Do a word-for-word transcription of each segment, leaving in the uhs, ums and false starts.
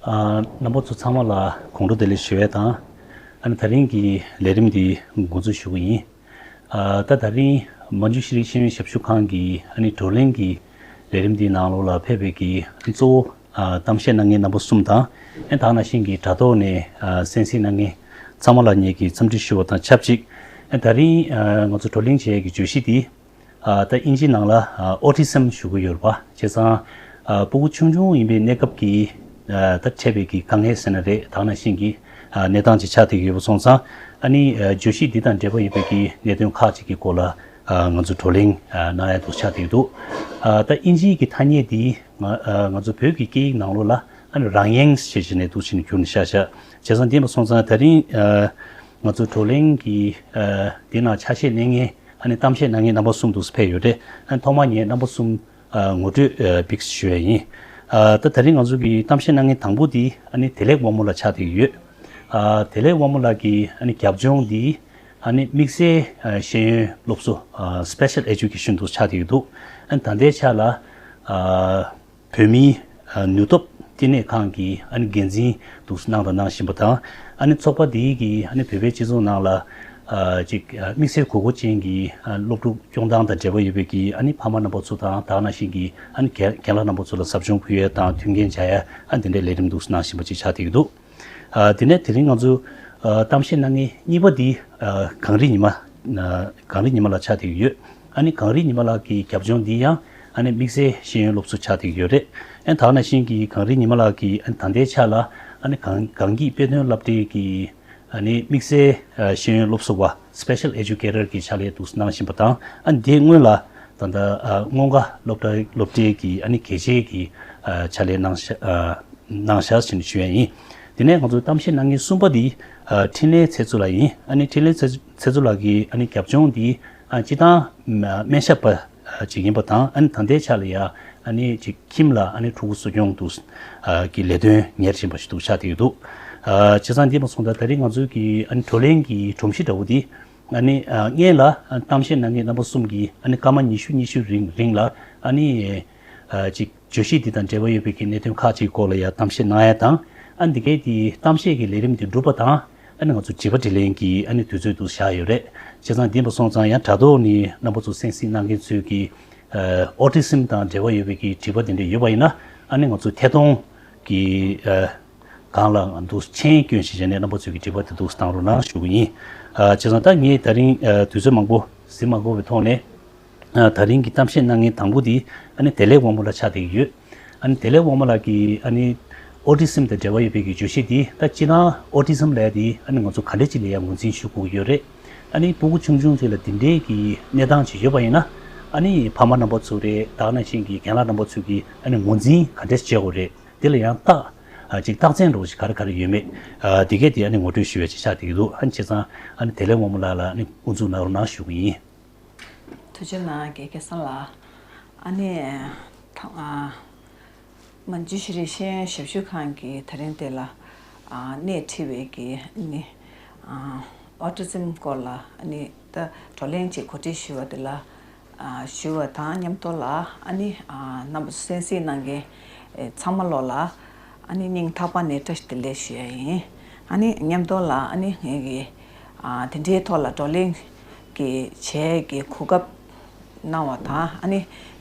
ཨ། རྣམ་པ་ཚོ་ཚང་མ་ལ་དགོང་དྲོ་བདེ་ལེགས་ཞུ་ཡས་དང་། ཨ་ནི་དེ་རིང་གི་ལས་རིམ་འདི་འགོ་འཛུགས་ཞུ་གི་ཡིན། ཨ། ད་དེ་རིང་མན་ཇུ་ཤི་རི་ཤེས་ཡོན་ཞབས་ཞུ་ཁང་གི་ཨ་ནི་བགྲོ་གླེང་གི་ལས་རིམ་འདིའི་ནང་ལོགས་ལ་ཕེབས་པའི་གི་གཙོ་བོ། ཨ། གཏམ་བཤད་གནང་མཁན་རྣམ་པ་གསུམ་དང་། ཨ་ནི་དེ་ནང་བཞིན་གྱི་དྲ་ཐོག་ནས་ཨ་གསན་གཟིགས་གནང་མཁན་ཚང་མ་ལ་ངེད་ཀྱིས་འཚམས་འདྲི་ཞུ་བ་དང་ཆབས་ཅིག་ཨ་ནི་དེ་རིང་ཨ་ང་ཚོ་བགྲོ་གླེང་བྱེད་ཡས་ཀྱི་བརྗོད་གཞི་འདི། ཨ། ད་དབྱིན་ཇིའི་ནང་ལ་ཨ་ཨོ་ཊི་ཛམ་ཞུ་གི་ཡོད་རེད་པ། བྱས་ཙང་ཨ་སྤུ་གུ་ཆུང་ཆུང་ཡིན་པའི་གནས་སྐབས་ཀྱི་ཨ་ད་འཕྲད་པའི་གི་དཀའ་ངལ་ཟེར་ན་རེད། དེ་ནང་བཞིན་གྱི་ཨ་གནས་སྟངས་ཅིག་ཆགས་བསྡད་ཀྱི་ཡོད་པ་སོང་ཙང་། ཨ་ནི་ཨ་བརྗོད་གཞི་འདི་དང་འབྲེལ་བ་ཡོད་པའི་གི་གནད་དོན་ཁག་ཅིག་གི་སྐོར་ལ་ཨ་ང་ཚོ་བགྲོ་གླེང་ཨ་གནང་ཡ་འདུག་ཆགས་བསྡད་ཀྱི་འདུག་ཨ་ད་དབྱིན་ཇིའི་གི་ཐ་སྙད་འདི་ང་ཨ་ང་ཚོ་བོད་ཀྱི་སྐད་ཡིག་ནང་ལོགས་ལ་ཨ་ནི་རང་དབྱིངས་ཞེས་བྱས་ནས་འདུག་བྱས་ནས་བསྒྱུར་ནས་བཞག་བཞག་བྱས་ཙང་འདི་ཡིན་པ་སོང་ཙང་། དེ་རིང་ཨ་ང་ཚོ་བགྲོ་གླེང་གི་ཨ་འདི་ནང་ཆ་ཤས་གནང་མཁན། ཨ་ནི་གཏམ་བཤད་གནང་མཁན་རྣམ་པ་གསུམ་འདུག་སེ་ཕེབས་ཡོད་རེད། ཨ་ནི་ཐོག་མར་ངས་རྣམ་པ་གསུམ་ཨ་ངོ་སྤྲོད་ཨ་ཕུལ་ཞུ་ཡ་ཡིན། ཨ་ད་དེ་རིང་ང་ཚོ་གི་གཏམ་བཤད་གནང་མཁན་དང་པོ་འདི་ཨ་ནི་བདེ་ལེགས་དབང་མོ་ལགས་ཆགས་བསྡད་ཡོད། ཨ་བདེ་ལེགས་དབང་མོ་ལགས་ཀྱི་ཨ་ནི་རྒྱབ་ལྗོངས་འདི་ཨ་ནི་དམིགས་བསལ་ཨ་ཤེས་ཡོན་སློབ་གསོ། ཨ་Special Education འདུག་ཆགས་བསྡད་ཡོད་འདུག་ཨ་ནི་ད་ལྟའི་ཆ་ལ་ཨ་བོད་མིའི་ཨ་ནུས་སྟོབས་བསྟི་གནས་ཁང་གི་ཨ་ནི་འགན་འཛིན་འདུག་གནང་དང་གནང་བཞིན་པ་དང་། ཨ་ནི་ཚོགས་པ་འདིའི་གི་ཨ་ནི་བོད་པའི་སྤྱི་ཚོགས་ནང་ལ་ཨ་ཅིག་ཨ་དམིགས་བསལ་དགོས་མཁོ་ཅན་གྱི་ཨ་སློབ་ཕྲུག་སྐྱོང་སྟངས་དང་འབྲེལ་བ་ཡོད་པའི་གི་ཨ་ནི་ཕ་མ་རྣམ་པ་ཚོ་དང་། དེ་ནང་བཞིན་གྱི་ཨ་ནི་རྒན་རྒན་ལགས་རྣམ་པ་ཚོ་ལ་ཟབ་སྦྱོང་ཕུལ་ཡས་དང་མཐུན་རྐྱེན་སྦྱར་ཡས་ཨ་འདི་འདྲའི་ལས་རིམ་འདུག་གནང་བཞིན་པ་ཅིག་ཆགས་བསྡད་ཀྱི་འདུག་ཨ་དེ་ནས་དེ་རིང་ང་ཚོ་ཨ་གཏམ་བཤད་གནང་མཁན་གཉིས་པ་འདི་ཨ་གངས་རི་ཉི་མ། ཨ་གངས་རི་ཉི་མ་ལགས་ཆགས་བསྡད་ཀྱི་ཡོད། ཨ་ནི་གངས་རི་ཉི་མ་ལགས་ཀྱི་རྒྱབ་ལྗོངས་འདི་ཡང་ཨ་ནི་དམིགས་བསལ་ཤེས་ཡོན་སློབ་གསོ་ཆགས་བསྡད་ཀྱི་ཡོད་རེད། ཨ་ནི་དེ་ནང་བཞིན་གྱི་གངས་རི་ཉི་མ་ལགས་ཀྱིས་ཨ་ནི་ད་ལྟའི་ཆ་ལ་ཨ་ནི་གངས་གངས་སྐྱིད་དཔེ་སྟོན་སློབ་གྲྭའི་གི་ཨ་ནི་དམིགས་བསལ་ཨ་ཤེས་ཡོན་སློབ་གསོ་བ། Special Educator གི་ཕྱག་ལས་འདུག་གནང་བཞིན་པ་དང་། ཨ་ནི་དེའི་སྔོན་ལ་ད་ལྟ་ཨ་སྔོན་ཁ་སློབ་གྲྭ་སློབ་གྲྭའི་གི་ཨ་ནི་དགེ་ཆེ་གི་ཨ་ཕྱག་ལས་གནང་ཤག་ཨ་གནང་ཤག་ཟེར་ནས་ཞུ་ཡ་ཡིན། དེ་ནས་ང་ཚོའི་གཏམ་བཤད་གནང་མཁན་གསུམ་པ་འདི་ཨ་འཕྲིན་ལས་ཚེ་མཚོ་ལགས་ཡིན། ཨ་ནི་འཕྲིན་ལས་ཚེ་ཚེ་མཚོ་ལགས་ཀྱི་ཨ་ནི་རྒྱབ་ལྗོངས་འདི་ཨ་སྤྱིར་བཏང་སྨན་ཞབས་པ་ཅིག་ཡིན་པ་དང་། ཨ་ནི་ད་ལྟའི་ཆ་ལ་ཡ་ཨ་ནི་ཅིག་ཁྱིམ་ལ་ཨ་ནི་ཕྲུ་གུ་གསོ་སྐྱོང་དུ་ཨ་གི་ལས་དོན་གཉེར་བཞིན་པ་ཞིག་འདུག་ཆགས་བསྡད་ཡོད་འདུག་ཨ་བྱས་ཙང་འདི་མ་སོང་ཙང་ད་རིང་ང་ཚོའི་གི་ཨ་ནི་བགྲོ་གླེང་གི་སྒྲོམ་གཞི་འདྲ་བོ་འདི། ཨ་ནི་ཨ་སྔོན་ལ་ཨ་གཏམ་བཤད་གནང་མཁན་རྣམ་པ་གསུམ་གྱིས་ཨ་ནི་སྐར་མ་ཉི་ཤུ་ཉི་ཤུ་རིང་རིང་ལ་ཨ་ནི་ཨ་ཅིག་བརྗོད་གཞི་འདི་དང་འབྲེལ་བ་ཡོད་པའི་གི་གནད་དོན་ཁག་ཅིག་སྐོར་ལ་ཡ་གཏམ་བཤད་གནང་ཡ་དང་། ཨ་འདི་གའི་དེ་གཏམ་བཤད་ཀྱི་ལས་རིམ་དེ་གྲུབ་པ་དང་། ཨ་ནི་ང་ཚོ་དྲི་བ་དྲིས་ལན་གྱི་ཨ་ནི་དུས་ཚོད་དུ་བཞག་ཡོད་རེད། བྱས་ཙང་འདི་མ་སོང་ཙང་ཡང་དྲ་ཐོག་ནས་རྣམ་པ་ཚོ་གསན་གཟིགས་གནང་མཁན་ཚོས་ཀྱི་ཨ་ཨོ་ཊི་ཛིམ་དང་འབྲེལ་བ་ཡོད་པའི་གི་དྲི་བ་དེ་འདྲ་ཡོད་པ་ཡིན་ན། ཨ་ནི་ང་ཚོ་ཐད་གཏོང་གི་ཨ་སྒང་ལ་འདུག་མཆན་སྐྱོན་ཞིག་བྱས་ནས་རྣམ་པ་ཚོས་ཀྱི་དྲི་བ་དེ་འདུག་བཏང་རོགས་གནང་ཞུ་གི་ཡིན། ཨ་བྱས་ཙང་ད་ངས་དེ་རིང་ཨ་དུས་ཚོད་མང་པོ་ཟིན་མ་དགོས་པའི་ཐོག་ནས། ཨ་དེ་རིང་གི་གཏམ་བཤད་གནང་མཁན་དང་པོ་དེ་ཨ་ནི་བདེ་ལེགས་དབང་མོ་ལགས་ཆགས་བསྡད་ཀྱི་ཡོད། ཨ་ནི་བདེ་ལེགས་དབང་མོ་ལགས་ཀྱིས་ཨ་ནི་ཨོ་ཊི་ཛིམ་དང་འབྲེལ་བ་ཡོད་པའི་གི་བརྗོད་གཞི་དེ། ད་སྤྱིར་བཏང་ཨོ་ཊི་ཛིམ་ལབ་ཡ་དེ་ཨ་ནི་ང་ཚོ་ག་འདྲ་ཅིག་ལ་ཡ་ངོས་འཛིན་ཞུ་དགོས་ཀྱི་ཡོད་རེད། ཨ་ནི་སྤུ་གུ་ཆུང་ཆུང་ཚོ་ལ་འདི་འདྲའི་གི་གནས་སྟངས་ཅིག་ཡོད་པ་ཡིན་ན། ཨ་ནི་ཕ་མ་རྣམ་པ་ཚོ་རེད། དེ་ནང་བཞིན་གྱི་རྒན་ལགས་རྣམ་པ་ཚོས་ཀྱི་ཨ་ནི་ངོས་འཛིན་ག་འདྲ་ཞིག་བྱེད་དགོས་རེད། དེ་ལ་ཡང་རྟགས་ཨ་ཅིག་རྟགས་མཚན་འདྲ་བོ་ཞིག་ག་རེ་ག་རེ་ཡོད་མེད། ཨ་དེ་གས་དེ་ཨ་ནི་ངོ་སྤྲོད་ཞུ་ཡ་ཅིག་ཆགས་བསྡད་ཀྱི་འདུག་ཨ་ནི་བྱས་ཙང་ཨ་ནི་བདེ་ལེགས་དབང་མོ་ལགས་ལ་ཨ་ནི་དབུ་འཛུགས་གནང་རོགས་གནང་ཞུ་གི་ཡིན། ཐུགས་རྗེ་གནང་། རྒན་སྐལ་བཟང་ལགས། ཨ་ནི་ཐ་ཨ་མན་ཇུ་ཤི་རི་ཤེས་ཡོན་ཞབས་ཞུ་ཁང་གིས་དེ་རིང་དེ་ལ་ཨ་སྣེ་ཁྲིད་པའི་གི་ཨ་ནི་ཨ་ཨོ་ཊི་ཛིམ་སྐོར་ལ་ཨ་ནི་ད་བགྲོ་གླེང་ཅིག་གོ་སྒྲིག་ཞུས་པ་དེ་ལ། ཨ་ཞུ་བ་དང་མཉམ་དུ་ལ་ཨ་ནི་ཨ་རྣམ་པ་ཚོ་གསན་གཟིགས་གནང་མཁན་ཨེ་ཚང་མ་ལོ་ལ་ཨ་ནི་སྙིང་ཐག་པ་ནས་བཀྲ་ཤིས་བདེ་ལེགས་ཞུ་ཡ་ཡིན། ཨ་ནི་མཉམ་དུ་ལ་ཨ་ནི་ངེད་ཀྱི་ཨ་དེ་འདྲའི་ཐོག་ལ་བགྲོ་གླེང་གི་བྱས་ཀྱི་གོ་སྐབས་གནང་བ་དང་། ཨ་ནི་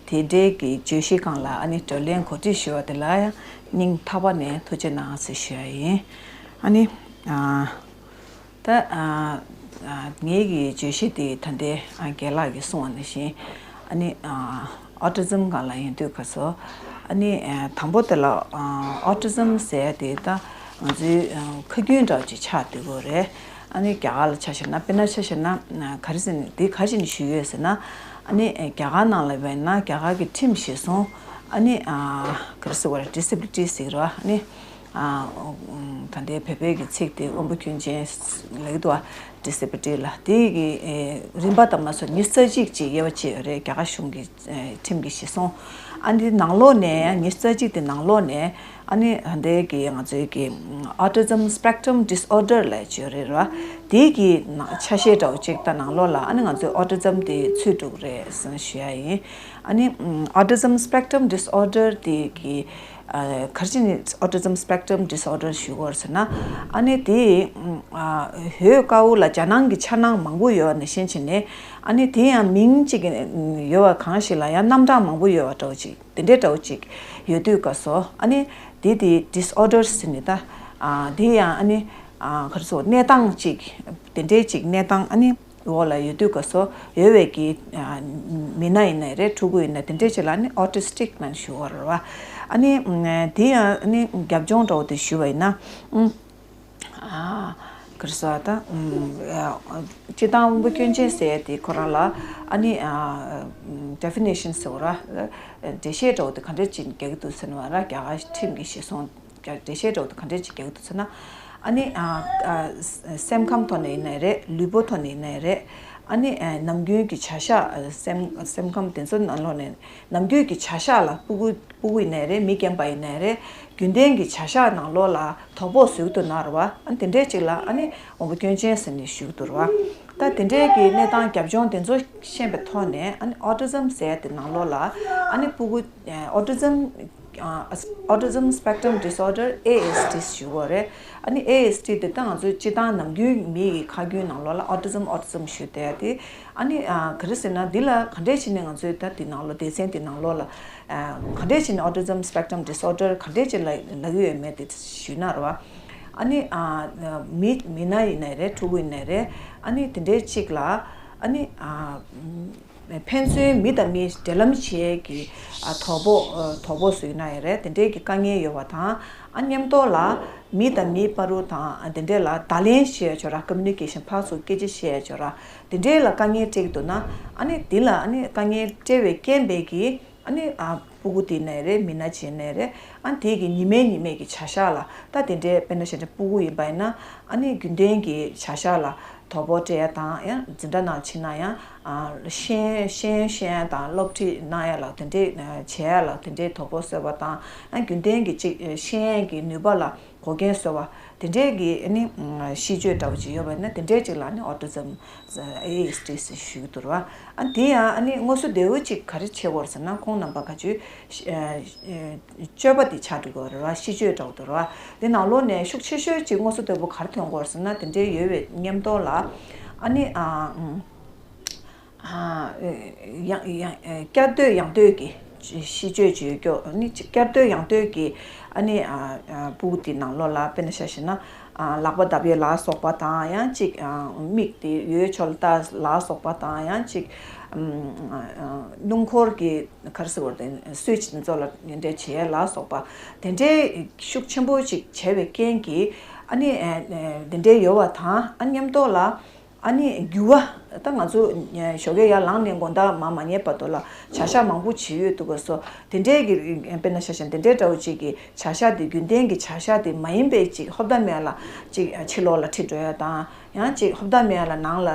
དེ་འདྲའི་གི་བརྗོད་གཞི་སྒང་ལ་ཨ་ནི་བགྲོ་གླེང་གོ་སྒྲིག་ཞུ་བ་དེ་ལ་ཡང་སྙིང་ཐག་པ་ནས་ཐུགས་རྗེ་གནང་ཟེར་ཞུ་ཡ་ཡིན། ཨ་ནི་ཨ། ད་ཨ་ཨ་ངེད་ཀྱི་བརྗོད་གཞི་དེ་ད་ལྟའི་ཨ་རྒན་ལགས་ཀྱིས་གསུངས་པ་ནང་བཞིན། ཨ་ནི་ཨ་ཨོ་ཊི་ཛིམ་སྒང་ལ་ཡིན་དུས་ག་ཚོད། ཨ་ནི་ཨ་དང་པོ་དེ་ལ་ཨ་ཨོ་ཊི་ཛིམ་ཟེར་ཡ་དེ་ད་ང་ཚོའི་ཨ་ཁ་རྒྱུན་འདྲ་བོ་ཅིག་ཆགས་བསྡད་ཀྱི་ཡོད་རེད། ཨ་ནི་རྒྱ་གར་ལ་ཆ་བཞག་ན། དཔེར་ན་ཆ་བཞག་ན་ཨ་ག་རེ་ཟེར་ན། དེ་ག་རེ་བྱས་ནས་ཞུས་ཡོད་ཟེར་ན། ཨ་ནི་ཨ་རྒྱ་གར་ནང་ལ་བས་ན་རྒྱ་གར་གྱི་ཁྲིམས་གཞིར་བཟུང་། ཨ་ནི་ཨ་ག་རེ་ཟེར་དགོས་རེད། ཌི་སེ་བི་ལི་ཊི་ཟེར་གྱི་རེད་པ། ཨ་ནི། ཨ་ད་ལྟའི་བོད་པའི་གི་ཚིག་དེ་དབང་པོ་སྐྱོན་ཅན་ལབ་ཀྱི་འདུག་པ། ཌི་སེ་བི་ལི་ཊི་ལ། དེ་གི་ཨེ་རིམ་པ་དང་མ་སོགས་ཉི་ཤུ་རྩ་གཅིག་ཅིག་དབྱེ་བ་ཕྱེ་ཡོད་རེད། རྒྱ་གར་གཞུང་གི་ཨེ་ཁྲིམས་ཀྱི་གཞིར་བཟུང་། ཨ་ནི་ནང་ལོགས་ནས་ཉི་ཤུ་རྩ་གཅིག་དེ་ནང་ལོགས་ནས་ཨ་ནི་ད་ལྟའི་གི་ང་ཚོའི་གི་Autism Spectrum Disorder ལབ་ཅིག་ཡོད་རེད་པ། དེ་གི་ནང་ཆ་ཤས་འདྲ་བོ་ཅིག་ད་ནང་ལོགས་ལ་ཨ་ནི་ང་ཚོའི་ཨོ་ཊི་ཛིམ་དེ་ཚུད་འགྲོ་གི་རེད་ཟེར་ཞུ་ཡ་ཡིན། ཨ་ནི་Autism Spectrum Disorder དེ་གི་ ག་རེ་བྱས་ནས་autism spectrum disorder ཞུ་དགོས་ཟེར་ན། ཨ་ནི་དེ་ཨ་ཧོས་དཀར་པོ་ལ་རྒྱ་ནང་གི་འཆར་སྣང་མང་པོ་ཡོད་ནང་བཞིན་བྱས་ནས། ཨ་ནི་དེ་ཡང་མིང་གཅིག་ཡོད་པ་གང་ཞིག་ལ་ཡང་རྣམ་གྲངས་མང་པོ་ཡོད་པ་འདྲ་བོ་ཅིག་དེ་འདྲའི་འདྲ་བོ་ཅིག་ཡོད་དུས་སྐབས་སུ། ཨ་ནི་དེ་དེ་disorders ཟེར་ནས་ད་ཨ་དེ་ཡང་ཨ་ནི་ཨ་ག་རེ་ཟེར། གནས་སྟངས་ཅིག་དེ་འདྲའི་ཅིག་གནས་སྟངས་ཨ་ནི་འོག་ལ་ཡོད་དུས་སྐབས་སུ་ཡོད་པའི་གི་ཨ་མི་སྣ་ཡིན་ནའི་རེད། ཕྲུ་གུ་ཡིན་ན་དེ་འདྲའི་ཅིག་ལ་ཨ་ནི་autistic ལབ་ནས་ཞུ་བ་རེད་བ། ཨ་ནི་དེ་ཡང་ཨ་ནི་རྒྱབ་ལྗོངས་འདྲ་བོ་དེ་ཞུ་བ་ཡིན་ན། ཨ་ག་རེ་ཟེར་བ་ད། ཨ་སྤྱིར་བཏང་དབང་པོ་སྐྱོན་ཅན་ཟེར་ཡ་དེ་ཁོ་རང་ལ་ཨ་ནི་ཨ་definition ཟེར་བ་ར། འགྲེལ་བཤད་འདྲ་བོ་དེ་ག་འདྲ་ཅིག་རྒྱག་གི་འདུག་ཟེར་ན་བ་ར། རྒྱ་གར་ཁྲིམས་ཀྱི་གཞི་བཟུང་འགྲེལ་བཤད་འདྲ་བོ་དེ་ག་འདྲ་ཅིག་རྒྱག་གི་འདུག་ཟེར་ན། ཨ་ནི་ཨ་ཨ་སེམས་ཁམས་ཐོག་ནས་ཡིན་ནའི་རེད། ལུས་པོ་ཐོག་ནས་ཡིན་ནའི་རེད། ཨ་ནི་ཨ་ནམ་རྒྱུན་གྱི་བྱ་གཞག་ཨ་སེམས་སེམས་ཁམས་དེ་ཚོ་ནང་ལོགས་ནས་ནམ་རྒྱུན་གྱི་བྱ་གཞག་ལ་ཕྲུ་གུ་ཕྲུ་གུ་ཡིན་ནའི་རེད། མི་རྒན་པ་ཡིན་ནའི་རེད། རྒྱུན་ལྡན་གྱི་བྱ་གཞག་ནང་ལོགས་ལ་དོ་ཕོག་བཟོ་གི་འདུག་ན་རེད་བ། ཨ་ནི་དེ་འདྲས་ཅིག་ལ་ཨ་ནི་དབང་པོ་སྐྱོན་ཅན་ཟེར་ནས་ཞུ་གི་འདུག་རེད་བ། ད་དེ་འདྲས་ཀྱི་གནས་སྟངས་རྒྱབ་ལྗོངས་དེ་ཚོ་ཤེས་པའི་ཐོག་ནས། ཨ་ནི་autism ཟེར་དེ་ནང་ལོགས་ལ་ཨ་ནི་ཕྲུ་གུ་autism autism spectrum disorder, A S D ཞུ་གི་རེད། ཨ་ནི་A S D དེ་ད་ང་ཚོ་སྤྱིར་བཏང་ནམ་རྒྱུན་མི་ཡི་ཁ་རྒྱུན་ནང་ལོགས་ལ་autism autism ཞུ་བསྡད་དེ། ཨ་ནི་ཨ་ག་རེ་ཟེར་ན། འདི་ལ་ག་འདྲས་བྱས་ནས་ང་ཚོས་ད་འདི་ནང་ལོགས་སྡེ་ཚན་འདི་ནང་ལོགས་ལ་ཨ་ག་འདྲས་བྱས་ནས་autism spectrum disorder ག་འདྲས་བྱས་ལ་ལབ་ཀྱི་ཡོད་མེད་དེ་ཞུས་ན་རེད་བ། ཨ་ནི་ཨ་མི་མི་སྣ་ཡིན་ནའི་རེད། ཕྲུ་གུ་ཡིན་ནའི་རེད། ཨ་ནི་དེ་འདྲའི་གཅིག་ལ་ཨ་ནི་ཨ་ཕན་ཚུན་མི་དང་མི་འབྲེལ་ལམ་བྱེད་ཀྱི་ཨ་དོ་ཕོག་ཨ་དོ་ཕོག་བཟོས་ན་ཡང་རེད། དེ་འདྲའི་གི་དཀའ་ངལ་ཡོད་པ་དང་། ཨ་མཉམ་དུ་ལ་མི་དང་མི་བར་དུ་དང་དེ་འདྲའི་ལ་བརྡ་ལན་བཤད་ཆོག་ར། communication ཕར་ཚུར་སྐད་ཆ་བཤད་ཆོག་ར། དེ་འདྲའི་ལ་དཀའ་ངལ་འཕྲད་ཀྱི་འདུག་ན། ཨ་ནི་དེ་ལ་ཨ་ནི་དཀའ་ངལ་འཕྲད་པའི་རྐྱེན་པས་ཀྱི་ཨ་ནི་ཨ་ཕྲུ་གུ་དེ་ནས་རེད། མི་སྣ་བྱས་ནས་རེད། ཨ་དེ་གི་ཉི་མའི་ཉི་མའི་གི་བྱ་གཞག་ལ་ད་དེ་འདྲའི་དཔེར་ན་བཤད་ན་ཕྲུ་གུ་ཡིན་པ་ཡིན་ན། ཨ་ནི་རྒྱུན་ལྡན་གྱི་བྱ་གཞག་ལ་དོ་ཕོག་སྤྲད་ཡ་དང་། ཡང་འཛིན་གྲྭ་ནང་ཕྱིན་ན་ཡང་ཨ་ཤེས་ཤེས་ཤེས་ཡ་དང་སློབ་ཁྲིད་གནང་ཡ་ལ་དེ་འདྲའི་བྱེད་ཡ་ལ་དེ་འདྲའི་དོ་ཕོག་བཟོས་པ་དང་། ཨ་རྒྱུན་ལྡན་གྱི་ཅིག་ཤེས་ཡ་གི་ནུས་པ་ལ་འགོག་རྐྱེན་བཟོས་པ། དེ་འདྲའི་གི་ཨ་ནི་གཤིས་སྤྱོད་འདྲ་བོ་ཅིག་ཡོད་པ་ཡིན་ན། དེ་འདྲའི་ཅིག་ལ་ཨ་ནི་autism, A S D ཟེར་ཞུ་གི་འདུག་ར། ཨ་དེ་ཡང་ཨ་ནི་དངོས་སུ་བདེ་བོ་ཅིག་ག་རེ་བྱེད་དགོས་ཟེར་ན། ཁོང་རྣམ་པ་ག་ཚོད་སྤྱོད་པ་དེ་ཆགས་འགྲོ་གི་རེད་བ། གཤིས་སྤྱོད་འདྲ་བོ་འདུག་ར། དེ་ནང་ལོགས་ནས་ཤུགས་ཆེ་ཤོས་ཅིག་དངོས་སུ་བདེ་བོ་ག་རེ་ཐོན་དགོས་ཟེར་ན། དེ་འདྲའི་ཡོད་པའི་མཉམ་དུ་ལ་ཨ་ནི་ཨ་ཨ་ཡང་ཡང་བསྐྱར་ཟློས་ཡང་ཟློས་ཀྱི་གཤིས་སྤྱོད་ཅིག་ཡོད་ཀྱོག་ཨ་ནི་བསྐྱར་ཟློས་ཡང་ཟློས་ཀྱི་ཨ་ནི་ཨ་ཨ་ཕྲུ་གུ་དེ་ནང་ལོགས་ལ་དཔེར་ན་ཆ་བཞག་ན། ཨ་ལག་པ་བརྡབ་ཡས་ལ་སོགས་པ་དང་། ཡང་ཅིག་ཨ་མིག་དེ་ཡོལ་ཕྱོགས་ལ་ལྟ་ལ་སོགས་པ་དང་། ཡང་ཅིག་ཨམ་ཨ་སྣུམ་འཁོར་གྱི་ག་རེ་ཟེར་དགོས་རེད། སུའིཆ་དེ་ཚོ་ལ་འདི་འདྲ་བྱེད་ཡས་ལ་སོགས་པ། དེ་འདྲའི་ཤུགས་ཆེན་པོ་ཅིག་བྱས་པའི་རྐྱེན་གྱིས་ཨ་ནི་ཨ་ཨ་དེ་འདྲའི་ཡོད་པ་དང་། ཨ་མཉམ་དུ་ལ་ཨ་ནི་འགྱུར་བ། ད་ང་ཚོ་ཞོགས་ཀས་ཡར་ལངས་ནས་དགོང་དག་མར་མ་ཉལ་བར་དུ་ལ་བྱ་གཞག་མང་པོ་བྱེད་ཡོད་འདུག་ག་སོ། དེ་འདྲའི་གི་དཔེར་ན་ཆ་བཞག་ན་དེ་འདྲའི་འདྲ་བོ་ཅིག་གི་བྱ་གཞག་དེ་རྒྱུན་ལྡན་གྱི་བྱ་གཞག་དེ་མ་ཡིན་པའི་ཅིག་ཧོབ་ཏ་མེད་ལ་ཅིག་ཕྱི་ལོགས་ལ་ཁྲིད་འགྲོ་ཡ་དང་། ཡང་ཅིག་ཧོབ་ཏ་མེད་ལ་ནང་ལ་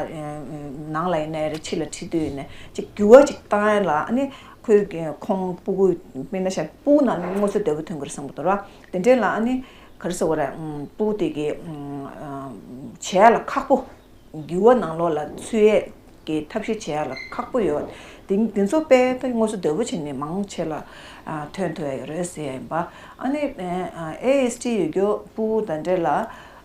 ནང་ལ་ཡིན་ནའི་རེད། ཕྱི་ལ་ཁྲིད་དུས་ཡིན་ནའི་ཅིག་འགྱུར་བ་ཅིག་བཏང་ཡ་ལ། ཨ་ནི་ཁོའི་གི་ཁོང་ཕྲུ་གུ་དཔེར་ན་ཆ་བཞག་ན་ཕྲུ་གུ་ནང་དངོས་སུ་བདེ་པོ་ཐོན་གྱི་རེད་བསམ་གྱི་འདུག་ར། དེ་འདྲའི་ལ་ཨ་ནི་ག་རེ་ཟེར་དགོས་རེད། ཕྲུ་གུ་དེ་གི་བྱེད་ཡ་ལ་ཁག་པོ། འགྱུར་བ་ནང་ལོགས་ལ་ཚུད་ཡས་ཀྱི་ཐབས་ཤེས་བྱེད་ཡ་ལ་ཁག་པོ་ཡོད། དེ་དེ་ཚོ་དཔེ་ད་དངོས་སུ་བདེ་པོ་བྱས་ནས་མང་ཆེ་ལ་ཨ་ཐོན་ཐུབ་ཡ་ཡོད་རེད་ཟེར་ཡ་ཡིན་པ། ཨ་ནི་ཨ་ཨ་ཨེ་ཨེས་ཌི་ཡོད་རྒྱུ་ཕྲུ་གུ་དང་འདྲ་ལ།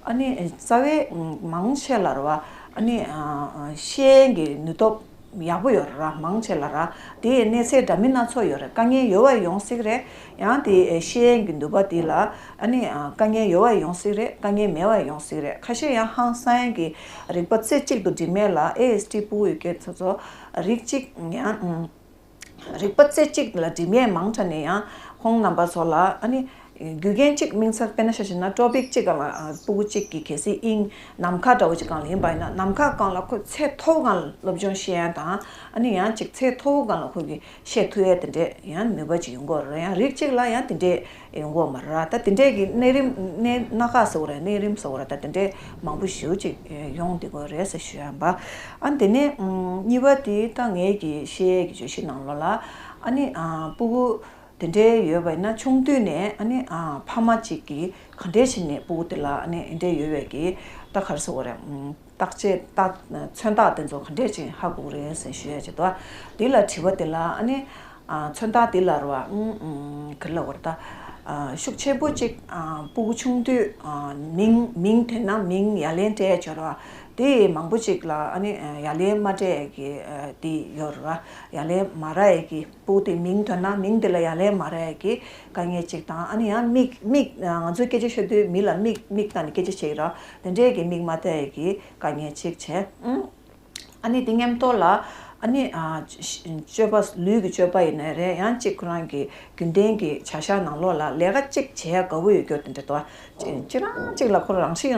ཨ་ནི་རྩ་བའི་མང་ཆེ་ལ་རེད་བ། ཨ་ནི་ཨ་ཨ་ཤེས་ཡོན་གྱི་ནུས་སྟོབས་ཡག་པོ་ཡོད་རེད་ར། མང་ཆེ་ལ་ར། དེའི་གནས་ཚད་འདྲ་མིན་སྣ་ཚོགས་ཡོད་རེད། དཀའ་ངལ་ཡོད་པ་ཡོང་སྲིད་རེད། ཡང་དེ་ཤེས་ཡོན་གྱི་ནུས་པ་དེ་ལ་ཨ་ནི་ཨ་དཀའ་ངལ་ཡོད་པ་ཡོང་སྲིད་རེད། དཀའ་ངལ་མེད་པ་ཡོང་སྲིད་རེད། ཁ་ཤས་ཡང་ཧང་སང་གི་རིག་པ་རྩེ་གཅིག་ཏུ་སྒྲིམ་མེད་ལ། ཨེ་ཨེས་ཌི་ཕྲུ་གུ་ཡོད་མཁན་ཚོ་ཚོ་རིགས་གཅིག་ཡང་ཨུམ་རིག་པ་རྩེ་གཅིག་ལ་སྒྲིམ་མེད་མང་དྲགས་ནས། ཡང་ཁོང་རྣམ་པ་ཚོ་ལ་ཨ་ནི་རྒྱུ་རྐྱེན་གཅིག་དམིགས་བསལ་དཔེར་ན་ཆ་བཞག་ན་ཊོ་པིག་གཅིག་སྒང་ལ་ཨ་ཕྲུ་གུ་གཅིག་གིས་གལ་སྲིད་དབྱིངས་ནམ་མཁའ་འདྲ་བོ་ཅིག་སྒང་ལ་ཡིན་པ་ཡིན་ན། ནམ་མཁའ་སྒང་ལ་ཁོས་ཚད་མཐོ་པོ་སྒང་ལ་སློབ་སྦྱོང་ཤེས་ཡ་དང་། ཨ་ནི་ཡང་ཅིག་ཚད་མཐོ་པོ་སྒང་ལ་ཁོ་གིས་བཤད་ཐུབ་ཡས་དེ་འདྲས་ཡང་ནུས་པ་ཅིག་ཡོང་གི་ཡོད་རེད། ཡང་རིགས་གཅིག་ལ་ཡང་དེ་འདྲས་ཡོང་གི་ཡོད་མ་རེད་ར། ད་དེ་འདྲས་ཀྱི་གནས་རིམ་གནས་སྣ་ཁ་ཟེར་བ་རེད། གནས་རིམ་ཟེར་བ་རེད། ད་དེ་འདྲས་མང་པོ་ཞེ་པོ་ཅིག་ཡོང་བསྡད་ཀྱི་ཡོད་རེད་ཟེར་ཞུ་ཡ་ཡིན་པ། ཨ་དེ་ནས་ཨུམ་གཉིས་པ་དེ་ད་ངའི་གི་ཤེས་ཡས་ཀྱི་བརྗོད་གཞི་ནང་ལོགས་ལ། ཨ་ནི་ཨ་ཕྲུ་གུ་དེ་འདྲས་ཡོད་པ་ཡིན་ན་ཆུང་དུས་ནས་ཨ་ནི་ཨ་ཕ་མ་གཅིག་གིས་ག་འདྲས་བྱས་ནས་ཕྲུ་གུ་དེ་ལ་ཨ་ནི་དེ་འདྲས་ཡོད་པའི་གི་ད་ག་རེ་ཟེར་དགོས་རེད། ཨུམ། བརྟག་དཔྱད་བརྟག་མཚོན་རྟགས་དེ་ཚོ་ག་འདྲས་ཅིག་ཧ་གོ་གི་རེད་ཟེར་ཞུ་ཡ་ཅིག་འདུག་འདི་ལ་དྲི་བ་དེ་ལ་ཨ་ནི་ཨ་མཚོན་རྟགས་འདི་ལ་རེད་བ། ཨུམ་ཨུམ་ག་རེ་ལབ་དགོས་རེད་ད། ཤུགས་ཆེན་པོ་གཅིག་ཕྲུ་གུ་ཆུང་དུས་མིང་མིང་ཐོན་ན་མིང་ཡ་ལན་སྤྲད་ཡ་ཅིག་ཡོད་རེད་བ། དེ་མང་པོ་ཅིག་ལ་ཨ་ནི་ཡ་ལན་མ་སྤྲད་ཡ་གི་དེ་ཡོད་རེད་བ། ཡ་ལན་མ་རག་ཡ་གི་ཕྲུ་གུ་དེ་མིང་ཐོན་ན་མིང་དེ་ལ་ཡ་ལན་མ་རག་ཡ་གི་དཀའ་ངལ་ཅིག་དང་། ཨ་ནི་ཡང་མིག་མིག་ང་ཚོས་སྐད་ཆ་བཤད་དུས་མི་ལ་མིག་མིག་བལྟས་ནས་སྐད་ཆ་བཤད་ཀྱི་རེད། དེ་འདྲའི་གི་མིག་མ་བལྟ་ཡ་གི་དཀའ་ངལ་ཅིག་བྱས། ཨ་ནི་དེ་མཉམ་དུ་ལ་ཨ་ནི་ཨ་སྤྱོད་པ་ལུས་ཀྱི་སྤྱོད་པ་ཡིན་ན་རེད། ཡང་གཅིག་ཁོ་རང་གི་རྒྱུན་ལྡན་གྱི་བྱ་གཞག་ནང་ལོགས་ལ་ལས་ཀ་གཅིག་བྱེད་ཡ་དགའ་པོ་ཡོད་རྒྱུ་དེ་འདྲ་འདུག་ཅི་རང་གཅིག་ལ་ཁོ་རང་ཡང་སེ་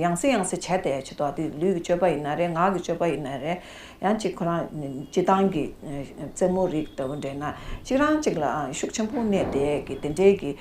ཡང་སེ་ཡང་སེ་བྱས་བསྡད་ཡ་ཅིག་འདུག་དེ་ལུས་ཀྱི་སྤྱོད་པ་ཡིན་ན་རེད། ངག་གི་སྤྱོད་པ་ཡིན་ན་རེད། ཡང་གཅིག་ཁོ་རང་སྤྱིར་བཏང་གི་རྩེད་མོ་རིགས་ལྟ་བུ་འདྲ་ན་གཅིག་རང་གཅིག་ལ་ཤུགས་ཆེན་པོ་གནས་བསྡད་ཡ་གི་དེ་འདྲའི་གི་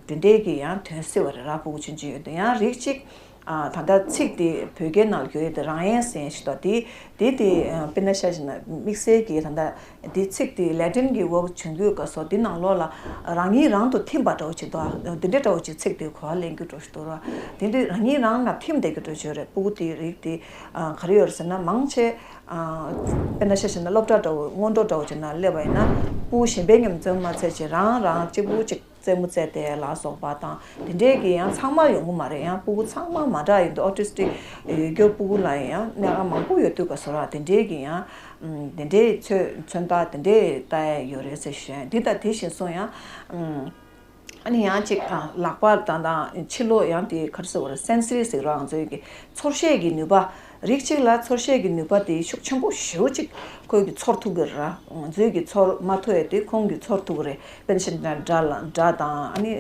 དེ་འདྲའི་གི་ཡང་དོན་སེལ་བ་རེད་ར། ཕྲུ་གུ་ཆུང་ཆུང་ཡོད་དུས་ཡང་རིགས་གཅིག་ད་ལྟ་ཚིག་དེ་བོད་སྐད་ནང་ལ་བསྒྱུར་ཡས་དེ་རང་དབྱེ་ཟེར་ཞིག་འདུག་དེ་དེ་དེ་དཔེར་ན་ཆ་བཞག་ན་དམིགས་བསལ་གྱི་ད་ལྟ་དེ་ཚིག་དེ་ལེ་ཏིན་གྱི་ཝརབ་བྱུང་དུས་སྐབས་སུ་དེ་ནང་ལོགས་ལ་རང་ཉིད་རང་དུ་ཐིམ་པ་འདྲ་བོ་ཅིག་འདུག་དེ་འདྲ་འདྲ་བོ་ཅིག་ཚིག་དེ་གོ་བ་ལེན་རྒྱུ་འདྲ་བོ་ཞིག་འདུག་ར། དེ་དུས་རང་ཉིད་རང་ལ་ཐིམ་བསྡད་རྒྱུ་འདྲ་བོ་ཅིག་ཡོད་རེད། ཕྲུ་གུ་དེ་རིགས་དེ་ག་རེ་ཡོད་རེད་ཟེར་ན་མང་ཆེ་དཔེར་ན་ཆ་བཞག་ན་སློབ་གྲྭ་འདྲ་བོ་སྔོན་འགྲོ་འདྲ་བོ་ཅིག་ནང་སླེབས་པ་ཡིན་ན་ཕྲུ་གུ་གཞན་པའི་མཉམ་འཛོམས་མ་ཚད་ཅིག་རང་རང་གཅིག་པུ་ཅིག་རྩེད་མོ་རྩེ་དེ་ལ་སོགས་པ་དང་དེ་འདྲའི་གི་ཡང་ཚང་མ་ཡོང་གི་མ་རེད། ཡང་ཕྲུ་གུ་ཚང་མ་མ་འདྲ་ཡིན་འདུག་ཨོ་ཊི་སི་ཊིག་ཡོད་རྒྱུ་ཕྲུ་གུ་ལ་ཡང་གནད་འགག་མང་པོ་ཡོད་དུས་སྐབས་སུ་ར་དེ་འདྲའི་གི་ཡང་དེ་འདྲའི་ཚོད་མཚོན་རྟགས་དེ་འདྲའི་ལྟ་ཡ་ཡོད་རེད་ཟེར་ཞུ་ཡ་ཡིན། འདི་དང་དེ་བཞིན་སོང་ཡང་ཨ་ནི་ཡང་ཅིག་ལག་པ་དང་དང་ཕྱི་ལོགས་ཡང་དེ་ག་རེ་ཟེར་དགོས་རེད། སེན་སི་རི་ཟེར་ར་ང་ཚོའི་གི་ཚོར་ཤེས་ཀྱི་ནུས་པ། རིགས་གཅིག་ལ་ཚོར་ཤེས་ཀྱི་ནུས་པ་དེ་ཤུགས་ཆེན་པོ་ཞེ་པོ་ཅིག་ཁོས་ཀྱི་ཚོར་ཐུབ་ཀྱི་རེད། ང་ཚོའི་གི་ཚོར་མ་ཐུབ་ཡ་དེ་ཁོང་གི་ཚོར་ཐུབ་ཀྱི་རེད། དཔེར་ན་ཆ་བཞག་ན་སྒྲ་ལ་སྒྲ་དང་ཨ་ནི་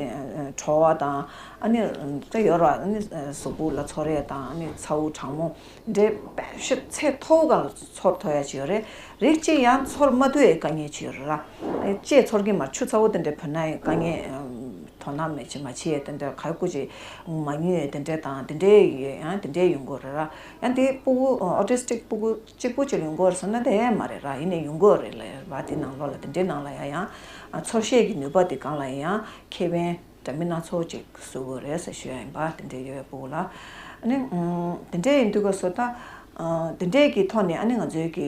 བྲོ་བ་དང་ཨ་ནི་ད་ཡོད་ར། ཨ་ནི་གཟུགས་པོ་ལ་ཚོར་ཡ་དང་ཨ་ནི་ཚ་བོ་གྲང་མོ་འདྲའི་དཔེ་ཤུགས་ཚད་མཐོ་བོ་སྒང་ལ་ཚོར་ཐུབ་ཡ་ཅིག་ཡོད་རེད། རིགས་གཅིག་ཡང་ཚོར་མ་ཐུབ་ཡ་དཀའ་ངལ་ཅིག་ཡོད་རེད་ར། ལྕེ་ཚོར་གྱི་མ་རེད། ཆུ་ཚ་བོ་དེ་འདྲ་བུད་ན་ཡང་དཀའ་ངལ། དོ་སྣང་མེད་ཅིག་མ་བྱེད་ཡས་དེ་འདྲ་ག་རེ་སྐུ་ཅིག་མ་ཉུལ་ཡས་དེ་འདྲ་དང་དེ་འདྲའི་ཡོད་ཡང་དེ་འདྲའི་ཡོང་གི་རེད་ར། ཡང་དེ་ཕྲུ་གུ་ཨོ་ཊི་སི་ཊིག་ཕྲུ་གུ་གཅིག་པུ་ཅིག་ལ་ཡོང་གི་རེད་ཟེར་ན་དེ་ཡང་མ་རེད་ར། ཡིན་ནའི་ཡོང་གི་རེད་ལ་བ། དེ་ནང་ལོགས་ལ་དེ་འདྲའི་ནང་ལ་ཡང་ཡང་ཚོར་ཤེས་ཀྱི་ནུས་པ་དེ་སྒང་ལ་ཡང་ཁེ་ཕན་འདྲ་མིན་སྣ་ཚོགས་ཅིག་བཟོ་གི་རེད་ཟེར་ཞུ་ཡ་ཡིན་པ། དེ་འདྲའི་ཡོད་ཡས་ཕྲུ་གུ་ལ་ཨ་ནི་དེ་འདྲའི་ཡིན་དུས་སྐབས་སུ་ད་དེ་འདྲའི་གི་ཐོག་ནས་ཨ་ནི་ང་ཚོའི་གི་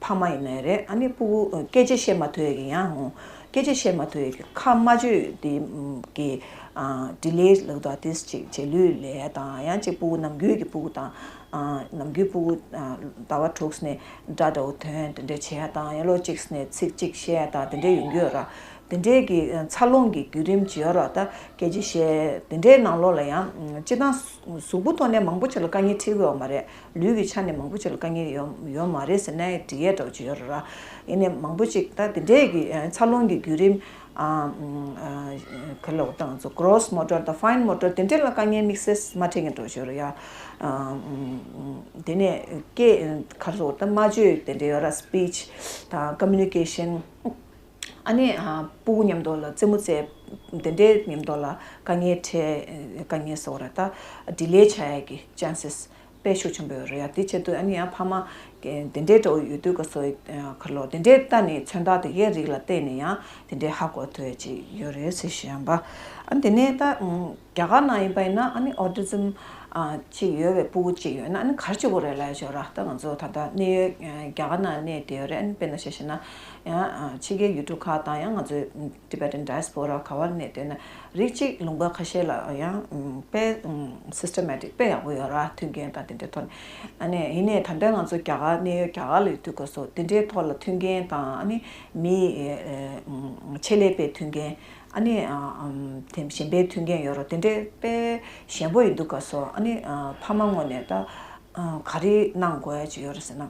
ཕ་མ་ཡིན་ནའི་རེད། ཨ་ནི་ཕྲུ་གུ་སྐད་ཆ་བཤད་མ་ཐུབ་ཡས་ཀྱི་ཡང་ཧོ། སྐད་ཆ་བཤད་མ་ཐུབ་ཡས་ཀྱི་ཁ་མ་ཆོད་དེ་གི་ཌི་ལེ་ལབ་དུས་དེ་ཅིག་བྱེད་ལུགས་ལས་དང་ཡང་ཅིག་ཕྲུ་གུ་ནམ་རྒྱུན་གྱི་ཕྲུ་གུ་དང་ནམ་རྒྱུན་ཕྲུ་གུ་ཟླ་བ་དྲུག་ནས་སྒྲ་འདྲ་བོ་ཐོན་དེ་འདྲ་བྱེད་ཡ་དང་ཡང་ལོ་གཅིག་ནས་ཚིག་གཅིག་བཤད་ཡ་དང་དེ་འདྲ་ཡོང་གི་ཡོད་ར། དེ་འདྲའི་གི་འཚར་ལོངས་ཀྱི་བརྒྱུད་རིམ་ཅིག་ཡོད་ར། ད་སྐད་ཆ་བཤད་དེ་འདྲའི་ནང་ལོགས་ལ་ཡང་སྤྱིར་བཏང་གཟུགས་པོ་ཐོག་ནས་མང་པོ་ཅིག་ལ་དཀའ་ངལ་འཕྲད་ཀྱི་ཡོད་མ་རེད། ལུས་ཀྱི་ཆ་ནས་མང་པོ་ཅིག་ལ་དཀའ་ངལ་ཡོད་ཡོད་མ་རེད་ཟེར་ནའི་འགྲིག་ཡས་འདྲ་བོ་ཅིག་ཡོད་རེད་ར། ཡིན་ནའི་མང་པོ་ཅིག་ད་དེ་འདྲའི་གི་འཚར་ལོངས་ཀྱི་བརྒྱུད་རིམ་ག་ལ་འོ་ད་ང་ཚོ་gross motor དང་fine motor དེ་འདྲ་ལ་དཀའ་ངལ་དམིགས་བསལ་མ་འཕྲད་མཁན་འདྲ་བོ་ཅིག་ཡོད་རེད་ཡ། དེ་ནས་སྐད་ག་རེ་ཟེར་དགོས་རེད། ད་སྨྲ་བརྗོད་དེ་འདྲ་ཡོད་ར། སི་པིཆ་དང་ཀོ་མུ་ནི་ཀེ་ཤན། ཨ་ནི་ཕྲུ་གུ་མཉམ་དུ་ལ་རྩེད་མོ་རྩེ་དེ་འདྲའི་མཉམ་དུ་ལ་དཀའ་ངལ་འཕྲད་དཀའ་ངལ་ཟེར་དགོས་རེད། ད་ཌི་ལེ་ཆགས་ཡ་གི་ཅན་སེས་དཔེ་ཤུགས་ཆེན་པོ་ཡོད་རེད་ཡ། དེ་ཆེད་དུ་ཨ་ནི་ཡང་ཕ་མ་དེ་འདྲའི་འདྲ་བོ་ཡོད་དུས་སྐབས་སུ་ག་ལོ་དེ་འདྲའི་ལྟ་ནས་མཚོན་རྟགས་དེ་གའི་རིགས་ལ་བལྟས་ནས་ཡང་དེ་འདྲའི་ཧ་གོ་ཐུབ་ཡ་ཅིག་ཡོད་རེད་ཟེར་ཞུ་ཡ་ཡིན་པ། ཨ་ནི་དེ་ནས་ད་རྒྱ་གར་ནང་ཡིན་པ་ཡིན་ན་ཨ་ནི་ཨོ་ཊི་ཛིམ་ཅིག་ཡོད་པའི་ཕྲུ་གུ་ཅིག་ཡོད་ན་ཨ་ནི་ག་རེ་བྱེད་དགོས་རེད་ལབ་ཡ་ཅིག་ཡོད་ར། ད་ང་ཚོ་ད་ལྟ་གནས་ཡུལ་རྒྱ་གར་ནང་གནས་བསྡད་ཡོད་རེད། ཨ་ནི་དཔེར་ན་ཆ་བཞག་ན་ཡང་ཕྱི་རྒྱལ་ཡུལ་གྲུ་ཁག་དང་ཡང་ང་ཚོའི་Tibetan diaspora ག་བར་གནས་བསྡད་ན་རིགས་གཅིག་ལུང་པ་ཁ་ཤས་ལ་ཡང་དཔེ་systematic དཔེ་ཡག་པོ་ཡོད་ར། མཐུན་རྐྱེན་དང་དེ་འདྲའི་ཐོག་ནས། ཨ་ནི་ཡིན་ནའི་ད་ལྟ་ང་ཚོ་རྒྱ་གར་གནས་ཡུལ་རྒྱ་གར་ལ་ཡོད་དུས་སྐབས་སུ་དེ་འདྲའི་ཐོག་ལ་མཐུན་རྐྱེན་དང་ཨ་ནི་མི་ཆེད་ལས་པའི་མཐུན་རྐྱེན། ཨ་ནི་དེ་གཞན་པའི་མཐུན་རྐྱེན་ཡོད་ར། དེ་འདྲའི་དཔེ་ཞན་པོ་ཡིན་དུས་སྐབས་སུ་ཨ་ནི་ཕ་མ་ངོས་ནས་ད་ག་རེ་གནང་དགོས་ཡ་ཅིག་ཡོད་རེད་ཟེར་ན།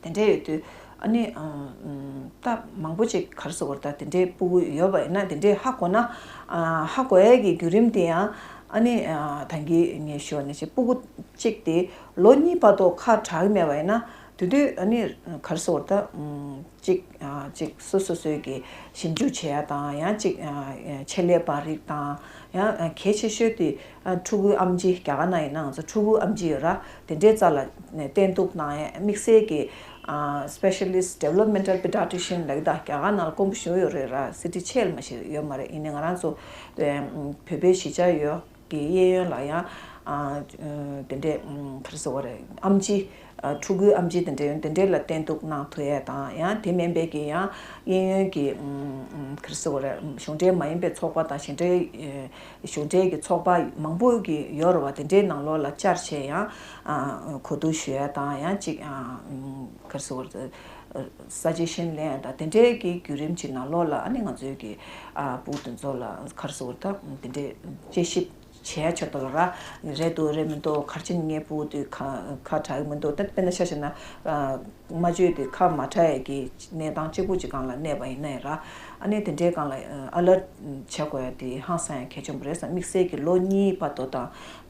དེ་འདྲ་ཡོད་དུས་ཨ་ནི་ད་མང་པོ་ཅིག་ག་རེ་ཟེར་དགོས་རེད། ད་དེ་འདྲའི་ཕྲུ་གུ་ཡོད་པ་ཡིན་ན་དེ་འདྲའི་ཧ་གོ་ན་ཧ་གོ་ཡས་ཀྱི་བརྒྱུད་རིམ་དེ་ཡང་ཨ་ནི་ད་གིན་ངས་ཞུས་པ་ནང་བཞིན་ཕྲུ་གུ་གཅིག་དེ་ལོ་གཉིས་བར་དུ་ཁ་གྲག་གི་མེད་པ་ཡིན་ན་དེ་དུས་ཨ་ནི་ག་རེ་ཟེར་དགོས་རེད། ད་གཅིག་གཅིག་སོ་སོ་སོའི་གི་ཞིབ་འཇུག་བྱེད་ཡ་དང་ཡང་གཅིག་ཆེད་ལས་པ་རིགས་དང་ཡང་གལ་ཆེ་ཤོས་དེ་ཕྲུ་གུའི་ཨེམ་ཆི། རྒྱ་གར་ནང་ཡིན་ན་ང་ཚོ་ཕྲུ་གུའི་ཨེམ་ཆི་ཡོད་ར། དེ་འདྲའི་རྩ་ལ་བསྟེན་གཏུག་གནང་ཡ་དམིགས་བསལ་གྱི་specialist developmental pediatrician ལབ་ཀྱི་ད་རྒྱ་གར་ནང་ལ་དཀོན་པོ་ཞེ་པོ་ཡོད་རེད་ར། སི་ཊི་ཆེ་ལ་མ་ཞིག་ཡོད་མ་རེད། ཡིན་ནའི་ང་རང་ཚོ་བོད་པའི་གཞིས་ཆགས་ཡོད། གི་གཡས་གཡོན་ལ་ཡང་ཨ་དེ་འདྲའི་ག་རེ་ཟེར་བ་རེད། ཨེམ་ཆི། ཕྲུ་གུའི་ཨེམ་ཆི་དེ་འདྲ་ཡོད། དེ་འདྲ་ལ་བསྟེན་གཏུགས་གནང་ཐུབ་ཡས་དང་། ཡང་དེ་མིན་པའི་གི་ཡང་གཡས་གཡོན་གྱི་ག་རེ་ཟེར་བ་རེད། གཞུང་འབྲེལ་མ་ཡིན་པའི་ཚོགས་པ་དང་གཞུང་འབྲེལ་གཞུང་འབྲེལ་གྱི་ཚོགས་པ་མང་པོ་གི་ཡོད་རེད་བ། དེ་འདྲའི་ནང་ལོགས་ལ་བཅར་བྱས་ཡང་གོ་བསྡུར་ཞུ་ཡས་དང་། ཡང་ཅིག་ག་རེ་ཟེར་བ་རེད། སཱ་ཇེ་ཤན་ལེན་ཡས་དང་། དེ་འདྲའི་གི་བརྒྱུད་རིམ་ཅིག་ནང་ལོགས་ལ་ཨ་ནི་ང་ཚོའི་གི་ཕྲུ་གུ་དེ་ཚོ་ལ་ག་རེ་ཟེར་བ་རེད། དེ་འདྲའི་དཔྱད་ཞིབ་བྱས་ཆོག་ཏོ་ལ་ར། རེད་འདུག་རེད་མི་འདུག་ག་རེ་བྱས་ནས་ངའི་ཕྲུ་གུ་དེ་ཁ་ཁ་གྲག་གི་མི་འདུག་ད་དཔེར་ན་ཆ་བཞག་ན་སྨྲ་བརྗོད་དེ་ཁ་མ་གྲག་ཡས་ཀྱི་གནས་སྟངས་གཅིག་པུ་གཅིག་སྒང་ལ་གནས་པ་ཡིན་ན་ཡང་ར། ཨ་ནི་དེ་འདྲའི་སྒང་ལ་ཨ་ལར་བྱེད་དགོས་ཡ་དེ་ཧང་སང་ཡ་གལ་ཆེན་པོ་རེད་བསམ། དམིགས་བསལ་གྱི་ལོ་གཉིས་བར་དུ་དང་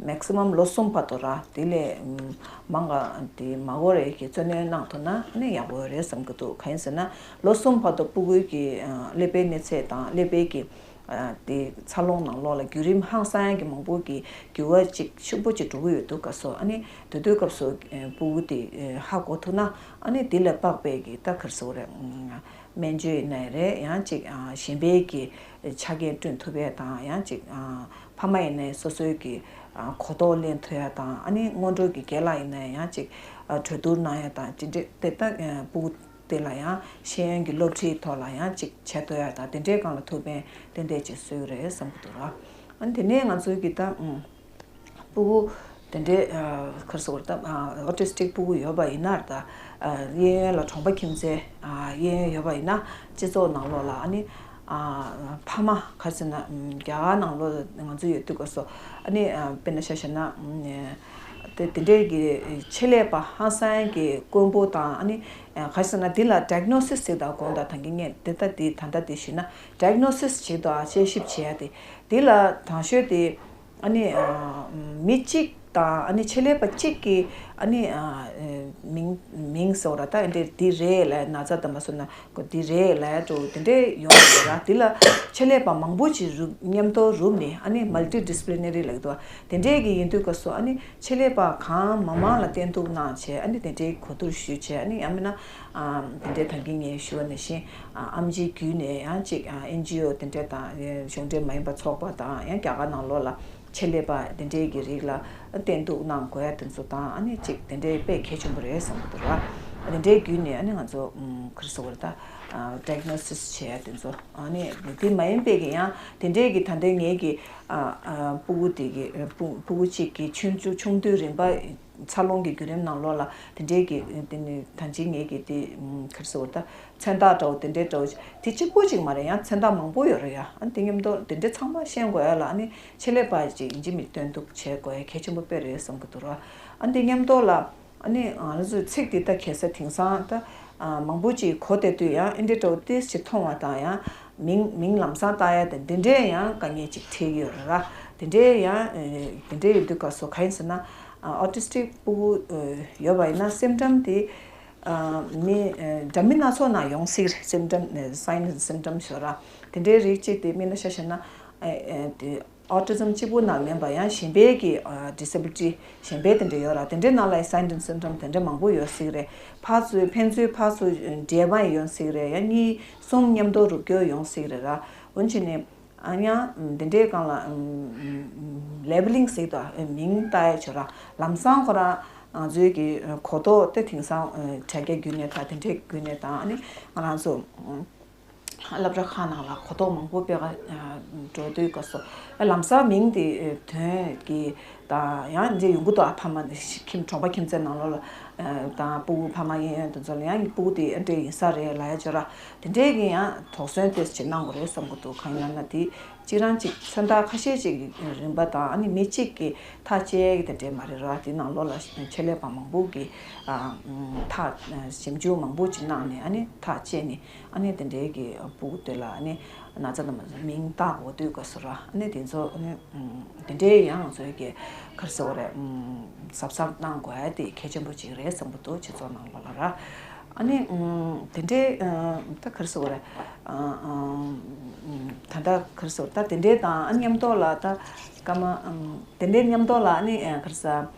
མེག་སི་མམ་ལོ་གསུམ་བར་དུ་ར། དེ་ལས་མང་ག་དེ་མ་འགོར་ཡས་ཀྱི་བཙན་གནོན་གནང་ཐུབ་ན་ཨ་ནི་ཡག་པོ་རེད་བསམ་གྱི་འདུག་གང་ཡིན་ཟེར་ན་ལོ་གསུམ་བར་དུ་ཕྲུ་གུའི་གི་ཀླད་པའི་གནས་ཚད་དང་ཀླད་པའི་གི་དེ་འཚར་ལོངས་ནང་ལོགས་ལ་བརྒྱུད་རིམ་ཧང་སང་གི་མང་པོ་གི་འགྱུར་བ་ཅིག་ཆེན་པོ་ཅིག་འགྲོ་གི་ཡོད་དུས་སྐབས་སུ། ཨ་ནི་དེ་དུས་སྐབས་སུ་ཕྲུ་གུ་དེ་ཧ་གོ་ཐུབ་ན་ཨ་ནི་དེ་ལ་དཔག་པའི་གི་ད་ག་རེ་ཟེར་དགོས་རེད། སྨན་བཅོས་ཡིན་ནའི་རེད། ཡང་ཅིག་གཞན་པའི་གི་ཆ་རྐྱེན་བསྐྲུན་ཐུབ་ཡས་དང་། ཡང་ཅིག་ཕ་མ་ཡིན་ནའི་སོ་སོའི་གི་གོ་རྟོགས་ལེན་ཐུབ་ཡས་དང་། ཨ་ནི་སྔོན་འགྲོ་གི་རྒན་ལགས་ཡིན་ནའི་ཡང་ཅིག་གྲོས་བསྡུར་གནང་ཡས་དང་། དེ་འདྲ་དེ་ལྟ་ཕྲུ་གུ་དེ་ལ་ཡང་ཤེས་ཡོན་གྱི་སློབ་ཁྲིད་ཐོག་ལ་ཡང་ཅིག་བྱེད་ཐུབ་ཡ་དང་། དེ་འདྲའི་སྒང་ལ་ཐུགས་ཕན་ཏན་ཏན་ཅིག་གསོས་ཀྱི་རེད་བསམ་གྱི་འདུག་ར། ཨ་ནི་དེ་ནས་ང་ཚོའི་གི་ད་ཨུམ་ཕྲུ་གུ་དེ་འདྲའི་ཨ་ག་རེ་ཟེར་དགོས་རེད། ད་ཨ་ཨོ་ཊི་སི་ཊིག་ཕྲུ་གུ་ཡོད་པ་ཡིན་ན་ད་ཨ་གཡས་གཡོན་ལ་གྲོང་པ་ཁྱིམ་མཚེས་ཨ་གཡས་གཡོན་ཡོད་པ་ཡིན་ན་སྤྱི་ཚོགས་ནང་ལོགས་ལ་ཨ་ནི་ཨ་ཕ་མ་ག་རེ་ཟེར་ན་ཨུམ་རྒྱ་གར་ནང་ལོགས་ལ་ང་ཚོ་ཡོད་དུས་སྐབས་སུ་ཨ་ནི་ཨ་དཔེར་ན་ཆ་བཞག་ན་ཨུམ་དེ་དེ་འདྲའི་གི་ཆེད་ལས་པ་ཧང་སང་གི་དཀོན་པོ་དང་། ཨ་ནི་ཨ་ག་རེ་ཟེར་ན་འདི་ལ་ཌའི་གྷ་ནོ་སིས་ཟེར་དང་དགོངས་དག་དང་གི་ངས་དེ་ལྟ་དེ་ད་ལྟ་དེ་ཞུས་ན་ཌའི་གྷ་ནོ་སིས་བྱེད་དང་དཔྱད་ཞིབ་བྱེད་ཡ་དེ། འདི་ལ་དང་ཤོས་དེ་ཨ་ནི་ཨ་མི་གཅིག་དང་ཨ་ནི་ཆེད་ལས་པ་གཅིག་གིས་ཨ་ནི་ཨ་མིང་མིང་ཟེར་བ་ར། ད་འདི་འདི་རེད་ལབ་ན་ཚ་དམ་པ་སོ་ན་གོ་འདི་རེད་ལབ་ཡ་འགྲོ་དེ་འདྲས་ཡོང་བ་ར། འདི་ལ་ཆེད་ལས་པ་མང་པོ་ཅིག་རུབ་མཉམ་དུ་རུབ་ནས་ཨ་ནི་མལ་ཊི་ཌི་སི་པི་ལི་ནེ་རི་ལབ་འདུག་དེ་འདྲས་ཀྱི་ཡིན་དུས་སྐབས་སུ་ཨ་ནི་ཆེད་ལས་པ་གང་མང་མང་ལ་བསྟེན་གཏུགས་གནང་བྱས། ཨ་ནི་དེ་འདྲའི་གོ་བསྡུར་ཞུས་བྱས། ཨ་ནི་ཡང་མིན་ན་ཨ་དེ་འདྲའི་ད་གིན་ངས་ཞུ་བ་ནང་བཞིན་ཨ་ཨེམ་ཆིའི་བརྒྱུད་ནས་ཡང་ཅིག་ཨ་ཨེན་ཇི་ཨོ་དེ་འདྲ་དང་གཞུང་འབྲེལ་མ་ཡིན་པ་ཚོགས་པ་དང་། ཡང་རྒྱ་གར་ནང་ལོགས་ལ་ཆེད་ལས་པ་དེ་འདྲའི་གི་རིགས་ལ་བསྟེན་གཏུགས་གནང་དགོས་ཡ་དེ་ཚོ་དང་། ཨ་ནི་ཅིག་དེ་འདྲའི་དཔེ་གལ་ཆེན་པོ་རེད་བསམ་གྱི་འདུག་ར། དེ་འདྲའི་བརྒྱུད་ནས་ཨ་ནི་ང་ཚོ་ཨམ་ག་རེ་ཟེར་དགོས་རེད། ད་ཌའི་གྷ་ནོ་སིས་བྱེད་ཡ་དེ་ཚོ། ཨ་ནི་དེ་མ་ཡིན་པའི་གི་ཡང་དེ་འདྲའི་གི་ད་ལྟའི་ངའི་གི་ཨ་ཨ་ཕྲུ་གུ་དེ་གི་ཕྲུ་ཕྲུ་གུ་གཅིག་གི་ཆུང་ཆུང་ཆུང་དུས་རིམ་པ་འཚར་ལོངས་ཀྱི་བརྒྱུད་རིམ་ནང་ལོགས་ལ་དེ་འདྲའི་གི་དེ་ནི་ད་ཅི་ངེད་ཀྱི་དེ་ཨམ་ག་རེ་ཟེར་དགོས་རེད། ད་མཚན་རྟགས་འདྲ་བོ་དེ་འདྲའི་འདྲ་བོ་དེ་གཅིག་པོ་གཅིག་མ་རེད། ཡང་མཚན་རྟགས་མང་པོ་ཡོད་རེད་ཡ། ཨ་ནི་དེ་མཉམ་དུ་དེ་འདྲའི་ཚང་མ་ཤེས་དགོས་ཡ་ལ་ཨ་ནི་ཆེད་ལས་པ་ཅིག་ཡིན་གཅིག་མིན་གཅིག་བསྟེན་གཏུགས་བྱེད་དགོས་ཡ་གལ་ཆེན་པོ་དཔེ་རེད་བསམ་གྱི་འདུག་ར། ཨ་ནི་དེ་མཉམ་དུ་ལ་ཨ་ནི་ང་རང་ཚོའི་ཚིག་འདི་ད་ག་ས་དེང་སང་ད་མང་པོ་ཅིག་གོ་བསྡད་དུས་ཡང་ཨེ་འདྲའི་འདྲ་བོ་ཏིས་ཅིག་མཐོང་བ་དང་། ཡང་མིང་མིང་ལམ་སང་བཏགས་ཡ་དེ་འདི་འདྲའི་ཡང་དཀའ་ངལ་ཅིག་འཕྲད་ཀྱི་ཡོད་རེད་ར། དེ་འདྲའི་ཡང་དེ་འདྲའི་ཡོད་དུས་སྐབས་སུ་གང་ཡིན་ཟེར་ན་ཨོ་ཊི་སི་ཊིག་ཕྲུ་གུ་ཡོད་པ་ཡིན་ན་སིམ་ཊམ་དེ་ཨ་མི་ཨ་འདྲ་མིན་སྣ་ཚོགས་ནང་ཡོང་སྲིད་རེད། སིམ་ཊམ་ཨ་སའིན་སིམ་ཊམ་ཞོ་ར། དེ་འདྲའི་རིགས་གཅིག་དེ་དམིགས་བསལ་ཆ་བཞག་ན་ཨ་ཨ་དེ་ཨོ་ཊི་ཛམ་གཅིག་པུ་ནང་མིན་པ་ཡང་གཞན་པའི་གི་ཨ་ཌི་སེ་བི་ལི་ཊི་གཞན་པའི་དེ་འདྲ་ཡོད་ར། དེ་འདྲའི་ནང་ལ་སའིན་སིམ་ཊམ་དེ་འདྲ་མང་པོ་ཡོད་སྲིད་རེད། ཕར་ཚུར་ཕན་ཚུན་ཕར་ཚུར་འབྲེལ་བ་ཡོང་སྲིད་རེད། ཡང་གཉིས་གསུམ་མཉམ་དུ་རུབ་རྒྱུ་ཡོང་སྲིད་རེད་ར། འོན་ཀྱང་ནི། ཨ་ཡང་དེ་འདྲའི་སྒང་ལ་ལེ་བི་ལིང་ཟེར་དང་མིང་བཏགས་ཡ་ཆོ་ར། ལམ་སང་ཁོ་རང་ང་ཚོའི་གི་གོ་རྟོགས་དེ་དེང་སང་དྲ་རྒྱ་བརྒྱུད་ནས་དང་དེ་འདྲའི་བརྒྱུད་ནས་དང་། ཨ་ནི་ང་རང་ཚོ་སློབ་གྲྭ་ཁག་ནང་ལ་གོ་རྟོགས་མང་པོ་སྤེལ་ག་འགྲོ་དུས་སྐབས་སུ་ལམ་སང་མིང་དེ་ཐོན་གི་དང་ཡང་འདྲ་ཡོང་གི་འདུག་ཨ་ཕ་མ་ཁྱིམ་གྲོང་པ་ཁྱིམ་མཚེས་ནང་ལོགས་ལ་དང་ཕྲུ་གུ་ཕ་མ་གཡས་གཡོན་དེ་ཚོ་ལ་ཡང་ཕྲུ་གུ་དེ་ཨ་འདྲ་ཡིན་ས་རེད་ལབ་ཡ་ཆོ་ར། དེ་འདྲའི་གི་ཡང་དོགས་ཟོན་ཏོག་ཙམ་གནང་དགོས་རེད་བསམ་གི་འདུག་གང་ཡིན་ལབ་ན་དེ་གཅིག་རང་གཅིག་མཚོན་རྟགས་ཁ་ཤས་ཅིག་གི་རིམ་པ་དང་། ཨ་ནི་མི་གཅིག་གི་ཐག་བཅད་ཀྱི་དེ་འདྲས་མ་རེད་ར། དེ་ནང་ལོགས་ལ་ཆེད་ལས་པ་མང་པོ་གི་ཨ་ཐག་ཞིབ་འཇུག་མང་པོ་ཅིག་གནང་ནས། ཨ་ནི་ཐག་བཅད་ནས། ཨ་ནི་དེ་འདྲའི་གི་ཕྲུ་གུ་དེ་ལ་ཨ་ནི་ན་ཚ་དང་མིང་བཏགས་དགོས་དུས་སྐབས་སུ་ར། ཨ་ནི་དེ་ཚོ་ཨ་ནི་དེ་འདྲའི་ཡང་ང་ཚོའི་གི་ག་རེ་ཟེར་དགོས་རེད། གཟབ་གཟབ་གནང་དགོས་ཡ་དེ་གལ་ཆེན་པོ་ཅིག་རེད་བསམ་གི་འདུག་སྤྱི་ཚོགས་ནང་ལོགས་ལ་ར། ཨ་ནི་ཨུམ་དེ་འདྲའི་ཨ་ད་ག་རེ་ཟེར་དགོས་རེད། ཨ་ཨ་ཨུམ་ད་ལྟ་ག་རེ་ཟེར་དགོས་རེད། ད་དེ་འདྲའི་དང་ཨ་མཉམ་དུ་ལ་ད་སྐར་མ་ཨུམ་དེ་འདྲའི་མཉམ་དུ་ལ་ཨ་ནི་ཨ་ག་རེ་ཟེར།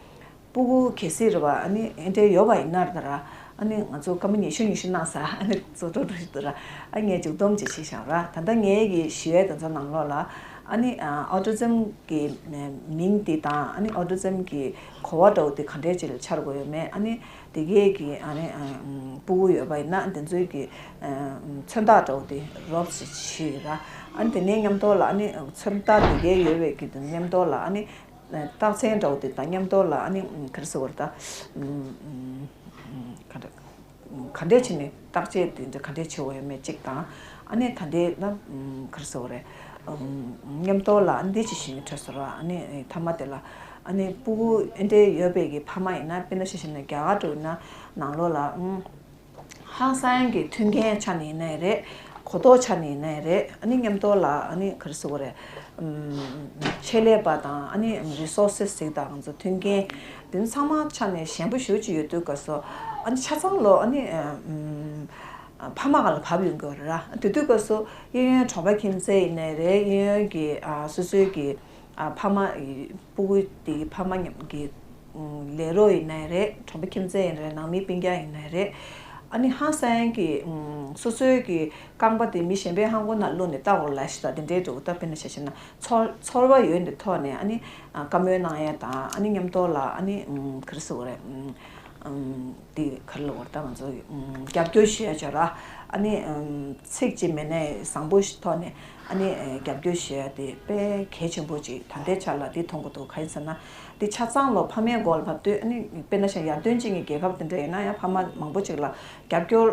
ཕྲུ་གུ་གལ་སྲིད་རེད་བ། ཨ་ནི་ཨེ་འདྲའི་ཡོད་པ་ཡིན་ན་རེད་ད་ར། ཨ་ནི་ང་ཚོ་སྐར་མ་ཉི་ཤུ་ཉི་ཤུ་གནང་ས། ཨ་ནི་ཚོ་འགྲོ་འགྲོ་ཞིག་འདུག་ར། ཨ་ངས་མཇུག་སྡོམ་ཅིག་བྱས་བཞག་ར། ད་ལྟ་ངའི་གི་ཞུ་ཡས་དེ་ཚོ་ནང་ལོགས་ལ་ཨ་ནི་ཨོ་ཊི་ཛམ་གི་མིང་དེ་དང་ཨ་ནི་ཨོ་ཊི་ཛམ་གི་གོ་བ་འདྲ་བོ་དེ་ག་འདྲས་ཅིག་ལ་འཆར་དགོས་ཡོད་མེད། ཨ་ནི་དེ་གས་ཀྱི་ཨ་ནི་ཨ་ཕྲུ་གུ་ཡོད་པ་ཡིན་ན་དེ་ཚོའི་གི་ཨ་མཚོན་རྟགས་འདྲ་བོ་དེ་རོབ་ཙམ་ཞུས་ར། ཨ་ནི་དེ་ནས་མཉམ་དུ་ལ་ཨ་ནི་མཚོན་རྟགས་དེ་གས་ཡོད་པའི་གི་དེ་མཉམ་དུ་ལ་ཨ་ནི་རྟགས་མཚན་འདྲ་བོ་དེ་དང་མཉམ་དུ་ལ་ཨ་ནི་ག་རེ་ཟེར་བ་རེད་ད། ག་འདྲ་ག་འདྲས་བྱས་ནས་བརྟག་དཔྱད་དེ་འདྲ་ག་འདྲས་བྱེད་དགོས་ཡོད་མེད་ཅིག་དང་། ཨ་ནི་ད་ལྟའི་ན་ག་རེ་ཟེར་བ་རེད། མཉམ་དུ་ལ་ཨ་ནི་འདི་ཅིག་ཞིག་འཕྲོད་ཟེར་བ། ཨ་ནི་མཐའ་མ་དེ་ལ་ཨ་ནི་ཕྲུ་གུ་ཨེ་འདྲས་ཡོད་པའི་གི་ཕ་མ་ཡིན་ན། དཔེར་ན་ཆ་བཞག་ན་རྒྱ་གར་འདྲ་ཡིན་ན་ནང་ལོགས་ལ་ཧང་སང་གི་མཐུན་རྐྱེན་ཆ་ནས་ཡིན་ནའི་རེད། གོ་རྟོགས་ཆ་ནས་ཡིན་ནའི་རེད། ཨ་ནི་མཉམ་དུ་ལ་ཨ་ནི་ག་རེ་ཟེར་དགོས་རེད། ཆེད་ལས་པ་དང་ཨ་ནི་རི་སོར་སེ་སི་ཟེར་དང་ང་ཚོ་མཐུན་རྐྱེན་དེ་ཚང་མ་ཆ་ནས་ཞན་པོ་ཞེ་པོ་ཅིག་ཡོད་དུས་སྐབས་སུ། ཨ་ནི་ཆ་ཚང་ལོ་ཨ་ནི་ཕ་མ་སྒང་ལ་བབས་ཡོང་གི་ཡོད་རེད་ར། དེ་དུས་སྐབས་སུ་གཡས་གཡོན་གྲོང་པ་ཁྱིམ་མཚེས་ཡིན་ནའི་རེད། གཡས་གཡོན་གྱི་ཨ་སོ་སོའི་གི་ཨ་ཕ་མ་ཕྲུ་གུ་དེ་གི་ཕ་མ་མཉམ་གི་ལས་རོགས་ཡིན་ནའི་རེད། གྲོང་པ་ཁྱིམ་མཚེས་ཡིན་ནའི་རེད། ནང་མི་སྤུན་ཀྱག་ཡིན་ནའི་རེད། ཨ་ནི་ཧང་སང་གི་སོ་སོའི་གི་རྐང་པ་དེ་མི་གཞན་པའི་ཧང་གོ་ནང་བླུགས་ནས་ལྟ་དགོས་ལ་ཞིག་དང་དེ་འདྲའི་འགྲོ་གི། ད་དཔེར་ན་ཆ་བཞག་ན་ཚོར་ཚོར་བ་ཡོད་འདི་ཐོག་ནས་ཨ་ནི་བཀའ་མོལ་གནང་ཡ་དང་། ཨ་ནི་མཉམ་དུ་ལ་ཨ་ནི་ག་རེ་ཟེར་དགོས་རེད། དེ་ག་རེ་ལབ་དགོས་རེད། ད་ང་ཚོ་རྒྱབ་སྐྱོར་ཞུ་ཡ་བྱས་ར། ཨ་ནི་ཚིག་ཅིག་མེད་ནའི་བཟང་པོ་ཞིག་ཐོག་ནས་ཨ་ནི་རྒྱབ་སྐྱོར་ཞུ་ཡ་དེ་དཔེ་གལ་ཆེན་པོ་ཅིག་ད་ལྟའི་ཆ་ལ་དེ་མཐོང་གི་འདུག་གང་ཡིན་ཟེར་ན། དེ་ཆ་ཚང་ལོ་ཕ་མའི་མགོ་ལ་བབས་དུས། ཨ་ནི་དཔེར་ན་ཆ་ཡར་ཐོན་ཅན་གྱི་རྒྱལ་ཁབ་དེ་འདྲ་ཡིན་ན་ཡང་ཕ་མ་མང་པོ་ཅིག་ལ་རྒྱབ་སྐྱོར་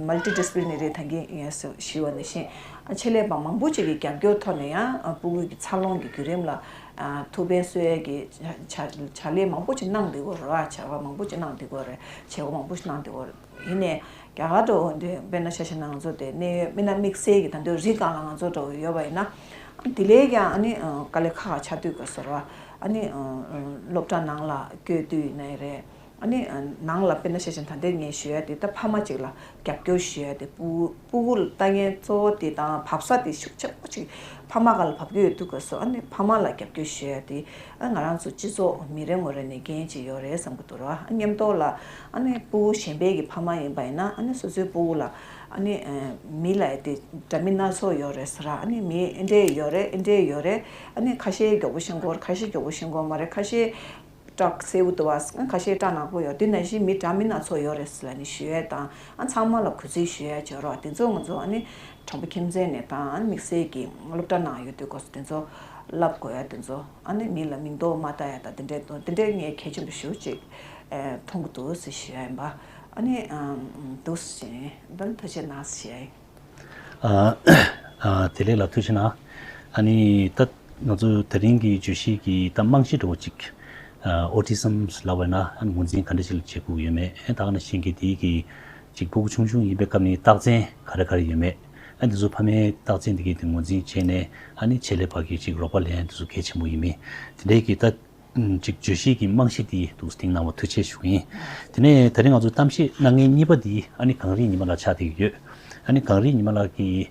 མལ་ཊི་ཌི་སི་པི་ལི་ནེ་རི་ད་གིན་ཡང་ཞུས་པ་ནང་བཞིན། ཆེད་ལས་པ་མང་པོ་ཅིག་གི་རྒྱབ་སྐྱོར་ཐོག་ནས་ཡང་ཕྲུ་གུ་གི་འཚར་ལོངས་ཀྱི་བརྒྱུད་རིམ་ལ་ཐུགས་ཕན་གསོས་ཡས་ཀྱི་བྱ་བྱ་ལས་མང་པོ་ཅིག་གནང་བསྡད་ཀྱི་ཡོད་རེད་བ། བྱ་བ་མང་པོ་ཅིག་གནང་བསྡད་ཀྱི་ཡོད་རེད། བྱེད་སྒོ་མང་པོ་ཞིག་གནང་བསྡད་ཀྱི་ཡོད་རེད། ཡིན་ནའི་རྒྱ་གར་འདྲ་བོ་འདི་དཔེར་ན་ཆ་བཞག་ན་ང་ཚོ་དེ་གནས་ཡུལ་མི་སྣ་དམིགས་བསལ་གྱི་ད་དུང་རི་སྒང་ལ་ང་ཚོ་འདྲ་བོ་ཡོད་པ་ཡིན་ན། དེ་ལས་ཀྱང་ཨ་ནི་དཀའ་ལས་ཁག་ཁག་ཆགས་དུས་སྐབས་སུ་ར། ཨ་ནི་སློབ་གྲྭ་ནང་ལ་བསྐྱོད་དུས་ཡིན་ནའི་རེད། ཨ་ནི་ནང་ལ་དཔེར་ན་ཆ་བཞག་ན་ད་ལྟའི་ངས་ཞུ་ཡ་དེ་ད་ཕ་མ་གཅིག་ལ་རྒྱབ་སྐྱོར་ཞུ་ཡ་དེ། ཕྲུ་ཕྲུ་གུ་ལ་ལྟ་མཁན་གཙོ་བོ་དེ་དང་བབས་ས་དེ་ཤུགས་ཆེན་པོ་ཅིག་ཕ་མ་སྒང་ལ་བབས་ཀྱི་ཡོད་དུས་སྐབས་སུ། ཨ་ནི་ཕ་མ་ལ་རྒྱབ་སྐྱོར་ཞུ་ཡ་དེ། ཨ་ང་རང་ཚོ་སྤྱི་ཚོགས་མི་རེ་ངོ་རེ་ནས་འགན་ཅིག་ཡོད་རེད་བསམ་གྱི་འདུག་ར། མཉམ་དུ་ལ་ཨ་ནི་ཕྲུ་གུ་གཞན་པའི་གི་ཕ་མ་ཡིན་པ་ཡིན་ན། ཨ་ནི་སོ་སོའི་ཕྲུ་གུ་ལ་ཨ་ནི་མི་ལབ་ཡ་དེ་འདྲ་མིན་སྣ་ཚོགས་ཡོད་རེད་ཟེར་ར། ཨ་ནི་མི་ཨེ་འདྲས་ཡོད་རེད། ཨེ་འདྲས་ཡོད་རེད། ཨ་ནི་ཁ་ཤས་མགྱོགས་པོ་ཤེས་ཀྱི་ཡོད་རེད། ཁ་ཤས་མགྱོགས་པོ་ཤེས་ཀྱི་ཡོད་མ་རེད། ཁ་ཤས་སྐྲག་སེའུ་དུ་བ། ཁ་ཤས་སྐྲག་ནག་པོ་ཡོད། དེ་ནང་བཞིན་མི་འདྲ་མིན་སྣ་ཚོགས་ཡོད་རེད་ཟེར་ལབ་ནས་ཞུ་ཡས་དང་། ཨ་ཚང་མ་ལ་གུས་བརྩི་ཞུ་ཡས་བྱེད་རོགས། དེ་ཚོ་ང་ཚོ་ཨ་ནི་གྲོང་པ་ཁྱིམ་མཚེས་ནས་དང་། ཨ་ནི་དམིགས་བསལ་གྱི་སློབ་གྲྭ་ནང་ཡོད་དུས་སྐབས་སུ་དེ་ཚོ་བསླབ་དགོས་ཡ། དེ་ཚོ་ཨ་ནི་མི་ལ་མིང་འདོགས་མ་བཏགས་ཡ་དང་། དེ་འདྲའི་དེ་འདྲའི་ངས་གལ་ཆེན་པོ་ཞེ་པོ་ཅིག་མཐོང་གི་འདུག་ཟེར་ཞུ་ཡ་ཡིན་པ། ཨ་ནི་འདུག་ཟེར་བྱས་ནས་ད་ཐུགས་རྗེ་གནང་ཟེར་ཞུ་ཡ་ཡིན། ཨ་ཨ་དེ་ལས་ལ་ཐུགས་རྗེ་གནང་། ཨ་ནི་ད་ང་ཚོ་དེ་རིང་གི་བརྗོད་གཞི་གི་ད་རྨང་གཞི་འདྲ་བོ་ཅིག་ཨོ་ཊི་ཛམ་ལབ་པ་ན་ཨ་ནི་ངོས་འཛིན་ག་འདྲ་ཞིག་ལ་བྱེད་དགོས་ཡོད་མེད། ཨ་ད་ག་ནང་བཞིན་གྱི་དེའི་གི་ཅིག་ཕྲུ་གུ་ཆུང་ཆུང་ཡིན་པའི་སྐབས་ནས་རྟགས་མཚན་ག་རེ་ག་རེ་ཡོད་མེད། ཨ་འདི་ཚོ་ཕ་མའི་རྟགས་མཚན་འདི་གའི་དེ་ངོས་འཛིན་བྱས་ནས། ཨ་ནི་ཆེད་ལས་པ་གི་ཅིག་རོགས་པ་ལེན་ཡ་འདི་ཚོ་གལ་ཆེན་པོ་ཡིན་མིན། དེ་འདྲའི་གི་ད་ཅིག་བརྗོད་གཞི་གི་རྨང་གཞི་དེ་འདུག་སྟེང་གནང་བ་ཐུགས་རྗེ་ཆེ་ཞུ་གི་ཡིན། དེ་ནས་ད་རིང་ང་ཚོ་གཏམ་བཤད་གནང་མཁན་གཉིས་པ་དེ་ཨ་ནི་གངས་རི་ཉི་མ་ལགས་ཆགས་བསྡད་ཀྱི་ཡོད། ཨ་ནི་གངས་རི་ཉི་མ་ལགས་ཀྱིས་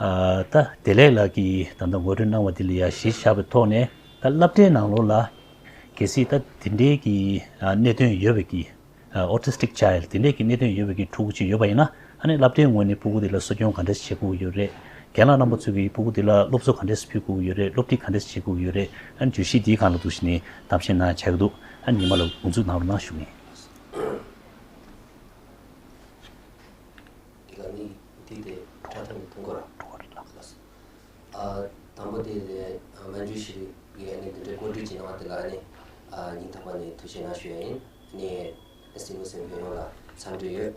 ཨ་ད་བདེ་ལེགས་ལགས་ཀྱིས་ད་ལྟ་ངོ་སྤྲོད་གནང་བ་དེ་ལ་ཡ་གཞི་བཞག་པའི་ཐོག་ནས། ད་སློབ་གྲྭའི་ནང་ལོགས་ལ་གལ་སྲིད་ད་དེ་འདྲའི་གི་ཨ་གནད་དོན་ཡོད་པའི་གི་autistic child དེ་འདྲའི་གི་གནད་དོན་ཡོད་པའི་གི་ཕྲུ་གུ་ཅིག་ཡོད་པ་ཡིན་ན། ཨ་ནི་སློབ་གྲྭའི་ངོས་ནས་ཕྲུ་གུ་དེ་ལ་གསོ་སྐྱོང་ག་འདྲས་བྱེད་དགོས་ཡོད་རེད། རྒན་ལགས་རྣམ་པ་ཚོས་ཀྱིས་ཕྲུ་གུ་དེ་ལ་སློབ་གསོ་ག་འདྲས་ཕུལ་དགོས་ཡོད་རེད། སློབ་ཁྲིད་ག་འདྲས་བྱེད་དགོས་ཡོད་རེད། ཨ་ནི་བརྗོད་གཞི་འདིའི་སྒང་ལ་འདུག་བྱས་ནས་གཏམ་བཤད་གནང་བྱ་གི་འདུག་ཨ་ནི་ཉི་མ་ལགས་འགོ་འཛུགས་གནང་རོགས་གནང་ཞུ་གི་ཡིན། དེ་ག་ནི་དེ་དེ་ཁྲ་ཐང་གི་ཐུང་གོ་ར། ཨ་དང་པོ་དེ་ལས་མན་ཇུ་ཤྲི་ཡིས་ཨ་ནི་འདི་འདྲའི་གོ་སྒྲིག་ཅིག་གནང་བ་དེ་ལ་ཨ་ནི་ཨ་སྙིང་ཐག་པ་ནས་ཐུགས་རྗེ་གནང་ཞུ་ཡ་ཡིན། ཨ་ནི་ཨེ་སི་ཊི་མི་སེར་ཡོངས་ལ་འཚམས་འདྲི་ཡོད།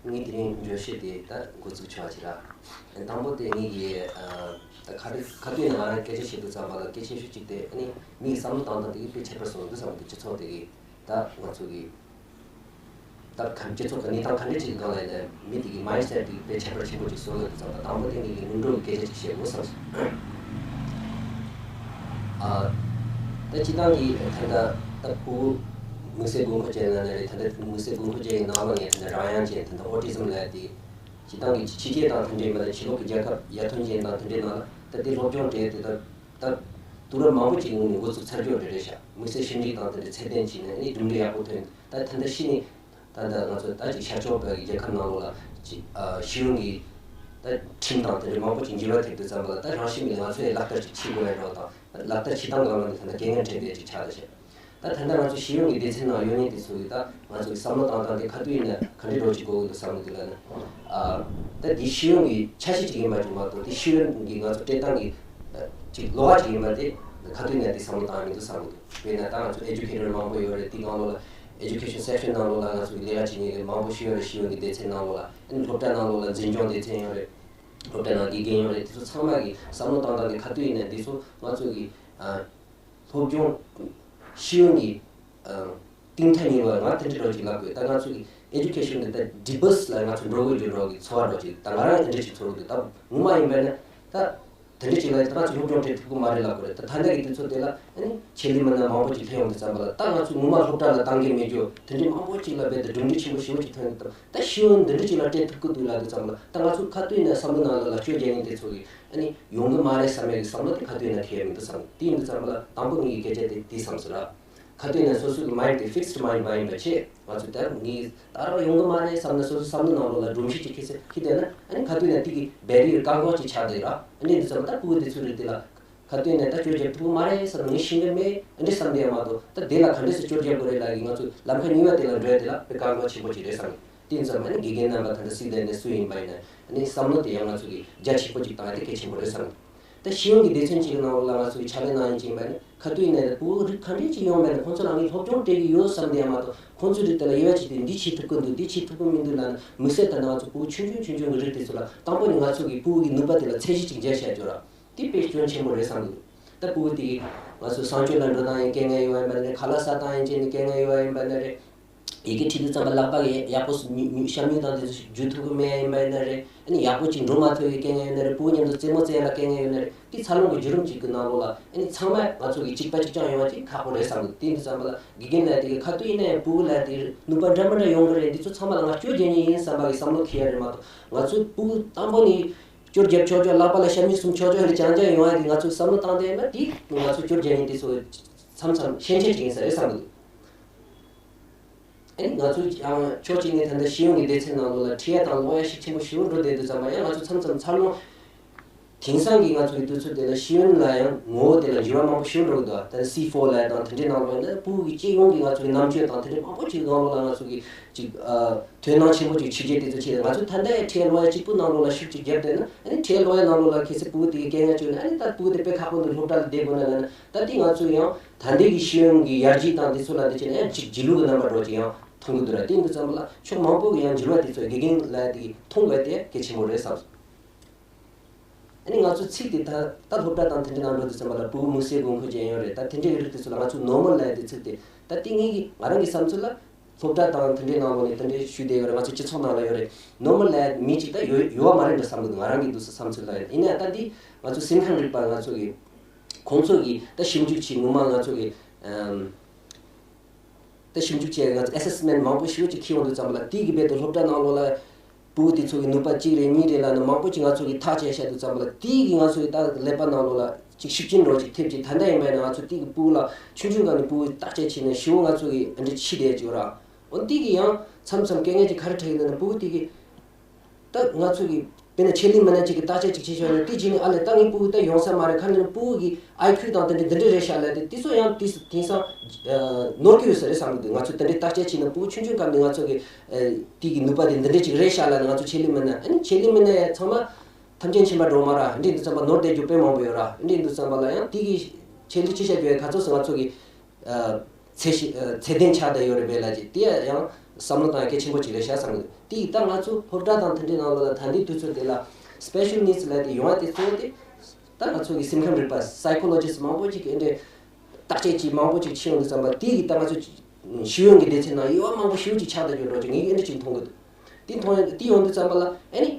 ངས་དེ་རིང་བརྗོད་གཞི་དེ་ད་འགོ་འཛུགས་བྱས་པ་ཅིག་ར། དང་པོ་དེ་ངས་ཀྱི་ཨ་ད་ཁ་ཁ་ཐུག་ནས་ང་རང་སྐད་ཆ་བཤད་དུས་ཙམ་པ་ལ་གལ་ཆེ་ཤོས་གཅིག་དེ། ཨ་ནི་མིའི་བསམ་བློ་བཏང་སྟངས་དེ་གི་དཔེ་ཁྱད་པར་སོང་འདུག་བསམ་གི་འདུག་སྤྱི་ཚོགས་དེ་གི་ད་ང་ཚོ་གི་ད་ག་སྤྱི་ཚོགས་ཀྱི་གནས་སྟངས་ག་འདྲ་ཅིག་གི་སྒང་ལ་ཡིན་ན་མི་དེ་གི་མའིན་སེཊ་དེ་གི་དཔེ་ཁྱད་པར་ཆེན་པོ་ཅིག་བཟོ་དགོས་འདུག་བསམ། ད་དང་པོ་དེ་ངས་ཀྱི་སྔོན་འགྲོ་གི་སྐད་ཆ་ཅིག་བཤད་དགོས་བསམ་སོང་། ཨ་ད་སྤྱིར་བཏང་གི་ད་ལྟ་ད་ཕྲུ་གུ་དམིགས་བསལ་དགོས་མཁོ་ཅན་ལ་ནི་རེད། ད་ལྟ་དམིགས་བསལ་དགོས་མཁོ་ཅན་གྱི་ནང་ལ་ངས་ད་ལྟ་རང་དབྱངས་ཅན་ད་ལྟ་ཨོ་ཊི་ཛམ་ལབ་ཡ་དེ་སྤྱིར་བཏང་གི་ཕྱི་རྒྱལ་དང་མཐུན་འབྲེལ་མ་ལ་ཕྱི་ལོགས་ཀྱི་རྒྱལ་ཁབ་ཡར་ཐོན་ཅན་དང་མཐུན་འབྲེལ་ནང་ལ་ད་དེ་སློབ་སྦྱོང་སྤྲད་དེ་ད་ད་དུས་རབས་མང་པོ་ཅིག་སྔོན་ནས་འགོ་བཙུགས་ཚར་རྒྱུ་རེད་རེད་ཤག་དམིགས་བསལ་ཞིབ་འཇུག་དང་དེ་འདྲའི་ཚད་ལྡན་བྱས་ནས་ནི་གྲུབ་འབྲས་ཡག་པོ་ཐོན། ད་ད་ལྟ་གཞི་ནས་ ད་ལྟ་ང་ཚོ་ད་ཅིག་ཤར་ཕྱོགས་པའི་རྒྱལ་ཁབ་ནང་ལོགས་ལ་ཅིག་ཨ་ཤེས་ཡོན་གྱི་ད་ཁྲིམས་དང་དེ་འདྲ་མང་པོ་ཅིག་འགྱུར་བ་ཐེབས་དུས་ཙམ་པ་ལ། ད་རང་བཞིན་གྱིས་ང་ཚོས་ལག་བསྟར་ཅིག་བྱེད་དགོས་པའི་འགྲོ་དང་། ལག་བསྟར་བྱེད་སྟངས་སྒང་ལ་ནི་ད་ལྟ་དཀའ་ངལ་འཕྲད་བསྡད་ཅིག་ཆགས་བསྡད་བྱས། ད་ད་ལྟ་ང་ཚོ་ཤེས་ཡོན་གྱི་སྡེ་ཚན་ནང་ཡོད་མཁན་དེ་ཚོ་གིས་ད་ང་ཚོ་གི་བསམ་བློ་བཏང་སྟངས་དེ་ག་དུས་ཡིན་ན་ག་འདྲ་འགྲོ་ཅིག་དགོས་ཀྱི་འདུག་བསམ་གྱི་འདུག་ལབ་ན། ཨ་ད་འདི་ཤེས་ཡོན་གྱི་ཆ་ཤས་ཅིག་ཡིན་པ་ཅིག་མ་གཏོགས། དེ་ཤེས་ཡོན་གྱི་ང་ཚོ་སྤྲད་སྟངས་ཀྱི་ཨ་ཅིག་ལོགས་ཀ་ཅིག་ཡིན་པ་དེ་ག་དུས་ཡིན་ན་དེ་བསམ་བློ་བཏང་མི་འདུག་བསམ་གྱི་འདུག་དཔེར་ན་ད་ང་ཚོ་ཨེ་ཌུ་ཀེ་ཊར་མང་པོ་ཡོད་རེད། དེ་སྒང་ལོགས་ལ་ཨེ་ཌུ་ཀེ་ཤན་སེག་ཤན་ནང་ལོགས་ལ་ང་ཚོ་ལས་ཀ་བྱེད་མཁན་གྱི་མང་པོ་ཞིག་ཡོད་རེད། ཤེས་ཡོན་གྱི་སྡེ་ཚན་ནང་ལོགས་ལ། ཨ་ནི་སློབ་གྲྭ་ནང་ལོགས་ལ་འཛིན་སྐྱོང་སྡེ་ཚན་ཡོད་རེད། སློབ་གྲྭ་ནང་དགེ་རྒན་ཡོད་རེད། དེ་ཚོ་ཚང་མ་གི་བསམ་བློ་བཏང་སྟངས་དེ་ག་དུས་ཡིན་ན་དེ་ཚོ་ང་ཚོ་གི་ཨ་སློབ་སྦྱོང་ཤེས་ཡོན་གྱི་ཨ་གཏིང་མཐའ་གཉེར་བ། ང་དེ་འདྲ་འདྲ་ཅིག་ལབ་དགོས། ད་ང་ཚོ་གི་ཨེ་ཌུ་ཀེ་ཤན་དེ་ད་ཌི་བྷར་སི་ལ་ང་ཚོ་འགྲོ་དགོས་རྒྱུ་འདྲ་གི་ཚོར་བ་འདྲ་ཅིག་ད་ང་རང་ཨེ་འདྲ་ཅིག་ཚོར་གི་འདུག་ད་ངོ་མ་ཡིན་པ་ན་ད་དེ་འདྲ་ཅིག་ལ་ད་ང་ཚོ་སློབ་སྦྱོང་སྤྲད་ཐུབ་ཀྱི་མ་རེད་ལབ་དགོས་རེད། ད་ད་ལྟ་གི་དུས་ཚོད་དེ་ལ་ཨ་ནི་ཆེད་ལས་མི་སྣ་མང་པོ་ཅིག་ཐོན་ཡོང་དུས་ཙམ་པ་ལ། ད་ང་ཚོ་ངོ་མ་སློབ་གྲྭ་ལ་བཏང་གི་མེད་རྒྱུ་དེ་འདྲ་མང་པོ་ཅིག་ལ་རྦད་དེ་གྲུབ་འབྲས་ཆེན་པོ་ཞེ་པོ་ཅིག་ཐོན་ཡོང་དུས། ད་ཤེས་ཡོན་འདི་འདྲ་ཅིག་ལ་སྤྲད་ཐུབ་ཀྱི་འདུག་ལབ་དུས་ཙམ་པ་ལ། ད་ང་ཚོ་ག་དུས་ཡིན་ན་བསམ་བློ་ནང་ལ་ལ་སྐྱོར་རྒྱག་མཁན་དེ་ཚོ་གིས་ཨ་ནི་ཡོང་གི་མ་རེད་བསམ་ཡག་གི་བསམ་བློ་དེ་ག་དུས་ཡིན་ན་འཁོར་ཡ་མི་འདུག་བསམ། དེ་ཡིན་དུས་ཙམ་པ་ལ་དང་པོ་ངེད་ཀྱི་སྐད་ཆ་དེ་དེ་བསམ་སོང་ར། ག་དུས་ཡིན་ན་སོ་སོ་གི་མའིན་ཌི་དེ་ཕིག་སི་མའིན་ཌི་མ་ཡིན་པ་བྱས། ང་ཚོ་ད་ངས་ད་རང་ཡོང་གི་མ་རེད་བསམ་ན། སོ་སོ་བསམ་བློ་ནང་ལོགས་ལ་སྒྲོམ་གཞི་ཅིག་ཁྱེར་སེ་ཁྱེར་བསྡད་ན། ཨ་ནི་ག་དུས་ཡིན་ན་དེ་གི་བེ་རི་ཡར་བཀག་འགོག་ཅིག་ཆགས་བསྡད་ར། ཨ་ནི་དུས་ཙམ་པ་ད་ཕྲུ་གུ་དེ་ཚོའི་རིགས་དེ་ལ་ག་དུས་ནས་ད་སྐྱོར་རྒྱབ་ཐུབ་ཀྱི་མ་རེད་བསམ་ནས་ངས་ཤེས་ཀྱི་མེད། ཨ་འདྲ་བསམ་བསྡད་ཡ་མ་གཏོགས། ད་དེ་ལ་ག་འདྲ་སེ་སྐྱོར་རྒྱབ་དགོས་རེད་ལབ་ཀྱི་ང་ཚོས་ལམ་ཁ་གཉིས་པ་དེ་ལ་འགྲོ་ཡ་དེ་ལ་དཔེ་དཀའ་ངལ་ཆེན་པོ་ཅིག་རེད་བསམ། དེ་ཙམ་ཨ་ནི་དགེ་རྒན་རྣམ་པ་ད་ལྟ་སྲིད་དོན་ནས་སུ་ཡིན་པ་ཡིན་ན། ཨ་ནི་བསམ་བློ་དེ་ཡང་ང་ཚོ་གིས་རྒྱ་ཆེན་པོ་ཅིག་བཏང་ཡ་དེ་གལ་ཆེན་པོ་རེད་བསམ། ད་ཤེས་ཡོན་གྱི་སྡེ་ཚན་གཅིག་གི་ནང་ལོགས་ལ་ང་ཚོ་གིས་ཕྱག་ལས་གནང་ཡིན་ཅིག་ཡིན་པ་ནི་ག་དུས་ཡིན་ན་ཕྲུ་གུ་རིགས་ག་འདྲས་ཅིག་ཡོང་བ་ཡིན་ན་ཁོང་ཚོ་ལ་ངས་སློབ་སྦྱོང་སྤྲད་ཀྱི་ཡོད་བསམ་བསྡད་ཡ་མ་གཏོགས། ཁོང་ཚོའི་རིགས་དེ་ལ་དབྱེ་བ་ཕྱེ་སྟེ་འདི་བྱེད་ཐུབ་ཀྱི་འདུག་འདི་བྱེད་ཐུབ་ཀྱི་མི་འདུག་ལབ་ན། མི་སེར་ད་ལྟ་ང་ཚོ་ཕྲུ་གུ་ཆུང་ཆུང་ཆུང་ཆུང་གི་རིགས་དེ་ཚོ་ལ་དང་པོ་ནས་ང་ཚོ་གིས་ཕྲུ་གུ་གི་ནུས་པ་དེ་ལ་ཚད་གཞི་ཅིག་འཇལ་བྱ་རྒྱུ་ར། དེ་དཔེ་སྐྱོན་ཆེན་པོ་རེད་བསམ་གི་འདུག་ད་ཕྲུ་གུ་དེ་གིས་ང་ཚོ་གསང་སྤྱོད་ལ་འགྲོ་སྟངས་ཡིན་དཀའ་ངལ་ཡོད་པ་ཡིན་པ་ནི་རེད། ཁ་ལག་ཟ་སྟངས་ཡིན་ཅན་ནི་དཀའ་ངལ་ཡོད་པ་ཡིན་པ་ནི་རེད། ཡི་གེ་བྲིས་དུས་ཙམ་པ་ལག་པ་གི་ཡག་པོ་སུ་ཉུ་ཉུ་ཤ་མྱུག་དང་དེ་ཚོ་འཇུ་ཐུབ་ཀྱི་མེད་ཡིན་པ་ཡིན་ན་རེད། ཨ་ནི་ཡག་པོ་ཅིག་འགྲོ་མ་ཐུབ་ཡི་དཀའ་ངལ་ཡོད་ན་རེད། ཕྲུ་གུ་མཉམ་དུ་རྩེད་མོ་རྩེ་ཡ་ལ་དཀའ་ངལ་ཡོད་ན་རེད། དེ་འཚར་ལོངས་ཀྱི་བརྒྱུད་རིམ་ཅིག་གི་ནང་ལོགས་ལ་ཨ་ནི་ཚང་མ་ང་ཚོ་གི་གཅིག་པ་གཅིག་རྐྱང་ཡོང་བ་ཅིག་ཁག་པོ་རེད་བསམ་གི། དེ་ཡིན་དུས་ཙམ་པ་ལ་དགེ་རྒན་ལགས་དེ་གི་ག་དུས་ཡིན་ན་ཡང་ཕྲུ་གུ་ལ་དེ་ནུས་པ་འདྲ་མི་འདྲ་ཡོང་གི་རེད། འདི་ཚོ་ཚང་མ་ལ་ང་སྐྱོར་རྒྱག་མཁན་ཡིན་བསམ་པ་གི་བསམ་བློ་འཁྱེར་ཡ་རེད་མ་གཏོགས། ང་ཚོའི་ཕྲུ་གུ་དང་པོ་ནས་སྐྱོར་རྒྱབ་ཆོག་ཆོག་ལག་པ་ལ་ཤ་མྱུག་གསུམ་ཆོག་ཆོག་ལ་རྐྱང་རྐྱང་ཡོང་ཡ་དེ་ང་ཚོས་བསམ་བློ་བཏང་བསྡད་ན། དེ་ང་ཚོ་སྐྱོར་རྒྱག་མཁན་དེ་ཚོ་མཚམས་མཚམས་ཤན་ཆད་ཅིག་ཡིན་ས་རེད་བསམ་གི་འདུག་ཨ་ནི་ང་ཚོ་ཡང་ཕྱོགས་གཅིག་ནས་ད་ལྟ་ཤེས་ཡོན་གྱི་སྡེ་ཚན་ནང་ལོགས་ལ་ཁྲིད་ཡ་དང་སློབ་ཡ་ཤུགས་ཆེན་པོ་ཞེ་པོ་འགྲོ་བསྡད་དུས་ཙམ་པ། ཡང་ང་ཚོ་མཚམས་མཚམས་འཚར་ལོངས། དེང་སང་གི་ང་ཚོ་གི་དུས་ཚོད་དེ་ལ་ཤེས་ཡོན་ལ་ཡང་ངོ་བོ་དེ་ལ་འགྱུར་བ་མང་པོ་ཞེ་པོ་འགྲོ་གི་འདུག་ད་སི་ཕོར་ལབ་ཡ་དང་དེ་འདྲའི་ནང་ལོགས་ཡིན་ན་ཕྲུ་གུ་གི་སྤྱི་ཡོངས་ཀྱི་ང་ཚོ་གི་རྣམ་དཔྱོད་དང་དེ་འདྲའི་མང་པོ་ཅིག་གི་སྒང་ལོགས་ལ་ང་ཚོ་གི་ཅིག་ཨ་དོ་སྣང་ཆེན་པོ་ཅིག་བྱེད་རྒྱུ་དེ་ཚོ་བྱས་ཏེ། ང་ཚོ་ད་ལྟ་ཡང་ཁྲིད་ཡ་སློབ་ཡ་གཅིག་པུ་ནང་ལོགས་ལ་ཤུགས་ཅིག་བརྒྱབ་བསྡད་ན། ཨ་ནི་ཁྲིད་ཡ་སློབ་ཡ་ནང་ལོགས་ལ་གལ་སྲིད་ཕྲུ་གུ་དེ་གི་དཀའ་ངལ་བྱུང་ན། ཨ་ནི་ད་ཕྲུ་གུ་དེ་དཔེ་ཁག་པོ་འདུག་སློབ་གྲྭ་ལ་བསྡད་དགོས་ན་ལབ་ན། ད་དེ་ང་ཚོ་ཡང་ད་ལྟའི་གི་ཤེས་ཡོན་གྱི་ཡར་རྒྱས་དང་དེ་ཚོ་ལ་བལྟས་བྱས་ན་ཡང་ཅིག་བརྗེ་ལུགས་ཀྱི་རྣམ་པ་འདྲ་ཅིག་ཡང་མཐོང་གི་འདུག་ར། དེ་ཡིན་དུས་ཙམ་པ་ལ་ཕྱོགས་མང་པོ་གི་ཡང་འགྱུར་བ་དེ་ཚོ་དགེ་རྒན་ལ་དེ་མཐོང་དགོས་དེ་གལ་ཆེན་པོ་རེད་བསམ། ཨ་ནི་ང་ཚོ་ཚིག་དེ་ད་ད་སློབ་གྲྭ་དང་དེ་འདྲའི་ནང་འགྲོ་དུས་ཙམ་པ་ལ་ཕྲུ་གུ་དམིགས་བསལ་དགོས་མཁོ་ཅན་ཡོད་རེད། ད་དེ་འདྲའི་རིགས་དེ་ཚོ་ལ་ང་ཚོ་ནོར་མལ་ལབ་ཡ་དེ་ཚིག་དེ། ད་དེ་ངེད་ཀྱི་ང་རང་གི་བསམ་ཚུལ་ལ། སློབ་གྲྭ་དང་དེ་འདྲའི་ནང་ལོགས་ནས་དེ་འདྲའི་ཞུས་བསྡད་ཡོད་རེད། ང་ཚོ་སྤྱི་ཚོགས་ནང་ལ་ཡོད་རེད། ནོར་མལ་ལབ་ཡ་མི་གཅིག་ད་ཡོད་ཡོད་པ་མ་རེད་འདྲ་བསམ་གི་འདུག་ང་རང་གི་འདུག་སེ་བསམ་ཚུལ་ལ་ཡིན་ན། ད་འདི་ང་ཚོ་སེམས་ཁམས་རིག་པ་ང་ཚོ་གི་ཁོང་ཚོ་གིས་ད་ཞིབ་འཇུག་བྱས། ངོ་མ་ང་ཚོ་གི་ཨམ། ད་ཞིབ་འཇུག་བྱས། ང་ཚོ་ཨེ་སེ་སི་མེན་ཊི་མང་པོ་ཞེ་པོ་ཅིག་འཁྱེར་ཡོང་དུས་ཙམ་པ་ལ། དེ་གི་རྦད་དེ་སློབ་གྲྭ་ནང་ལོགས་ལ་ཕྲུ་གུ་དེ་ཚོ་གི་ནུས་པ་གཅིག་རེད་གཉིས་རེད་ལབ་ནས་མང་པོ་ཅིག་ང་ཚོ་གིས་ཐག་བཅད་བཞག་དུས་ཙམ་པ་ལ། དེ་གི་ང་ཚོ་གི་ད་ཀླད་པ་ནང་ལོགས་ལ་ཅིག་ཤུགས་རྐྱེན་འདྲ་བོ་ཅིག་ཐེབས་ཅིག་ད་ལྟ་ཡིན་པ་ཡིན་ན་ང་ཚོ་དེ་གི་ཕྲུ་གུ་ལ་ཆུང་ཆུང་སྒང་ནས་ཕྲུ་གུ་བརྟག་དཔྱད་བྱས་ནས་ཞེ་པོ་ང་ཚོ་གི་འདི་འདྲ་ཕྱི་བསྡད་ཅིག་ཡོད་ར། འོ་དེ་གི་ཡང་མཚམས་མཚམས་དཀའ་ངལ་ཅིག་ག་རེ་འཕྲད་ཀྱི་འདུག་ན། ཕྲུ་གུ་དེ་གི་ད་ང་ཚོ་གི་དཔེར་ན་ཆེད་ལས་མི་སྣ་གཅིག་གིས་བརྟག་དཔྱད་ཅིག་བྱས་ཤོག་ན། དེ་རྗེས་ནས་ཨ་ལས་ད་ངའི་ཕྲུ་གུ་ད་ཡོང་ས་མ་རེད། ག་ནས་ཕྲུ་གུ་གི་ཨའི་ཁིའུ་དང་དེ་འདྲ་འདི་འདྲ་རེད་ཤག་ལབ་དེ། དེ་ཚོ་ཡང་དེ་དེང་སང་ནོར་གྱི་ཡོད་ས་རེད་བསམ་གི་འདུག་ང་ཚོས་དེ་འདྲའི་བརྟག་དཔྱད་བྱས་ན་ཕྲུ་གུ་ཆུང་ཆུང་སྐབས་ནས་ང་ཚོ་གི་དེ་གི་ནུས་པ་དེ་འདི་འདྲ་ཅིག་རེད་ཤག་ལབ་ནས། ང་ཚོ་ཆེད་ལས་མི་སྣ། ཨ་ནི་ཆེད་ལས་མི་སྣ་ཡང་ཚང་མ་ཐམས་ཅད་མཁྱེན་པ་འགྲོ་མ་ར། འདི་འདི་ཙམ་པ་ནོར་བསྡད་རྒྱུ་དཔེ་མང་པོ་ཡོད་ར། འདི་འདི་ཙམ་པ་ལ་ཡང་དེ་གི་ཆེད་ལས་ཆེ་ཤ་རྒྱུ་ཡ་ག་ཚོད་སུ་ང་ཚོ་གི་ཨ་ཚད་གཞི་ཨ་ཚད་ལྡན་ཆགས་བསྡད་ཡོད་རེད་པས་ལབ་ཅིག་དེ་ཡང་བསམ་བློ་བཏང་ཡ་གལ་ཆེན་པོ་ཅིག་རེད་ཤག་བསམ་གི། དེ་ཡིས་ད་ང་ཚོ་སློབ་གྲྭ་དང་དེ་འདྲའི་ནང་ལོགས་ལ་ད་ལྟའི་དུས་ཚོད་དེ་ལ་སི་པེ་ཤལ་ནི་ཌི་སི་ལབ་དེ་ཡོང་བ་དེ་གཙོ་བོ་དེ། ད་ང་ཚོ་གི་སེམས་ཁམས་རིག་པ་སའི་ཁོ་ལོ་ཇི་སི་མང་པོ་ཅིག་གིས་འདི་འདྲའི་བརྟག་དཔྱད་ཅིག་མང་པོ་ཅིག་བྱེད་ཡོང་དུས་ཙམ་པ། དེ་ཡིས་ད་ང་ཚོ་ཤེས་ཡོན་གྱི་སྡེ་ཚན་ནང་ཡོད་པ་མང་པོ་ཞེ་པོ་ཅིག་ཆགས་བསྡད་རྒྱུ་འདྲ་ཅིག་ངེད་ཀྱིས་འདི་འདྲ་ཅིག་མཐོང་གི་འདུག་དེ་མཐོང་ཡ་དེ་ཡོང་དུས་ཙམ་པ་ལ་ཨ་ནི།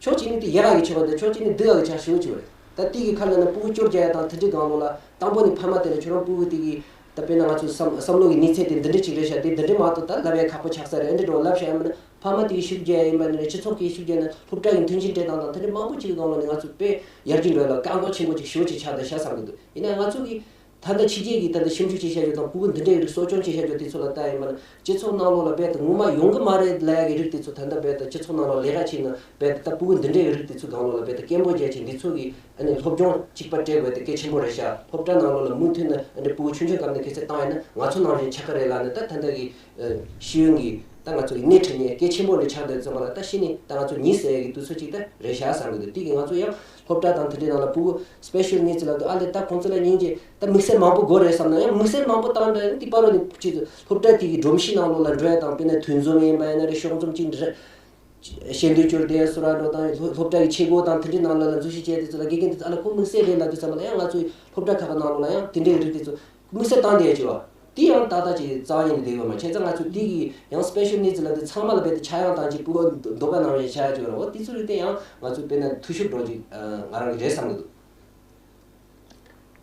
ཕྱོགས་གཅིག་ནས་དེ་ཡག་ག་གི་ཆེ་བ་དང་ཕྱོགས་གཅིག་ནས་སྡུག་ག་གི་ཆ་ཞེ་པོ་ཅིག་ཡོད་རེད། ད་དེ་གི་ཁ་ལ་ན་ཕྲུ་གུ་སྐྱོར་རྒྱག་ཡ་དང་དེ་འདྲའི་སྒང་ལོགས་ལ་དང་པོ་ནས་ཕ་མ་དེ་ལ་ཁྱོད་རང་ཕྲུ་གུ་དེ་གི་ད་དཔེར་ན་ང་ཚོའི་བསམ་བསམ་བློ་གི་གནས་ཚད་དེ་འདི་འདྲ་ཅིག་རེད་ཤག་དེ་འདི་འདྲ་མ་གཏོགས་ད་ལབ་ཡ་ཁག་པོ་ཆགས་ས་རེད། འདི་འདྲ་ལབ་བཞག་ཡ་མིན་ན། ཕ་མ་དེ་གི་ཤུགས་རྒྱག་ཡ་ཡིན་པ་ནི་རེད། སྤྱི་ཚོགས་ཀྱི་ཤུགས་རྒྱག་ན། སློབ་གྲྭ་གི་མཐུན་རྐྱེན་སྤྲད་སྟངས་དང་དེ་འདྲ་མང་པོ་ཅིག་གི་སྒང་ལོགས་ནས་ང་ཚོ་དཔེ་ཡར་རྒྱས་འགྲོ་ཡ་ལ་བཀག་འགོག་ཆེན་པོ་ཅིག་ཞེ་པོ་ཅིག་ཆགས་བསྡད་ཤག་བསམ་གི་འདུག་ཡིན་ན་ང་ཚོ་གི་ ད་ལྟ་ཕྱི་རྒྱལ་གྱི་ད་ལྟ་ཞིབ་འཇུག་བྱེད་བྱ་ཡོད་དང་། ཕྲུ་གུ་འདི་འདྲའི་རིགས་གསོ་སྐྱོང་བྱེད་བྱ་ཡོད་དེ་ཚོ་ལ་ལྟ་ཡིན་པ་ན། སྤྱི་ཚོགས་ནང་ལོགས་ལ་རྦད་དེ་ངོ་མ་ཡོང་གི་མ་རེད་ལབ་ཡ་གི་རིགས་དེ་ཚོ། ད་ལྟ་རྦད་དེ་སྤྱི་ཚོགས་ནང་ལོགས་ལས་ཀ་བྱེད་ན་རྦད་དེ་ད་ཕྲུ་གུ་འདི་འདྲའི་རིགས་དེ་ཚོ་སྒང་ལོགས་ལ་རྦད་དེ་སྐད་འབོད་བྱས་བྱས། འདི་ཚོ་གི་ཨ་ནི་སློབ་སྦྱོང་གཅིག་པ་སྤྲད་དགོས་དེ་གལ་ཆེན་པོ་རེད་ཤག་སློབ་གྲྭ་ནང་ལོགས་ལ་མུ་མཐུད་ནས་ཨ་ནི་ཕྲུ་གུ་ཆུང་ཆུང་སྐབས་ནས་གལ་སྲིད་བཏང་ཡིན་ན། ང་ཚོ་ནང་བཞིན་ཆགས་ཀྱི་རེད་ལབ་ནས། ད་ད་ལྟ་གི་ཤེས་ཡོན་གྱི་ད་ང་ཚོ་གི་སྣེ་ཁྲིད་མཁན་གལ་ཆེན་པོ་འདྲ་ཆགས་བསྡད་ཙམ་པ་ལ། ད་གཞི་ནས་ད་ང་ཚོ་མི་ཟེར་ཡ་གི་དུས་ཚོད་ཅིག་ད་རེད་ཤག་བསམ་གི་འདུག་དེ་གི་ང་ཚོ་ཡང་སློབ་གྲྭ་དང་དེ་འདྲའི་ནང་ལ་ཕྲུ་གུ་སི་པེ་ཤལ་ནི་ཌི་སི་ལབ་དུས། ཨ་ལས་ད་ཁོང་ཚོ་ལ་སྙིང་རྗེ། ད་དམིགས་བསལ་མང་པོ་དགོས་རེད་བསམ་ན་ཡང་། དམིགས་བསལ་མང་པོ་བཏང་འདྲ་དེ་པར་རོ་ནི་ཅིག་སློབ་གྲྭ་དེ་གི་སྒྲོམ་གཞི་ནང་ལོགས་ལ་འགྲོ་ཡ་དང་། དཔེར་ན་དུས་འཛོམས་ཡིན་པ་ཡིན་ན་རེད། ཤོག་འཛོམས་ཅིག་འདྲ། ཤེས་འདོད་སྐྱོར་བསྡད་ཡ་སུ་ར་འགྲོ་དང་། སློབ་སློབ་གྲྭ་གི་བྱེད་སྒོ་དང་དེ་འདྲའི་ནང་ལོགས་ལ་འཛུལ་ཞུགས་བྱས་དེ་ཚོ་ལ། དགེ་རྒན་དེ་ཚོ་ཨ་ལ་ཁོ་དམིགས་བསལ་རེད་ལབ་དུས་ཙམ་པ་ལ་ཡང་། ང་ཚོའི་སློབ་གྲྭ་ཁག་གི་ནང་ལོགས་ལ་ཡང་དེ་འདྲའི་རིགས་དེ་ཚོ་དམིགས་བསལ་བཏང་བསྡད་ཡ་ཅིག་བ། དེ་ཡང་ཏག་ཏག་ཅིག་རྩ་བ་ཉིད་ནས་བསྡད་ཡོད་མ་རེད། བྱས་ཙང་ང་ཚོ་དེ་གི་ཡང་སི་པེ་ཤལ་ནི་ཌི་སི་ལབ་དུས་ཚང་མ་ལ་རྦད་དེ་ཆག་ཡང་བཏང་ཅིག་ཕྲུ་གུ་འདོད་པ་ནང་བཞིན་ཆགས་ཡ་ཅིག་ཡོད་རེད། འོ་དེ་ཚོ་རིགས་དེ་ཡང་ང་ཚོ་དཔེར་ན་འཐུས་ཤོར་འགྲོ་ཅིག་ང་རང་གི་རེད་བསམ་གི་འདུག་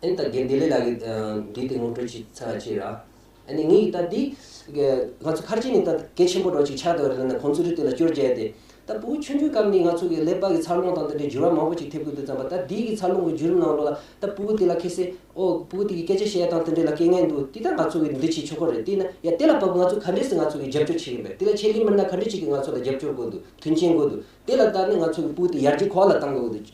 ཨེ་ད་རྒན་བདེ་ལེགས་ལགས་ཀྱིས་འདི་དེ་ངོ་སྤྲོད་ཅིག་ཚར་བྱས་ར། ཨ་ནི་ངས་ད་འདི་ང་ཚོ་ཁར་ཅིག་ནས་ད་གལ་ཆེན་པོ་འདྲ་ཅིག་ཆགས་བསྡད་པ་རེད་ལབ་ན། ཁོང་ཚོ་རིགས་དེ་ལ་སྐྱོར་བརྒྱབ་སྟེ། ད་ཕྲུ་གུ་ཆུང་ཆུང་སྐབས་ནས་ང་ཚོ་གི་ཀླད་པ་གི་འཚར་ལོངས་དང་དེ་འདྲའི་འགྱུར་བ་མང་པོ་ཅིག་ཐེབས་ཀྱི་འདུག་ཙམ་པ། ད་འདི་གི་འཚར་ལོངས་ཀྱི་བརྒྱུད་རིམ་ནང་ལོགས་ལ་ད་ཕྲུ་གུ་དེ་ལ་གལ་སྲིད་ཨོ་ཕྲུ་གུ་དེ་གི་སྐད་ཆ་བཤད་སྟངས་དེ་འདྲ་ལ་དཀའ་ངལ་འདུག་དེ་ད་ང་ཚོ་གི་འདི་བྱེད་ཆོག་གི་རེད། དེ་ན་ཡ་དེ་ལ་བབ་ང་ཚོ་ག་འདྲས་སེ་ང་ཚོ་གི་རྒྱབ་སྐྱོར་བྱེད་ཀྱི་ཡིན་པས། དེ་ལ་ཆེད་ལས་མི་སྣ་ག་འདྲས་ཅིག་གིས་ང་ཚོ་ལ་རྒྱབ་སྐྱོར་དགོས་འདུག་མཐུན་རྐྱེན་དགོས་འདུག་དེ་ལ་བལྟས་ནས་ང་ཚོ་གི་ཕྲུ་གུ་དེ་ཡར་རྒྱས་ག་པ་ལ་བཏང་དགོས་འདུག་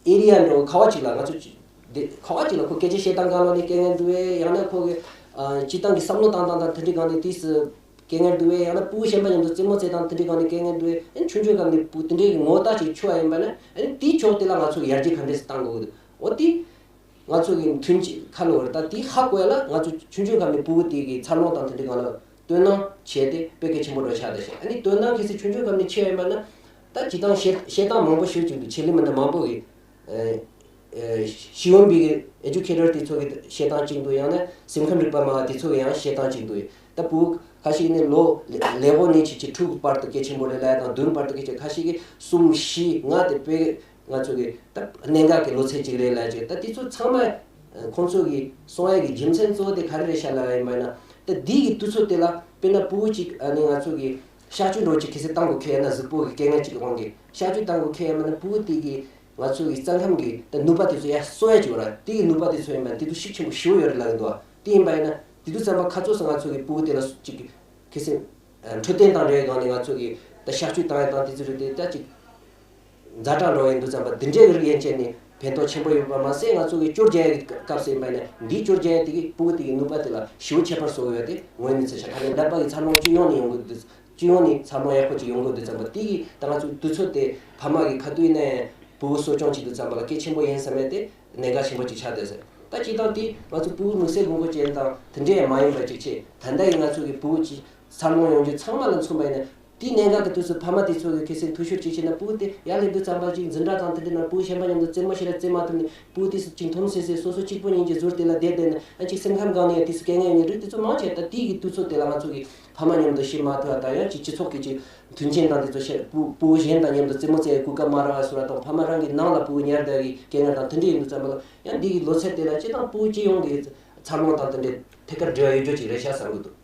ཨེ་རི་ཡ་འདྲ་བོ་ག་པ་ཅིག་ལ་ང་ཚོ་ཅིག་དེ་ག་པ་ཅིག་ལ་ཁོ་སྐད་ཆ་བཤད་སྟངས་སྒང་ལ་ནས་དཀའ་ངལ་འདུག་གས། ཡང་ན་ཁོ་གི་ཨ་སྤྱིར་བཏང་གི་བསམ་བློ་བཏང་སྟངས་དང་དེ་འདྲའི་སྒང་ནས་དུས་སུ་དཀའ་ངལ་འདུག་གས། ཡང་ན་ཕྲུ་གུ་གཞན་པ་མཉམ་དུ་རྩེད་མོ་རྩེ་སྟངས་དེ་འདྲའི་སྒང་ནས་དཀའ་ངལ་འདུག་གས། ཨ་ཆུང་ཆུང་སྒང་ནས་ཕྲུ་གུ་དེ་འདྲའི་གི་ངོ་རྟགས་ཅིག་འཁྱོལ་བ་ཡིན་པ་ན། ཨ་དེའི་ཕྱོགས་དེ་ལ་ང་ཚོ་གི་ཡར་རྒྱས་ག་འདྲས་སེ་བཏང་དགོས་ཀྱི་འདུག་འོ་དེ་ང་ཚོ་གི་མཐུན་རྐྱེན་ག་ལ་ཡོད་རེད། ད་དེ་ཧ་གོ་ཡ་ལ་ང་ཚོ་ཆུང་ཆུང་སྒང་ནས་ཕྲུ་གུ་དེ་གི་འཚར་ལོངས་དང་དེ་འདྲའི་སྒང་ལ་དོ་སྣང་བྱས་ཏེ་དཔེ་གལ་ཆེན་པོ་འདྲ་ཆགས་བསྡད་ཤག་ཨ་ནི་དོ་སྣང་གལ་སྲིད་ཆུང་ཆུང་སྒང་ནས་བྱས་ཡོད་པ་ན། ད་སྤྱིར་བཏང་བཤད་བཤད་སྟངས་མང་པོ་ཞིག་བྱུང་འདུག་ཆེད་ལས་མི་སྣ་མང་པོ་གིས་ཨ་ཨ་ཤེས་ཡོན་པའི་ཨེ་ཌུ་ཁེ་ཊར་དེ་ཚོ་གིས་བཤད་སྟངས་གཅིག་འདུག་ཡང་ན་སེམས་ཁམས་རིག་པ་མ་དེ་ཚོ་གིས་ཡང་བཤད་སྟངས་གཅིག་འདུག་ད་ཕྲུ་གུ་ཁ་ཤས་ནི་ལོ་ལེ་ལེ་ཝན་ནས་བྱས་བྱས་དྲུག་བར་དུ་གལ་ཆེན་པོ་རེད་ལབ་ཡ་དང་། བདུན་བར་དུ་གལ་ཆེ། ཁ་ཤས་ཀྱིས་གསུམ་བཞི་ལྔ་དེ་དཔེ་ང་ཚོ་གི་ད་གནད་འགག་གི་ལོ་ཚད་ཅིག་རེད་ལབ་ཅིག་ད་དེ་ཚོ་ཚང་མ་ཁོང་ཚོ་གི་གསུང་ཡ་གི་རྒྱུ་མཚན་གཙོ་བོ་དེ་ག་རེ་རེད་ཤག་ལབ་ཡ་ཡིན་པ་ན། ད་འདི་གི་དུས་ཚོད་དེ་ལ་དཔེར་ན་ཕྲུ་གུ་ཅིག་ཨ་ནི་ང་ཚོ་གི་གཤག་བཅོས་འདྲ་ཅིག་གལ་སྲིད་བཏང་དགོས་ཁེལ་ཡ་ན། གཟུགས་པོ་གི་དཀའ་ངལ་ཅིག་གི་དབང་གིས་གཤག་བཅོས་བཏང་དགོས་ཁེལ་ཡ་མིན་ན། ཕྲུ་གུ་དེ་གི་ང་ཚོ་གི་རྩ་ཁམས་ཀྱི་ད་ནུས་པ་དེ་ཚོ་ཡར་གསོ་ཡ་ཅིག་ཡོད་ར། དེ་གི་ནུས་པ་དེ་ཚོ་ཡིན་པ་དེ་ཚོ་ཤུགས་ཆེན་པོ་ཞེ་པོ་ཡོད་རེད་ལབ་ཀྱི་འདུག་དེ་ཡིན་པ་ཡིན་ན་དེ་དུས་ཙམ་པ་ཁ་ཚོགས་སུ་ང་ཚོ་གི་ཕྲུ་གུ་དེ་ལ་ཅིག་གལ་སྲིད་འཕྲོད་བསྟེན་དང་འབྲེལ་བའི་སྒང་ནས་ང་ཚོ་གི་ད་གཤག་བཅོས་བཏང་ཡ་དང་དེ་ཚོ་རེད་དེ། ད་ཅིག་ཛ་དྲག་འགྲོ་ཡི་འདུག་ཙམ་པ་འདི་འདྲའི་རིགས་ཡན་ཆད་ནས་ཕན་ཐོགས་ཆེན་པོ་ཡོད་པ་མ་ཟད། ང་ཚོ་གི་སྐྱོར་རྒྱག་ཡ་གི་སྐབས་སུ་ཡིན་པ་ཡིན་ན། འདིའི་སྐྱོར་རྒྱག་ཡ་དེ་གིས་ཕྲུ་གུ་དེ་གི་ནུས་པ་དེ་ལ་ཞེ་པོ་ཁྱད་པར་བཟོ་གི་ཡོད་དེ་ངོས་ནས་ཚོད་ཆ། ད་ནི་ཀླད་པ་གི་འཚར་ལོངས་སྤྱི་ཡོངས་ནས་ཡོང་གི་འདུག་སྤྱི་ཡོངས་ནས་འཚར་ལོངས་ཡག་པོ་ཅིག་ཡོང་གི་འདུག་ཙམ་པ་དེ་གིས་ད་ང་ཚོ་དུས་ཚོད་དེ་ཕ་མ་གི་ག་དུས་ཡིན་ན་ཡང་ཕྲུ་གུ་གསོ་སྐྱོང་བྱེད་དུས་ཙམ་པ་ལ་གལ་ཆེན་པོ་ཡིན་བསམ་ཡ་དེ་གནད་འགག་ཆེན་པོ་ཅིག་ཆགས་བསྡད་ཟེར། ད་སྤྱིར་བཏང་དེ་ང་ཚོ་ཕྲུ་གུ་དམིགས་བསལ་དགོས་མཁོ་ཅན་དང་དེ་འདྲ་ཡང་མ་ཡིན་པ་ཅིག་བྱས། ད་ལྟ་ཡི་ང་ཚོ་གི་ཕྲུ་གུ་ཅིག་འཚར་ལོངས་ཡོང་རྒྱུ་ཚང་མ་ལ་མཚོན་པ་ཡིན་ན། དེའི་གནད་འགག་གི་དུས་སུ་ཕ་མ་དེ་ཚོ་གིས་གལ་སྲིད་འཐུས་ཤོར་ཅིག་བྱས་ན། ཕྲུ་གུ་དེ་ཡར་སླེབས་དུས་ཙམ་པ་ཅིག་འཛིན་གྲྭ་དང་དེ་འདྲའི་ནང་ཕྲུ་གུ་གཞན་པ་མཉམ་དུ་རྩེད་མོ་ཞིག་ལ་རྩེད་མ་ཐུབ་ནས། ཕྲུ་གུ་དེ་ཚོ་ཅིག་འཐོམ་སེ་སེ་སོ་སོ་གཅིག་པུ་ཉིད་ཀྱི་ཟུར་དེ་ལ་བསྡད་བསྡད་ནས། ཨ་ཅིག་སེམས་ཁམས་སྒང་ནས་ཡང་དུས་སུ་དཀའ་ངལ་ཡོང་རིགས་དེ་ཚོ་མང་ཆེ། ད་དེའི་གི་དུས་ཚོད་དེ་ལ་ང་ཚོ་གི་ཕ་མ་མཉམ་དུ་བྱེད་མ་ཐུབ་པ་དང་། ཡང་ཅིག་སྤྱི་ཚོགས་ཀྱི་ཅིག་མཐུན་རྐྱེན་དང་དེ་ཚོ་བྱས། ཕྲུ་ཕྲུ་གུ་གཞན་དང་མཉམ་དུ་རྩེད་མོ་རྩེ་བའི་གོ་སྐབས་མ་རག་པ་བཟོ་འདྲ་དང་། ཕ་མ་རང་གི་ནང་ལ་ཕྲུ་གུ་ཉར་བསྡད་ཀྱི་དཀའ་ངལ་དང་དེ་འདྲ་ཡིན་དུས་ཙམ་པ་ལ། ཡང་འདི་གི་ལོ་ཚད་དེ་ལ་སྤྱིར་བཏང་ཕྲུ་གུ་སྤྱི་ཡོངས་ཀྱི་འཚར་ལོངས་དང་དེ་འདྲའི་ཐད་ཀར་འབྲེལ་བ་ཡོད་རྒྱུ་ཅིག་རེད་ཤག་བསམ་གྱི་འདུག་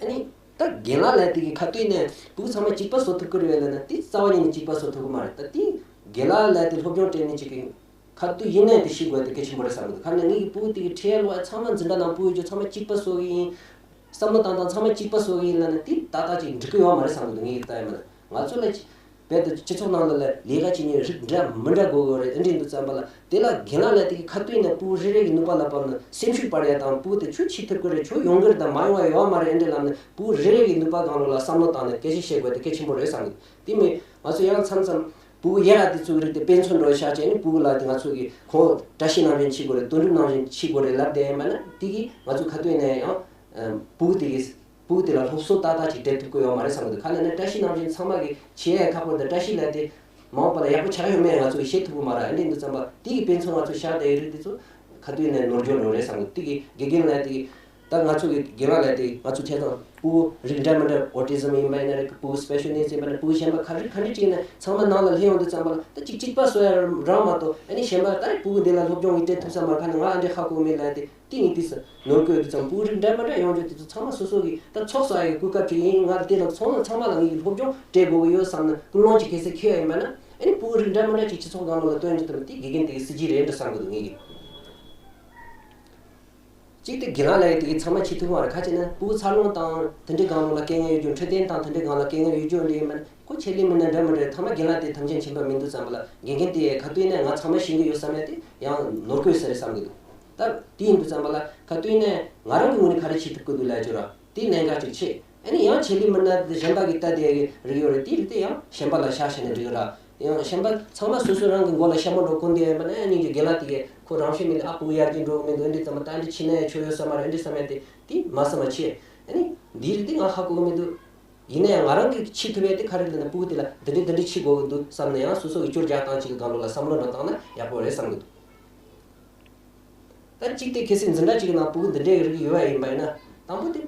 ཨ་ནི་ད་རྒན་ལགས་ལབ་དེ་གི་ག་དུས་ནས་ཕྲུ་གུ་ཚང་མ་གཅིག་པ་བཟོ་ཐུབ་ཀྱི་རེད་ལབ་ན། དེ་རྩ་བ་ཉིད་ནས་གཅིག་པ་བཟོ་ཐུབ་ཀྱི་མ་རེད། ད་དེ་རྒན་ལགས་ལབ་དེ་སློབ་སྦྱོང་སྤྲད་མཁན་ཅིག་གིས་ག་དུས་ཡིན་ནའི་དེ་ཤེས་དགོས་དེ་གལ་ཆེན་པོ་རེད་བསམ་གྱི་འདུག་ག་ནས་ངེད་ཀྱི་ཕྲུ་གུ་དེ་གི་ཁྲལ་ལོ་ཚང་མ་འཛིན་གྲྭ་ནང་ཕྲུ་གུ་ཡོད་རྒྱུ་ཚང་མ་གཅིག་པ་བཟོ་གི་ཡིན། བསམ་བློ་བཏང་སྟངས་ཚང་མ་གཅིག་པ་བཟོ་གི་ཡིན་ལབ་ན། དེ་ཏག་ཏག་ཅིག་འགྲིག་གི་ཡོད་མ་རེད་བསམ་གྱི་འདུག་ངེད་ཀྱི་ལྟ་ཡ་མ་ན། ང་ཚོ་ལ་རྦད་དེ་སྤྱི་ཚོགས་ནང་ལ་ལ་ལས་ཀ་བྱེད་མཁན་རིགས་འདྲ་མི་འདྲ་དགོས་ཀྱི་རེད། ཨེ་འདྲ་ཡིན་དུས་ཙམ་པ་ལ། དེ་ལ་རྒན་ལགས་ལབ་དེ་གི་ག་དུས་ནས་ཕྲུ་གུ་རེ་རེ་གི་ནུས་པ་ལ་བབས་ནས་སེམས་ཤུགས་སྤར་ཡ་དང་། ཕྲུ་གུ་དེ་ཁྱོད་བྱེད་ཐུབ་ཀྱི་རེད། ཁྱོད་ཡོང་གི་རེད། ད་མ་ཡོང་བ་ཡོད་མ་རེད། ཨེ་འདྲ་ལབ་ནས་ཕྲུ་གུ་རེ་རེ་གི་ནུས་པ་སྒང་ལོགས་ལ་བསམ་བློ་བཏང་ནས་སྐད་ཆ་བཤད་དགོས་དེ་གལ་ཆེན་པོ་རེད་བསམ་གྱི་འདུག་དེ་མིན་ང་ཚོ་ཡང་མཚམས་མཚམས་ཕྲུ་གུ་ཡག་ག་དེ་ཚོ་གི་རིགས་དེ་དཔེ་མཚོན་འདྲ་བོ་བཞག་བྱས་ནས། ཕྲུ་གུ་ལ་དེ་ང་ཚོ་གི་ཁོ་བཀྲ་ཤིས་ནང་བཞིན་བྱེད་དགོས་རེད། དོན་གྲུབ་ནང་བཞིན་བྱེད་དགོས་རེད་ལབ་བསྡད་ཡིན་པ་ན། དེ་གིས་ང་ཚོ་ག་དུས་ནས་ཡང་ཕྲུ་གུ་དེ་གི་ཕྲུ་གུ་དེ་ལ་སློབ་གསོ་ཏག་ཏག་ཅིག་སྤྲད་ཐུབ་ཀྱི་ཡོད་མ་རེད་བསམ་གྱི་འདུག་ག་ལབ་ན་བཀྲ་ཤིས་ནང་བཞིན་ཚང་མ་གིས་བྱེད་ཡ་ཁག་པོ་རེད། ད་བཀྲ་ཤིས་ལབ་དེ་མ་འོངས་པ་ལ་ཡག་པོ་ཆགས་ཡོད་མེད་ང་ཚོ་གིས་ཤེས་ཐུབ་ཀྱི་མ་རེད། ཨེ་འདྲ་ཡིན་དུས་ཙམ་པ་དེ་གི་དཔེ་མཚོན་ང་ཚོ་བཞག་བསྡད་ཡོད་རིགས་དེ་ཚོ་ག་དུས་ནས་ནོར་འགྲོ་ནོར་རེད་བསམ་གྱི་འདུག་དེ་གི་དགེ་རྒན་ལབ་དེ་གི་ད་ང་ཚོ་གི་རྒན་ལགས་ལབ་དེ་ང་ཚོ་ཐད་དང་ཕྲུ་གུ་རིགས་འདྲ་མི་འདྲ། ཨོ་ཊི་ཛམ་ཡིན་པ་ཡིན་ན་རེད། ཕྲུ་གུ་སི་པེ་ཤལ་ནི་ཌི་སི་ཡིན་པ་ན། ཕྲུ་གུ་གཞན་པ་ག་རེ་ག་འདྲ་ཅིག་ཡིན་ན་ཚང་མ་ནང་ལ་སླེབས་ཡོང་དུས་ཙམ་པ་ལ། ད་ཅིག་གཅིག་པ་བཟོ་ཡ་རང་མ་གཏོགས། ཨ་ནི་གཞན་པ་ད་ཕྲུ་གུ་འདི་ལ་སློབ་སྦྱོང་གི་སྤྲད་ཐུབ་ས་མ་རེད། ག་ནས་ང་ཨ་འདྲས་ཧ་གོ་མེད་ལབ་དེ། དེ་ངས་དུས་སུ་ནོར་གྱི་ཡོད་དུས་ཙམ། ཕྲུ་གུ་རིགས་འདྲ་མི་འདྲ་ཡོང་རྒྱུ་དེ་ཚོ་ཚང་མ་སོ་སོ་གི་ད་ཚོགས་གསོག་ཡ་གི་གོ་སྐབས་ཅིག་ཡིན། ང་དེ་དང་ཚང་མ་ཚང་མ་ལ་ངས་སློབ་སྦྱོང་སྤྲད་དགོས་ཀྱི་ཡོད་བསམ་ནས་ཀུན་སློང་ཅིག་གལ་སྲིད་འཁྱེར་ཡ་ཡིན་པ་ན། ཨ་ནི་སྤུ་གུ་རིགས་འདྲ་མི་འདྲ་ཅིག་སྤྱི་ཚོགས་ནང་ལོགས་ལ་སྟོན་རྒྱུ་དེ་དེ་དགེ་རྒན་དེ་གི་སྲིད་ཇུས་རེད་འདྲ་བསམ་གི་འདུག་ངེད་ཀྱིས། གཅིག་དེ་དགེ་ལགས་ལབ་ཡ་དེ་གི་ཚང་མ་བྱེད་ཐུབ་མ་རེད། ག་ཅི་ན་སྤུ་གུ་འཚར་ལོངས་དང་དེ་འདྲའི་སྒང་ལོགས་ལ་དཀའ་ངལ་ཡོད་རྒྱུ། འཕྲོད་བསྟེན་དང་དེ་འདྲའི་སྒང་ལ་དཀའ་ངལ་ཡོད་རྒྱུ་འདྲ་ཡིན་མིན་ཁོ་ཆེད་ལས་མི་སྣ་འདྲ་མི་འདྲ་ཚང་མ་དགེ་ལགས་དེ་དམ་འཛིན་བྱེད་པ་མི་འདུག་བསམ་པ་ལ། དགེ་རྒན་དེ་ག་དུས་ནས་ང་ཚང་མ་ཤེས་ཀྱི་ཡོད་བསམ་ཡ་དེ་ཡང་ནོར་གོས་ཟེར་བསམ་གི་འདུག་ད་དེ་ཡིན་དུས་ཙམ་པ་ལ་ག་དུས་ནས་ང་རང་གི་ངོས་ནས་ག་རེ་བྱེད་ཐུབ་ཀྱི་འདུག་ལབ་ཅོ་ར། དེ་གནད་འགག་ཅིག་ཆེ། ཨ་ནི་ཡང་ཆེད་ལས་མི་སྣ་དེ་གཞན་དག་གིས་ལྟ་བསྡད་ཀྱི་རིགས་ཡོད་རེད། དེ་རིགས་དེ་ཡང་གཞན་པ་ལ་བཞག་བྱས་ནས་འགྲིག་ར། ཡང་གཞན་པ་ཚང་མ་སོ་སོ་རང་གི་མགོ་ལ་ཤ་མོ་འགྲོ་ཀུན་བསྡད་ཡོད་པ་ན་ཡང་སྙིང་རྗེ། རྒན་ལགས་དེ་གས་ཁོ་རང་ཤེས་མི་འདུག་ཨ་སྤུ་གུ་ཡར་རྒྱས་འགྲོ་གི་མི་འདུག་འདི་ཙམ་མ་ད་འདི་བྱེད་ན་ཡང་ཆོ་ཡོད་ས་མ་རེད། འདི་བསམ་ཡ་དེ་དེ་མ་བསམ་པ་ཆེ། ཨ་ནི་འདི་རིགས་དེ་ང་ཧ་གོ་གི་མི་འདུག་ཡིན་ན་ཡང་ང་རང་གིས་བྱེད་ཐུབ་ཡ་དེ་ག་རེ་ལབ་ན་སྤུ་གུ་དེ་ལ་འདི་འདྲས་འདི་འདྲས་བྱེད་དགོས་ཀྱི་འདུག་བསམ་ན་ཡང་སོ་སོ་གི་སྐྱོར་རྒྱག་སྟངས་གཅིག་གི་སྒང་ལོགས་ལ་བསམ་བློ་འདྲ་བཏང་ན་ཡག་པོ་རེད་བསམ་གྱི་འདུག་ད་གཅིག་དེ་གལ་སྲིད་འཛིན་གྲྭ་གཅིག་གི་ནང་སྤུ་གུ་འདི་འདྲའི་རིགས་ཡོད་པ་ཡིན་པ་ཡིན་ན། དང་པོ་དེ་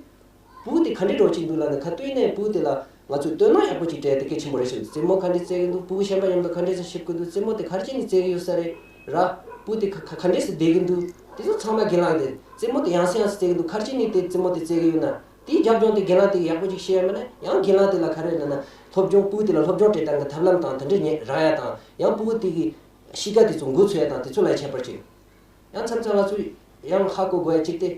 སྤུ་གུ་དེ་ག་འདྲས་འགྲོ་གཅིག་འདུག་ལབ་ན་ག་དུས་ནས་སྤུ་གུ་དེ་ལ་ང་ཚོས་སྟོན་ན་ཡག་པོ་གཅིག་སྤྲད་དེ་གལ་ཆེན་པོ་རེད་ཤག་རྩེད་མོ་ག་འདྲས་རྩེ་གི་འདུག་སྤུ་གུ་གཞན་པ་མཉམ་དུ་ག་འདྲས་སེ་ཤེབ་གི་འདུག་རྩེད་མོ་དེ་ག་རེ་བྱས་ནས་རྩེ་གི་ཡོད་ས་རེད་ར། སྤུ་གུ་དེ་ག་ག་ག་འདྲས་སེ་བསྡད་གི་འདུག་དེ་ཚོ་ཚང་མ་རྒན་ལགས་དེ་རྩེད་མོ་དེ་ཡང་སེ་ཡང་སེ་རྩེ་གི་འདུག་ག་རེ་བྱས་ནས་དེ་རྩེད་མོ་དེ་རྩེ་གི་ཡོད་ན། དེའི་རྒྱབ་ལྗོངས་དེ་རྒན་ལགས་དེ་གིས་ཡག་པོ་ཅིག་ཤེས་ཡ་མེད་ན་ཡང་རྒན་ལགས་དེ་ལ་ག་རེ་ལབ་ན་སློབ་སྦྱོང་སྤུ་གུ་དེ་ལ་སློབ་སྦྱོང་སྤྲད་སྟངས་ཀྱི་ཐབས་ལམ་དང་དེ་འདྲ་རག་ཡ་དང་ཡང་སྤུ་གུ་དེ་གི་གཤིས་ཀ་དེ་ཚོ་འགོ་ཚུགས་ཡ་དང་དེ་ཚོ་ལ་ཁྱད་པར་ཅིག་ཡང་མཚམས་མཚམས་ང་ཚོས་ཡང་ཧ་གོ་དགོས་ཡ་གཅིག་སྟེ།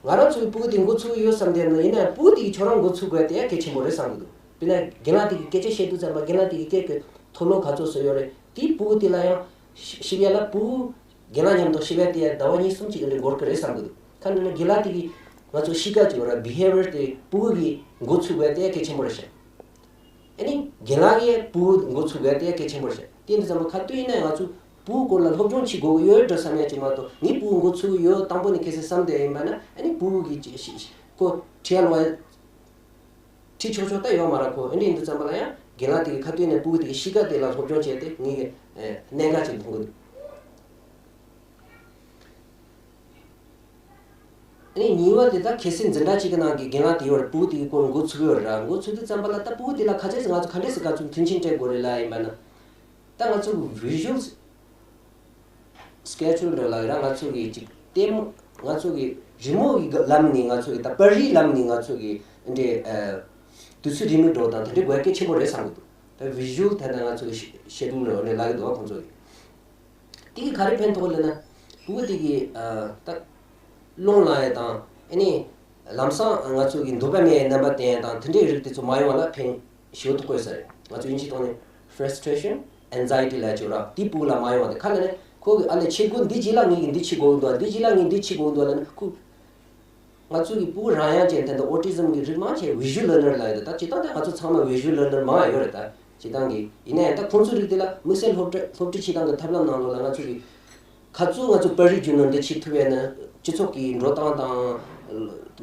ང་རང་ཚོའི་སྤུ་གུ་དེ་འགོ་ཚུགས་ཡོད་བསམ་བསྡད་ན་ཡིན་ན་ཡང་སྤུ་གུ་དེ་གིས་ཁྱོད་རང་འགོ་ཚུགས་དགོས་ཡ་དེ་ཡང་གལ་ཆེན་པོ་རེད་བསམ་གི་འདུག་དཔེར་ན་རྒན་ལགས་དེ་གིས་སྐད་ཆ་བཤད་དུས་ཙམ་པ་རྒན་ལགས་དེ་གི་སྐད་ཀྱི་མཐོ་ལོ་ག་ཚོད་བཟོ་ཡོད་རེད། དེའི་སྤུ་གུ་དེ་ལ་ཡང་ཤེ་ཤེས་ཡ་ལ་སྤུ་གུ་རྒན་ལགས་མཉམ་དུ་ཤེས་ཡ་དེ་ཡང་ཟླ་བ་གཉིས་གསུམ་ཅིག་གི་རིང་འགོར་གི་རེད་བསམ་གི་འདུག་ག་ནས་ན་རྒན་ལགས་དེ་གིས་ང་ཚོ་གཤིས་ཀ་ཅིག་ཡོད་ར། བྷི་ཧེ་བི་ཡར་དེ་སྤུ་གུ་གིས་འགོ་ཚུགས་དགོས་ཡ་དེ་ཡང་གལ་ཆེན་པོ་རེད་ཤག་ཨ་ནི་རྒན་ལགས་ཀྱིས་སྤུ་གུ་འགོ་ཚུགས་དགོས་ཡ་དེ་ཡང་གལ་ཆེན་པོ་རེད་ཤག་དེ་འདི་ཙམ་པ་ག་དུས་ཡིན་ན་ང་ཚོ་སྤུ་གུ་སྐོར་ལ་སློབ་སྦྱོང་བྱེད་དགོས་ཀྱི་ཡོད་འགྲོ་བསམ་ཡ་ཅིག་མ་གཏོགས་ངའི་སྤུ་གུ་འགོ་ཚུགས་ཀྱི་ཡོད་དང་པོ་ནས་གལ་སྲིད་བསམ་བསྡད་ཡིན་པ་ན་ཨ་ནི་སྤུ་གུ་གིས་ཅི་ཤི་ཤི་ཁོ་ཁྲིད་ཡ་ལོག་ཡ་ཁྲིད་ཆོག་ཆོག་ད་ཡོད་མ་རེད། ཁོ་ཨེ་འདྲ་ཡིན་དུས་ཙམ་པ་ལ་ཡང་རྒན་ལགས་དེ་གིས་ག་དུས་ནས་སྤུ་གུ་དེ་གི་གཤིས་ཀ་དེ་ལ་སློབ་སྦྱོང་བྱས་ཏེ་ངེད་ཀྱི་ཨེ་གནད་འགག་ཅིག་མཐོང་གི་འདུག་ཨ་ནི་གཉིས་པ་དེ་ད་གལ་སྲིད་འཛིན་གྲྭ་གཅིག་གི་ནང་གི་རྒན་ལགས་དེ་ཡོད་རེད། སྤུ་གུ་དེ་གི་སྐོར་འགོ་ཚུགས་ཡོད་རེད་ར། འགོ་ཚུགས་དུས་ཙམ་པ་ལ་ད་སྤུ་གུ་དེ་ལ་ག་ཚད་ང་ཚོ་ག་འདྲས་སེ་ག་ཚོད་མཐུན་རྐྱེན་སྤྲད་དགོས་རེད་ལབ་ཡིན་པ་ན། ད་ང་ཚོ་གི་visual sketch འདྲ་ལ་ར་ང་ཚོ་གི་ཅིག་ལྟད་མོ་ང་ཚོ་གི་རི་མོ་གི་ལམ་ནས་ང་ཚོ་གི་ད་པར་རིས་ལམ་ནས་ང་ཚོ་གི་འདྲེ་དུས་ཚོད་རིང་མོ་འགྲོ་དང་དེ་འདྲའི་དགོས་གལ་ཆེན་པོ་རེད་བསམ་གི་འདུག་ད་visual ད་ད་ང་ཚོ་གི་ཤེ་ཤེ་ཌུལ་འདྲ་ལས་ལག་གི་འདུག་བ་ཁོང་ཚོ་གི། དེ་གི་ག་རེ་ཕན་ཐོགས་ལབ་ན་སྤུ་གུ་དེ་གི་ད་རླུང་ལངས་ཡ་དང་ཨ་ནི་ལམ་སང་ང་ཚོ་གི་འདོད་པ་མེད་ཡ་རྣམ་པ་བསྟན་ཡ་དང་དེ་འདྲའི་རིགས་དེ་ཚོ་མ་ཡོང་བ་ལ་ཕན་ཞེ་པོ་ཐོགས་ཡོད་ས་རེད། ང་ཚོ་དབྱིན་ཇིའི་ཐོག་ནས་frustration anxiety ལབ་ཅིག་ཡོད་ར། དེ་སྤུ་གུ་ལ་མ་ཡོང་བ་དེ་ག་ལབ་ན་ཁོ་གི་ཨ་ལས་བྱེད་དགོས་འདི་བྱེད་ལ་ངས་གི་འདི་བྱེད་དགོས་འདུག་འདི་བྱེད་ལ་ངས་འདི་བྱེད་དགོས་འདུག་ལབ་ན་ཁོ། ང་ཚོ་གི་སྤུ་གུ་རང་ཡང་ཅན་དེ་འདྲ་autism གི་རིགས་མང་ཆེ་visual learner ལབ་ཡོད་དེ་ད་སྤྱིར་བཏང་དེ་ང་ཚོ་ཚང་མ་visual learner མང་ཡོད་རེད། ད་སྤྱིར་བཏང་གི་ཡིན་ན་ཡང་ད་ཁོང་ཚོའི་རིགས་དེ་ལ་དམིགས་བསལ་སློབ་ཁྲིད་སློབ་ཁྲིད་བྱེད་སྟངས་ཀྱི་ཐབས་ལམ་ནང་ལོགས་ལ་ང་ཚོ་གི་ག་ཚོད་ང་ཚོ་པར་རིས་བརྒྱུད་ནས་འདི་བྱེད་ཐུབ་ཡས་ན་སྤྱི་ཚོགས་ཀྱི་འགྲོ་སྟངས་དང་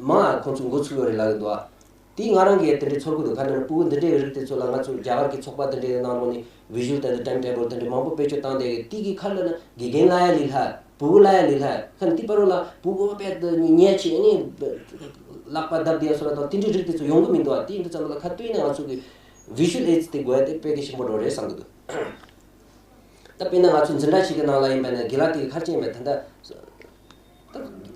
མང་ཁོང་ཚོ་འགོ་ཚུགས་ཡོད་རེད་ལབ་ཀྱི་འདུག་དེ་ང་རང་གིས་དེ་འདྲའི་ཚོར་གི་འདུག་ག་ནས་ན་སྤུ་གུ་འདི་འདྲའི་རིགས་དེ་ཚོ་ལ་ང་ཚོ་རྒྱ་གར་གྱི་ཚོགས་པ་འདི་འདྲའི་ནང་ལོགས་ནས་visual དང་time table དེ་འདྲའི་མང་པོ་བེད་སྤྱོད་བཏང་བསྡད་ཀྱི་དེ་གི་ཁ་ལ་ན་དགེ་རྒན་ལ་ཡ་ལི་ལྷ་སྤུ་གུ་ལ་ཡ་ལི་ལྷ་ཁ་ན་དེ་པར་རོ་ལ་སྤུ་གུ་བེད་དུ་ཉལ་ཆེ་ནས་ལག་པ་བརྡབ་བསྡད་སོ་ལ་དང་དེ་འདྲའི་རིགས་དེ་ཚོ་ཡོང་གི་མི་འདུག་དེ་ཡིན་དུས་ཙམ་པ་ལ་ག་དུས་ནས་ང་ཚོ་གི་visual aids དེ་དགོས་ཡ་དེ་དཔེ་གལ་ཆེན་པོ་འགྲོ་རེད་བསམ་གི་འདུག་ད་དཔེར་ན་ང་ཚོ་འཛིན་གྲྭ་ཞིག་གི་ནང་ལ་ཡིན་པ་ན་དགེ་ལགས་དེ་གི་ཁར་ཅན་པའི་ད་ལྟ་ད་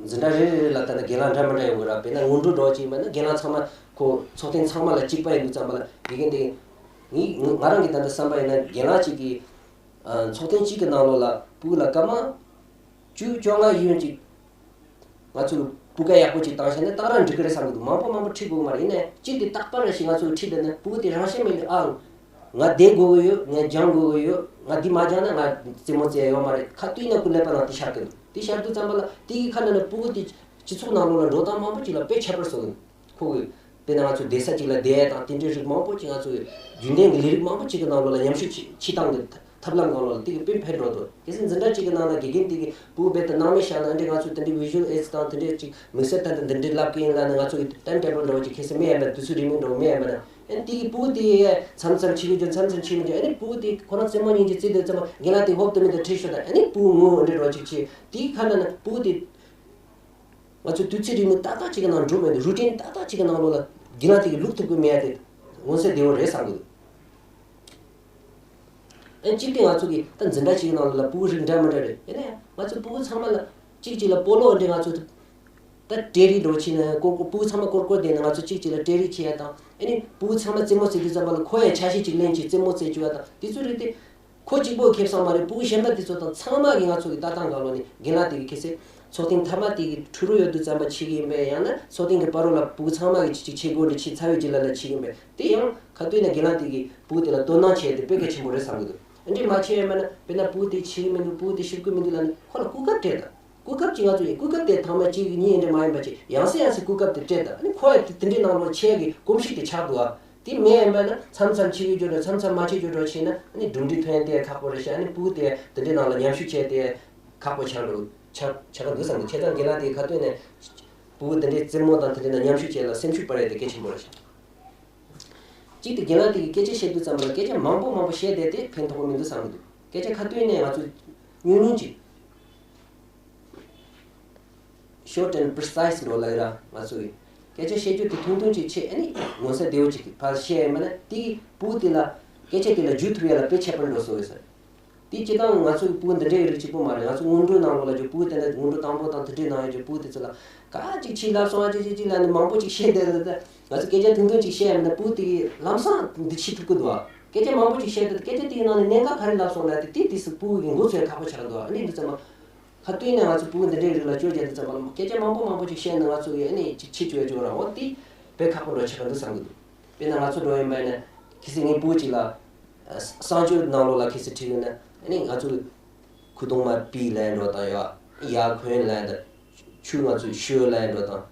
འཛིན་གྲྭ་རེ་རེ་ལ་ད་ལྟ་དགེ་ལགས་འདྲ་མི་འདྲ་ཡོང་གི་ར། དཔེར་ན་སྔོན་འགྲོ་འདྲ་བོ་ཅིག་ཡིན་པ་ན་དགེ་ལགས་ཚང་མ་ཁོ་ཚོགས་ཐེངས་ཚང་མ་ལ་གཅིག་པ་ཡིན་དུས་ཙམ་པ་ལ་དགེ་རྒན་དེ་ངའི་ང་རང་གི་ད་ལྟ་བསམ་པ་ཡིན་ན་དགེ་ལགས་གཅིག་གིས་ཚོགས་ཐེངས་གཅིག་གི་ནང་ལོགས་ལ་སྤུ་གུ་ལ་སྐར་མ་བཅུ་བཅོ་ལྔ་ཡིན་ཅིག་ང་ཚོས་སྤུས་ཀ་ཡག་པོ་ཅིག་བཏང་བྱས་ན་ཏག་ར་འགྲིག་གི་རེད་བསམ་གི་འདུག་མང་པོ་མང་པོ་ཁྲིད་དགོས་ཀྱི་མ་རེད། ཡིན་ནའི་གཅིག་དེ་རྟག་པར་རེ་ཞིག་ང་ཚོས་ཁྲིད་བསྡད་ན་སྤུ་གུ་དེ་རང་བཞིན་མེད་ལ་ཨང་། ང་བསྡད་དགོས་ཀྱི་ཡོད། ངས་སྦྱང་དགོས་ཀྱི་ཡོད། ང་འདི་མ་སྦྱངས་ན་ང་རྩེད་མོ་རྩེ་ཡ་ཡོད་མ་རེད། ཁ་དུས་ན་ཁོ་ཀླད་པ་ནང་དེ་ཤར་གི་འདུག་དེ་ཤར་དུས་ཙམ་པ་ལ་དེ་གི་ཁ་ན་ན་སྤུ་གུ་དེ་སྤྱི་ཚོགས་ནང་ལོགས་ལ་འགྲོ་སྟངས་མང་པོ་ཅིག་ལ་དཔེ་ཁྱད་པར་བཟོ་གི་འདུག་ཁོ་གི་དཔེར་ན་ང་ཚོ་བསྡད་ས་གཅིག་ལ་བསྡད་ཡ་དང་དེ་འདྲའི་རིགས་མང་པོ་ཅིག་ང་ཚོ་གི་རྒྱུན་ལྡན་གྱི་ལས་རིགས་མང་པོ་ཅིག་གི་ནང་ལོགས་ལ་མཉམ་ཞུགས་བྱེད་བྱེད་སྟངས་ཀྱི་ཐབས་ལམ་སྒང་ལོགས་ལ་དེ་གི་དཔེ་ཕན་འགྲོ་འདུག་གལ་སྲིད་འཛིན་གྲྭ་གཅིག་གི་ནང་ལ་དགེ་རྒན་དེ་གི་སྤུ་གུ་རྦད་དེ་སྣང་མེད་བཞག་ན་འདི་ང་ཚོ་དེ་འདྲའི་visual aids དང་དེ་འདྲའི་ཅིག་དམིགས་བསལ་ད་ལྟ་འདི་འདྲའི་ལབ་ཀྱི་ཡིན་ལབ་ན་ང་ཚོ་གི་time table འདྲ་བོ་ཅིག་གལ་སྲིད་མེད་ཡ་མེད་དུས་ཚོད་རིང་མོ་འདྲ་བོ་མེད་ཡ་མེད་ན་ཨ་ནི་དེ་གི་སྤུ་གུ་དེ་མཚམས་མཚམས་བྱེད་ཀྱི་འགྱོ་མཚམས་མཚམས་བྱེད་མི་འགྱོ་ཨ་ནི་སྤུ་གུ་དེ་ཁོ་རང་རྩེད་མོ་སྙིང་རྗེ་རྩེ་དུས་ཙམ་པ་རྒན་ལགས་དེ་ཧོབ་ཏུ་མི་དེ་ཁྲིད་ཤོག་དང་ཨ་ནི་སྤུ་གུ་ངུ་འདྲ་བོ་ཅིག་བྱེད་དེ་གི་ཁ་ན་ན་སྤུ་གུ་དེ། ང་ཚོས་དུས་ཚོད་རིང་མོ་ཏག་ཏག་ཅིག་གི་ནང་འགྲོ་མེད་དུ་routine ཏག་ཏག་ཅིག་གི་ནང་ལོགས་ལ་དགེ་ལགས་དེ་གི་བླུག་ཐུབ་ཀྱི་མེད་ཡ་དེ་མངོན་གསལ་དོད་པོ་རེད་བསམ་གི་འདུག་ཨ་གཅིག་དེ་ང་ཚོ་གི་ད་འཛིན་གྲྭ་ཅིག་གི་ནང་ལོགས་ལ་སྤུ་གུ་རིགས་འདྲ་མི་འདྲ་རེད། ཡིན་ན་ཡང་ང་ཚོ་སྤུ་གུ་ཚང་མ་ལ་གཅིག་གཅིག་ལ་སྤོ་ལོ་འདྲ་ང་ཚོ་ ད་གྲལ་རིམ་འགྲོ་ཕྱིན་ན་ཀོར་ཀོར་ཕྲུ་གུ་ཚང་མ་ཀོར་ཀོར་བསྡད་ན་ང་ཚོ་གཅིག་གཅིག་ལ་གྲལ་རིམ་བྱེད་ཡ་དང་། ཨ་ནི་ཕྲུ་གུ་ཚང་མ་རྩེད་མོ་རྩེ་དུས་ཙམ་པ་ལ་ཁོ་ཡང་ཆ་ཤས་གཅིག་ལེན་གྱི་རྩེད་མོ་རྩེ་བཅུག་ཡ་དང་། དེ་ཚོ་རིགས་དེ་ཁོ་གཅིག་པོ་ཁེ་བཟང་མ་རེད། ཕྲུ་གུ་གཞན་པ་དེ་ཚོ་དང་ཚང་མ་གིས་ང་ཚོ་གི་ལྟ་སྟངས་སྒང་ལོགས་ནས་རྒན་ལགས་དེ་གིས་ཁ་སང་ཚོགས་ཐེངས་མཐའ་མ་དེ་གི་འཁྲུག་རུ་ཡོད་དུས་ཙམ་པ་བྱེད་ཀྱི་ཡིན་པས། ཡང་ན་ཚོགས་ཐེངས་ཀྱི་བར་རོ་ལ་ཕྲུ་གུ་ཚང་མ་གིས་གཅིག་གཅིག་ཆས་གོས་འདྲ་ཕྱི་ཚ་བའི་རྗེས་ལ་ལ་བྱེད་ཀྱི་ཡིན་པས། དེ་ཡང་ཁ་ཐུག་ནས་རྒན་ལགས་དེ་གིས་ཕྲུ་གུ་དེ་ལ་དོ་སྣང་བྱས་ཏེ་དཔེ་གལ་ཆེན་པོ་རེད་བསམ་གྱི་འདུག། འདི་འདྲ་མ་བྱས་ཡོད་མེད་ན། དཔེར་ན་ཕྲུ་གུ་དེ་བྱེད་ཀྱི་མི་འདུག། ཕྲུ་གུ་དེ་ཤེས་ཀྱི་མི་འདུག་ལབ་ནས་ཁོ་ལ་གོ་སྐབས་སྤྲད་དང་། གོ་སྐབས་དེ་ཐོག་མ་གཅིག་གཉིས་འདྲ་མ་ཡིན་པ་ཅིག་ཡང་སེ་ཡང་སེ་གོ་སྐབས་དེ་སྤྲད་དང་། ཨ་ནི་ཁོ་ཡ་དེ་དེ་འདྲའི་ནང་ལོགས་ཆས་ཀྱི་གོམས་གཤིས་དེ་ཆགས་འདུག་ཨ། དེ་མེད་ཡིན་པ་ན་མཚམས་མཚམས་བྱེད་ཀྱི་འགྱོ་འགྲོ། མཚམས་མཚམས་མ་བྱེད་འགྱོ་འགྲོ་བྱས་ན། ཨ་ནི་གྲུབ་འབྲས་ཐོན་ཡ་དེ་ཁག་པོ་རེད་ཤག། ཨ་ནི་ཕྲུ་གུ་དེ་དེ་འདྲའི་ནང་ལ་མཉམ་ཞུགས་བྱས་ཏེ་ཁག་པོ་ཆགས་འགྲོ་ཆགས་ཆགས་ཀྱི་འདུག་བསམ་གྱི། བྱས་ཙང་རྒན་ལགས་དེ་ཁ་ཐུག་ནས་ཕྲུ་གུ་དེ་འདྲའི་རྩེད་མོ་དང་དེ་འདྲའི་ནང་མཉམ་ཞུགས་བྱས་ལ་སེམས་ཤུགས་སྤར་ཡ་དེ་གལ་ཆེན་པོ་རེད་ཤག། གཅིག་དེ་རྒན་ལགས་དེ་གིས་སྐད་ཆ་བཤད་དུས་ཙམ་པ་ལ་སྐད་ཆ་མང་པོ་མང་པོ་བཤད་བསྡད་དེ་ཕན་ཐོགས་པོ་མི་འདུག་བསམ་གྱི་འདུག། སྐད་ཆ་ཁ་ཐུག་ནས་ང་ཚོ་ཉུང་ཉུང་ཅིག། Short and precise འགྲོ་ལབ་ཡ་ར། ང་ཚོ་གི་སྐད་ཆ་བཤད་རྒྱུ་དེ་ཐུང་ཐུང་ཅིག་བྱས། ཨ་ནི་མངོན་གསལ་དོད་པོ་ཅིག་ཕར་བཤད་ཡ་མིན་ན། དེ་གི་ཕྲུ་གུ་དེ་ལ་སྐད་ཆ་དེ་ལ་འཇུ་ཐུབ་ཡ་ལ་དཔེ་ཁྱད་པར་འགྲོ་སོང་ཡོད་ས་རེད། དེ་སྤྱིར་བཏང་ང་ཚོ་གི་ཕྲུ་གུ་འདི་འདྲའི་རིགས་གཅིག་པོ་མ་རེད། ང་ཚོ་སྔོན་འགྲོའི་ནང་ལོགས་ལ་འགྱོ་ཕྲུ་གུ་དེ་འདྲ་སྔོན་འགྲོ་དང་པོ་དང་དེ་འདྲའི་ནང་ཡོད་ཀྱི་ཕྲུ་གུ་དེ་ཚོ་ལ་ག་ཅིག་ཕྱིས་ལབ་སོང་། ཨ་ཅིག་ཅིག་ཅིག་ལབ་ནས་མང་པོ་ཅིག་བཤད་བསྡད་ལ། ད་ང་ཚོ་སྐད་ཆ་ཐུང་ཐུང་ཅིག་བཤད་ཡ་མིན་ན་ཕྲུ་གུ་དེ་གི་ལམ་སང་འདི་ཤེས་ཐུབ་ཀྱི་འདུག་ཨ། སྐད་ཆ་མང་པོ་ཅིག་བཤད་དུས་སྐད་ཆ་དེའི་ནང་ནས་གནད་འགག་ག་རེ་ལབ་སོང་ན། དེ་དེ་དུས་སུ་ཕྲུ་གུ་གི་མགོ་ཚོས་ཁག་པོ་ཆགས་འདུག་ཨ། ཨ་ནི་འདི་ཚང་མ་ཁ་ཐུག་ནས་ང་ཚོ་ཕྲུ་གུ་འདི་འདྲའི་རིགས་ལ་བཅོས་རྒྱག་དུས་ཙམ་པ་ལ་སྐད་ཆ་མང་པོ་མང་པོ་ཅིག་བཤད་ན་ང་ཚོ་གི་ཨ་ནི་ཅིག་ཕྱི་བཅོས་བཅོས་ར། འོ་དེ་དཔེ་ཁག་པོ་འགྲོ་ཆགས་ཀྱི་འདུག་བསམ་གྱི་འདུག། དཔེར་ན་ང་ཚོ་འགྲོ་ཡིན་པ་ཡིན་ན་ཁ་སང་ངའི་ཕྲུ་གུ་ཅིག་ལ་གསང་སྤྱོད་ནང་ལོགས་ལ་ཁ་སང་ཁྲིད་ཡོང་ན། ཨ་ནི་ང་ཚོ་གི་ཁུ་ཏོང་མ་པི་ལབ་འགྲོ་དང་། ཡ་ཡ་གོན་ལབ་དང་། ཆུ་ང་ཚོས་ཤོད་ལབ་འགྲོ་དང་།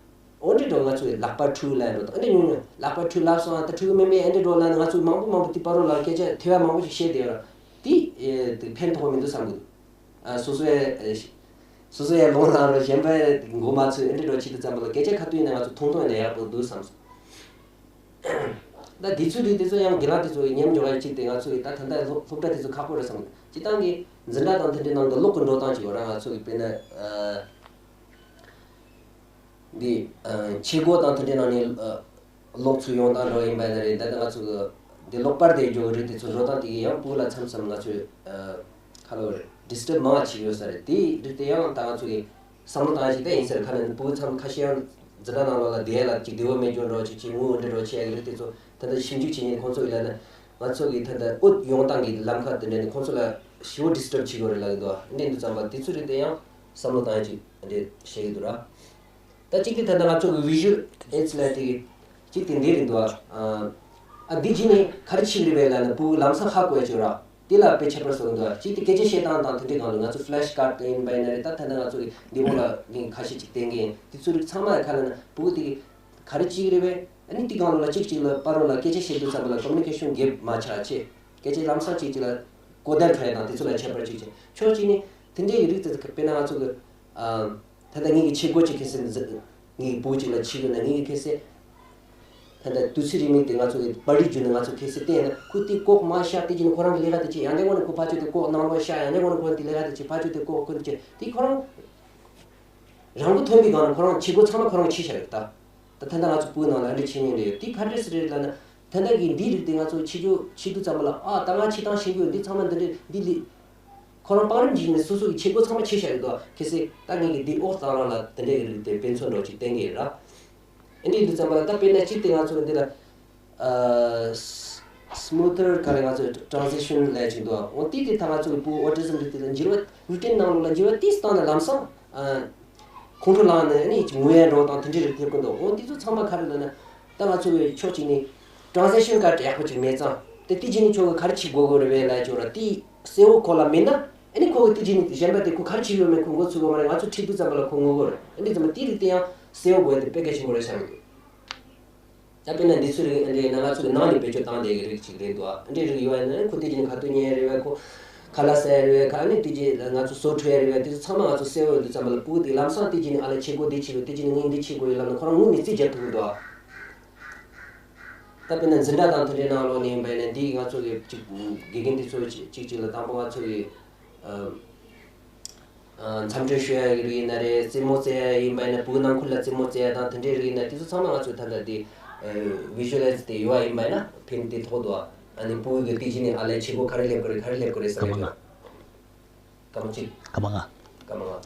འོ་འདྲ་འགྲོ། ང་ཚོས་ལག་པ་འཁྲུ་ལབ་འགྲོ་དང་། ཨ་འདྲ་ཉུང་ཉུང་། ལག་པ་འཁྲུ་ལབ་སོང་ཨ། ད་འཁྲུ་གི་མེད་མེད། ཨ་འདྲ་འགྲོ་ལབ་ནས་ང་ཚོས་མང་པོ་མང་པོ་དེ་བར་རོ་ལ་སྐད་ཆ་ཐེ་བ་མང་པོ་ཞིག་བཤད་བསྡད་ཡོད་ར། དེ་ཨེ་དེ་ཕན་ཐོགས་མི་འདུག་བསམ་གི་འདུག། ཨ་སོ་སོའི་ཨེ་སོ་སོའི་ལོང་ལངས་རོ། གཞན་པའི་མགོ་མ་ཚོས། ཨ་འདྲ་འགྲོ་བྱེད་དུས་ཙམ་པ་ལ་སྐད་ཆ་ཁ་ཐུག་ནས་ང་ཚོ་ཐུང་ཐུང་ནས་ཡག་པོ་འདུག་བསམ་སོང་། ད་དེ་ཚོའི་རིགས་དེ་ཚོ་ཡང་རྒན་ལགས་དེ་ཚོ་གི་ཉམས་འཇོག་ཡ་གཅིག་དེ། ང་ཚོ་གི་ད་ད་ལྟ་སློབ་སློབ་གྲྭ་དེ་ཚོ་ཁག་པོ་རེད་བསམ་གི། སྤྱིར་བཏང་གི་འཛིན་གྲྭ་དང་དེ་འདྲའི་ནང་དུ་ཀློག་གི་འགྲོ་སྟངས་ཅིག་ཡོད་ར། ང་ཚོ་གི་དཔེར་ན་ཨ་འདི་ཨ་ཆས་གོས་དང་དེ་འདྲའི་ནང་ནས་ཨ་ཀློག་ཚུལ་ཡོང་སྟངས་འགྲོ་ཡིན་པ་ཡིན་ན་རེད། ད་ལྟ་ང་ཚོ་གི་འདི་ཀློག་པར་དེ་འཇོག་གི་རིགས་དེ་ཚོ་འགྲོ་སྟངས་དེ་གི་ཡང་ཕྲུ་གུ་ལ་མཚམས་མཚམས་ང་ཚོས་ཨ་ཁ་ལོ་རེད། ཌི་སི་ཊརབ་མང་བ་བྱེད་ཀྱི་ཡོད་ས་རེད། དེ་རིགས་དེ་ཡང་ད་ང་ཚོ་གི་བསམ་བློ་བཏང་ཡ་ཞིག་ད་ཡིན་ས་རེད། ཁ་ལ་ནི་ཕྲུ་གུ་མཚམས་ཁ་ཤས་ཡང་འཛིན་གྲྭ་ནང་ལོགས་ལ་བསྡད་ཡ་ལ་ཅིག་བདེ་བོ་མེད་འགྱོ་འགྲོ། ཅིག་ཅིག་ངུ་འདྲ་འགྲོ་བྱེད་ཡ་གི་རིགས་དེ་ཚོ་ད་ལྟ་ཞིབ་འཇུག་བྱེད་མཁན་ཁོང་ཚོ་ཡིན་ལ་ནི། ང་ཚོ་གི་ད་ལྟ་དབུགས་ཡོང་སྟངས་ཀྱི་ལམ་ཁ་དེ་འདྲ་ནི་ཁོང་ཚོ་ལ་ཞེ་པོ་ཌི་སི་ཊརབ་བྱེད་ཀྱི་ཡོད་རེད་ལབ་ཀྱི་འདུག་ཨ། འདི་འདུག་ཙམ་པ་དེ་ཚོ་རིགས་དེ་ཡང་བསམ་བློ་བཏང་ཡ་ཅིག་འདི་བྱེད་ཀྱི་འདུག་ར། ད་གཅིག་དེ་ད་ལྟ་ང་ཚོ་གི་ཝི་ཞུ་ཨལ་ཨེ་ཌི་ལབ་དེ་གི་གཅིག་དེ་འདི་རེད་འདུག་ཨ། ཨ་འདི་བྱས་ནས་ག་རེ་བྱེད་ཀྱི་རེད་པས་ལབ་ན་ཕྲུ་གུ་ལམ་སང་ཧ་གོ་ཡ་ཅིག་ཡོད་ར། དེ་ལ་དཔེ་ཁྱད་པར་བཟོ་གི་འདུག་ཨ། གཅིག་དེ་སྐད་ཆ་བཤད་སྟངས་དང་དེ་འདྲའི་སྒང་ལ་ང་ཚོ་ཕི་ལེ་ཤི་ཀར་དེ་ཡིན་པ་ཡིན་ན་རེད། ད་ད་ལྟ་ང་ཚོ་གི་འདི་འོག་ལ་ངས་ཁ་ཤས་ཅིག་བསྟན་གི་ཡིན། དེ་ཚོ་རིགས་ཚང་མ་ཡ་ཁ་ལ་ན་ཕྲུ་གུ་དེ་གི་ག་རེ་བྱེད་ཀྱི་རེད་པས། ཨ་ནི་དེ་སྒང་ལ་གཅིག་གཅིག་ལ་བར་རོ་ལ་སྐད་ཆ་བཤད་དུས་ཙམ་པ་ལ་ཀོ་མུ་ནི་ཀེ་ཤོན་གེབ་མ་ཆགས་ཆེད། སྐད་ཆ་ལམ་སང་གཅིག་གཅིག་ལ་གོ་བརྡ་འཕྲོད་ཡ་དང་དེ་ཚོ་ལ་ཁྱད་པར་གཅིག་བྱས། ཕྱོགས་གཅིག་ནས་དེ་འདྲའི་རིགས་དེ་དཔེར་ན་ང་ཚོ་གི་ཨ་ད་ལྟ་ངེད་ཀྱི་ཆས་གོས་གཅིག་ཁ་སང་ངེད་ཀྱི་བུ་གཅིག་ལ་ཕྱི་དགོས་ན། ངེད་ཀྱི་ཁ་སང་ད་ལྟ་དུས་ཚོད་རིང་མིན་དེ་ང་ཚོ་གི་པར་རིས་བརྒྱུད་ནས་ང་ཚོ་ཁ་སང་བལྟས་ན། ཁོ་དེ་ལྐོག་མར་བཞག་དེ་བྱས་ནས་ཁོ་རང་གི་ལས་ཀ་དེ་བྱེད། ཡང་ན་ཁོ་ནི་ཁོ་ཕར་ཕྱོགས་དེ་ལྐོག་ནང་ལོགས་བཞག་ཡང་ན་ཁོ་ནི་ཁོ་དེ་ལས་ཀ་དེ་བྱེད། ཕར་ཕྱོགས་དེ་ལྐོག་ཁོ་ནི་བྱེད། དེ་ཁོ་རང་རང་མགོ་ཐོན་པའི་སྒང་ལ་ཁོ་རང་ཆས་གོས་ཚང་མ་ཁོ་རང་ཕྱི་བཞག་ཡོད་ད། ད་ད་ལྟ་ང་ཚོ་བུ་ནང་ལ་འདི་བྱེད་མཁན་རེད། དེ་ག་འདྲ་སེ་རེད་ལབ་ན། ད་ལྟ་གི་འདི་རིགས་དེ་ང་ཚོ་ཕྱི་རྒྱུ་ཕྱི་དུས་ཙམ་པ་ལ། ཨ་ད་ང་ཕྱི་ཐང་ཤེས་ཀྱི་ཡོད། འདི་ཚང་མ་འདི་འདྲ་འདི་ལི་ཁོ་རང་བང་རིམ་བྱས་ནས་སོ་སོ་གི་ཆས་གོས་ཚང་མ་ཕྱི་བཞག་ཡོད་དོ། གལ་སྲིད་ད་ངེད་ཀྱི་འདི་ཨོ་གཙང་རང་ལ་དེ་འདྲའི་རིགས་དེ་དཔེ་མཚོན་འདྲ་ཅིག་བསྟན་གྱི་ཡོད་ར། ཨ་འདི་དུས་ཙམ་པ་ལ་ད་དཔེར་ན་གཅིག་དེ་ང་ཚོ་འདི་ལ་ཨ་སི་མུ་ཐར་ག་རེ་ང་ཚོ་ཊེ་རན་སི་ཤན་ལབ་ཅིག་འདུག། འོ་དེ་དེ་ད་ང་ཚོ་གི་བུ་ཨོ་ཊི་ཟམ་རིགས་དེ་ལ་འགྱུར་བ་རུ་ཊིན་ནང་ལོགས་ལ་འགྱུར་བ་ཏིས་བཏང་ན་ལམ་སང་ཨ་ཁོང་ཁྲོ་ལངས་ནས་ཨ་ནི་ཅིག་ངུ་ཡ་འདྲ་བོ་དང་དེ་འདྲའི་རིགས་ཐེབས་ཀྱི་འདུག། འོ་དེ་ཚོ་ཚང་མ་ག་རེ་ལབ་ན། ད་ང་ཚོ་གི་ཕྱོགས་གཅིག་ནས་ཊེ་རན་སི་ཤན་ག་རེ་ཡག་པོ་ཅིག་མེད་ཙང་། དེ་དེ་བྱས་ནས་ཁྱོད་ཀྱིས་ག་རེ་བྱེད་དགོས་ཀྱི་རེད་པས་ལབ་ཅོག་ར། དེ་གསལ་བོ་ཁོ་ལ་མེད་ན། ཨ་ནི་ཁོ་གིས་དེ་བྱས་ནས་གཞན་པ་དེ་ཁོ་ག་རེ་བྱེད་ཀྱི་ཡོད་མེད་ཁོ་མགོ་ཚོད་ཀྱི་མ་རེད། ང་ཚོ་ཁྲིད་དུས་ཙམ་པ་ལ་ཁོ་ངུ་གི་རེད། ཨ་འདི་ཙམ་པ་དེ་རིགས་དེ་ཡང་གསལ་བོ་དགོས་ཡ་དེ་དཔེ་གལ་ཆེན་པོ་རེད་བསམ་གྱི་འདུག། ད་དཔེར་ན་འདི་ཚོ་རིགས་འདི་ན་ང་ཚོ་གི་ནང་ནས་བེད་སྤྱོད་བཏང་བསྡད་ཀྱི་རིགས་ཅིག་རེད་འདུག། ཨ་འདྲའི་རིགས་ཡོད་ཡ་ན་ཁོ་དེ་བྱས་ནས་ཁ་ཐུག་ཉན་རེད་པས། ཁོ་ཁ་ལག་ཟ་ཡ་རེད་པས། ཁ་ཨ་ནི་དེ་བྱས་ང་ཚོ་སོ་འཁྲུད་ཡ་རེད་པས། དེ་ཚོ་ཚང་མ་ང་ཚོ་གསལ་བོ་ཡོད་དུས་ཙམ་པ་ལ་ཕྲུ་གུ་དེ་ལམ་སང་དེ་བྱས་ནས་ཨ་ལས་ཆས་གོས་འདི་བྱེད་དགོས། དེ་བྱས་ནས་ངས་འདི་བྱེད་དགོས་ཡོད་ལབ་ན་ཁོ་རང་ངུ་ནས་རྩིས་རྒྱག་ཐུབ་ཀྱི་འདུག། ད་དཔེར་ན་འཛིན་གྲྭ་དང་དེ་འདྲའི་ནང་ལོགས་ནས་ཡིན་པ་ཡིན་ན། འདི་ང་ཚོ་གི་ཅིག་དགེ་རྒན་དེ་ཚོ་ཅིག་ཅིག་ཅིག་ལ་དང་པོ་ང་ཚོ་གི་ཨ་ཨ་འཚམས་འདྲི་ཞུ་ཡ་རིགས་ཡིན་ན་རེད། རྩེད་མོ་རྩེ་ཡ་ཡིན་པ་ཡིན་ན། ཕྲུ་གུ་ནང་ཁུལ་ལ་རྩེད་མོ་རྩེ་ཡ་དང་དེ་འདྲའི་རིགས་ཡིན་ན། དེ་ཚོ་ཚང་མ་ང་ཚོས་ད་ལྟ་དེ་ཨ་བི་ཞུ་ལའི་ཛི་དེ་ཡོད་པ་ཡིན་པ་ཡིན་ན་ཕན་དེ་ཐོགས་འདུག། ཨ་ནི་ཕྲུ་གུ་གི་དེ་བྱས་ནས་ཨ་ལས་ཆས་གོས་ག་རེ་སླེབས་དགོས་རེད། ག་རེ་སླེབས་དགོས་རེད་ཟེར་ཡ་ཅིག། སྐར་མ་ལྔ། སྐར་མ་གཅིག། སྐར་མ་ལྔ། སྐར་མ་ལྔ།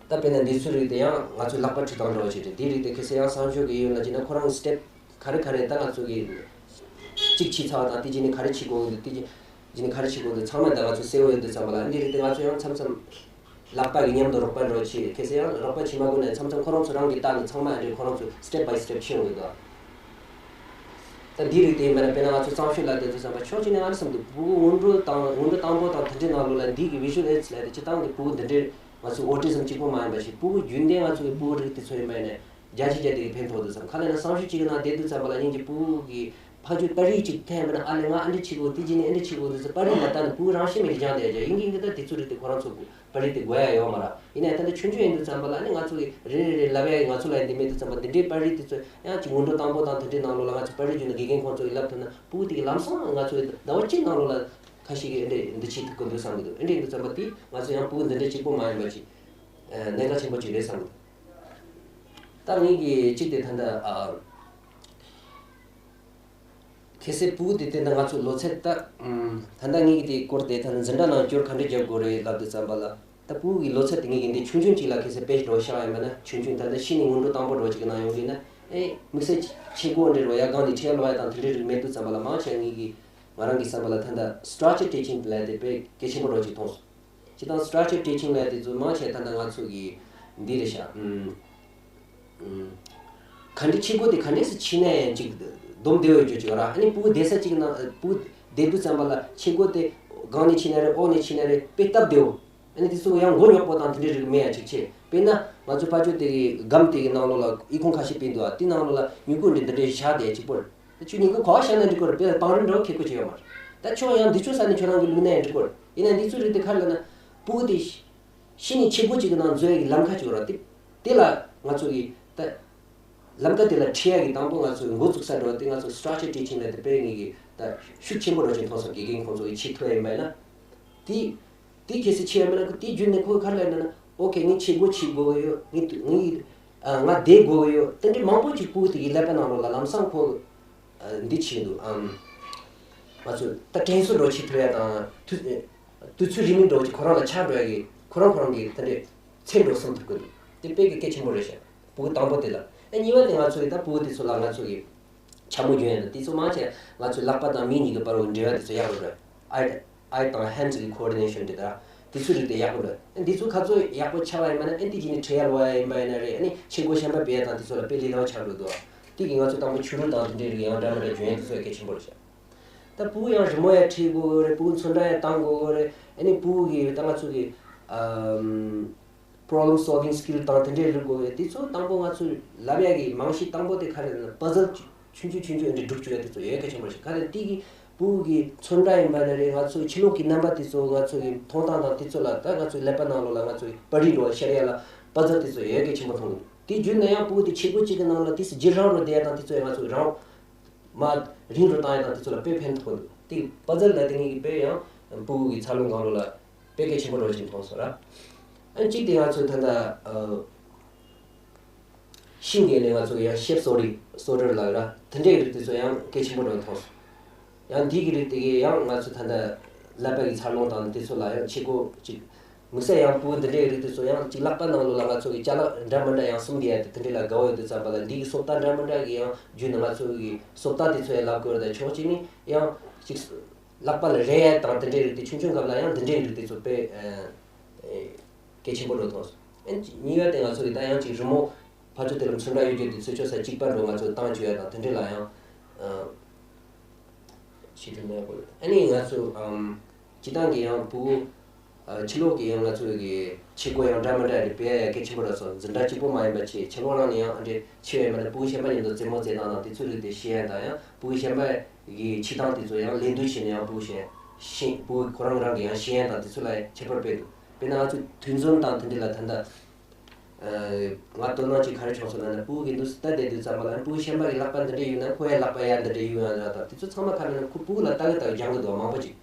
ད་དཔེར་ན་འདི་ཚོའི་རིགས་དེ་ཡང་ང་ཚོས་ལག་པ་འཁྲུ་སྟངས་འདྲ་བོ་ཞིག་རེད། འདིའི་རིགས་དེ་གལ་སྲིད་ཡང་སང་ཞོགས་ཀྱི་ཡུན་ལ་བྱས་ན་ཁོ་རང་གི་སི་ཊེབ་ག་རེ་ག་རེ། ད་ང་ཚོ་གི་གཅིག་ཕྱིས་ཚར་བ་དང་དེ་རྗེས་ནས་ག་རེ་བྱེད་དགོས་འདུག་དེ་རྗེས་ནས་ག་རེ་བྱེད་དགོས་འདུག་ཚང་མ་ད་ང་ཚོ་གསལ་བོ་ཡོད་དུས་ཙམ་པ་ལ། འདིའི་རིགས་དེ་ང་ཚོ་ཡང་མཚམས་མཚམས་ལག་པ་གི་མཉམ་དུ་རོགས་པ་འདྲ་བོ་བྱེད། གལ་སྲིད་ཡང་རོགས་པ་བྱེད་མ་དགོས་ན་མཚམས་མཚམས་ཁོ་རང་ཚོ་རང་གིས་བལྟས་ནས་ཚང་མ་ཨ་འདྲས་ཁོ་རང་ཚོ་སི་ཊེབ་བྷའི་སི་ཊེབ་ཕྱིན་ཡོང་གི་འདུག་ད་འདིའི་རིགས་དེ་ཡིན་པ་ན་དཔེར་ན་ང་ཚོ་གཙང་ཤོས་ལ་བལྟས་དུས་ཙམ་པ་ཕྱོགས་གཅིག་ནས་ཨ་རི་བསམ་འདུག་ཕྲུ་གུ་སྔོན་འགྲོ་དང་སྔོན་འགྲོ་དང་པོ་དང་དེ་འདྲའི་ནང་ལོགས་ལ་འདི་གི་བི་ཞུ་ཨལ་ཨེ་ཌི་ལབ་དེ་སྤྱིར་བཏང་གི་ཕྲུ་གུ་འདི་འདྲའི་ང་ཚོ་ཨོ་ཊི་ཛམ་གཅིག་པོ་མ་ཡིན་པ་ཞིག་ཕྲུ་གུ་རྒྱུན་ལྡན་ང་ཚོ་གི་ཕྲུ་གུ་རིགས་དེ་ཚོ་ཡིན་པ་ཡིན་ནའི་བརྒྱ་ཆ་བརྒྱ་དེ་གི་ཕན་ཐོགས་འདུག་བསམ། ག་རེ་ལབ་ན་གཙང་ཤོས་གཅིག་གི་ནང་བསྡད་དུས་ཙམ་པ་ལ་ཉིན་གཅིག་ཕྲུ་གུ་གི་ཕ་ཆོས་པར་རིས་གཅིག་འཐེན་པ་ན་ཨ་ལས་ང་ཨ་འདྲ་བྱེད་དགོས། དེ་རྗེས་ནས་ཨ་འདྲ་བྱེད་དགོས། འདི་ཚོ་པར་རིས་ལ་ལྟ་ནས་ཕྲུ་གུ་རང་ཤེས་མེད་ཀྱི་སྦྱངས་བསྡད་ཡ་ཡིན་གྱི་ཡིན་གྱི། ད་དེ་ཚོའི་རིགས་དེ་ཁོ་རང་ཚོ་པར་རིས་དེ་དགོས་ཡ་ཡོད་མ་རེད། ཡིན་ནའི་ད་ལྟ་ཆུང་ཆུང་ཡིན་དུས་ཙམ་པ་ལ་ནི་ང་ཚོ་གི་རེ་རེ་རེ་ལབ་ཡ་ཡི་ང་ཚོ་ལ་ཡིན་དེ་མེད་དུས་ཙམ་པ་འདི་འདྲའི་པར་རིས་དེ་ཚོ་ཡང་ཅིག་སྔོན་འགྲོ་དང་པོ་དང་དེ་འདྲའི་ནང་ལོགས་ལ་ང་ཚོ་པར་རིས་བརྒྱུད་ནས་དགེ་རྒན་ཁོང་ཚོ་ཡིས་ལབ་ཐུབ་ན་ཕྲུ་གུ་དེ་གི་ལམ་སང་ང་ཚོ་ཟླ་བ་གཅིག་ནང་ལོགས་ལ་ཁ་ཤས་ཀྱིས་འདི་འདྲའི་འདི་བྱེད་ཐུབ་ཀྱི་འདུག་བསམ་གྱི་འདུག་འདི་འདྲ་ཡིན་དུས་ཙམ་པ་དེ་ང་ཚོ་ཡང་ཕྲུ་གུ་འདི་འདྲའི་གཅིག་པོ་མ་ཡིན་པ་ཅིག་གནད་འགག་ཆེན་པོ་ཅིག་རེད་བསམ་གྱི་འདུག་ད་ངེད་ཀྱི་གཅིག་དེ་ད་ལྟ་ཨ། གལ་སྲིད་ཕྲུ་གུ་དེ་དེ་འདྲ་ང་ཚོའི་ལོ་ཚད་ད། ཨམ། ད་ལྟ་ངེད་ཀྱིས་དེའི་སྐོར་དེ་ད་ལྟ་འཛིན་གྲྭ་ནང་སྐྱོར་ག་འདྲ་རྒྱག་དགོས་རེད་ལབ་དུས་ཙམ་པ་ལ། ད་ཕྲུ་གུ་གི་ལོ་ཚད་དེ་ངེད་ཀྱིས་འདི་ཆུང་ཆུང་ཅིག་ལ་གལ་སྲིད་དཔེ་འདྲ་བོ་བཞག་ཡིན་པ་ན། ཆུང་ཆུང་ད་ལྟ་ཤི་ནས་སྔོན་འགྲོ་དང་པོ་འདྲ་བོ་ཅིག་གི་ནང་ཡོང་གི་ན། ཨེ་དམིགས་བསལ་ཆས་གོས་འདྲ་བོ་ཡར་སྒང་ནས་ཁྲལ་ལོག་ཡ་དང་དེ་འདྲའི་རིགས་མེད་དུས་ཙམ་པ་ལ། མང་ཆེ་ངེད་ཀྱིས་ང་རང་གི་བསམ་པ་ལ་ད་ལྟ་སི་ཊྲག་ཅར་ཊི་ཆིང་ལབ་དེ་དཔེ་གལ་ཆེན་པོ་འདྲ་བོ་ཅིག་མཐོང་སོང་། སྤྱིར་བཏང་སི་ཊྲག་ཅར་ཊི་ཆིང་ལབ་དེ་ཚོ་མང་ཆེ་ད་ལྟ་ང་ཚོ་གི་འདི་རེད་ཤག་ཨུམ། ཨུམ། ག་འདྲའི་ཆས་གོས་དེ་ག་འདྲས་སེ་ཕྱིན་ན་ཡང་ཅིག་སྡོམ་བདེ་བོ་ཡོད་རྒྱུ་ཅིག་ར། ཨ་ནི་ཕྲུ་གུ་བསྡད་ས་ཅིག་ནང་ཕྲུ་གུ་བསྡད་དུས་ཙམ་པ་ལ་ཆས་གོས་དེ་སྒང་ནས་ཕྱིན་ན་རེད་འོག་ནས་ཕྱིན་ན་རེད་དཔེ་སྟབས་བདེ་བོ། ཨ་ནི་དེ་ཚོ་ཡང་མགོ་རྙོག་པོ་དང་དེ་འདྲའི་རིགས་མེད་ཡ་ཅིག་བྱས། དཔེར་ན་ང་ཚོ་ཕར་ཕྱོགས་དེ་གི་སྒམ་དེ་གི་ནང་ལོགས་ལ་ཨི་ཁུང་ཁ་ཤས་སྤུངས་འདུག་ཨ། དེ་ནང་ལོགས་ལ་མྱུ་གུ་འདི་འདི་འདྲའི་བཞག་བསྡད་ཡ་གཅིག་པོ་རེད། ད་ཁྱོད་མྱུ་གུ་ག་པར་བཞག་ན་འགྲིག་གི་རེད། དཔེ་ལ་བང་རིམ་འདྲ་བོ་ཁེ་ཁོ་ཅིག་ཡོད་མ་རེད། ད་ཁྱོད་ཡང་འདི་ཕྱོགས་ས་ནས་ཁྱོད་རང་གིས་བླུགས་ན་ཡང་འགྲིག་གི་རེད། ཡིན་ན་འདི་ཚོའི་རིགས་དེ་ག་རེ་ལབ་ན་ཕྲུ་གུ་དེ་ཤི་ནས་ཆས་གོས་གཅིག་གི་ནང་འཛུལ་ཡ་གི་ལམ་ཁ་ཅིག་ཡོད་རེད། དེ་དེ་ལ་ང་ཚོ་གིས་ད་ལམ་ཁ་དེ་ལ་ཁྲིད་ཡ་གི་དང་པོ་ང་ཚོ་འགོ་བཙུགས་ས་འགྲོ་བ་དེ་ང་ཚོ་སི་ཊྲག་ཅར་ཊི་ཆིང་ལབ་དེ་དཔེ་ངེད་ཀྱི་ད་ཤུགས་ཆེན་པོ་འགྲོ་བཞིན་མཐོང་སོང་། དགེ་རྒན་ཁོང་ཚོ་གིས་བྱེད་ཐུབ་ཡ་ཡིན་པ་ཡིན་ན། དེ་དེ་གལ་སྲིད་བྱེད་ཡ་མེད་ན་ཁོ་དེ་བརྒྱུད་ནས་ཁོ་ག་རེ་ལབ་ན་ན། ཨོ་ཁེ་ངས་ཆས་གོས་གཅིག་དགོས་ཀྱི་ཡོད། ངས་ངས་ཨ་ང་དེ་དགོས་ཀྱི་ཡོད། དེ་འདྲའི་མང་པོ་ཅིག་ཕྲུ་གུ་དེ་གི་ཀླད་པ་ནང་ལོགས་ལ་ལམ་སང་ཁོ་ཨ་འདི་བྱེད་འདུག་ཨམ། ང་ཚོ་ད་དྲན་གསོ་འདྲ་བོ་བྱེད་ཐུབ་ཡ་དང་དུས་དུས་ཚོད་རིང་མིན་འདྲ་བོ་ཅིག་ཁོ་རང་ལ་ཆགས་འགྲོ་ཡ་གི་ཁོ་རང་ཁོ་རང་གི་དེ་འདྲའི་ཚད་འགྲོ་སོང་ཐུབ་ཀྱི་འདུག་དེ་དཔེ་གི་གལ་ཆེན་པོ་རེད་ཤག་ཕྲུ་གུ་དང་པོ་དེ་ལ། ཨ་གཉིས་པ་དེ་ང་ཚོ་གི་ད་ཕྲུ་གུ་དེ་ཚོ་ལ་ང་ཚོ་གི་འཕྱ་སྨོད་སྦྱོང་ཡ་དང་དེ་ཚོ་མང་ཆེ་ང་ཚོའི་ལག་པ་དང་མིག་གཉིས་ཀྱི་བར་བའི་འབྲེལ་བ་དེ་ཚོ་ཡག་པོ་འགྲོ། ཨའི་ཨའི་དང་ཧེན་ཌི་གི་ཀོ་ཨོར་ཌི་ནེ་ཤན་དེ་དག་དེ་ཚོའི་རིགས་དེ་ཡག་པོ་འགྲོ། ཨ་འདི་ཚོ་ག་ཚོད་ཡག་པོ་ཆགས་པ་ཡིན་པ་ན། ཨ་འདི་གྱིས་ནི་ཁྲལ་ལོག་ཡ་ཡིན་པ་ཡིན་ན་རེད། ཨ་ནི་ཆས་གོས་གཞན་པ་སྤྲད་ཡ་དང་དེ་ཚོ་ལ་དཔེ་ལས་སླ་བོ་ཆགས་འགྲོ་འདུག་དེ་གིས་ང་ཚོ་དང་པོ་ཕྱི་རོལ་དང་དེ་འདྲའི་རིགས་ཡང་འདྲ་མི་འདྲ་སྦྱོང་ཡ་དེ་ཚོ་ཡང་གལ་ཆེན་པོ་རེད་ཤག་ད་ཕྲུ་གུ་ཡང་རི་མོ་ཡང་ཁྲིད་དགོས་ཀྱི་རེད། ཕྲུ་གུ་ཚོན་ཁྲ་ཡང་བཏང་དགོས་ཀྱི་རེད། ཨ་ནི་ཕྲུ་གུ་གི་ད་ང་ཚོ་གི་ཨམ། པོ་རོབ་ལེམ་སོལ་ཝིང་སི་ཀིལ་དང་དེ་འདྲའི་རིགས་དགོས་ཡོད། དེ་ཚོ་དང་པོ་ང་ཚོས་ལབ་ཡ་གི་རྨང་གཞི་དང་པོ་དེ་ག་རེ་ལབ་ན་པ་ཛལ་ཆུང་ཆུང་ཆུང་ཆུང་འདི་སྒྲུག་བཅུག་ཡ་དེ་ཚོ་ཡོད་གལ་ཆེན་པོ་རེད་ཤག་ག་རེ་དེ་གི་ཕྲུ་གུ་གི་ཚོན་ཁྲ་ཡིན་པ་ན་རེད། ང་ཚོའི་ཕྱི་ལོགས་ཀྱི་རྣམ་པ་དེ་ཚོ་ང་ཚོ་གི་མཐོང་སྟངས་དང་དེ་ཚོ་ལ་ད་ང་ཚོའི་ཀླད་པ་ནང་ལོགས་ལ་ང་ཚོ་གི་པར་རིས་འདྲ་བོ་ཤར་ཡ་ལ་པ་ཛལ་དེ་ཚོ་ཡོད་གལ་ཆེན་པོ་མཐོང་གི་འདུག་དེ་བརྒྱུད་ནས་ཡང་ཕྲུ་གུ་དེ་ཆས་གོས་གཅིག་གི་ནང་ལ་དེ་ཚོ་བརྗེ་རང་རུ་བསྡད་ཡ་དང་དེ་ཚོ་ཡང་ང་ཚོ་རང་མ་རིང་རུ་བཏང་ཡ་དང་དེ་ཚོ་ལ་དཔེ་ཕན་ཐོགས་འདུག་དེ་པ་ཛལ་ལ་དེ་ངེད་ཀྱི་དཔེ་ཡང་ཕྲུ་གུ་གི་འཚར་ལོངས་སྒང་ལོགས་ལ་དཔེ་གལ་ཆེན་པོ་འདྲ་བོ་ཅིག་མཐོང་སོང་ར། ཨ་གཅིག་དེ་ང་ཚོས་ད་ལྟ་ཨ་ཤིང་གི་ལས་ང་ཚོ་ཡང་ཤེབ་སོ་རི་སོ་ཌར་ལ་ར་དེ་འདྲའི་རིགས་དེ་ཚོ་ཡང་གལ་ཆེན་པོ་འདྲ་བོ་མཐོང་སོང་། ཡང་འདི་གི་རིགས་དེ་གས་ཡང་ང་ཚོ་ད་ལྟ་ཀླད་པ་གི་འཚར་ལོངས་དང་དེ་ཚོ་ལ་ཡང་ཆས་གོས་ཅིག་དམིགས་བསལ་ཡང་ཕྲུ་གུ་འདི་འདྲའི་རིགས་དེ་ཚོ་ཡང་ཅིག་ལག་པ་ནང་ལོགས་ལ་ང་ཚོ་གི་ཅ་ལག་འདྲ་མི་འདྲ་ཡང་གསུམ་འདི་ཡ་དེ་དེ་འདྲའི་ལ་དགའ་བོ་ཡོད་དུས་ཙམ་པ་ལ་འདི་གི་སོབ་ཏ་འདྲ་མི་འདྲ་གི་ཡང་བརྒྱུད་ནས་ང་ཚོ་གི་སོབ་ཏ་དེ་ཚོ་ཡང་ལབ་དགོས་རེད། ད་ཕྱོགས་གཅིག་ནས་ཡང་ཅིག་ལག་པ་ལ་རེག་ཡ་དང་དེ་འདྲའི་རིགས་དེ་ཆུང་ཆུང་སྐབས་ལ་ཡང་འདི་འདྲའི་རིགས་དེ་ཚོ་དཔེ་ཨ་གལ་ཆེན་པོ་འདྲ་བོ་མཐོང་སོང་། ཨ་གཉིས་པ་དེ་ང་ཚོ་གི་ད་ཡང་ཅིག་རི་མོ་ཕར་ཕྱོགས་དེ་ལ་ཚོན་ཁྲ་གཡོག་རྒྱུ་དེ་ཚོ་ཆོག་ས་གཅིག་པ་འདྲ་བོ་ང་ཚོ་བཏང་བཅུག་ཡ་དང་དེ་འདྲའི་ལ་ཡང་ཨ་བྱེད་ཐུབ་ན་ཡག་པོ་རེད། ཨ་ནི་ང་ཚོ་ཨམ་སྤྱིར་བཏང་གི་ཡང་ཕྲུ་གུ་ཨ་ཕྱི་ལོགས་ཀྱི་ཡང་ང་ཚོ་གི་ཆས་གོས་ཡང་འདྲ་མི་འདྲ་རེ་སྤྲད་ཡ་གལ་ཆེན་པོ་རེད་སོང་། འཛིན་གྲྭ་གཅིག་པོ་མ་ཡིན་པ་བྱས་ཕྱི་ལོགས་ནང་ནས་ཡང་ཨ་འདྲས་ཆས་ཡོད་མ་རེད། ཕྲུ་གུ་གཞན་པ་མཉམ་དུ་རྩེད་མོ་རྩེ་སྟངས་དང་དེ་ཚོའི་རིགས་དེ་ཤེས་ཡ་དང་། ཡང་ཕྲུ་གུ་གཞན་པ་གི་བྱེད་སྟངས་དེ་ཚོ་ཡང་ལད་ཟློས་བྱས་ནས་ཡང་ཕྲུ་གུ་གཞན་ཤེས་ཕྲུ་གུ་ཁོ་རང་རང་གི་ཡང་ཤེས་ཡ་དང་དེ་ཚོ་ལ་ཡང་ཁྱད་པར་སྤེལ་འདུག་དཔེར་ན་ང་ཚོ་དུས་འཛོམས་དང་དེ་འདྲ་ལ་ད་ལྟ་ང་དོ་སྣང་ཅིག་ག་རེ་བྱུང་སོང་ལབ་ན། ཕྲུ་གུ་གི་འདུག་སེ་ལྟ་བསྡད་དུས་ཙམ་པ་ལ་ཕྲུ་གུ་གཞན་པ་གི་ལག་པ་འདི་འདྲ་གཡུག་ན་ཁོ་ཡང་ལག་པ་ཡར་འདི་འདྲ་གཡུག་ཡང་འདྲ་དང་དེ་ཚོ་ཚང་མ་ག་རེ་ན་ཁོ་ཕྲུ་གུ་ལ་ལྟ་གི་ལྟ་གི་སྦྱང་གི་འདུག་མང་པོ་ཅིག་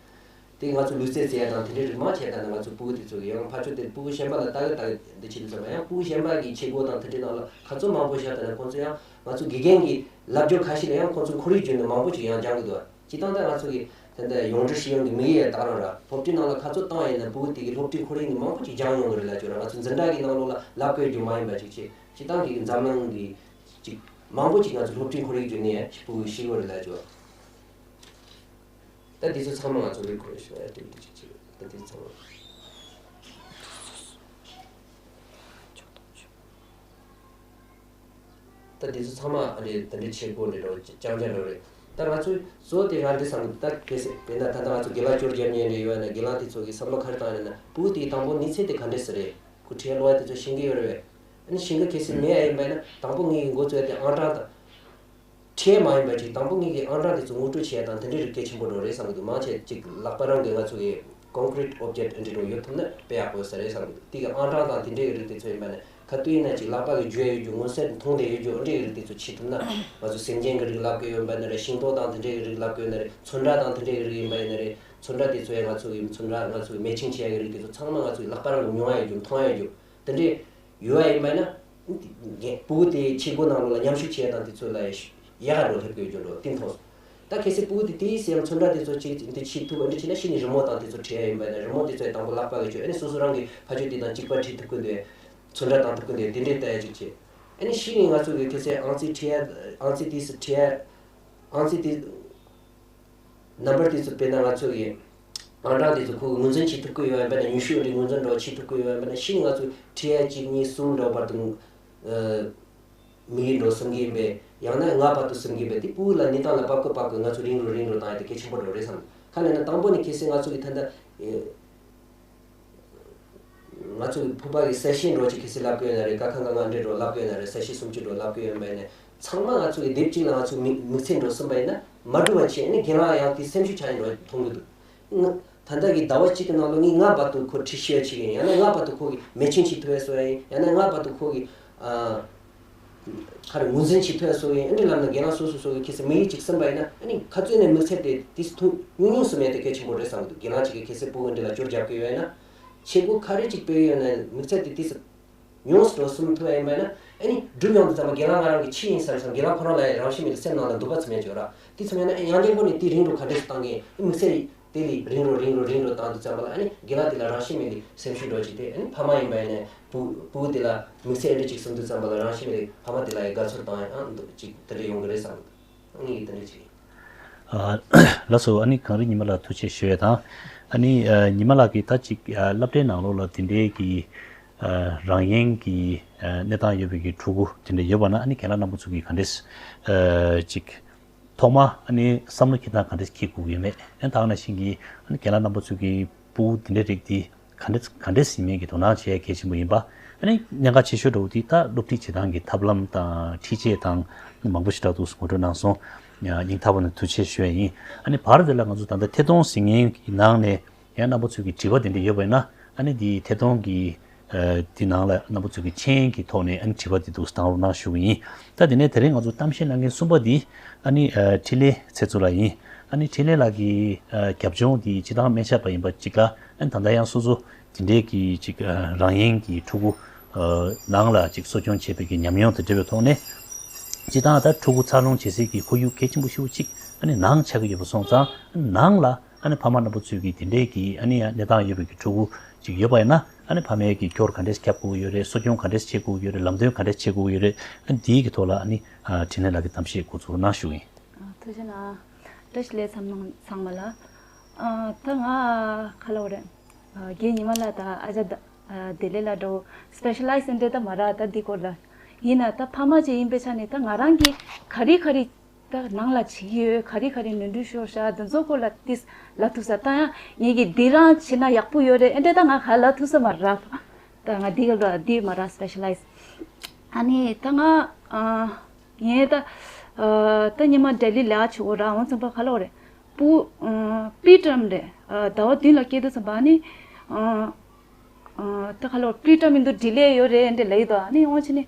དེ་ང་ཚོ་ལུས་རྩལ་རྩེ་ཡ་དང་དེ་འདྲའི་རིགས་མང་ཆེ་ད་ནི་ང་ཚོ་ཕྲུ་གུ་དེ་ཚོ་གི་ཡང་ཕར་ཕྱོགས་དེ་ཕྲུ་གུ་གཞན་པ་ལ་ལྟ་གི་ལྟ་གི་འདི་བྱེད་དུས་ཙམ་པ་ཡང་ཕྲུ་གུ་གཞན་པ་གི་ཆས་གོས་དང་དེ་འདྲའི་ནང་ལ་ག་ཚོད་མང་པོ་བཞག་ད་ནི་ཁོང་ཚོ་ཡང་ང་ཚོ་དགེ་རྒན་གྱི་ལབ་རྒྱུ་ཁ་ཤས་ལ་ཡང་ཁོང་ཚོ་ཁོར་ཡུག་བརྒྱུད་ནས་མང་པོ་ཅིག་ཡང་སྦྱང་གི་འདུག་སྤྱིར་བཏང་ད་ང་ཚོ་གི་ད་ལྟ་ཡོངས་འབྲེལ་སྤྱི་ཡོངས་ཀྱི་དམིགས་ཡུལ་ཡང་དག་རང་ར། སློབ་གྲྭའི་ནང་ལ་ཁ་ཚོད་བཏང་ཡིན་ན་ཕྲུ་གུ་དེ་གི་སློབ་གྲྭའི་ཁོར་ཡུག་ནི་མང་པོ་ཅིག་སྦྱང་ཡོང་གི་རེད་ལབ་ཀྱི་ཡོད་ར། ང་ཚོ་འཛིན་གྲྭ་གི་ནང་ལོགས་ལ་ལབ་དགོས་རྒྱུ་མ་ཡིན་པ་ཅིག་བྱས། སྤྱིར་བཏང་གི་འཛམ་གླིང་གི་ཅིག་མང་པོ་ཅིག་ང་ཚོ་སློབ་གྲྭའི་ཁོར་ཡུག་བརྒྱུད་ནས་ཕྲུ་གུ་ཤེས་དགོས་རེད་ལབ་ཀྱི་ཡོད། ད་དེ་ཚོ་ཚང་མ་ང་ཚོ་རེ་ཁོ་རེ་ཞུ་ཡ་དེ་འདྲ་ཅིག་ཅིག་ད་དེ་ཚང་མ། ད་དེ་ཚོ་ཚང་མ་ཨ་ནི་དེ་འདྲའི་བྱེད་སྒོ་འདྲ་རོ་རྐྱང་རྐྱང་རོ་རེད། ད་ང་ཚོས་གཙོ་བོ་དེ་རང་འདྲ་བསམ་གི། ད་གལ་སྲིད་དཔེར་ན་ད་ལྟ་ང་ཚོ་དགེ་ལགས་སྐྱོར་རྒྱབ་མཁན་རེ་ཡོད་ན་དགེ་ལགས་དེ་ཚོ་གིས་བསམ་བློ་ག་རེ་བཏང་ཡོད་ན་ཕྲུ་གུ་དེའི་དང་པོ་གནས་ཚུལ་དེ་ག་འདྲས་སེ་རེད། ཁོ་ཁྲལ་སློག་ཡ་དེ་ཚོ་ཤེས་ཀྱི་ཡོད་རེད་པས། ཨ་ནི་ཤེས་ཀྱི་གལ་སྲིད་མེད་ཡ་ཡིན་པ་ཡིན་ན་དང་པོ་ངེད་ཀྱི་འགོ་བཙུགས་ཡ་དེ་ཨང་གྲངས་དང་། ཁྲལ་མ་ཡིན་པ་ཅིག་དང་པོ་ངེད་ཀྱི་ཨང་གྲངས་དེ་ཚོ་ངོ་སྤྲོད་བྱེད་ཡ་དང་དེ་འདྲའི་རིགས་གལ་ཆེན་པོ་འགྲོ་རེད་བསམ་གི་འདུག་མང་ཆེ་ཅིག་ལག་པ་རང་གི་ང་ཚོ་གི་concrete object འདྲ་རོ་ཡོད་ཐུབ་ན་དཔེ་ཡག་པོ་ཡོད་ས་རེད་བསམ་གི་འདུག་དེ་གི་ཨང་གྲངས་དང་དེ་འདྲའི་རིགས་དེ་ཚོ་ཡིན་པ་ནི་ཁ་ཏོན་ཡིན་ན་ཅིག་ལག་པ་གི་འཇུ་ཡ་ཡོད་རྒྱུ་མངོན་གསལ་མཐོང་བསྡད་ཡོད་རྒྱུ་འདྲའི་རིགས་དེ་ཚོ་བྱེད་ཐུབ་ན། ང་ཚོ་སེམས་ཅན་གི་རིགས་ལབ་གི་ཡོད་པ་ན་རེད། ཤིང་ཏོག་དང་དེ་འདྲའི་རིགས་ལབ་གི་ཡོད་ན་རེད། ཚོན་ཁྲ་དང་དེ་འདྲའི་རིགས་ཡིན་པ་ཡིན་ན་རེད། ཚོན་ཁྲ་དེ་ཚོ་ཡང་ང་ཚོ་གི་ཚོན་ཁྲ་ང་ཚོ་གི་matching བྱེད་ཡ་གི་རིགས་དེ་ཚོ་ཚང་མ་ང་ཚོ་གི་ལག་པ་རང་གི་མྱོང་ཡ་ཡོད་རྒྱུ་མཐོང་ཡ་ཡོད་རྒྱུ་དེ་འདྲའི་ཡོད་པ་ཡིན་པ་ན། ཕྲུ་གུ་དེ་བྱེད་སྒོ་ནང་ལོགས་ལ་མཉམ་ཞུགས་བྱེད་ཡ་དང་དེ་ཚོ་ལ་ཡག་ག་འགྲོ་སླེབས་ཀྱི་ཡོད་རྒྱུ་འགྲོ་གཏིང་མཐོང་སོང་། ད་གལ་སྲིད་ཕྲུ་གུ་དེ་དེའི་སེམས་ཚོན་ཁྲ་དེ་ཚོ་གཅིག་འདི་བྱེད་ཐུབ་འདི་བྱེད་ན་ཤི་ནི་རི་མོ་དང་དེ་ཚོ་བྲིས་ཡ་ཡིན་པ་ན་རི་མོ་དེ་ཚོ་ཡི་དང་པོ་ལག་པ་གི་ཆོད་ཨ་ནི་སོ་སོ་རང་གི་ཕ་ཆོས་དེ་དང་གཅིག་པ་བྲིས་ཐུབ་ཀྱི་འདུག་ཚོན་ཁྲ་བཏང་ཐུབ་ཀྱི་འདུག་དེ་འདྲའི་ལྟ་ཡ་གཅིག་བྱེད། ཨ་ནི་ཤི་ནི་ང་ཚོ་གི་གལ་སྲིད་ཨང་རྩིས་བྲིས་ཡ་ཨང་རྩིས་དེ་སུ་བྲིས་ཡ་ཨང་རྩིས་དེ། ནམ་བར་དེ་ཚོ་དཔེར་ན་ང་ཚོ་གི་ཨང་གྲངས་དེ་ཚོ་ཁོ་གི་ངོས་འཛིན་བྱེད་ཐུབ་ཀྱི་ཡོད་པ་ཡིན་པ་ན་ཉུང་ཤོས་རེ་ངོས་འཛིན་འགྲོ་བྱེད་ཐུབ་ཀྱི་ཡོད་པ་ཡིན་པ་ན་ཤི་ནི་ང་ཚོ་ཁྲི་ཡ་གཅིག་གཉིས་གསུམ་འགྲོ་བར་དུ་དམིགས་ཡུལ་འགྲོ་བསམ་གྱི་ཡིན་པས་ཡང་ན་ང་བར་དུ་བསམ་གྱི་ཡིན་པས་དེ་ཕྲུ་གུ་ལ་གནས་སྟངས་ལ་དཔག་གོ་དཔག་གོ་ང་ཚོ་རིང་རུ་རིང་རུ་བཏང་ཡ་དེ་གལ་ཆེན་པོ་འགྲོ་རེད་བསམ། ག་ལབ་ན་དང་པོ་ནས་གལ་སྲིད་ང་ཚོ་གི་ད་ལྟ། ང་ཚོ་གི་ཕུག་པ་གི་ས་ཞིང་འགྲོ་ཅིག་གི་སི་ལབ་གི་ཡོད་ན་རེད། ཀ་ཁ་ག་ང་འདྲེ་འགྲོ་ལབ་གི་ཡོད་ན་རེད། ས་ཞིང་སུམ་ཅུ་འགྲོ་ལབ་གི་ཡོད་པ་ཡིན་ན་ཚང་མ་ང་ཚོ་གི་དེབ་གཅིག་ལ་ང་ཚོ་དམིགས་དམིགས་ཚད་འགྲོ་གསུམ་པ་ཡིན་ན་མ་འགྲུབ་པ་བྱས་ཨ་ནི་རྒན་ལགས་ཡང་དེ་སེམས་ཤུགས་ཆག་ཡིན་འགྲོ་མཐོང་གི་འདུག་ང་ད་ལྟ་གི་ཟླ་བ་གཅིག་གི་ནང་ལོ་ངས་ང་བར་དུ་ཁོ་ཁྲིད་ཤེས་ཡ་ཆེད་ཡིན་ཡང་ན་ང་བར་དུ་ཁོ་གི་མེ་ཆིང་ཆིག་ཐུབ་ཡ་བཟོ་ཡ་ཡིན་ཡང་ན་ང་བར་དུ་ཁོ་གི་ཨ། ཁར་ངོས་འཛིན་བྱེད་ཐུབ་ཡ་སོགས་ཡིན་ཨ་འདྲི་ལབ་ན་རྒན་ལགས་སོ་སོ་སོ་གི་ཁེ་སི་དམིགས་ཡུལ་གཅིག་བསམ་པ་ཡིན་ན་ཨ་ནི་ཁ་རྩོད་ནས་དམིགས་ཚད་དེ་དེ་སུ་ཐུང་ཉུང་ཉུང་སུ་མེད་དེ་གལ་ཆེན་པོ་རེད་བསམ་གི་འདུག་རྒན་ལགས་གཅིག་གི་ཁེ་སི་ཕྲུ་གུ་འདི་ལ་སྐྱོར་རྒྱབ་གི་ཡོད་ན་བྱེད་སྒོ་ག་རེ་གཅིག་སྤེལ་ཡོད་ན་དམིགས་ཚད་དེ་དེ་སུ་ཉུང་སུ་འགྲོ་གསུམ་ཐུབ་ཡ་ཡིན་པ་ཡིན་ན་ཨ་ནི་སྒྲུབ་ཡོང་དུས་ཙམ་པ་རྒན་ལགས་ང་རང་གི་ཆེད་ཡིན་བསམ་སོང་རྒན་ལགས་ཁོ་རང་ལ་ཡང་རང་ཤེས་མེད་ལ་སེམས་ནང་ལ་འདུག་པ་ཚིམ་ཡ་བྱོས་ར་དེ་ཚོ་ཡིན་ན་ཨ་ཡང་རྒན་ཁོ་ནི་དེ་རིང་འགྲོ་ག་འདྲས་སུ་བཏང་གི་ཡིན་དམིགས་ཚད། དེ་ལས་རིང་རུ་རིང་རུ་རིང་རུ་བཏང་དུས་ཙམ་པ་ལ་ཨ་ནི་རྒན་ལགས་དེ་ལ་རང་བཞིན་མེད་ལས་སེམས་ཤུགས་འགྲོ་ཅིག་དེ་ཨ་ནི་ཕ་མ་ཡིན་པ་ཡིན་ནས་བུ་བུ་དེ་ལ་དམིགས་བསལ་འདྲ་ཅིག་གསུང་དུས་ཙམ་པ་ལ་རང་བཞིན་མེད་ལས་ཕ་མ་དེ་ལ་ཡི་དགའ་ཚོར་བཏང་ཡ་ཨ་འདུག་ཅིག་དེ་འདྲ་ཡོང་གི་རེད་བསམ་གི་འདུག་ཨ་ནི་དེ་འདྲ་ཅིག་ཨ། ལགས་སོ། ཨ་ནི་གངས་རི་ཉི་མ་ལགས་ཐུགས་རྗེ་ཆེ་ཞུ་ཡ་དང་། ཨ་ནི་ཨ་ཉི་མ་ལགས་ཀྱིས་ད་ཅིག་ཨ་སློབ་གྲྭའི་ནང་ལོགས་ལ་དེ་འདྲའི་གི་ཨ་རང་གཞན་གྱི་ཨ་གནས་སྟངས་ཡོད་པའི་གི་ཕྲུ་གུ་དེ་འདྲ་ཡོད་པ་ན་ཨ་ནི་རྒན་ལགས་རྣམ་པ་ཚོ་གིས་ག་འདྲས་ཨ་ཅིག་ཐོག་མ་ཨ་ནི་བསམ་བློ་འཁྱེར་སྟངས་ག་འདྲས་འཁྱེར་དགོས་ཀྱི་ཡོད་མེད། ཨ་ནི་ད་ག་ནང་བཞིན་གྱི་ཨ་ནི་རྒན་ལགས་རྣམ་པ་ཚོ་གི་ཕྲུ་གུ་དེ་འདྲའི་རིགས་དེ་ག་འདྲས་ག་འདྲས་ཡིན་མིན་གྱི་དོ་སྣང་བྱེད་ཡ་གལ་ཆེན་པོ་ཡིན་པ། ཨ་ནི་གནད་འགག་ཆེ་ཤོས་འདྲ་བོ་དེ་ད་སློབ་ཁྲིད་བྱེད་སྟངས་ཀྱི་ཐབས་ལམ་དང་ཁྲིད་ཆས་དང་མང་པོ་ཞིག་འདྲ་འདུག་ངོ་སྤྲོད་གནང་སོང་། ཡ་སྙིང་ཐག་པ་ནས་ཐུགས་རྗེ་ཆེ་ཞུ་ཡ་ཡིན། ཨ་ནི་བར་དེ་ལ་ང་ཚོ་ད་ལྟ་ཐད་གཏོང་ཟིན་མཁན་གྱི་ནང་ནས་ཡང་རྣམ་པ་ཚོས་ཀྱི་དྲི་བ་དེ་འདྲ་ཡོད་པ་ཡིན་ན་ཨ་ནི་དེའི་ཐད་གཏོང་གི་ཨ་དེ་ནང་ལ་རྣམ་པ་ཚོས་ཀྱི་མཆན་གྱི་ཐོག་ནས་ཨ་ནི་དྲི་བ་དེ་འདུག་སེ་བཏང་རོགས་གནང་ཞུ་གི་ཡིན། ད་དེ་ནས་དེ་རིང་ང་ཚོ་གཏམ་བཤད་གནང་མཁན་གསུམ་པ་འདི་ཨ་ནི་ཨ་འཕྲིན་ལས་ཚེ་མཚོ་ལགས་ཡིན། ཨ་ནི་འཕྲིན་ལས་ལགས་ཀྱི་ཨ་རྒྱབ་ལྗོངས་འདི་སྤྱིར་བཏང་སྨན་ཞབས་པ་ཡིན་པ་གཅིག་ལ་ཨ་ནི་ད་ལྟ་ཡང་སོ་སོ་དེ་འདྲའི་གི་ཅིག་ཨ་རང་ཡན་གྱི་ཕྲུ་གུ་ཨ་ནང་ལ་ཅིག་གསོ་སྐྱོང་བྱེད་པའི་གི་ཉམས་མྱོང་དང་འབྲེལ་བའི་ཐོག་ནས་སྤྱིར་བཏང་ད་ཕྲུ་གུ་འཚར་ལོངས་བྱེད་སའི་གི་ཁོར་ཡུག་གལ་ཆེན་པོ་ཞེ་པོ་ཅིག་ཨ་ནི་ནང་ཆགས་ཀྱི་ཡོད་པ་སོང་ཙང་ནང་ལ་ཨ་ནི་ཕ་མ་རྣམ་པ་ཚོས་ཀྱི་དེ་འདྲའི་གི་ཨ་ནི་ཡང་གནས་སྟངས་ཡོད་པའི་གི་ཕྲུ་གུ་ཅིག་ཡོད་པ་ཡིན་ན་ཨ་ནི་ཕ་མའི་གི་སྐྱོར་ག་འདྲས་ཁྱབ་དགོས་ཀྱི་ཡོད་རེད། གསོ་སྐྱོང་ག་འདྲས་བྱེད་དགོས་ཀྱི་ཡོད་རེད། ལམ་སྟོན་ག་འདྲས་བྱེད་དགོས་ཀྱི་ཡོད་རེད། ཨ་ནི་དེའི་གི་ཐོག་ལ་ཨ་ནི་ཨ་འཕྲིན་ལས་ལགས་ཀྱི་གཏམ་བཤད་འགོ་འཛུགས་གནང་ཞུ་ཡིན། ཨ་ཐུགས་རྗེ་གནང་། བཀྲ་ཤིས་བདེ་ལེགས་ཚང་མ་ཚང་མ་ལ། ཨ་ད་ང་ཁ་ལོ་རེད། ཨ་རྒན་ཉི་མ་ལགས་དང་ཨ་ཅག་ད་ཨ་བདེ་ལེགས་ལགས་འདྲ་བོ་སི་པེ་ཤ་ལའི་ཛི་ཟེར་འདྲ་ད་མ་རག་ད་འདི་སྐོར་ལ། ཡིན་ན་ད་ཕ་མ་ཅིག་ཡིན་པའི་ཆ་ནས་ད་ང་རང་གིས་ག་རེ་ག་རེ་ད་ནང་ལ་བྱེད་ཀྱི་ཡོད། ག་རེ་ག་རེ་ནོར་འཁྲུལ་ཤོར་ཤག་འདི་ཚོ་སྐོར་ལ་ཏིས་ལབ་ཐུབ་ས་ད་ཡང་ངེད་ཀྱིས་འདི་རང་བྱེད་ན་ཡག་པོ་ཡོད་རེད་ཨེ་འདྲ་ད་ང་ག་ལབ་ཐུབ་ས་མ་རག་ད་ང་འདི་ག་ལ་འདི་མ་རག་སི་པེ་ཤ་ལའི་ཛི། ཨ་ནི་ད་ང་ཨ་ངས་ད་ཨ་ད་ཉི་མ་ལྡི་ལི་ལ་ཆུ་བོ་ར་འོང་ཙམ་པ་ག་ལོ་རེད། པུ་ཨ་པི་ཀྲམ་རེད། ཨ་ཟླ་བ་བདུན་ལ་སྐྱེས་དུས་ཙམ་པ་ཨ་ནི་ཨ་ཨ་ད་ག་ལོ་པི་ཀྲམ་མི་འདུག་ཌི་ལེ་ཡོད་རེད་འདྲ་ལབ་ཡི་དོ། ཨ་ནི་འོང་ཕྱིན་ནི་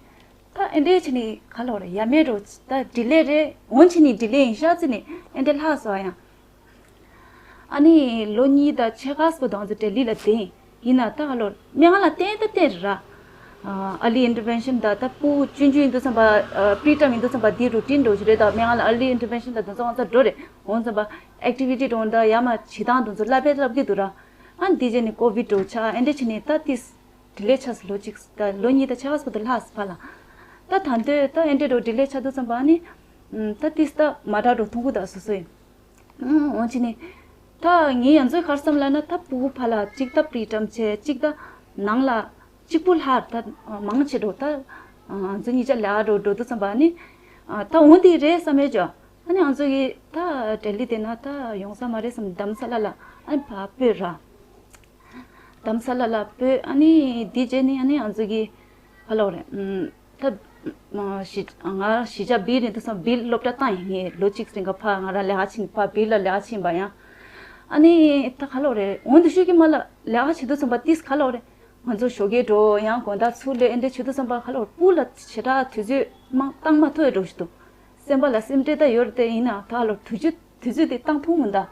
ད་ཨེ་འདྲ་ཕྱིན་ནི་ག་ལོ་རེད། ཡ་མེད་རོ་ད་ཌི་ལེ་རེད། འོང་ཕྱིན་ནི་ཌི་ལེ་ཡིན་ཤག་ཙི་ནི་ཨེ་འདྲ་ལྷག་སོང་ཡང་། ཨ་ནི་ལོ་གཉིས་དང་ཕྱེད་ཀ་སྤུ་དང་ཚོ་ལྡི་ལི་ལ་བསྡད་ཡིན་ན་ད་ག་ལོ་སྨན་ཁང་ལ་བསྟན་ད་བསྟན་ར། early intervention ད་ད་སྤུ་གུ་ཆུང་ཆུང་ཡིན་དུས་ཙམ་པ་preterm ཡིན་དུས་ཙམ་པ་འདི་routine འགྲོ་གི་རེད། ད་མི་ང་ལ་early intervention ད་དུ་ཚོ་ང་ཚ་འགྲོ་རེད། འོང་ཙམ་པ་activity འགྲོ་ད་ཡ་མ་བྱེད་སྟངས་དུ་ཚོ་བསླབ་པའི་བསླབ་ཀྱི་འདུག་ར། ཨ་འདི་རྗེས་ནི་COVID འགྲོ་ཆ་ཨེ་འདྲ་བྱས་ནི་ད་ཏིས་delay ཆགས་སུ་ལོ་གཅིག་ད་ལོ་གཉིས་ད་ཆ་ག་སོ་ད་ལྷག་སུ་ཕ་ལ། ད་ད་འདོད་ད་ཨེ་འདྲ་འགྲོ་delay ཆགས་དུས་ཙམ་པ་ཨ་ནི་ད་ཏིས་ད་མ་དྲག་འགྲོ་ཐུང་གུ་ད་སོ་སོ་ཡིན། འོང་ཕྱིན་ནི། ད་ངས་ཡང་ཚོའི་ཁར་བསམ་ལ་ན་ད་སྤུ་གུ་ཕ་ལ་གཅིག་ད་preterm བྱས་གཅིག་ད་ནང་ལ་གཅིག་པུ་ལྷར་ད་མང་ཆེ་འགྲོ་ད་ང་ཚོ་གཉིས་ཆ་ལ་འགྲོ་འགྲོ་དུས་ཙམ་པ་ནི་ད་འོང་དེ་རེད་བསམ་ཡོད་ཅོ། ཨ་ནི་ང་ཚོ་གི་ད་ལྡི་ལི་དེ་ན་ད་ཡོང་ས་མ་རེད་བསམ་རྡ་རམ་ས་ལ་ལ་ཨ་ནི་ཕ་སྤོས་ར། རྡ་རམ་ས་ལ་ལ་སྤོས་ཨ་ནི་དེ་རྗེས་ནི་ཨ་ནི་ང་ཚོ་གི་ཧ་ལོ་རེད། ད་ང་གཞིས་ཆགས་བིལ་ནི་དུས་སང་བིལ་སློབ་གྲྭ་བཏང་ཡིན། ངས་ལོ་གཅིག་རིང་ག་ཕ་ང་རང་ལས་ཀ་ཕྱིན་ཕ་བིལ་ལ་ལས་ཀ་ཕྱིན་པ་ཡང་། ཨ་ནི་ད་ཧ་ལོ་རེད། འོང་དུ་ཤུགས་ཀྱི་མ་ལ་ལས་ཀ་བྱེད་དུས་ཙམ་པ་ཏིས་ཧ་ལོ་རེད། ང་ཚོ་ཞོགས་ཀས་འགྲོ་ཡང་དགོང་དག་ཚུར་ལས་ཨེ་འདྲ་བྱེད་དུས་ཙམ་པ་ཧ་ལོ་སྤུ་ལ་ཞེ་དྲག་དུས་ཚོད་མང་བཏང་མ་ཐུབ་ཡ་འགྲོ་ཞིག་འདུག་སེམས་པ་ལ་སེམས་ཁྲལ་ད་ཡོད་རེད་དེ་ཡིན་ན་ད་ཧ་ལོ་དུས་ཚོད་དུས་ཚོད་དེ་བཏང་ཐུབ་མི་འདུག་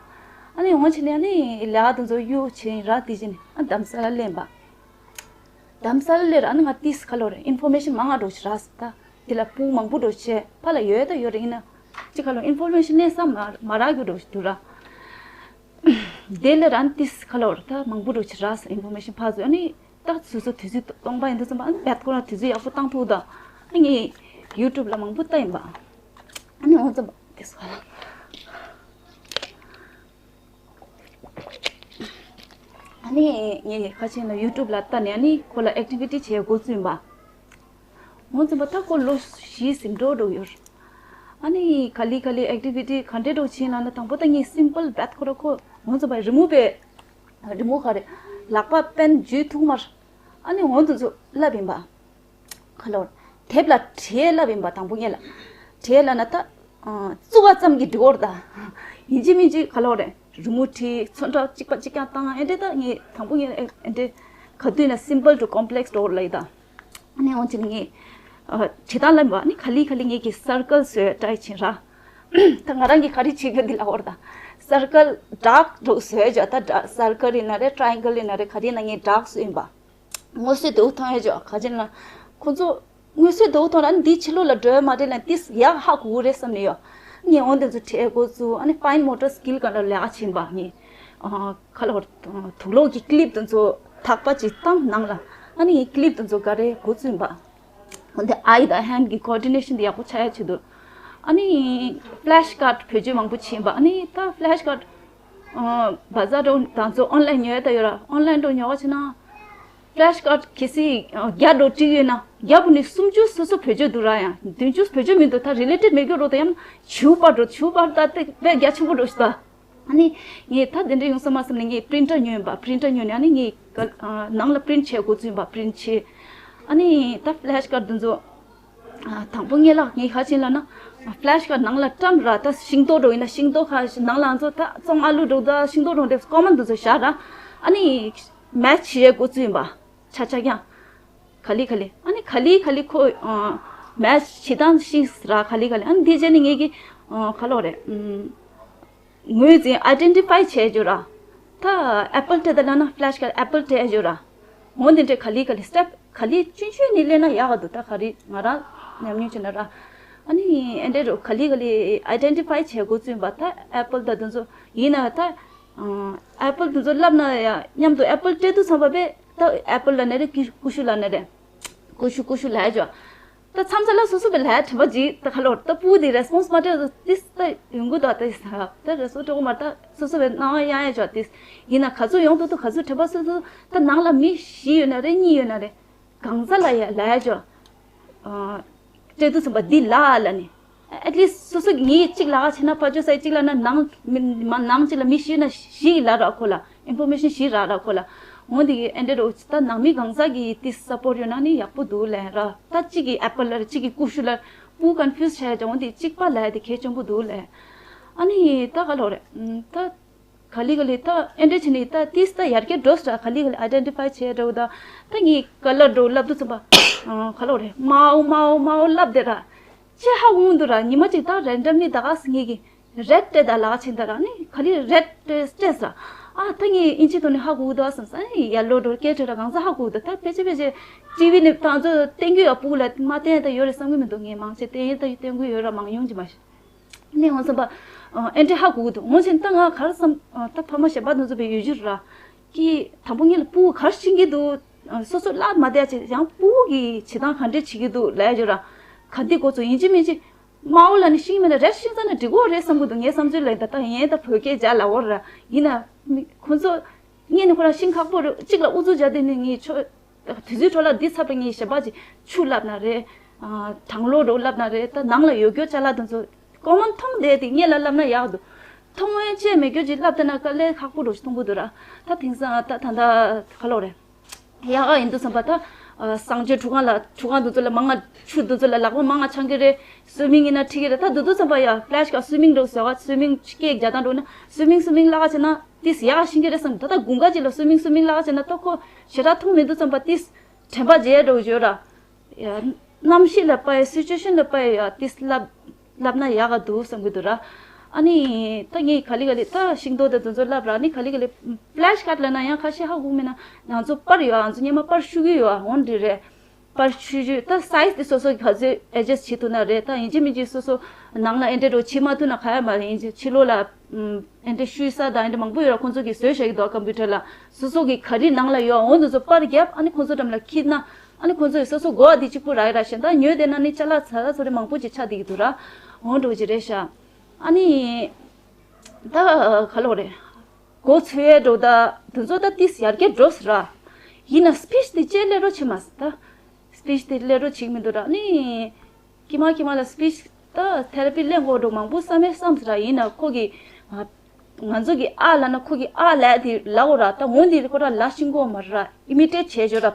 ཨ་ནི་འོང་ཕྱིན་ནས་ཨ་ནི་ལས་ཀ་དེ་ཚོ་གཡུག་བྱེད་ར་དེ་བྱས་ནས་ཨ་རྡ་རམ་ས་ལ་སླེབས་པ། རྡ་རམ་ས་ལ་སླེབས་ར་ཨ་ནི་ང་ཏིས་ཧ་ལོ་རེད། ཨིན་ཕོར་མེ་ཤན་མང་ང་འགྲོ་ཞིག་ར་ད་དེ་ལ་སྤུ་མང་པོ་འགྲོ་བྱས་ཕ་ལ་ཡོད་ད་ཡོད་རེད་ཡིན་ན་ཅི་ཧ་ལོ་ཨིན་ཕོར་མེ་ཤན་ལེན་ས་མ་མ་རག་གི་འགྲོ་ཞིག་འདུག་ར། དེ་ལ་རང་ཏིས་ཁ་ལོར་ད་མང་པོ་རུ་ཕྱི་རགས་ཨིན་ཕོར་མེ་ཤན་ཕར་བཟོས། ཨ་ནི་ད་སོ་སོ་དུས་ཚོད་སྟོང་པ་ཡིན་དུས་ཙམ་པ་ཨ་ནི་བད་ཁོ་རང་དུས་ཚོད་ཡག་པོ་བཏང་ཐུབ་ད། ཨ་ངས་ཡུ་ཊུབ་ལ་མང་པོ་ལྟ་ཡིན་པ། ཨ་ནི་འོང་ཙམ་པ་ཏིས་ཁ་ལོར། ཨ་ནི་ངས་ཁ་ཆེན་ལ་ཡུ་ཊུབ་ལ་ལྟ་ནས་ཨ་ནི་ཁོ་ལ་ཨེག་ཊི་ཝི་ཊི་བྱེད་འགོ་བཙུགས་ཡིན་པ། ངོ་འཛིན་པ་ད་ཁོ་ལོ་བཞི་ཟིན་འགྲོ་འགྲོ་ཡོད། ཨ་ནི་ག་ལི་ག་ལི་ཨེག་ཊི་ཝི་ཊི་ག་འདྲས་འགྲོ་ཕྱིན་ལ་ན་དང་པོ་ད་ངས་སིམ་པལ་བད་ཁོ་ར་ཁོ་ངོ་འཛིན་པ་རི་མོ་བས་རི་མོ་ག་རེ་ལག་པ་པན་འཇུས་ཐུག་མར་ཨ་ནི་ངོ་འཛིན་ཚོ་ལབ་ཡིན་པ། ཁ་ལོར་དེབ་ལ་བྲིས་ལབ་ཡིན་པ་དང་པོ་ངས་ལ་བྲིས་ལ་ན་ད་བཙུགས་པ་ཙམ་གྱི་འབྲི་འོར་ད་ཡིན་གཅིག་མིན་གཅིག་ཁ་ལོར་རེད་རི་མོ་བྲིས་ཚོན་ཁྲ་གཅིག་པ་གཅིག་རྐྱང་བཏང་ཨེ་འདྲས་ད་ངས་དང་པོ་ངས་ཨེ་འདྲས་ག་དུས་ན་simple to complex འགྲོ་འོར་ལ་ཡི་ད། ནས་འོང་ཅིག་ངས་ཨ་བྱེད་སྟངས་ལ་མ་ནི་ག་ལི་ག་ལི་ངས་ཀྱི་circle བཟོས་try བྱེད་ར། ད་ང་རང་གིས་ག་རེ་བྱེད་དགོས་འདི་ལ་འོར་ད། circle dark འགྲོ་བཟོས་ཅོག་ད་circle ཡིན་ན་རེད་triangle ཡིན་ན་རེད་ག་རེ་ཡིན་ན་ངས་dark བཟོས་ཡིན་པ། ངོ་སོ་དུ་མཐོང་ཡ་ཅོག་ག་ཅི་ན་ཁོ་ཚོ་ངོ་སོ་དུ་མཐོང་ར་འདི་ཕྱི་ལོགས་ལ་འགྲོ་ཡ་མ་རེད་ལ་འདི་ཡག་ཧ་གོ་གི་རེད་བསམ་ནས་ཡོད། ངས་འོང་འདི་ཚོ་བྲིས་འགོ་བཙུགས་ཨ་ནི་fine motor skill ག་ལ་ལས་ཀ་བྱེད་པ་ངས་ཨ་ཁ་ལོར་དུག་ལོག་གི་clip དེ་ཚོ་ཐག་པ་ཅིག་བཏང་ནང་ལ་ཨ་ནི་clip དེ་ཚོ་ག་རེ་འགོ་བཙུགས་ཡིན་པ། འོན་ཏེ་eye དང་hand གི་coordination དེ་ཡག་པོ་ཆགས་ཡ་ཆེད་དུ། ཨ་ནི་flash card བེད་སྤྱོད་མང་པོ་བྱེད་པ་ཨ་ནི་ད་flash card ཨ་བ་ཛར་འགྲོ་དང་ཚོ་online ཉོ་ཡ་ད་ཡོད་ར་online འགྲོ་ཉོ་བ་བྱེད་ན། flash card གལ་སྲིད་ཨ་བརྒྱ་འགྲོ་བྲིས་ཡོད་ན་བརྒྱ་པོ་ནི་སུམ་ཅུ་སོ་སོ་བེད་སྤྱོད་འདུག་ར་ཡང་བདུན་ཅུ་བེད་སྤྱོད་མི་འདུག་ད་related མེད་གི་རོ་ད་ཡང་བྱིའུ་པར་འགྲོ་བྱིའུ་པར་ད་དེ་དཔེ་རྒྱ་ཆེན་པོ་འགྲོ་ཞིག་ད། ཨ་ནི་ངས་ད་དེ་འདྲ་ཡོང་ས་མ་བསམ་ནས་ངས་printer ཉོས་ཡིན་པ་printer ཉོས་ནས་ཨ་ནི་ངས་ཀ་ཨ་ནང་ལ་print བྱས་འགོ་བཙུགས་ཡིན་པ་print བྱས། ཨ་ནི་ད་flash card འདི་ཚོ་ཨ་དང་པོ་ངས་ལ་ངས་ཧ་ཅིན་ལ་ན་flash card ནང་ལ་བཀྲམ་ར་ད་ཤིང་ཏོག་འགྲོ་ཡིན་ན་ཤིང་ཏོག་ཁ་ནང་ལ་ང་ཚོ་ད་བཙོང་ཨ་ལུ་འགྲོ་ད་ཤིང་ཏོག་འགྲོ་འདྲེ་ཀོ་མན་འདི་ཚོ་བཞག་ར་ཨ་ནི་match བྱས་འགོ་བཙུགས་ཡིན་པ་ཆ་ཆ་ཀྱང་ག་ལི་ག་ལི་ཨ་ནི་ག་ལི་ག་ལི་ཁོ་ཨ་match བྱེད་སྟངས་ཤིག་ར་ག་ལི་ག་ལི་ཨ་ནི་འདི་བྱས་ནས་ངས་ཀྱི་ཨ་ག་ལོ་རེད་ཨམ། ངོས་འཛིན་identify བྱས་རྒྱུ་ར། ད་apple སྤྲད་ད་ལ་ན་flash card apple སྤྲད་རྒྱུ་ར། འོ་འདི་འདྲའི་ག་ལི་ག་ལི་step ག་ལི་ཆུང་ཆུང་ནས་ལས་ན་ཡག་ག་འདུག་ད་ག་རེ་ང་རང་ཉམས་མྱོང་བྱས་ན་ར། ཨ་ནི་ཨེ་འདྲའི་རུ་ག་ལི་ག་ལི་identify བྱས་འགོ་བཙུགས་པ་ད་apple ད་དུང་ཚོ་ཡིན་ན་ད་apple དུང་ཚོ་ལབ་ན་ཡ་མཉམ་དུ་apple སྤྲད་དུས་ཚང་པ་པས་ད་apple ལ་ནི་རེད་ཀུ་ཀུ་ཤུ་ལ་ནི་རེད། ཀུ་ཤུ་ཀུ་ཤུ་ལབ་ཡ་ཅོ། ད་མཚམས་མཚམས་ལ་སོ་སོ་བའི་ལབ་ཡ་དྲན་པ་ཅིག་ད་ཁ་ལོར་ད་སྤུ་དེ་response མ་སྤྲད་ཏིས་ད་ཡོང་གི་འདུག་ད་ད་response སྤྲད་གོ་མ་ད་སོ་སོ་བའི་སྣང་བ་གཡེང་ཡ་ཅོ་ཏིས་ཡིན་ན་ག་ཚོད་ཡོང་ཐུབ་ཐུབ་ག་ཚོད་དྲན་པ་སོ་སོ་ད་ནང་ལ་མི་བཞི་ཡོད་ན་རེད་གཉིས་ཡོད་ན་རེད་གང་ཟག་ལ་ཡ་ལབ་ཡ་ཅོ། སྤྲད་དུས་ཚང་པ་འདི་ལ་ལ་ནི། At least སོ་སོ་གི་ངའི་གཅིག་ལ་ཆེ་ན་ཕ་ཇོ་སའི་གཅིག་ལ་ན་ནང་མི་མ་ནང་གཅིག་ལ་མི་ཤི་ན་ཤི་ལ་ར་ཁོ་ལ་information ཤི་ར་ར་ཁོ་ལ་འོན་ཏེ་ཨེ་འདྲ་རོ་ད་ནང་མི་གང་ཟག་གི་དེ་support ཡོད་ན་ནི་ཡག་པོ་འདུག་ལེ་ར་ད་གཅིག་གི་apple ལ་གཅིག་གི་ཀུ་ཤུ་ལ་པུ་confuse བྱས་ཀྱང་འོན་ཏེ་གཅིག་པ་ལ་དེ་གལ་ཆེན་པོ་འདུག་ལེ། ཨ་ནི་ད་ག་ལོ་རེད་ད། ག་ལི་ག་ལི་ད་ཨེ་འདྲ་བྱས་ནས་ད་ཏིས་ད་ཡར་རྒྱས་འགྲོ་ས་ག་ལི་ག་ལི་identify བྱས་འགྲོ་ད་ད་ངས་color འགྲོ་ལབ་དུས་ཙམ་པ་ག་ལོ་རེད་མའོ་མའོ་མའོ་ལབ་དེ་ར་ཅི་ཧ་འོང་འདུག་ར་ཉི་མ་གཅིག་ད་randomly ད་ག་སི་ངས་གི་red སྤྲད་ད་ལག་ཆེན་ད་ར་ནི་ག་ལི་red སྤྲད་ས་ ཨ་ད་ངས་ཨིན་ཇི་ཐོག་ནས་ཧ་གོ་གི་འདུག་བསམ་སོང་། ཨ་ཡ་ལོ་འགྲོ་སྐད་ཆ་ར་གང་ས་ཧ་གོ་གི་འདུག་ད་ཕལ་ཆེར་ཕལ་ཆེར་ཊི་ཝི་ནས་ད་ང་ཚོ་བསྟན་རྒྱུ་ཡ་ཕྲུ་གུ་ལ་མ་བསྟན་ད་ཡོད་རེད་བསམ་གི་མི་འདུག་ངས་མང་ཆེ་བསྟན་ད་བསྟན་གི་ཡོད་ར་མང་ཉུང་ཅིག་མ་གཞི། ནས་འོང་བསམ་པ། ཨ་འདྲ་ཧ་གོ་གི་འདུག་འོང་ཕྱིན་ད་ང་གར་བསམ། ཨ་ད་ཕ་མ་གཞན་པ་དེ་ཚོ་བའི་ཡོད་རྒྱུ་ར། ཀི་དང་པོ་ངེད་ལ་ཕྲུ་གུ་གར་ཤེས་ཀྱི་འདུག་ཨ་སོ་སོ་བསླབ་མ་བསྡད་ཅིག་ཡང་ཕྲུ་གུ་གི་བྱེད་སྟངས་ག་འདྲས་བྱེད་ཀྱི་འདུག་ལབ་ཡ་ཡོད་ར། ག་འདི་འགོ་ཚུགས་ཡིན་གཅིག་མིན་གཅིག་མ་འོ་ལ་ནི་ཤེས་མེད་ན་རེད་ཤེས་ཙང་ན་འགྲིག་གོ་རེད་བསམ་གི་འདུག་ངའི་བསམ་ཚུལ་ལ་ད་ད་ཡིན་ད་བོད་སྐད་རྒྱག་ལ་འོ་ར་ཡིན་ན། ཁོ་ཚོ་ངས་ནི་ཁོ་རང་ཤེས་ཁག་པོ་རེད་གཅིག་ལ་ཨུ་ཚུགས་བྱ་དེ་ནི་ངའི་ཆོ། དུས་ཚོད་འཕྲོ་བརླག་འདི་ཚབ་ལ་ངས་ཞེ་པ་ཅིག་ཆུ་བསླབ་ན་རེད། ཨ་གྲང་གློ་རོ་བསླབ་ན་རེད་ད་ནང་ལ་ཡོད་རྒྱུ་ཅ་ལག་དེ་ཚོ་ཀོ་མོན་མཐོང་བསྡད་དེ་ངེད་ལ་བསླབ་ན་ཡག་འདུག་མཐོང་བས་བྱས་མེད་རྒྱུ་ཅིག་བསླབ་བསྡད་ན་དཀའ་ལས་ཁག་པོ་རོ་ཞིག་མཐོང་གི་འདུག་ར། ད་དེང་སང་ད་ད་ད་ག་ལོ་རེད། ཡག་ག་ཡིན་འདུག་བསམ་པ་ད། ཨ་གསང་སྤྱོད་ཁྲུས་ཁང་ལ་ཁྲུས་ཁང་དེ་ཚོ་ལ་མང་ང་ཆུ་དེ་ཚོ་ལ་ལག་པ་མང་ང་འཆང་གི་རེད། སུའི་མིང་ཡིན་ན་ཁྲིད་ཀྱི་རེད་ད་དེ་དུས་བསམ་པ་ཡ་ཕ་ལེ་ཤི་ཀ་སུའི་མིང་འགྲོ་ཟེར་བ་སུའི་མིང་སྐད་རྒྱག་སྟངས་འགྲོ་ན་སུའི་མིང་སུའི་མིང་ལབ་ག་བྱས་ན་ཏིས་ཡག་ག་ཤེས་ཀྱི་རེད་བསམ་ད་ད་དགུན་ཁ་ཅིག་ལ་སུའི་མིང་སུའི་མིང་ལབ་ག་བྱས་ན་ད་ཁོ་ཞེ་དྲག་མཐོང་མི་འདུག་བསམ་པ་ཏིས་དྲན་པ་བརྗེད་འགྲོ་གི་ཡོད་ར། ཡ་གནམ་གཤིས་ལ་དཔག་ཡ་སི་ཅུ་ཨེ་ཤན་ལ་དཔག་ཡ་ཏིས་ལབ་ལབ་ན་ཡག་ག་འདུག་བསམ་གི་འདུག་ར། ཨ་ནི་ད་ངས་ག་ལེ་ག་ལེ་ད་ཤིང་ཏོག་དང་དེ་ཚོ་ལབ་ར་ཨ་ནི་ག་ལེ་ག་ལེ་ཕ་ལེ་ཤི་ཀ་ལབ་ན་ཡང་ཁ་ཤས་ཧ་གོ་མེད་ན་ང་ཚོ་པར་ཡོད་ང་ཚོ་སྔོན་མ་པར་བཤུ་གི་ཡོད་འོན་འདི་རེད། པར་ཆུ་ཆུ་ད་སའི་ཛི་དེ་སོ་སོ་གི་ག་ཚོད་ཨེ་ཇེ་སི་ཊི་བྱེད་ཐུབ་ན་རེད་ད་ཡིན་གཅིག་མིན་གཅིག་སོ་སོ་ནང་ལ་ཨེ་འདྲས་འགྲོ་ཕྱི་མ་ཐུབ་ན་ག་ཡ་མ་རེད་ཡིན་གཅིག་ཕྱི་ལོགས་ལ་ཨེ་འདྲས་བཤུ་ས་དང་ཨེ་འདྲས་མང་པོ་ཡོད་ར་ཁོང་ཚོ་གིས་བཟོས་བཞག་གི་འདུག་ཀམ་པུ་ཊར་ལ་སོ་སོ་གི་ག་རེ་ནང་ལ་ཡོད་འོ་འདི་ཚོ་པར་བརྒྱབ་ཨ་ནི་ཁོང་ཚོ་འགྲམ་ལ་འཁྱེར་ན་ཨ་ནི་ཁོང་ཚོ་ཡི་སོ་སོ་གོ་བ་འདི་གཅིག་པུ་རག་ཡོད་ར་ཞེ་ད་ཉོས་བསྡད་ན་ནི་ཅ་ལག་ཚ་ཚ་ཚོ་རེ་མང་པོ་ཅིག་ཆགས་བསྡད་ཀྱི་འདུག་ར་འོ་འགྲོ་གི་ཅིག་རེད་ཤག་ཨ་ནི་ད་ག་ལོ་རེད། མགོ་ཚོས་འགྲོ་ད་དུ་ཚོ་ད་ཏིས་ཡར་རྒྱས་འགྲོ་སི་ར། ཡིན་ན་སི་པི་ཆི་དེ་ཅེ་ལེ་རོ་ཆེ་མ་སི་ད། སི་པི་ཆི་དེ་ལེ་རོ་ཆིག་མི་འདུག་ར་ནི། ཀི་མ་ཀི་མ་ལ་སི་པི་ཆི་ད་ཐེ་ར་པི་ལེན་དགོས་འགྲོ་མང་པོ་བསམ་མེད་བསམ་སི་ར་ཡིན་ན་ཁོ་གི་ང་ཚོ་གི་ཨ་ལ་ན་ཁོ་གི་ཨ་ལ་དེ་ལ་འོ་ར་ད་འོན་དེ་ཁོ་ར་ལ་ཤིང་གོ་མ་ར་ཨི་མི་ཊེཊ་བྱས་འཇོ་ར།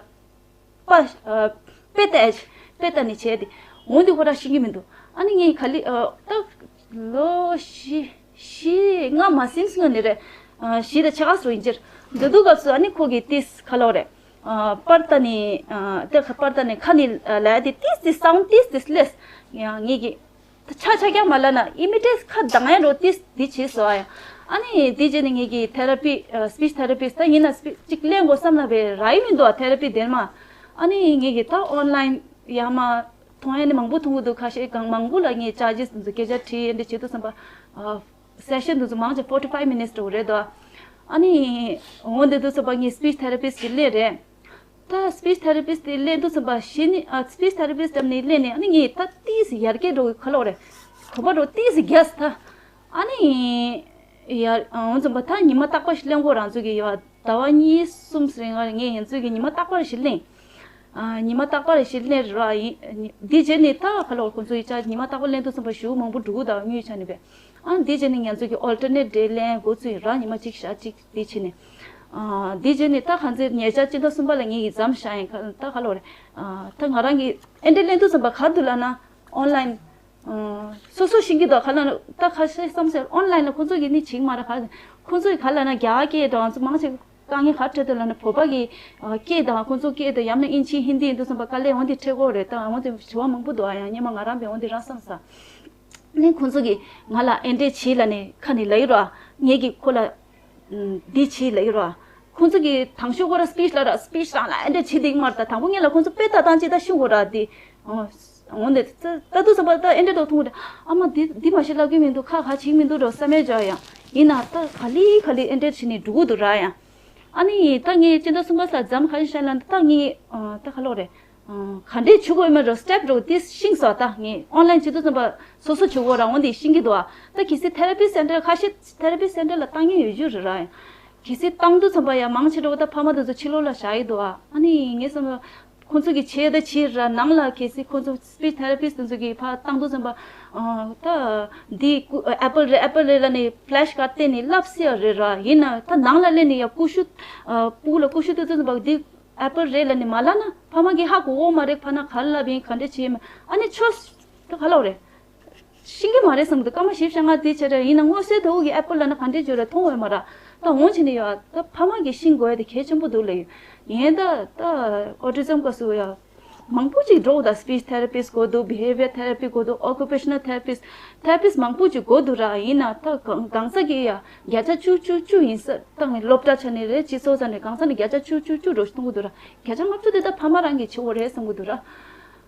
པ། ཨ། པེ་ཏ་ཨེ་ཅི། པེ་ཏ་ནི་བྱས་ཏེ། འོན་ཏེ་ཁོ་རང་ཤེས་ཀྱི་མི་འདུག་ཨ་ནི་ངས་ག་ལི། ཨ། ད། ལོ་བཞི། བཞི་ལྔ་མ་ཟིན་སོང་ནི་རེད། ཨ། བཞི་དང་ཕྱེད་ཀ་སོ་ཡིན་ཕྱིར། འདི་དུས་སྐབས་སུ་ཨ་ནི་ཁོ་གི་ཏིས་ག་ལོ་རེད། ཨ། པར་ཏ་ནི། ཨ། ཏེ་ཁ་པར་ཏ་ནི་ཁ་ནི་ལ་ཏི་ཏིས་ཏིས་སའུན་ཏིས་ཏིས་ལེས། ཡང་ངེད་ཀྱི། ཆ་ཆ་རྐྱང་མ་ལབ་ན་ཨི་མི་ཊེཊ་ཁ་གདངས་ཡ་རོ་ཏིས་འདི་བྱེད་སོ་ཨ་ཡ། ཨ་ནི་འདི་རྗེས་ནི་ངེད་ཀྱི་ཐེ་ར་པི། ཨ། སི་པི་ཆི་ཐེ་ར་པིས་ད་ཡིན་ན་སི་པི་ཅིག་གླེང་དགོས་བསམ་ན་བས་ར་ཡི་མི་འདུག་ཨ་ཐེ་ར་པི་དེར་མ། ཨ་ནི་ངེད་ཀྱི་ད་ཨོན་ལ་ཡིན་ཡ་མ་མཐོང་ཡ་ནི་མང་པོ་མཐོང་གི་འདུག་ཁ་ཤས་གང་མང་པོ་ལ་ངས་ཅར་ཇིས་འདི་ཚོ་སྐད་ཆ་དྲིས་ཡ་འདི་བྱེད་དུ་བསམ་པ། ཨ། སེ་ཤན་འདི་ཚོ་མང་ཆེ་ཕོར་ཊི་ཕའི་མི་ནིཊ་འདྲ་བོ་རེད་དོ། ཨ་ནི་འོ་འདི་དུས་ཚོད་པ་ངས་སི་པི་ཆི་ཐེ་ར་པིས་ཀྱི་གླེང་རེད། ད་སི་པི་ཆི་ཐེ་ར་པིས་དེ་གླེང་དུས་ཙམ་པ་གཞི་ནི་ཨ་སི་པི་ཆི་ཐེ་ར་པིས་འགྲམ་ནས་གླེང་ནས་ཨ་ནི་ངས་ད་ཏིས་ཡར་རྒྱས་འགྲོ་གི་ཁ་ལོག་རེད། གོམ་པ་འགྲོ་ཏིས་རྒྱས་ད། ཨ་ནི་ཡར་འོང་ཙམ་པ་ད་ཉི་མ་རྟག་པར་ཞིག་གླེང་གོ་རང་ཚོ་གི་ཡོད་ཟླ་བ་གཉིས་གསུམ་ཟེར་ང་ངས་ཡིན་ཚོད་ཀྱི་ཉི་མ་རྟག་པར་ཞིག་གླེང་། ཨ་ཉི་མ་རྟག་པར་ཞིག་གླེང་རེད་བ་ཡིན། འདི་རྗེས་ནས་ད་ཁ་ལོག་ཁོང་ཚོ་ཡི་ཅག་ཉི་མ་རྟག་པར་གླེང་དུས་ཙམ་པ་ཞེ་པོ་མང་པོ་འགྲོ་གི་འདུག་དངུལ་ཆ་ནས་པས། ཨ་འདི་རྗེས་ནས་ང་ཚོ་གི་ཨོལ་ཊར་ནེཊ་ཌེ་ལེན་འགོ་ཚུགས་ཡིན་ར་ཉི་མ་གཅིག་ཞག་གཅིག་འདི་བྱས་ནས། ཨ་འདི་རྗེས་ནས་ད་གང་ཚེ་ཉེ་ཆར་སྤྱི་ཟླ་གསུམ་པ་ལ་ངེད་ཀྱིས་མཚམས་བཞག་ཡིན་ཁ་ད་ག་ལོ་རེད། ཨ་ད་ང་རང་གི་ཨེ་འདྲ་ལེན་དུས་ཙམ་པ་ག་འདུག་ལབ་ན་ཨོན་ལ་ཡིན། ཨ་སོ་སོ་ཤེས་ཀྱི་འདུག་ག་ལབ་ན་ད་ཁ་ཤས་བསམ་སེ་ཨོན་ལ་ཡིན་ལ་ཁོང་ཚོ་གི་ནི་བྱེད་ཀྱི་མ་རེད་ག་ཁོང་ཚོ་གི་ག་ལབ་ན་རྒྱ་གར་སྐད་དང་ང་ཚོ་མང་ཆེ་དཀའ་ངལ་ག་འཕྲད་འདུག་ལབ་ན་བོད་པ་གི་ཨ་སྐད་དང་ཁོང་ཚོ་སྐད་དང་ཡང་ན་ཨིན་ཇི་ཧིན་དི་ཡིན་དུས་ཙམ་པ་དཀའ་ལས་འོན་ཏེ་འཕྲད་ཀྱི་ཡོད་རེད་ད་འོན་ཏེ་དྲི་བ་མང་པོ་འདུག་ཨ་ཡང་སྔོན་མ་ང་རང་པས་འོན་ཏེ་རང་བསམ་ས། ནས་ཁོང་ཚོ་གིས་ང་ལ་ཨེ་འདྲས་བྱེད་ལབ་ནས་ཁ་ནས་ལབ་ཡོད་ར། ངེད་ཀྱིས་ཁོ་ལ་ཨམ་འདི་བྱེད་ལབ་ཡོད་ར། ཁོང་ཚོ་གིས་དང་ཤོག་ཁོ་ར་སི་པིཆ་ལབ་ར་སི་པིཆ་རང་ལ་ཨེ་འདྲས་བྱེད་འདི་མ་རེད་ད་དང་པོ་ངེད་ལ་ཁོང་ཚོ་དཔེ་ལྟ་སྟངས་ཅིག་ད་ཤེས་དགོས་ར་འདི། འོ་འོ་འདི་ད་ད་དུང་བསམ་པ་ད་ཨེ་འདྲས་འདྲ་མཐོང་གི་རེད་ཨ་མ་འདི་འདི་མ་ཤེས་ལབ་ཀྱི་མི་འདུག་ཁ་ཁ་བྱེད་མི་འདུག་འགྲོ་བསམ་ཡས་བྱ་ཡང་ཡིན་ན་ད་ག་ལེ་ག་ལེ་ཨེ་འདྲས་བྱེད་ནས་འགྲོ་གི་འདུག་ར་ཡང་། ཨ་ནི་ད་ངས་སྤྱི་ཟླ་གསུམ་པ་ལ་འཛམ་ག་རེ་བཤད་ལབ་ན་ད་ངས་ད་ག་ལོག་རེད། ག་འདྲས་བྱེད་དགོས་ཡོད་མེད་རོ་སི་ཊེབ་རོ་འདི་ཤེས་སོང་ད་ངས་ཨོན་ལ་ཡིན་བྱེད་དུས་ཙམ་པ་སོ་སོ་བྱེད་དགོས་ར་འོན་ཏེ་ཤེས་ཀྱི་འདུག་ཨ། ད་གལ་སྲིད་ཐེ་ར་པི་སེན་ཊར་ཁ་ཤས་ཐེ་ར་པི་སེན་ཊར་ལ་བཏང་མཁན་ཡོད་རྒྱུ་རེད་ར། གལ་སྲིད་བཏང་དུས་ཙམ་པ་ཡང་མང་ཆེ་འགྲོ་ད་ཕ་མ་དེ་ཚོ་ཕྱི་ལོགས་ལ་བཞག་ཡི་འདུག་ཨ། ཨ་ནི་ངས་བསམ་ན་ཁོང་ཚོ་གི་བྱེད་ད་བྱེད་ར་ནང་ལ་གལ་སྲིད་ཁོང་ཚོ་སི་པིཆ་ཐེ་ར་པིས་དེ་ཚོ་གི་ཕར་བཏང་དུས་ཙམ་པ་ད་འདི་ཨེ་པལ་རེད་ཨེ་པལ་རེད་ལབ་ནས་ཕ་ལེ་ཤི་ཀར་ཌི་བསྟན་ནས་ལབ་སྲིད་ཡ་རེད་ར་ཡིན་ན་ད་ནང་ལ་སླེབས་ནས་ཡ་ཀུ་ཤུ་ཕྲུ་གུ་ལ་ཀུ་ཤུ་སྟོན་དུས་ཙམ་པ་འདི། ཨེ་པལ་རེད་ལབ་ནས་མ་ལབ་ན་ཕ་མ་གིས་ཧ་གོ་གོ་མ་རེད་ཕ་ན་ག་ལབ་ཡིན་ག་འདྲ་བྱེད་ཡིན་ཨ་ནི་ཆོས་ད་ག་ལབ་རེད། ཤེས་ཀྱི་མ་རེད་བསམ་གི་འདུག་སྐར་མ་བཞི་བཅུ་ཞེ་ལྔ་དེ་བྱས་རེད་ཡིན་ན་མངོན་གསལ་དོད་ཀྱི་ཨེ་པལ་ལབ་ན་ག་འདྲ་བྱེད་རེད་མཐོང་འོས་མ་རེད། ད་འོང་བྱས་ནས་ཡོད་ད་ཕ་མ་གིས་ཤེས་དགོས་ཡ་དེ་གལ་ཆེན་པོ་འདུག་ལབ་ཡོད། ཡིན་ད་ད་ཨོ་ཊི་ཛམ་སྐབས་སུ་ཡ་ མང་པོ་ཅིག་འགྲོ་ད། speech therapist་དགོས་འདུག behavior therapy་དགོས་འདུག occupational therapist therapist་མང་པོ་ཅིག་དགོས་འདུག་ར། ཡིན་ན་ད་གང་གང་ས་གི་ཡ་བརྒྱ་ཆ་བཅུ་བཅུ་བཅུ་ཡིན་ས། ད་ངས་སློབ་གྲྭ་ཆ་ནས་རེད། སྤྱི་ཚོགས་ཆ་ནས་གང་ས་ནས་བརྒྱ་ཆ་བཅུ་བཅུ་བཅུ་འགྲོ་ཞིག་གཏོང་གི་འདུག་ར། བརྒྱ་ཆ་ལྔ་བཅུ་དེ་ད་ཕ་མ་རང་གིས་བྱེད་དགོས་རེད་བསམ་གི་འདུག་ར།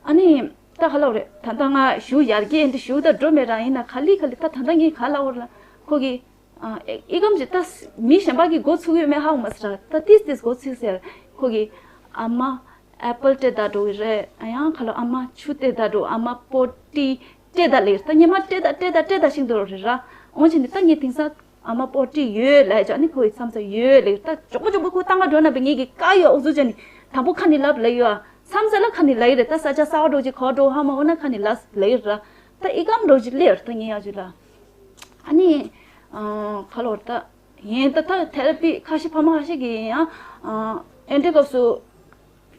ཨ་ནི་ད་ག་ལབ་རེད། ད་ལྟ་ང་ཞུ་ཡར་རྒྱས་འདི་ཞུ་ད་འགྲོ་མེད་ར། ཡིན་ན་ག་ལེ་ག་ལེ་ད་ད་ལྟ་ངས་ག་ལབ་ར། ཁོ་གི་ཨ་ཨེ་ཨི་གམ་ཅི་ད་མི་གཞན་པ་གི་འགོ་ཚུགས་ཡོད་མེད་ཧ་གོ་མ་སོང་ར། ད་ཏིས་ཏིས་འགོ་ཚུགས་ཟེར། ཁོ་གི་ཨ་མ་ཨེ་པལ་སྤྲད་ད་འགྲོ་གི་རེད། ཨ་ཡང་ཁ་ལོ་ཨ་མ་ཆུ་སྤྲད་ད་འགྲོ། ཨ་མ་པོ་ཏི་སྤྲད་ད་ལེར། ད་ཉི་མ་སྤྲད་ད་སྤྲད་ད་སྤྲད་ད་ཤིང་འགྲོ་རེད་ར། འོན་ཀྱང་ནི་ད་ངས་དེང་སང་ཨ་མ་པོ་ཏི་ཡོད་ལབ་ཅག་ནི་ཁོ་ཡི་མཚམས་ས་ཡོད་ལེར། ད་མགྱོགས་པོ་མགྱོགས་པོ་ཁོ་ཏང་ག་འགྲོ་ན་བས་ངེད་ཀྱི་ཀ་ཡོད་འུ་ཚུགས་ཅག་ནི་དང་པོ་ཁ་ནི་ལབ་ལེ་ཡོད། མཚམས་ས་ལ་ཁ་ནི་ལེ་རེད། ད་ས་ཆ་ས་བ་འགྲོ་ཅིག་ག་འགྲོ་ཧ་མ་འོ་ན་ཁ་ནི་ལབ་ལེ་ར། ད་ཨི་གམ་འགྲོ་ཅིག་ལེར་ད་ངས་ཡ་ཅིག་ལ། ཨ་ནི། ཨ། ཁ་ལོར་ད། ཡིན་ད་ད་ཐེ་ར་པི་ཁ་ཤས་ཕ་མ་ཁ་ཤས་ཀྱིས་ཡང་། ཨ། ཨེ་འདྲའི་སྐབས་སུ་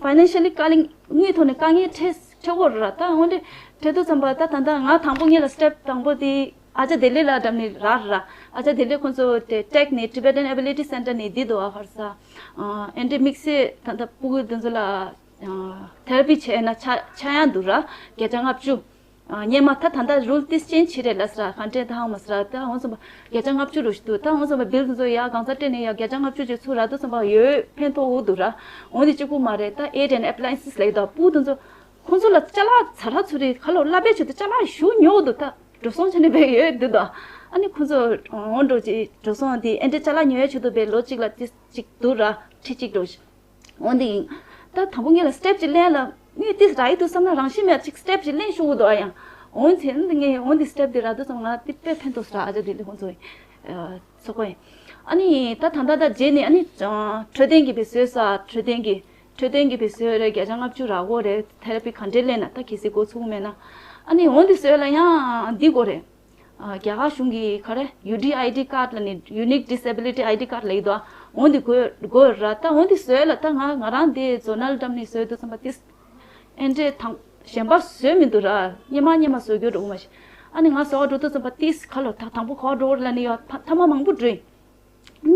ཕའི་ནན་ཤལ་ལི་དཀའ་ལས་དངུལ་ཐོག་ནས་དཀའ་ངལ་འཕྲད་འཕྲད་གོ་ར། ད་འོན་ཏེ་འཕྲད་དུས་ཙམ་པ་ད་ད་ད་ང་དང་པོ་ངེད་ལ་སི་ཊེབ་དང་པོ་དེ་ཨ་ཅག་བདེ་ལེགས་ལགས་འགྲམ་ནས་རག་ར། ཨ་ཅག་བདེ་ལེགས་ཁོང་ཚོ་དེ་ཊེག་ནས་Tibetan Ability Center་ནས་འདི་དོ་ཨ་ཧར་ས། ཨ། ཨེ་འདྲའི་དམིགས་བསལ་ད་ད་ཕྲུ་གུ་འདི་ཚོ་ལ། ཨ། ཐེ་ར་པི་བྱས་ན་ཆ་ཆ་ཡང་འདུག་ར། བརྒྱ་ཆ་ལྔ་བཅུ། ཨ། སྔོན་མ་ད་ད་ལྟ་རུལ་ཏིས་ཅེན་ཇི་བྱེད་རེད་ལབ་ས་ར། ག་འདྲས་ད་ཧང་མ་ས་ར། ད་འོང་སོང་པ་བརྒྱ་ཆ་ལྔ་བཅུ་རུ་ཞིག་འདུག་ད་འོང་སོང་པ་བིལ་དེ་ཚོ་ཡ་གང་ས་སྤྲད་ནས་ཡ་བརྒྱ་ཆ་ལྔ་བཅུ་ཅིག་ཚུར་རག་དུས་ཙམ་པ་ཡོད་ཕན་ཐོགས་འུ་འདུག་ར། འོང་དེ་གཅིག་པུ་མ་རེད། ད་aid and appliances་ལབ་ད་ཕྲུ་གུ་དེ་ཚོ་ཁོང་ཚོ་ལ་ཅ་ལག་ཚ་ར་ཚུ་རེད། ཁ་ལོ་བསླབ་པའི་ཆེད་དུ་ཅ་ལག་ཞུ་ཉོ་འདུག་ད་འགྲོ་སོང་བྱས་ནས་བས་ཡོད་འདུག་ད་ཨ་ནི་ཁོང་ཚོ་འོང་འགྲོ་ཅིག་འགྲོ་སོང་དེ་ཨེ་འདྲས་ཅ་ལག་ཉོ་ཡའི་ཆེད་དུ་བས་ལོ་གཅིག་ལ་ཏིས་གཅིག་འདུག་ར། ཁྲི་གཅིག་འགྲོ་ཞིག་འོན་ཏེ་ཡིན། ད་དང་པོ་ངེད་ལ་སི་ཊེབ་ཅིག་ལེན་ལ་དངུལ་ཏིས་རག་ཡི་འདུག་བསམ་ན་རང་བཞིན་མེད་ཅིག་སི་ཊེབ་ཅིག་ལེན་ཤོག་གི་འདུག་ཨ་ཡང་། འོན་ཏེ་འདི་ངས་འོན་ཏེ་སི་ཊེབ་འདི་རག་དུས་ཙམ་ང་འདི་དཔེ་ཕན་ཐོགས་སི་ར། ཨ་ཅག་འདི་ལས་ཁོང་ཚོ་ཚོགས་པ་ཡིན། ཨ་ནི་ད་ད་ད་ད་རྗེས་ནས་ཨ་ནི་འཕྲོད་བསྟེན་གྱི་བེད་སོས་ས་འཕྲོད་བསྟེན་གྱི་འཕྲོད་བསྟེན་གྱི་བེད་སོས་རེད། བརྒྱ་ཆ་ལྔ་བཅུ་རག་གོ་རེད། ཐེ་ར་པི་ག་འདྲས་ལེན་ན་ད་གལ་སྲིད་འགོ་ཚུགས་མེད་ན། ཨ་ནི་འོན་ཏེ་སོས་ལ་ཡང་འདི་དགོས་རེད། ཨ། རྒྱ་གར་གཞུང་གི་ག་རེ་ཡུ་ཌི་ཨའི་ཌི་ཀཌ་ལ་ནི་Unique Disability I D card་ལ་ཡི་དོ། འོན་ཏེ་དགོས་དགོས་ར། ད་འོན་ཏེ་བཟོས་ལ་ད་ང་ང་རང་དེ་ཛོ་ནལ་འགྲམ་ནས་བཟོས་དུས་ཙམ་པ་ཏིས་ཨེ་འདྲས་དང་གཞན་པ་བཟོས་མི་འདུག་ར། སྙེ་མ་སྙེ་མ་བཟོ་རྒྱུ་འགྲོ་མ་ཤེས། ཨ་ནི་ང་བཟོ་བ་འགྲོ་དུས་ཙམ་པ་ཏིས་ཁ་ལོ་ད་དང་པོ་ག་བ་འགྲོ་ར་ལ་ནི་ཡོད་ཐ་མ་མང་པོ་འགྲོ་ཡིན།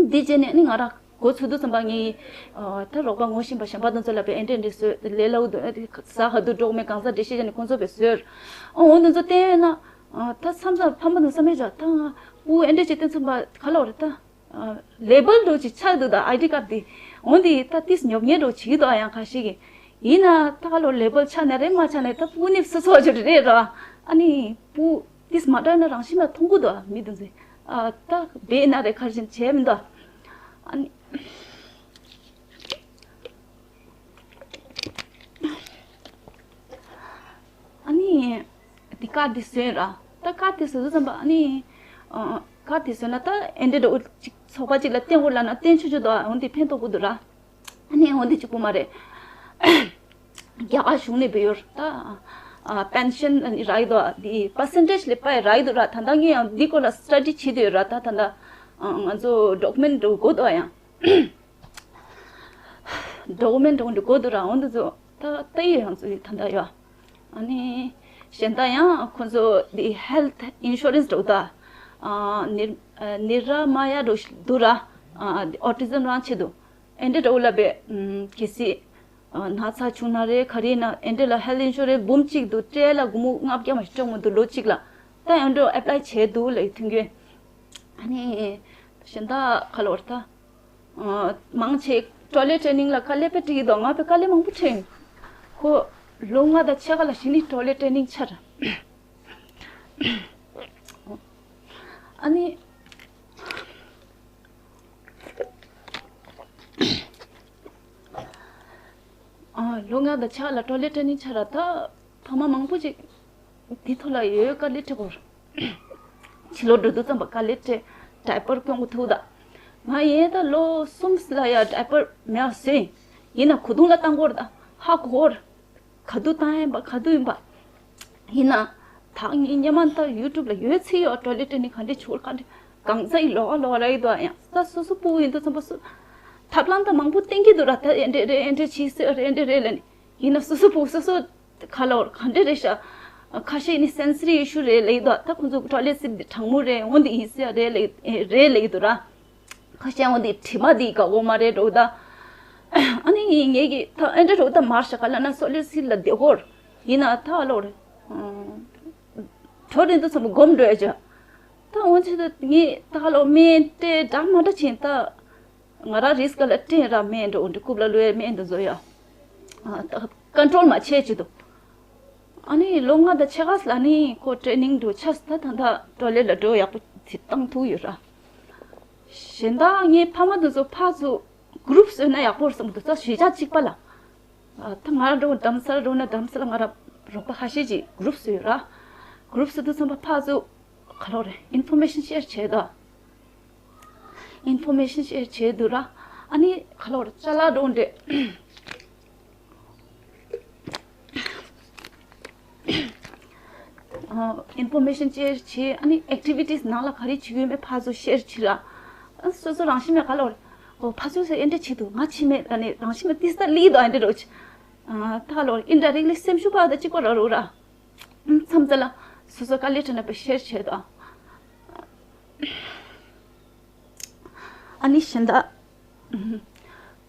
འདི་བྱས་ནས་ནི་ང་རང་འགོ་ཚུགས་དུས་ཙམ་པ་ངའི་ད་རོགས་པ་ངོ་ཤེས་པ་གཞན་པ་དེ་ཚོ་ལ་བས་ཨེ་འདྲས་འདྲས་བཟོས་ལས་སླ་བོ་འདུག་ཟ་ཧ་འདུག་འགྲོ་མེད་གང་ཟག་འགྲེལ་བཤད་བྱས་ནས་ཁོང་ཚོ་བས་བཟོས། ཨ་འོ་འདི་ཚོ་བསྟན་ཡོད་ན། ཨ། ད་མཚམས་མཚམས་ཕ་མ་དང་བསམ་ཡས་བྱ་ད་ང་ཨུ་ཨེ་འདྲས་བྱས་བསྟན་ཚུན་པ་ག་ལ་བ་རེད་ད། ཨ། ལེ་བལ་འགྲོ་ཅིག་ཆགས་འདུག་ད་ཨའི་ཌི་ཀཌ་འདི། འོན་ཏེ་ད་ཏིས་ཉོབ་ཉེ་འགྲོ་བྱེད་ཀྱི་འདུག་ཨ་ཡང་ཁ་ཤས་ཀྱིས། ཡིན་ན་ད་ག་ལོ་ལེ་བལ་ཆགས་ན་རེད་མ་ཆགས་ན་རེད། ད་ཕྲུ་གུ་ནི་སོ་སོ་ཅིག་རེད་ར། ཨ་ནི་ཕྲུ་གུ་ཏིས་མ་འདྲ་ན་རང་བཞིན་ལ་མཐོང་གི་འདུག་ཨ་མི་དེ་ཚོས། ཨ། ད་བས་ན་རེད་ཁ་བཞིན་བྱས་མི་འདུག་ཨ་ནི། ཨ་ནི། འདི་ཀཌ་འདི་བཟོས་ར། ད་ཀཌ་འདི་བཟོས་དུས་ཙམ་པ་ཨ་ནི། ཨ། ཀཌ་འདི་བཟོས་ན་ད་ཨེ་འདྲས་འགྲོ་ཅིག་ཚོགས་པ་ཅིག་ལ་བསྟན་དགོས་ལབ་ན་བསྟན་ཆོག་ཆོག་འདུག་འོན་ཏེ་ཕན་ཐོགས་དགོས་འདུག་ར། ཨ་ནི་འོན་ཏེ་གཅིག་པུ་མ་རེད། རྒྱ་གར་གཞུང་ནས་བེད་ཡོད་ད། ཨ། པེན་ཤན་རག་གི་འདུག་འདི་པར་སེན་ཊེཇ་ལས་པ་རག་གི་འདུག་ར། ད་ལྟ་ངས་ཡང་འདི་སྐོར་ལ་སི་ཊ་ཌི་བྱེད་དུ་ཡོད་ར། ད་ད་ལྟ་ང་ཚོ་ཌོ་ཀུ་མེན་ཊི་འགྲོ་དགོས་འདུག་ཡང་། ཌོ་ཀུ་མེན་ཊི་འདྲ་བོ་འདི་དགོས་འདུག་ར། འོ་འདི་ཚོ་ད་ལྟ་ཡི་ཡང་ཚོ་ཡི་ད་ལྟ་ཡོད། ཨ་ནི་གཞན་དག་ཡང་ཁོ་ཚོ་འདི་ཧེལ་ཐི་ཨིན་ཤུ་རན་སི་འདྲ་བོ་ད། ཨ། ནི་ནི་ར་མ་ཡ་འདྲ་བོ་ཞིག་འདུག་ར། ཨ། ཨོ་ཊི་ཛམ་རང་ཆེད་དུ་ཨེ་འདྲ་འདྲ་བོ་ལ་བས། ཨམ། གལ་སྲིད་ཨ། ན་ཚ་བྱུང་ན་རེད་ག་རེ་ཡིན་ན་ཨེ་འདྲ་ལ་ཧེལ་ཐི་ཨིན་ཤུ་རན་སི་འབུམ་གཅིག་འདུག་སྤྲད་ལ་སྒོར་མོ་ལྔ་བརྒྱ་མ་ཞིག་སྤྲད་མི་འདུག་ལོ་གཅིག་ལ། ད་ཨེ་འདྲ་ཨེབ་ལའི་བྱས་འདུག་ལ་ཡི་མཐུན་རྐྱེན། ཨ་ནི་གཞན་དག་ག་ལ་བར་ད། ཨ། མང་ཆེ་ཊོ་ལེཊ་ཊེ་ནིང་ལ་དཀའ་ལས་དཔེ་འཕྲད་ཀྱི་འདུག་ང་དཔེ་དཀའ་ལས་མང་པོ་འཕྲད་ཡིན། ཁོ་ལོ་ལྔ་དང་ཕྱེད་ཀ་ལ་གཞི་ནས་ཊོ་ལེཊ་ཊེ་ནིང་ཆར། ཨ་ནི། ཨ། ལོ་ལྔ་དང་ཕྱེད་ཀ་ལ་ཊོ་ལེཊ་ཊེ་ནིང་ཆར་ད། ཕ་མ་མང་པོ་ཅིག་འདི་ཐོག་ལ་ཡོད་དཀའ་ལས་འཕྲད་གོ། ཕྱི་ལོགས་འགྲོ་དུས་ཙམ་པ་དཀའ་ལས་འཕྲད། ཌའི་པར་སྐྱོན་དགོས་ཐུག་ད། ང་ཡིན་ད་ལོ་གསུམ་ལ་ཡ་ཌའི་པར་མེད་པ་བཟོས་ཡིན། ཡིན་ན་གོས་ཐུང་ལ་བཏང་གོ་ར་ད་ཧ་གོ་ར། ག་དུས་བཏང་ཡིན་པ་ག་དུས་ཡིན་པ། ཡིན་ན། ད་ངའི་སྙེ་མ་ད་ཡུ་ཊུབ་ལ་ཡོད་ཚིག་ཡོད་ཊོ་ལེཊ་ཊེ་ནིང་ག་འདྲས་བྱུང་ག་འདྲས་གང་ཟག་ཡི་ལོགས་ཀ་ལོགས་ཀ་ར་ཡི་དོ་ཡང་ད་སོ་སོ་ཕྲུ་གུ་ཡིན་དུས་ཙམ་པ་སུ། ཐབས་ལམ་ད་མང་པོ་བསྟན་གྱི་འདུག་ར། ད་ཨེ་འདྲས་རེད་ཨེ་འདྲས་བྱས་ཟེར་རེད་ཨེ་འདྲས་རེད་ལབ་ནས། ཡིན་ན་སོ་སོ་ཕྲུ་གུ་སོ་སོ་ཁ་ལོ་ག་འདྲས་རེད་ཤག་ཁ་ཤས་ནི་སེན་སི་རི་ཨི་ཤུ་རེད་ལབ་ཡི་དོ། ད་ཁོང་ཚོ་ཊོ་ལེཊ་སིཊ་དེ་གྲང་མོ་རེད་འོ་འདི་ཡིན་ཟེར་རེད་ལབ་རེད་ལབ་ཡི་དོ་ར། ཁ་ཤས་འོ་འདི་དྲི་མ་འདི་དགའ་པོ་མ་རེད་འགྲོ་ད། ཨ་ནི། ངས་ངེད་ཀྱི་ད་ཨེ་འདྲ་རུ་ད་མར་ཤ་ག་ལ་ན་སོ་ལེ་སི་ལ་དེ་ཧོར་ཡིན་ན་ད་ལོར་གྲོ་རིན་དུ་ཚོམ་སྒོམ་འགྲོ་ཡ་ཅ། ད་འོན་ཆེ་ད་ངས་ད་ལོ་སྨན་སྤྲད་འདྲ་མ་འདྲ་ཕྱིན་ད། ང་རང་རིས་ཀ་ལ་སྤྲད་ར་སྨན་འགྲོ་འདི་རྐུབ་ལ་ལུས་སྨན་འདི་བཟོ་ཡ། ཀོན་ཊོལ་མ་བྱས་ཅི་འདུག་ཨ་ནི་ལོ་ལྔ་དང་ཕྱེད་ཀ་ལ་ནི་ཁོ་ཊེ་ནིང་འགྲོ་ཆས་ད་ད་ད་ཊོ་ལེ་ལ་འགྲོ་ཡག་པོ་ཅིག་བཏང་ཐུབ་ཡོད་ར། གཞན་དག་ངའི་ཕ་མ་འདི་ཚོ་ཕར་ཚུར་གུ་རུབ་བཟོས་ན་ཡག་པོ་རེད་བསམ་འདུག་ད་གཞིས་ཆགས་གཅིག་པ་ལ། ད་ང་རང་འགྲོ་རྡ་རམ་ས་ལ་འགྲོ་ན་རྡ་རམ་ས་ལ་ང་རང་རོགས་པ་ཁ་ཤས་ཅིག་གུ་རུབ་བཟོས་ཡོད་ར། གུ་རུབ་བཟོས་དུས་ཙམ་པ་ཕར་ཚུར་ག་ལོ་རེད་ཨིན་ཕོར་མེ་ཤན་ཤེར་བྱས་ད། ཨིན་ཕོར་མེ་ཤན་ཤེར་བྱས་འདུག་ར། ཨ་ནི་ག་ལོར་ཅ་ལག་འགྲོ་འདྲེ། ཨིན་ཕོར་མེ་ཤན་ཤེར་བྱས་ཨ་ནི་ཨེག་ཊི་བི་ཊི་སི་ནང་ལ་ག་རེ་བྱེད་ཀྱི་ཡོད་མེད་ཕར་ཚུར་ཤེར་བྱེད་ར། ཨ་སོ་སོ་རང་བཞིན་མེད་ག་ལོར། ཨོ་ཕར་ཚུར་སེ་ཨེ་འདྲ་བྱེད་འདུག་ང་བྱེད་མེད་ཨ་ནི་རང་བཞིན་མེད་ཏིས་ད་ལི་དོ་ཨེ་འདྲ་རོ་ཆ། ད་ལོར་ཨིན་ཌ་རེག་ལི་སེམས་ཤུགས་པ་ད་གཅིག་པ་ར་རོ་ར། མཚམས་ཚེ་ལ་སོ་སོ་དཀའ་ལས་ཁྲ་ན་པའི་ཤེར་བྱེད་དོ། ཨ་ནི་གཞན་དག་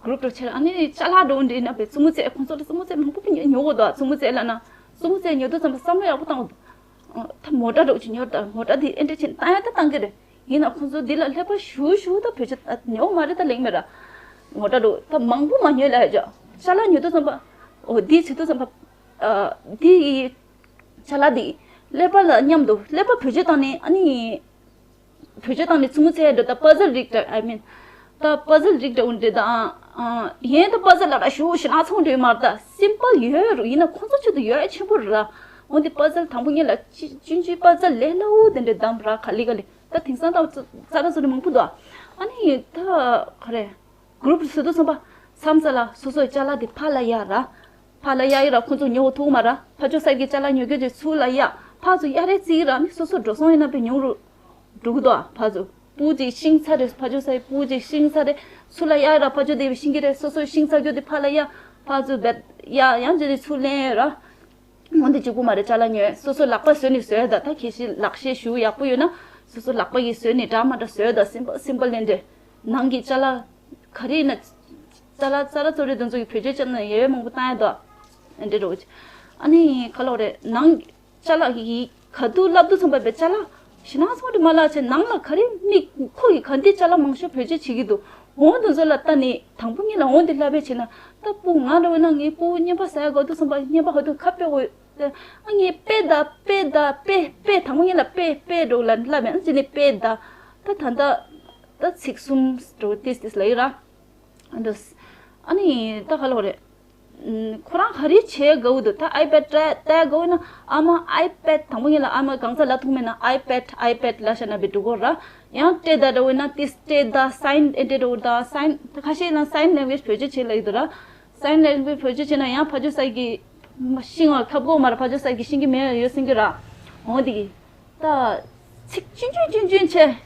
གུ་རུབ་འགྲོ་ཆེར་ཨ་ནི་ཅ་ལག་འགྲོ་འདྲེ་ན་པའི་བཙུན་མོ་ཚེ་ཁོང་ཚོ་ལ་བཙུན་མོ་ཚེ་མང་པོ་ཉོ་ཉོ་གོ་དོ་བཙུན་མོ་ཚེ་ལ་ན་བཙུན་མོ་ཚེ་ཉོ་དུས་ཙམ་པ་བསམ་བློ་ཡག་པོ་བཏང་གོ་དོ། ད་མོ་ཊ་འགྲོ་ཅིག་ཉོ་ད་མོ་ཊ་དེ་ཨེ་འདྲ་ཆེན་བཏང་ཡ་ད་བཏང་གི་རེད། ཡིན་ན་ཁོང་ཚོ་འདི་ལ་ལྷོད་པ་ཞུ་ཞུ་ད་བོད་ཆ་ཉོ་མ་རེད་ད་ལེགས་མེད་ར། མོ་ཊ་འགྲོ་ད་མང་པོ་མ་ཉོས་ལ་ཡ་ཅ་ལག་ཉོ་དུས་ཙམ་པ་འོ་འདི་བྱེད་དུས་ཙམ་པ་འདི་ཡི་ཅ་ལག་འདི་ཀླད་པ་ལ་མཉམ་དུ་ཀླད་པ་བེད་སྤྱོད་བཏང་ནས་ཨ་ནི། བེད་སྤྱོད་བཏང་ནས་བཙུན་མོ་བཙལ་འདྲ་ད་པ་ཛལ་རིགས་འདྲ་I mean ད་པ་ཛལ་རིགས་འདྲ་འོན་འདྲ་ད་ཨ་ཡན་ད་པ་ཛལ་ལ་ར་ཞུ་ཞེ་ན་ཚོང་འདྲ་མར་ད་སིམ་པལ་ཡོད་རུ་ཡིན་ན་ཁོང་ཚོ་ཆེད་དུ་ཡོད་ཆེན་པོ་ར། འོན་ཏེ་པ་ཛལ་དང་པོ་ཉིད་ལ་ཅི་ཅུན་ཅུའི་པ་ཛལ་ལས་སླ་བོ་དེ་འདྲ་བདམས་ར་ག་ལི་ག་ལི་ད་དེང་སང་ད་ཙ་ར་ཙོ་རི་མང་པོ་འདུག་ཨ་ནི་ད་ག་རེ། གུ་རུབ་བཟོ་དུས་ཙམ་པ་མཚམས་ཚ་ལ་སོ་སོའི་ཅ་ལག་དེ་ཕར་ལ་གཡར་ར། ཕར་ལ་གཡར་ཡི་ར་ཁོ་ཚོ་ཉོ་ཐུབ་མ་ར་ཕར་ཕྱོགས་ས་གི་ཅ་ལག་ཉོ་རྒྱུ་དེ་ཚུར་ལ་གཡར་ཕར་ཚུར་གཡར་རེ་རྩིས་ར་ནི་སོ་སོ་འགྲོ་སོང་ཡིན་ན་པའི་ཉུང་རུ་འགྲོ་གི་འདུག་ཕར་ཚུར་སྤུ་གཅིག་ཤིང་ཚ་རེ་ཕར་ཕྱོགས་ས་གི་སྤུ་གཅིག་ཤིང་ཚ་རེ་ཚུར་ལ་གཡར་ར་ཕར་ཕྱོགས་དེ་བའི་ཤིང་གི་རེ་སོ་སོའི་ཤིང་ཚ་རྒྱུ་དེ་ཕར་ལ་གཡར་ཕར་ཚུར་བེད་གཡར་ཡང་རྗེས་དེ་ཚུར་ལེན་ར། འོན་ཏེ་གཅིག་པུ་མ་རེད་ཅ་ལག་ཉོས་སོ་སོ་ལག་པ་བཟོས་ནས་བཟོས་ད་ད་ཁྱེད་ཤི་ལག་ཤེས་ཞུ་ཡག་པོ་ཡོད་ན་སོ་སོ་ལག་པ་ཡིས་བཟོས་ནས་འདྲ་མ་འདྲ་བཟོས་ད་སིམ་པལ་སིམ་པལ་ལེན་འདྲེ་ནང་གི་ཅ་ལག་ག་རེ་ཡིན་ན་ཅ་ལག་ཙ་ར་ཙོ་རེ་དེ་ཚོ་གི་བེད་སྤྱོད་བྱས་ན་ཡེ་བའི་མང་པོ་བཏང་ཡ་ད་འདྲེ་རོ་ཨ་ནི་ག་ལོ་རེད་ནང་ཅ་ལག་གི་ག་དུས་བསླབ་དུས་ཚང་པ་བའི་ཅ་ལག་ཞི་ན་ཚང་དུ་མ་ལག་ཆེ་ནང་ལ་ག་རེ་མིག་ཁོ་གི་ག་འདི་ཅ་ལག་མང་ཤོས་བེད་སྤྱོད་བྱེད་ཀྱི་འདུག་འོང་དུ་ཚོ་ལ་ལྟ་ནི་དང་པོ་ཉིད་ལ་འོང་དེ་བསླབ་པའི་ཆེ་ན་ལྟ་སྤུ་ང་འདྲ་བས་ན་ངའི་སྤུ་གུ་བསྙེན་པ་ཟ་ཡ་ག་དུས་ཚང་པ་བསྙེན་པ་ག་དུས་ཁ་དཔེ་འོས། ཨ་ངས་དཔེ་ད་དཔེ་ད་དཔེ་དཔེ་དང་པོ་ཉིད་ལ་དཔེ་དཔེ་འགྲོ་ལ་ལབ་ཡང་ཅི་ནས་དཔེ་ད་ད་ད་ད་ད་ཚིག་གསུམ་འགྲོ་ཏིས་ཏིས་ལ་ཡི་ར་འགྲོ། ཨ་ནི་ད་ག་ལོ་རེད། ཁོ་རང་ག་རེ་བྱེད་དགའ་བོ་འདུག་ད་ཨའི་པེ་ཌི་སྤྲད་སྤྲད་དགའ་བོ་ན་ཨ་མ་ཨའི་པེ་ཌི་དང་པོ་ཉིད་ལ་ཨ་མ་གང་ཚ་ལ་ཐུག་མེད་ན་ཨའི་པེ་ཌི་ཨའི་པེ་ཌི་ལ་ཤ་ན་བི་འགྲོ་གོ་ར་ཡང་སྤྲད་ད་འདྲ་བོ་ན་ཏིས་སྤྲད་ད་སའིན་ཨེ་འདྲ་འགྲོ་ད་སའིན་ཁ་ཤས་ན་སའིན་ལེང་ཝེཇ་བེད་སྤྱོད་བྱེད་ལ་ཡི་འདུག་ར། སའིན་ལེང་ཝེཇ་བེད་སྤྱོད་བྱས་ན་ཡང་ཕ་ཇོ་སའི་གི་ཤིང་བ་ཁབ་གོ་མར་ཕ་ཇོ་སའི་གི་ཤིང་གི་མེ་ཡོད་སེང་གི་ར། འོ་དེ་གི་ད་ཚིག་ཆུན་ཆུན་ཆུན་ཆུན་ཆེ།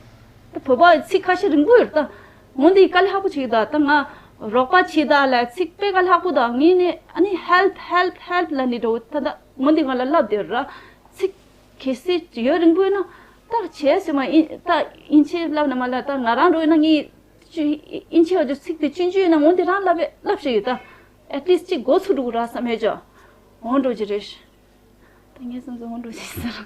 ད་བོད་པ་ཚིག་ཁ་ཤས་རིང་པོ་ཡོད་ད། འོ་དེ་གི་དཀའ་ལས་ཁག་པོ་ཆེ་གི་ད་ད་ང་རོགས་པ་ཆེ་ད་ལ་ཚིག་དཔེ་དཀའ་ལས་ཁག་པོ་ད་ངས་ནི་ཨ་ནི་ཧེལ་པ་ཧེལ་པ་ཧེལ་པ་ལ་ནི་འགྲོ་ད་ད་འོ་དེ་ང་ལ་ལབ་དེ་ར་ཚིག་གལ་སྲིད་ཡོད་རིང་པོ་ཡོད་ན་ད་བྱས་ཟེར་མ་ཡིན་ད་ཡིན་ཆེ་ལབ་ན་མ་ལ་ད་ང་རང་འགྲོ་ཡོད་ན་ངས། ཅུ་ཨིན་ཆི་བ་ཅུ་ཚིག་དེ་ཆུན་ཆུན་ཡིན་ན་འོན་ཏེ་རང་ལབ་པས་ལབ་ཤེས་ཡོད་ད། ཨེ་ཊི་ལིསྟ་གཅིག་འགོ་ཚུགས་འགྲོ་གི་ར་བསམ་ཡོད་ཅོ། འོང་འགྲོ་གི་རེད། ད་ངས་བསམ་ཚུལ་འོང་འགྲོ་གི་ཟེར།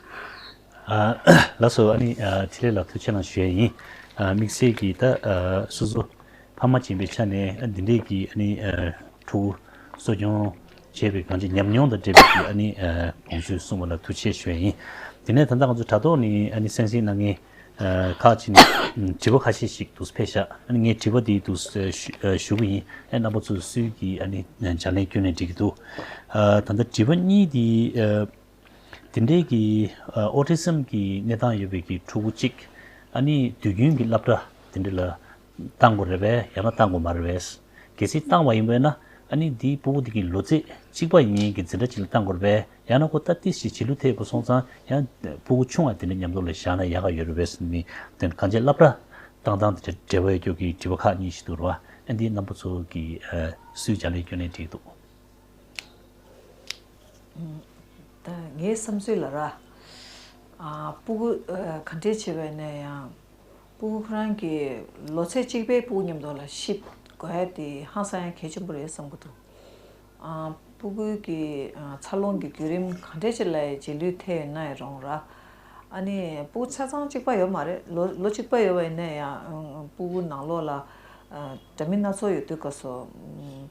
ཨ་ལགས་སོ། ཨ་ནི་ཨ་ཆེད་ལས་ལ་ཐུགས་རྗེ་གནང་ཞུ་ཡ་ཡིན། ཨ་དམིགས་བསལ་གྱིས་ད་ཨ་སོ་སོ་ཕ་མ་ཡིན་པའི་ཆ་ནས་ཨ་འདི་འདྲས་ཀྱི་ཨ་ནི་ཨ་ཕྲུ་གུ་གསོ་སྐྱོང་བྱས་པའི་གང་ཅི་ཉམས་མྱོང་དང་འབྲེལ་བའི་ཨ་ནི་ཨ་དགོངས་ཚུལ་གསུངས་པ་ལ་ཐུགས་རྗེ་ཆེ་ཞུ་ཡ་ཡིན། དེ་ནས་ད་ལྟ་ང་ཚོ་དྲ་ཐོག་ནས་ཨ་ནི་གསན་གཟིགས་གནང་མཁན་ཨ་ཁག་ཅིག་ནས་དྲི་བ་ཁ་ཤས་ཤིག་འདུག་ཕེབས་ཤག་ཨ་ནི་ངས་དྲི་བ་དེ་འདུག་ཞུ་ཞུ་གི་ཡིན། ཨ་རྣམ་པ་ཚོ་སུས་ཀྱིས་ཨ་ནི་ལྗགས་ལན་བསྐྱོན་ནས་འགྲིག་གི་འདུག་ཨ་ད་ལྟ་དྲི་བ་གཉིས་དེ་ཨ་དེ་འདྲའི་གི་ཨ་ཨོ་ཊི་ཛམ་གྱི་གནས་སྟངས་ཡོད་པའི་གི་ཕྲུ་གུ་གཅིག་ཨ་ནི་དུས་རྒྱུན་གྱི་སློབ་གྲྭ་དེ་འདྲ་ལ་བཏང་དགོས་རེད་པས། ཡང་ན་བཏང་དགོས་མ་རེད་པས། གལ་སྲིད་བཏང་བ་ཡིན་པས་ན་ཨ་ནི་འདིའི་ཕྲུ་གུ་འདི་གི་ལོ་ཚད་གཅིག་པ་ཡིན་གྱི་འཛིན་གྲྭ་གཅིག་ལ་བཏང་དགོས་རེད་པས། ཡང་ན་ཁོ་ད་ཏི་ཞིག་བྱེད་ལུགས་ཐེབས་པ་སོང་ཙང་ཡང་ཕྲུ་གུ་ཆུང་བ་དེ་འདྲ་མཉམ་དུ་ལ་བཞག་ན་ཡག་ག་ཡོད་རེད་པས་ཟེར་ནི་དེ་གང་ཅི་སློབ་གྲྭ་བཏང་སྟངས་དེ་འབྲེལ་བ་ཡོད་རྒྱུ་གི་དྲི་བ་ཁག་གཉིས་ཤིག་འདུག་རེད་པ། ཨ་འདི་རྣམ་པ་ཚོ་གི་ཨ་སུས་ལྗགས་ལན་བསྐྱོན་ནའི་འགྲིག་འདུག་ད་ངའི་བསམ་ཚུལ་ལ་ར། ཨ་ཕྲུ་གུ་ཨ་ག་འདྲས་བྱས་པས་ན་ཡང་ཕྲུ་གུ་ཁོ་རང་གི་ལོ་ཚད་གཅིག་པའི་ཕྲུ་གུ་མཉམ་དུ་ལ་གཤིབ། དགོས་ཡ་དེ་ཧང་སང་ཡ་གལ་ཆེན་པོ་རེད་བསམ་གྱི་འདུག་ཨ། སྤུ་གུའི་གི་ཨ། འཚར་ལོངས་ཀྱི་བརྒྱུད་རིམ་ག་འདྲས་ཅིག་ལ་རྗེས་ལུས་ཐེབས་ཡོད་ན་ཡང་རུང་ར། ཨ་ནི་སྤུ་གུ་ཆ་ཚང་གཅིག་པ་ཡོད་མ་རེད། ལོ་ལོ་གཅིག་པ་ཡོད་པ་ཡིན་ན་ཡང་སྤུ་གུ་ནང་ལོགས་ལ་ཨ། འདྲ་མིན་སྣ་ཚོགས་ཡོད་དུས་སྐབས་སུ།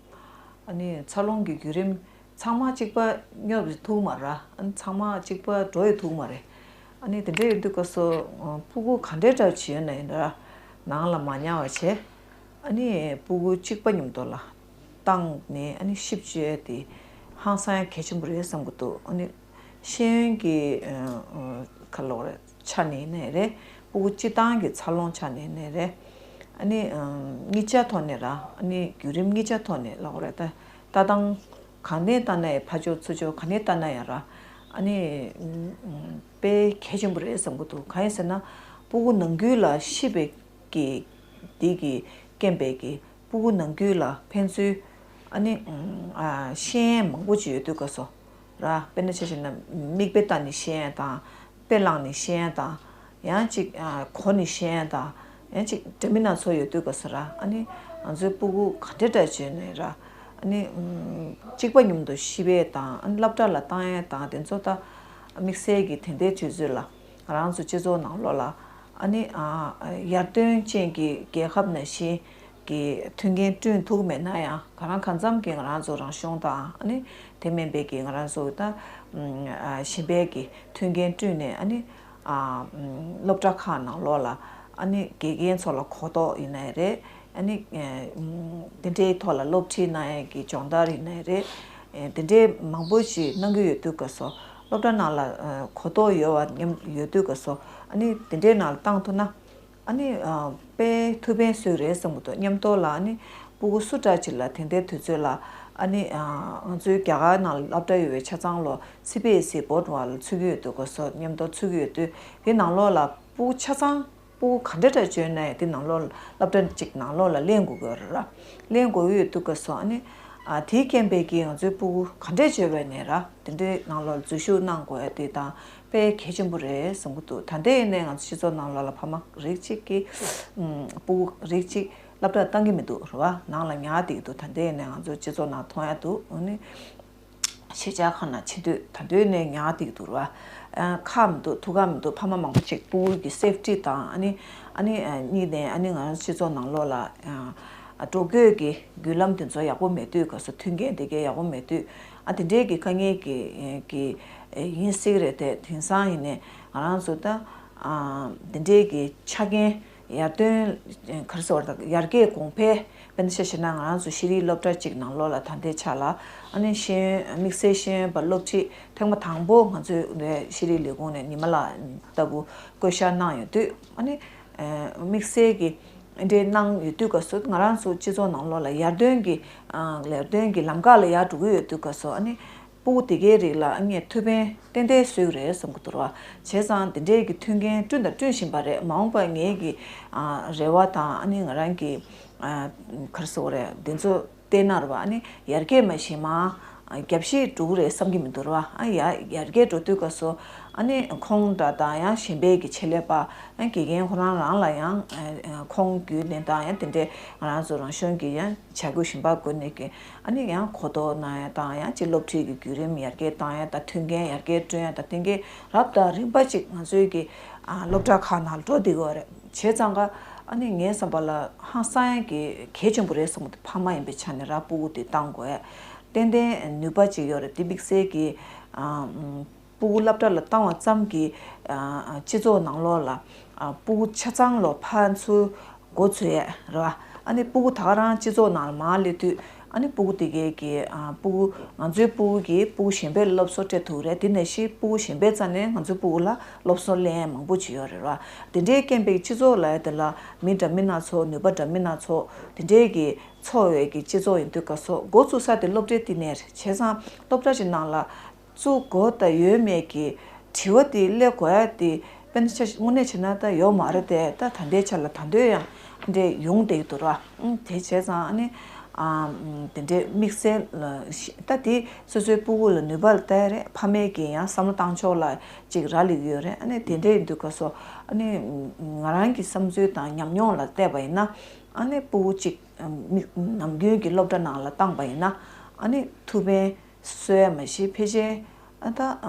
ཨ་ནི་འཚར་ལོངས་ཀྱི་བརྒྱུད་རིམ་ཚང་མ་གཅིག་པ་སྙོབ་ཐུབ་མ་རེད། ཨ་ནི་ཚང་མ་གཅིག་པ་འགྲོ་ཡི་ཐུབ་མ་རེད། ཨ་ནི་དེ་འདྲ་ཡོད་དུས་སྐབས་སུ་སྤུ་གུ་ག་འདྲའི་འདྲ་བྱས་ཡོད་ན་ཡིན་ར། ནང་ལ་མ་ཉར་བ་བྱས། ཨ་ནི་སྤུ་གུ་གཅིག་པ་མཉམ་དུ་ལ་བཏང་ནས་ཨ་ནི་གཤིབ་བཅོས་དེ་ཧང་སང་ཡ་གལ་ཆེན་པོ་རེད་བསམ་གྱི་འདུག་ཨ་ནི་ཤེས་ཡོན་གྱི་ཨ། ཨ། ག་ལབ་དགོས་རེད། ཆ་ནས་ཡིན་ནའི་རེད། སྤུ་གུ་སྤྱིར་བཏང་གི་འཚར་ལོངས་ཆ་ནས་ཡིན་ནའི་རེད། ཨ་ནི་ཨ། གཉིས་ཆ་ཐོག་ནས་ར། ཨ་ནི་བརྒྱུད་རིམ་གཉིས་ཆ་ཐོག་ནས་ལབ་དགོས་རེད། ད་ལྟ་སྟངས་གང་ནས་བལྟས་ན་ཡང་ཕར་ཕྱོགས་ཚུར་ཕྱོགས་གང་ནས་བལྟས་ན་ཡང་ར། ཨ་ནི་ཨ། དཔེ་གལ་ཆེན་པོ་རེད་བསམ་གྱི་འདུག་གང་ཡིན་ཟེར་ན་སྤུ་གུ་ནང་ཁུལ་ལ་གཤིབ་པའི་གི་འདི་གི་རྐྱེན་པས་གི་སྤུ་གུ་ནང་ཁུལ་ལ་ཕན་ཚུན་ཨ་ནི་ཨ། ཤེས་ཡོན་མང་པོ་ཅིག་ཡོད་དུས་སྐབས་སུ་ར། དཔེར་ན་ཆ་བཞག་ན་མིག་དཔེ་ལྟ་ནས་ཤེས་ཡོན་དང་། དཔེ་བླངས་ནས་ཤེས་ཡོན་དང་། ཡང་ཅིག་ཨ། གོ་ནས་ཤེས་ཡོན་དང་། ཡང་ཅིག་འདྲ་མིན་སྣ་ཚོགས་ཡོད་དུས་སྐབས་སུ་ར། ཨ་ནི་ང་ཚོའི་སྤུ་གུ་ག་འདྲ་འདྲ་བྱས་ནས་ར། ཨ་ནི་ཨ། གཅིག་པ་མཉམ་དུ་གཤིབ་ཡས་དང་། ཨ་ནི་སློབ་གྲྭ་ལ་བཏང་ཡས་དང་། དེ་ཚོ་ད་དམིགས་བསལ་གྱི་དེ་འདྲའི་དུས་ཚོད་ལ་ང་རང་ཚོ་སྤྱི་ཚོགས་ནང་ལོགས་ལ་ཨ་ནི་ཨ། ཡར་ཐོན་ཅན་གྱི་རྒྱལ་ཁབ་ནང་བཞིན་གྱི་མཐུན་རྐྱེན་བསྐྲུན་ཐུབ་མེད་ན་ཡང་། ག་རང་གང་འཚམ་གྱི་ང་རང་ཚོ་རང་གཞུང་དང་། ཨ་ནི་དེ་མིན་པའི་གི་ང་རང་ཚོ་ད་ཨ། གཞན་པའི་གི་མཐུན་རྐྱེན་བསྐྲུན་ནས། ཨ་ནི་ཨ། སློབ་གྲྭ་ཁག་ནང་ལོགས་ལ་ཨ་ནི་དགེ་རྒན་ཚོ་ལ་གོ་རྟོགས་ཡིན་ནའི་རེད། ཨ་ནི་ཨ། དེ་འདྲའི་ཐོག་ལ་སློབ་ཁྲིད་གནང་ཡས་ཀྱི་སྦྱོང་བརྡར་ཡིན་ནའི་རེད། ཨ། དེ་འདྲའི་མང་པོ་ཞིག་གནང་གི་ཡོད་དུས་སྐབས་སུ། སློབ་གྲྭ་ནང་ལ་ཨ། གོ་རྟོགས་ཡོད་པ་མཉམ་ཡོད་དུས་སྐབས་སུ། ཨ་ནི་དེ་འདྲའི་ནང་ལ་བཏང་ཐུབ་ན། ཨ་ནི་ཨ། དཔེ་ཐུགས་ཕན་གསོས་རེད་བསམ་གྱི་འདུག་མཉམ་དུ་ལ་ཨ་ནི་སྤུ་གུ་སུ་འདྲ་ཅིག་ལ་དེ་འདྲའི་དུས་ཚོད་ལ། ཨ་ནི་ཨ། ང་ཚོའི་རྒྱ་གར་ནང་ལ་སློབ་གྲྭ་ཡོད་པའི་ཆ་ཚང་ལོ་སི་བི་ཨེ་སི་བོར་ཌི་ནང་ལ་ཚུད་ཀྱི་ཡོད་དུས་སྐབས་སུ། མཉམ་དུ་ཚུད་ཀྱི་ཡོད་དུས། དེ་ནང་ལོགས་ལ་སྤུ་གུ་ཆ་ཚང་། སྤུ་གུ་ག་འདྲ་འདྲ་བྱས་ན་ཡང་དེ་ནང་ལོགས་ལ། སློབ་གྲྭ་གཅིག་ནང་ལོགས་ལ་ལེན་དགོས་ཀྱི་ཡོད་རེད་ར། ལེན་དགོས་ཀྱི་ཡོད་དུས་སྐབས་སུ། ཨ་ནི་ཨ། དེའི་རྐྱེན་པས་ཀྱི་ང་ཚོའི་སྤུ་གུ་ག་འདྲ་བྱས་པ་ཡིན་ནའི་ར། དེ་འདྲའི་ནང་ལོགས་ལ་འཛུལ་ཞུགས་གནང་དགོས་ཡ་དེ་དང་དཔེ་གལ་ཆེན་པོ་རེད་བསམ་གྱི་འདུག་ད་ལྟ་ཡིན་ནའི་ང་ཚོ་སྤྱི་ཚོགས་ནང་ལོགས་ལ་ཕ་མ་རིགས་གཅིག་གིས་ཨམ། སྤུ་གུ་རིགས་གཅིག་སློབ་གྲྭར་བཏང་གི་མི་འདུག་རེད་བ། ནང་ལ་ཉར་བསྡད་ཀྱི་འདུག་ད་ལྟ་ཡིན་ནའི་ང་ཚོ་སྤྱི་ཚོགས་ནང་མཐོང་ཡ་འདུག་ཨ་ནི་གཞིས་ཆགས་ཁག་ནང་ཕྱིན་དུས་ད་དུང་ནས་ཉར་བསྡད་ཀྱི་འདུག་ར། ཨ། ཁག་མི་འདུག་ཐུགས་ཁག་མི་འདུག་ཕ་མ་མང་པོ་ཅིག་སྤུ་གུ་གི་སེབ་ཊི་དང་། ཨ་ནི་ཨ་ནི་ཨ། གཉིས་ནས་ཨ་ནི་ང་རང་སྤྱི་ཚོགས་ནང་ལོགས་ལ་ཨ། འགྲོ་སྐྱོད་ཀྱི་བརྒྱུད་ལམ་དེ་ཚོ་ཡག་པོ་མེད་དུས་སྐབས་སུ། མཐུན་རྐྱེན་དེ་གའི་ཡག་པོ་མེད་དུས། ཨ། དེ་འདྲའི་གི་དཀའ་ངལ་གྱི་གི་ཡིན་སྲིད་རེད་དེ། དེང་སང་ཡིན་ནའི་ང་རང་ཚོ་ད་ཨ། དེ་འདྲའི་གི་ཆ་རྐྱེན། ཡར་ཐོན། ག་རེ་ཟེར་བ་དང་། ཡར་རྒྱས་གོང་འཕེལ། དཔེར་ན་ཆ་བཞག་ན་ང་རང་ཚོ་ཤེས་རིག་སློབ་གྲྭ་གཅིག་ནང་ལོགས་ལ་ད་ལྟའི་ཆ་ལ། ཨ་ནི་ཤེས་ཡོན། དམིགས་བསལ་ཤེས་ཡོན་པ་སློབ་ཁྲིད་ཐེངས་མ་དང་པོ་ང་ཚོའི་ཤེས་རིག་ལས་ཁུངས་ནས་ཉི་མ་ལགས་ལྟ་བུ་བསྐོ་བཞག་གནང་ཡོད་དུས། ཨ་ནི་དམིགས་བསལ་གྱི་འདྲ་གནང་ཡོད་དུས་སྐབས་སུ། ང་རང་ཚོ་སྤྱི་ཚོགས་ནང་ལོགས་ལ་ཡར་ཐོན་གྱི་ཡར་ཐོན་གྱི་ལམ་ཁ་ལ་ཡར་འགྲོ་གི་ཡོད་དུས་སྐབས་སུ། ཨ་ནི་སྤུ་གུ་དེ་གའི་རིགས་ལ་ངས་ཐུགས་ཕན་ཏན་ཏན་གསོས་རེད་བསམ་གྱི་འདུག་ར། བྱས་ཙང་དེ་འདྲའི་གི་མཐུན་རྐྱེན་བསྐྲུན་དང་བསྐྲུན་བཞིན་པ་རེད། མ་འོངས་པར་ངའི་གི་ཨ། རེ་བ་དང་། ཨ་ནི་ང་རང་གི་ཨ། ག་རེ་ཟེར་དགོས་རེད། འདི་ཚོ་བལྟས་ན་རེད་བ། ཨ་ནི་ཡར་རྒྱས་མ་གཞི་མ་རྒྱབ་བཤིག་འགྲོ་གི་རེད་བསམ་གྱི་མི་འདུག་ར། ཨ། ཡར་ཡར་རྒྱས་འགྲོ་དུས་སྐབས་སུ། ཨ་ནི་ཁོང་འདྲ་དང་། ཡང་གཞན་པའི་གི་ཆེད་ལས་པ། ཡང་དགེ་རྒན་ཁོ་རང་རང་ལ་ཡང་ཁོང་བརྒྱུད་ནས་དང་། ཡང་དེ་འདྲའི་ང་རང་ཚོ་རང་གཞུང་གི་ཡང་བྱ་སྒོ་གཞན་པ་བཀོལ་ནས་ཀྱི། ཨ་ནི་ཡང་གོ་རྟོགས་གནང་ཡ་དང་། ཡང་ཅིག་སློབ་ཁྲིད་ཀྱི་བརྒྱུད་རིམ་ཡར་རྒྱས་བཏང་ཡ་དང་། མཐུན་རྐྱེན་ཡར་རྒྱས་བསྐྲུན་ཡ་དང་། དེ་གའི་རབ་དང་རིམ་པ་ཅིག་ང་ཚོའི་གི་ཨ། སློབ་གྲྭ་ཁག་ནང་འགྲོ་བསྡད་ཡོད་རེད། བྱས་ཙང་ཀ་ཨ་ནི་ངའི་བསམ་པ་ལ་ཧང་སང་ཡ་གི་གལ་ཆེན་པོ་རེད་བསམ་གྱི་འདུག་ཕ་མ་ཡིན་པའི་ཆ་ནས་ར་སྤུ་གུ་དེ་བཏང་དགོས་ཡ་ཏན་ཏན་ནུས་པ་ཅིག་ཡོད་རེད། དེ་དམིགས་བསལ་གྱི་ཨ། སྤུ་གུ་སློབ་གྲྭ་ལ་བཏང་བ་ཙམ་གྱིས་ཨ། སྤྱི་ཚོགས་ནང་ལོགས་ལ་ཨ། སྤུ་གུ་ཆ་ཚང་ལོ་ཕར་ཚུར་འགོ་ཚུགས་ཡས་རེད་བ། ཨ་ནི་སྤུ་གུ་ད་ག་རང་སྤྱི་ཚོགས་ནང་ལ་མར་སླེབས་དུས། ཨ་ནི་སྤུ་གུ་དེ་གའི་གི་ཨ། སྤུ་གུ་ང་ཚོའི་སྤུ་གུ་གིས་སྤུ་གུ་གཞན་པའི་སློབ་གསོ་སྤྲད་ཐུབ་རེད། དེ་ནང་བཞིན་སྤུ་གུ་གཞན་པའི་རྩ་ནས་ང་ཚོའི་སྤུ་གུ་ལ་སློབ་གསོ་ལེན་ཡས་མང་པོ་ཅིག་ཡོད་རེད་བ། དེ་འདྲའི་རྐྱེན་པས་སྤྱི་ཚོགས་ལ་ཡ་དེ་ལ་མི་འདྲ་མིན་སྣ་ཚོགས། ནུས་པ་འདྲ་མིན་སྣ་ཚོགས་དེ་འདྲའི་གི་འཚོ་བའི་གི་སྤྱི་ཚོགས་ཡིན་དུས་སྐབས་སུ། འགོ་བཙུགས་ས་དེ་སློབ་གྲྭའི་བསྟི་གནས་རེད། བྱས་ཙང་སློབ་གྲྭ་ཞིག་ནང་ལ་བཙུགས་དགོས་དང་ཡོད་མེད་ཀྱི་དྲི་བ་དེ་སླེབས་དགོས་ཡ་དེ། དཔེར་ན་ཆ་བཞག་དངོས་གནས་བྱས་ན་ད་ཡོད་མ་རེད་དེ། ད་ད་ལྟའི་ཆ་ལ་ད་དུང་ཡང་འདྲ་ཡོང་བསྡད་ཀྱི་འདུག་ར། ཨང་། དེ་བྱས་ཙང་ཨ་ནི་ཨ། དེ་འདྲའི་དམིགས་བསལ་ལ་ཤ་ད་དེ་སོ་སོའི་སྤུ་གུ་ལ་ནུས་པ་ལ་བལྟས་རེད། ཕ་མས་ཀྱིས་ཡང་བསམ་བློ་བཏང་ཕྱོགས་ལ་ཅིག་རག་ལས་ཀྱི་ཡོད་རེད། ཨ་ནི་དེ་འདྲ་ཡིན་དུས་སྐབས་སུ་ ཨ་ནི་ང་རང་གི་བསམ་ཚུལ་དང་ཉམས་མྱོང་ལ་བལྟས་པ་ཡིན་ན། ཨ་ནི་སྤུ་གུ་གཅིག་མི་ནམ་རྒྱུན་གྱི་སློབ་གྲྭ་ནང་ལ་བཏང་པ་ཡིན་ན། ཨ་ནི་ཐུགས་ཕན་གསོས་ཡ་མ་གཞི་ཕལ་ཆེར་ཨ་ད་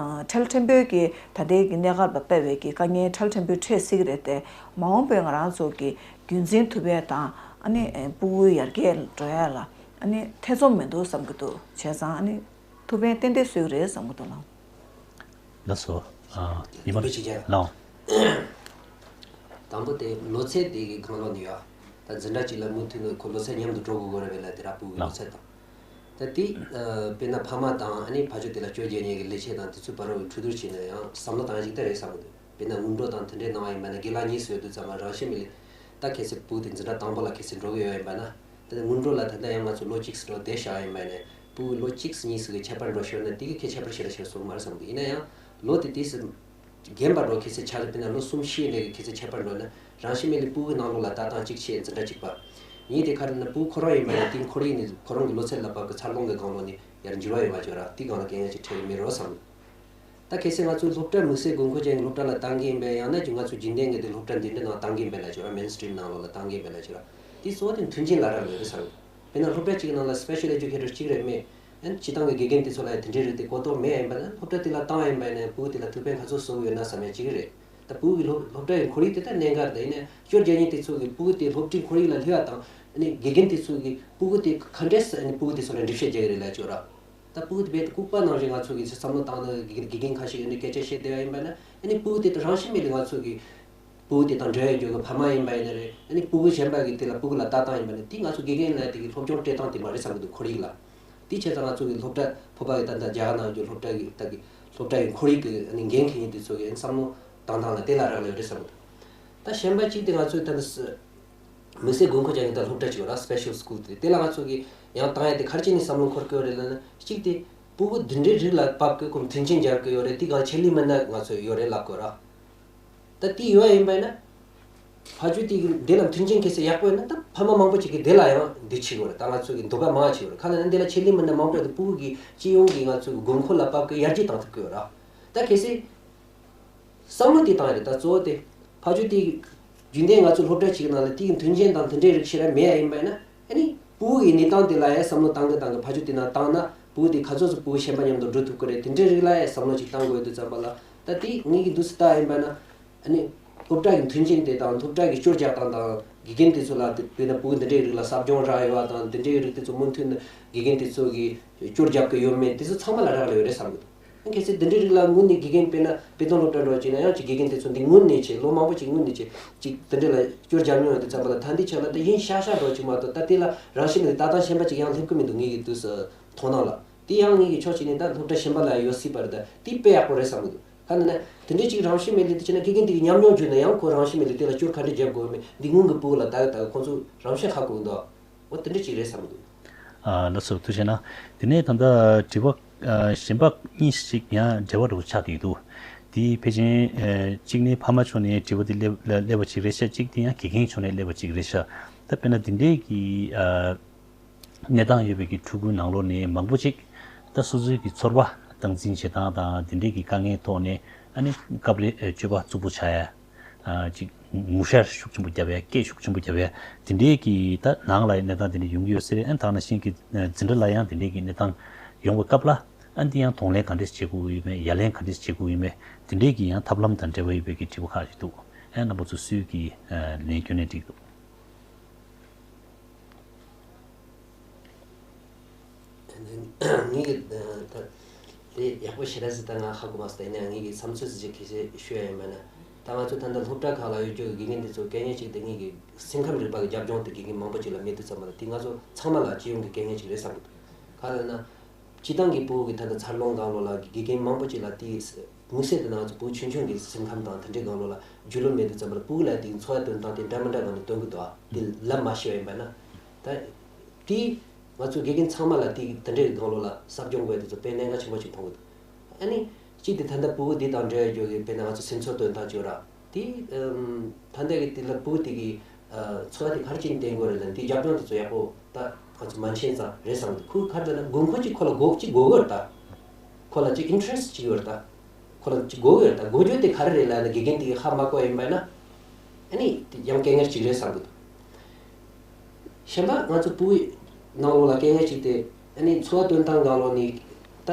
ཁྲལ་ཕྲན་བུ་གི་ད་ལྟའི་གི་གནས་སྐབས་ལ་དཔག་པའི་གི་དཀའ་ངལ་ཁྲལ་ཕྲན་བུ་འཕྲད་སྲིད་ཀྱི་རེད་དེ། མ་འོངས་པའི་ང་རང་ཚོ་གི་རྒྱུན་འཛིན་ཐུབ་ཡ་དང་། ཨ་ནི་སྤུ་གུ་ཡར་རྒྱས་འགྲོ་ཡ་ལ་ཨ་ནི་ཐེ་ཚོམ་མི་འདུག་བསམ་གྱི་འདུག་བྱས་ཙང་ཨ་ནི་ཐུགས་ཕན་ཏན་ཏན་གསོས་ཀྱི་རེད་བསམ་གྱི་འདུག་ལགས། ལགས་སོ། ཨ། ཉི་མ་ལགས། དང་པོ་དེ་ལོ་ཚད་དེ་གི་སྒང་ལོགས་ནས་ཡོད། ད་འཛིན་གྲྭ་གཅིག་ལ་མུ་མཐུད་ནས་ཁོ་ལོ་ཚད་མཉམ་དུ་འགྲོ་དགོས་ཀྱི་རེད་པས་ལགས། དེ་ར་སྤུ་གུའི་ལོ་ཚད་དང་། ད་དེ་ཨ་དཔེར་ན་ཕ་མ་དང་ཨ་ནི་ཕ་ཆོས་དེ་ལ་སྐྱོར་རྒྱག་མཁན་གྱི་ལས་བྱེད་དང་དེ་ཚོའི་བར་ལ་གྲོས་བསྡུར་བྱས་ནས་ཡང་བསམ་བློ་བཏང་ཡ་ཅིག་ད་རེད་བསམ་གྱི་འདུག་དཔེར་ན་སྔོན་འགྲོ་དང་དེ་འདྲའི་གནང་བ་ཡིན་པ་ན། དགེ་ལགས་གཉིས་སུ་ཡོད་དུས་ཙམ་པ་རང་བཞིན་མེད་ལས། ད་གལ་སྲིད་སྤུ་གུ་དེ་འཛིན་གྲྭ་དང་པོ་ལ་གལ་སྲིད་འགྲོ་གི་ཡོད་ཡིན་པ་ན། ད་སྔོན་འགྲོ་ལ་ད་ལྟ་ཡང་ང་ཚོ་ལོ་གཅིག་སུ་འགྲོ་བསྡད་བཞག་ཡིན་པ་ན། སྤུ་གུ་ལོ་གཅིག་གཉིས་སུ་གི་ཁྱད་པར་འགྲོ་ཤོར་ན་དེ་གི་ཁྱད་པར་ཞེ་དྲག་ཞིག་སོང་མ་རེད་བསམ་གི། ཡིན་ན་ཡང་ལོ་དེ་དུས་སུ་རྒན་པ་འགྲོ། གལ་སྲིད་ཆ་ཚང་དཔེར་ན་ལོ་གསུམ་བཞི་འདྲ་གི་གལ་སྲིད་ཁྱད་པར་འགྲོ་ན། རང་བཞིན་མེད་ལས་སྤུ་གུའི་ནང་ལོགས་ལ་ལྟ་སྟངས་གཅིག་བྱས། འཛིན་གྲྭ་གཅིག་པ། གཉིས་དེ་ག་རེ་ན་སྤུ་གུ་ཁོ་རང་ཡིན་པ་ཡང་དེའི་ཁོར་ཡུག་ནས་ཁོ་རང་གི་ལོ་ཚད་ལ་བབ་གི་འཚར་ལོངས་ཀྱི་སྒང་ལོགས་ནས་ཡར་འགྱུར་བ་ཡོང་བ་བྱོས་ར། དེའི་སྒང་ལ་དཀའ་ངལ་ཅིག་འཕྲད་ཀྱི་མེད་རོགས་བསམ། ད་གལ་སྲིད་ང་ཚོའི་སློབ་གྲྭ་དམིགས་བསལ་དགོས་མཁོ་ཅན་གྱི་སློབ་གྲྭ་ལ་བཏང་གི་ཡིན་པས། ཡང་ན་ཅིག་ང་ཚོ་རྒྱུན་ལྡན་གྱི་དེ་སློབ་གྲྭ་འདི་འདྲ་ནང་བཏང་གི་ཡིན་པས་ལབ་བྱོས་ར། མེན་སི་ཊིམ་ནང་ལོགས་ལ་བཏང་གི་ཡིན་པས་ལབ་བྱོས་ར། དེ་གཙོ་བོ་དེ་མཐུན་རྐྱེན་ལ་རག་ལས་རེད་བསམ། དཔེར་ན་སློབ་གྲྭ་གཅིག་ནང་ལ་སི་པེ་ཤལ་ཨེ་ཇུ་ཀེ་ཊར་གཅིག་རེད་མེད། ཨན་སྤྱི་བཏང་གི་དགེ་རྒན་དེ་ཚོ་ལ་ཡང་དེ་འདྲའི་རིགས་དེ་གོ་རྟོགས་མེད་ཡིན་པ་ན། སློབ་གྲྭ་དེ་ལ་བཏང་ཡིན་པ་ཡིན་ན་སྤུ་གུ་དེ་ལ་ཐུགས་ཕན་ག་ཚོད་གསོས་ཡོད་ན་བསམ་ཡ་གཅིག་རེད། ད་སྤུ་གུ་གི་སློབ་སློབ་གྲྭ་ཡི་ཁོར་ཡུག་དེ་ད་གནད་འགག་རེད། ད་ཡིན་ན་སྐྱོར་རྒྱག་མཁན་དེ་ཚོ་གིས་སྤུ་གུ་དེ་སློབ་ཁྲིད་ཁོར་ཡུག་ལ་སླེབས་པ་དང་། ཨ་ནི་དགེ་རྒན་དེ་ཚོ་གིས་སྤུ་གུ་དེ་ག་འདྲས་སེ་ཨ་ནི་སྤུ་གུ་དེ་ཚོ་ལ་འགྲེལ་བཤད་རྒྱག་གི་རེད་ལབ་བྱོས་ར། ད་སྤུ་གུ་དེ་རྦད་དེ་ལྐུགས་པ་ནང་བཞིན་ང་ཚོ་གིས་བསམ་བློ་བཏང་ན། དགེ་དགེ་རྒན་ཁ་ཤས་ཀྱིས་ཨ་ནི་སྐད་ཆ་བཤད་བསྡད་པ་ཡིན་པ་ན། ཨ་ནི་སྤུ་གུ་དེ་ད་རང་བཞིན་མེད་ལས་ང་ཚོ་གིས་སྤུ་གུ་དེ་དང་འབྲེལ་ཡོད་རྒྱུ་གི་ཕ་མ་ཡིན་པ་ཡིན་ན་རེད། ཨ་ནི་སྤུ་གུ་གཞན་པ་གིས་དེ་ལ་སྤུ་གུ་ལ་ལྟ་སྟངས་ཡིན་པ་ན། དེ་ང་ཚོ་དགེ་རྒན་ལ་དེ་གི་སློབ་སྦྱོང་སྤྲད་སྟངས་དེ་མ་རེད་བསམ་གི་འདུག་ཁོར་ཡུག་ལ། དེ་བྱས་ཙང་ང་ཚོ་གི་སློབ་གྲྭ་བོད་པ་གི་ད་ལྟ་རྒྱ་གར་ནང་གི་སློབ་གྲྭ་གི་ད་གི་སློབ་གྲྭ་གི་ཁོར་ཡུག་གི་ཨ་ནི་འགན་འཁྱེར་མཁན་དེ་ཚོ་གི་བསམ་བློ་བཏང་སྟངས་ལ་དེ་ལ་རག་ལས་ཡོད་རེད་བསམ་གི་འདུག་ད་གཞན་པ་གཅིག་དེ་ང་ཚོའི་ད་ལྟ་སི་དམིགས་བསལ་དགོས་མཁོ་ཅན་གྱི་ད་སློབ་གྲྭ་ཅིག་ཡོད་ར། སི་པེ་ཤལ་སི་ཀུལ་དེ། དེ་ལ་ང་ཚོ་གིས་ཡང་བཏང་ཡ་དེ་ག་རེ་བྱས་ནས་བསམ་བློ་འཁོར་གི་ཡོད་རེད་ལབ་ན། གཅིག་དེ་སྤུ་གུ་འདི་འདྲའི་རིགས་ལ་བབ་གི་ཁོ་མཐུན་རྐྱེན་སྦྱར་གི་ཡོད་རེད། དེ་གང་ཆེད་ལས་མིན་ན་ང་ཚོ་ཡོད་རེད་ལབ་དགོས་ར། ད་དེ་ཡོད་ཡིན་པ་ཡིན་ན། ཕ་ཆོས་དེ་གི་དེ་ལ་མཐུན་རྐྱེན་གལ་སྲིད་ཡག་པོ་ཡོད་ན། ད་ཕ་མ་མང་པོ་ཅིག་གིས་དེ་ལ་ཡང་འདི་བྱེད་གི་ཡོད་རེད། ད་ང་ཚོ་གི་འདོད་པ་མང་བ་བྱེད་ཡོད་རེད། ག་ལ་ན་འདི་ལ་ཆེད་ལས་མིན་ན་མང་པོ་ཡོད་དེ། སྤུ་གུ་གི་སྤྱི་ཡོངས་ཀྱི་ང་ཚོ་གི་དགོས་མཁོ་ལ་བབ་གི་ཡར་རྒྱས་བཏང་ཐུབ་གི་ཡོད་ར། ད་གལ་སྲིད་བསམ་བློ་དེ་བཏང་ཡ་རེད། ད་གཙོ་བོ་དེ་ཕ་ཆོས་དེ་རྒྱུན་ལྡན་ང་ཚོ་སློབ་གྲྭ་གཅིག་ནང་ལ་དེའི་མཐུན་རྐྱེན་དང་དེ་འདྲའི་རིགས་ཞེ་དྲག་མེད་ཡ་ཡིན་པ་ཡིན་ན། ཨ་ནི་སྤུ་གུ་ཡི་གནས་སྟངས་དེ་ལ་ཡ་བསམ་བློ་བཏང་གི་བཏང་གི། ཕ་ཆོས་དེ་ནང་བཏང་ན་སྤུ་གུ་དེ་ག་ཚོད་ཙམ་སྤུ་གུ་གཞན་པ་མཉམ་དུ་འགྲོ་ཐུབ་ཀྱི་རེད། དེ་འདྲའི་རིགས་ལ་ཡ་བསམ་བློ་ཅིག་བཏང་དགོས་དུས་ཙམ་པ་ལ། ད་དེ་ངེད་ཀྱི་འདུག་སེ་ལྟ་ཡིན་པ་ན། ཨ་ནི་སློབ་གྲྭ་གི་མཐུན་རྐྱེན་དེ་དང་། སློབ་གྲྭ་གི་སྐྱོར་རྒྱག་སྟངས་དང་། དགེ་རྒན་དེ་ཚོ་ལ་དེ་དཔེར་ན་སྤུ་གུ་འདི་འདྲའི་རིགས་ལ་ཟབ་སྦྱོང་རག་ཡོད་པ་དང་། འདི་འདྲའི་རིགས་དེ་ཚོ་མུ་མཐུད་ནས་དགེ་རྒན་དེ་ཚོ་གིས་སྐྱོར་རྒྱབ་ཀྱི་ཡོད་མེད་དེ་ཚོ་ཚང་མ་ལ་རག་ལས་ཡོད་རེད་བསམ་གི་འདུག་གལ་སྲིད་འདི་འདྲའི་རིགས་ལ་དངོས་གནས་དགེ་རྒན་དཔེར་ན་དཔེ་སྟོན་སློབ་གྲྭ་འགྲོ་བྱས་ན་ཡང་། ཅིག་དགེ་རྒན་དེ་ཚོ་འདི་སྔོན་ནས་བྱས། ལོ་མང་པོ་ཅིག་སྔོན་ནས་བྱས། ཅིག་དེ་འདྲ་ལ་སྐྱོར་རྒྱབ་མྱོང་ཡོད་དུས་ཙམ་པ་ལ། ད་འདི་ཆ་ལ་ད་ཡིན་ཤག་ཤག་འགྲོ་ཅིག་མ་གཏོགས། ད་དེ་ལ་རང་བཞིན་གྱི་ལྟ་སྟངས་གཞན་པ་ཅིག་ཡང་སླེབས་ཀྱི་མི་འདུག་ངེད་ཀྱི་དུས་སུ་མཐོང་སྣང་ལ། དེ་ཡང་ངེད་ཀྱི་ཕྱོགས་གཅིག་ནས་ད་སློབ་གྲྭ་གཞན་པ་ལ་ཡོད་སྲིད་པ་རེད། ད་དེ་དཔེ་ཡག་པོ་རེད་བསམ་གི་འདུག་ག་ནས་ན་དེ་འདྲའི་ཅིག་རང་བཞིན་མེད་ལས་དེ་བྱས་ན། དགེ་རྒན་དེ་གི་ཉམས་མྱོང་བརྒྱུད་ནས་ཡང་ཁོ་རང་བཞིན་མེད་ལས་དེ་ལ་སྐྱོར་ག་འདྲས་རྒྱབ་དགོས་མེད། འདི་སྔོན་གྱི་སྤུ་གུ་ལ་ད་ད་ཁོང་ཚོ་རང་བཞིན་ཧ་གོ་གི་འདུག་འོ་དེ་འདྲ་ཅིག་རེད་བསམ་གི་འདུག་ཨ། ལགས་སོ། ཐུགས་རྗེ་གནང་། དེ་ནས་ད་ལྟ་དྲི་བ་ཨ་གཞན་པ་གཉིས་ཤིག་ཡང་འབྲེལ་བ་འདྲ་བོ་ཆགས་བསྡད་འདུག་དེ་ཕལ་ཆེར་ཨ་གཅིག་ནི་ཕ་མ་ཕྱོགས་ནས་དྲི་བ་དེ་སླེབས་སླེབས་པ་ཅིག་རེད་ཤག་གཅིག་དེ་ཡང་དགེ་རྒན་ཕྱོགས་ནས་སླེབས་པ་ཅིག་རེད་ཤག་ད་དཔེར་ན་འདི་འདྲའི་གི་ཨ་གནས་སྟངས་ཡོད་པའི་གི་ཕྲུ་གུའི་ནང་ལོགས་ནས་མང་པོ་ཅིག་ད་སོ་སོའི་གི་ཚོར་བ་སྟངས་འཛིན་བྱེད་སྟངས་དང་། འདི་འདྲའི་གི་དཀའ་ངལ་ཐོག་ནས་ཨ་ནི་སྐབས་རེ་ཨ་སྤྱོད་པ་རྩུབ་པོ་ཆགས་ཡ། ཨ་ཅིག་ངུ་ཤ་ཤུགས་ཆེན་པོ་བརྒྱབ་ཡ། སྐད་ཤུགས་ཆེན་པོ་བརྒྱབ་ཡ། དེ་འདྲའི་གི་ད་ནང་ལ་གནས་སྟངས་དེ་འདྲ་ཡོང་གི་ཡོད་ས་རེད། ཨ་ནི་ད་ག་ནང་བཞིན་གི་འཛིན་གྲྭ་ལ་ཡང་དེ་འདྲའི་གི་གནས་སྟངས་ཡོང་བའི་སྐབས་ལ། ཨ་ནི་དེ་ཡང་གདོང་ལེན་ག་འདྲས་བྱེད་དགོས་ཡོད་མེད། ཡ་ལན་ག་འདྲས་བྱེད་དགོས་ཡོད་མེད། དེ་འདྲའི་གི་ཡང་ཐབས་ལམ་དང་འབྲེལ་བ་ཡོད་པའི་གི་དྲི་བ་ཁག་ཅིག་འདུག་ཨ་རྣམ་པ་ཚོ་སུས་གི་ཨ་ལན་སྐྱོན་ནས་འགྲིག་འདུག་ངེད་ཀྱི་ད་དེ་ཡག་པོ་ཞེ་དྲག་ཟིག་ད་ང་ཧ་གོ་མ་སོང་། ད་ཡིན་ན་ངེད་ཀྱི་བསམ་ཚུལ་ཟིག་ཅིག་གལ་སྲིད་ཞུ་ཡ་ཡིན་པ་ན། ད་ང་ཚོ་ད་ལྟ་སློབ་གྲྭ་ཁག་ལ་ཡོད་རྒྱུ་གི་དགེ་རྒན་དེ་ཚོ་གལ་གནད་ཅིག་དེ་ངེད་ཀྱི་སེམས་ཁམས་རིག་པ་གི་རྒྱབ་ལྗོངས་དེ་དགེ་རྒན་མང་པོ་ཅིག་ལ་མེད་དུས་ཙམ་པ་ལ། དེ་ང་ཚོ་ཚང་མ་ལ་སྤྱི་ཡོངས་ཀྱི་གལ་གནད་ཅིག་རེད་བསམ་གི་འདུག་ག་རེ་ལབ་ན། སྤྱི་བཏང་གི་སྤུ་གུ་གི་ད་ལྟ་འཚར་ལོངས་སྒང་ལོགས་ལ་དགེ་རྒན་མང་པོ་ཅིག་ལ་དེའི་དམིགས་བསལ་དུ་ང་ཚོ་བུ་ཆུང་ཆུང་གི་སེམས་ཁམས་དང་དེ་འདྲའི་སྒང་ལོགས་ལ་རྒྱུས་ལོན་མེད་དུས་ཙམ་པ་ལ་སྤུ་གུ་ལ་དེའི་འཚོ་བ་སྟོན་སྟངས་དེ་འདྲ་མི་འདྲ་སྒང་ནས་སྟོན་གི་འདུག་ཨ་དེ་ལབ་མ་ཤེས་པ་ཡིན་པ་ན། ད་དེ་ང་ཚོ་དགེ་རྒན་ཚང་མ་ལ་དེ་དེ་འདྲའི་སྒང་ལོགས་ལ་ཟབ་སྦྱོང་དགོས་དེ་ཚོ་དཔེ་གནད་འགག་ཆེན་པོ་ཞིག་མཐོང་གི་འདུག་ཨ་ནི་གཅིག་དེ་ད་ལྟ་སྤུ་གུ་དེ་དང་འབྲེལ་ཡོད་རྒྱུ་གི་དཔེར་ན་ང་ཚོ་སེམས་ཚོར་སྟོན་སྟངས་བྱོས་ར། དེ་ཨམ་ད་ལྟ་གི་དེ་ལ་སྤུ་གུ་དེ་གི་ཨ་འཚོ་བ་དེ་ག་རེ་བྱས་ནས་བསྟེན་དགོས་རེད་ལབ་ན། དེ་རྒྱབ་ལྗོངས་དེ་ཚོ་ཡག་པོ་ད་ང་ཚོ་མ་མཁྱེན་ཙང་རེད་བསམ་གི་འདུག་ཁོས་ག་རེ་ལབ་ན་དགོས་མཁོ་ཅིག་ཁོ་ལ་དགོས་ཅིག་དགོས་ཀྱི་རེད་ད། ཁོ་ལ་ཅིག་ཨིན་ཊི་རེ་སི་ཊི་ཅིག་ཡོད་རེད་ད། ཁོ་ལ་ཅིག་དགོས་ཀྱི་རེད། ད་དགོས་རྒྱུ་དེ་ག་རེ་རེད་ལབ་ན་དགེ་རྒན་དེ་གིས་ཧ་མ་གོ་ཡིན་པ་ཡིན་ན། ཨ་ནི་དེ་ཡང་དཀའ་ངལ་ཅིག་རེད་བསམ་གི་འདུག་གཞན་པ་ང་ཚོ་ཕྲུ་གུའི་ནང་ལོགས་ལ་དཀའ་ངལ་ཅིག་དེ། ཨ་ནི་འཚོ་བ་སྟོན་སྟངས་སྒང་ལོགས་ནས་ད་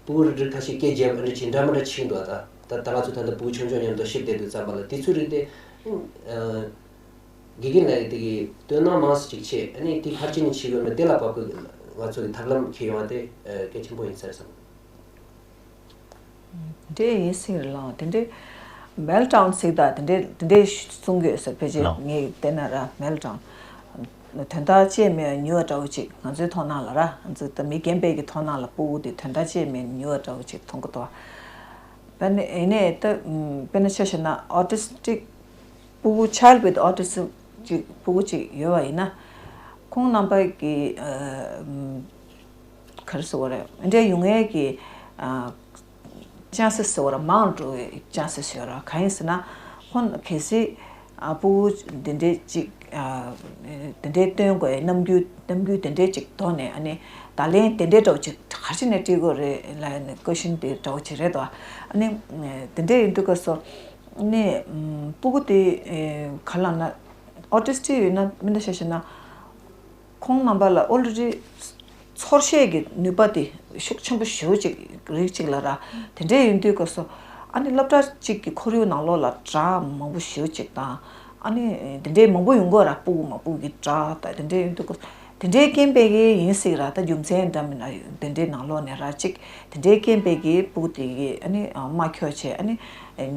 ཕྲུ་གུ་རིགས་རིགས་ཁ་ཤས་སྐད་རྒྱབ་ཨ་འདྲ་བྱས་འདྲ་མི་འདྲ་བྱེད་ཀྱི་འདུག་ད་ད་ད་ང་ཚོ་ད་ལྟ་ཕྲུ་གུ་ཆུང་ཆུང་མཉམ་དུ་བཤད་བསྡད་དུས་ཙམ་པ་ལ་དེ་ཚོའི་རིགས་དེ། ཨ། དགེ་རྒན་ལགས་ཀྱིས་དེ་གི་དོ་སྣང་མང་ཙམ་ཅིག་བྱས། ཨ་ནི་དེ་ག་རེ་བྱས་ནས་བྱེད་དགོས་ན་དེ་ལ་བབ་གི་ང་ཚོ་གི་ཐབས་ལམ་འཁྱེར་ཡོང་བ་དེ་ཨ་གལ་ཆེན་པོ་ཡིན་ས་རེད་བསམ། དེ་འདྲས་ཡིན་སྲིད་རེད་ལགས། དེ་འདྲས་མེལ་ཌའུན་ཟེར་ད་དེ་འདྲས་དེ་འདྲས་གསུང་གི་ཡོད་ས་ཕལ་ཆེར་ལགས། ངས་བལྟས་ན་ར་མེལ་ཌའུན། དོན་དག་ཅིག་མེད་ཉུལ་བ་འདྲ་བོ་ཅིག་ང་ཚོའི་མཐོང་སྣང་ལ་ར། ང་ཚོ་ད་མི་རྒན་པའི་གི་མཐོང་སྣང་ལ་ཕྲུ་གུ་དེ་དོན་དག་ཅིག་མེད་ཉུལ་བ་འདྲ་བོ་ཅིག་མཐོང་གི་འདུག་དཔེར་ན་ཡིན་ནའི་ད་དཔེར་ན་ཆ་བཞག་ན་ཨོ་ཊི་སི་ཊིག་ཕྲུ་གུ། Child with autism ཅིག་ཕྲུ་གུ་ཅིག་ཡོད་པ་ཡིན་ན། ཁོང་རྣམ་པ་གི་ཨ་ག་རེ་ཟེར་བ་རེད། འདི་འདྲ་ཡོང་ཡས་ཀྱི་ཨ་ཅན་སི་ཟེར་བ་རེད། མང་འགྲོ་བའི་ཅན་སི་ཡོད་རེད། གང་ཡིན་ཟེར་ན། ཁོང་གལ་སྲིད་ཨ་ཕྲུ་གུ་འདི་འདྲས་ཅིག་ཨ་འདི་འདྲས་སྟོན་དགོས་ཡའི་རྣམ་འགྱུར་རྣམ་འགྱུར་འདི་འདྲས་ཅིག་མཐོང་ནས། ཨ་ནི་བརྡ་ལན་དེ་འདྲས་འདྲ་བོ་ཅིག་ག་རེ་བྱས་ནས་སྤྲད་དགོས་རེད་ལབ་ནས་ཀོ་ཤན་དེ་འདྲ་བོ་ཅིག་རེད་དོ། ཨ་ནི་དེ་འདྲས་ཡིན་དུས་སྐབས་སུ། ནས་ཕྲུ་གུ་དེ་ག་ལབ་ན། ཨོ་ཊི་སི་ཊིག་ཡོད་ན་མི་འདྲ་ཤ་ཤ་ན། ཁོང་རྣམ་པ་ལ་ཨོ་ལེ་ཌི་ཚོར་ཤེས་ཀྱི་ནུས་པ་དེ་ཤུགས་ཆེན་པོ་ཞེ་པོ་ཅིག་རིགས་གཅིག་ལ་ར། དེ་འདྲས་ཡིན་དུས་སྐབས་སུ། ཨ་ནི་སློབ་གྲྭ་གཅིག་གི་ཁོར་ཡུག་ནང་ལོགས་ལ་དགྲ་མང་པོ་ཞེ་པོ་ཅིག་དང་། ཨ་ནི་དེ་འདྲས་མང་པོ་ཡོང་གི་ར། ཕྲུ་གུ་མང་པོ་གི་དགྲ་དང་དེ་འདྲས་ཡིན་དུས་སྐབས། དེ་འདྲའི་རྐྱེན་པས་ཀྱི་ཡིན་སྲིད་ར། ད་རྒྱུ་མཚན་འདྲ་མིན་ན་དེ་འདྲའི་ནང་ལོགས་ནས་ར་ཅིག་དེ་འདྲའི་རྐྱེན་པས་ཀྱི་ཕྲུ་གུ་དེ་གི་ཨ་ནི་ཨ་མ་འཁྱོག་བྱས། ཨ་ནི་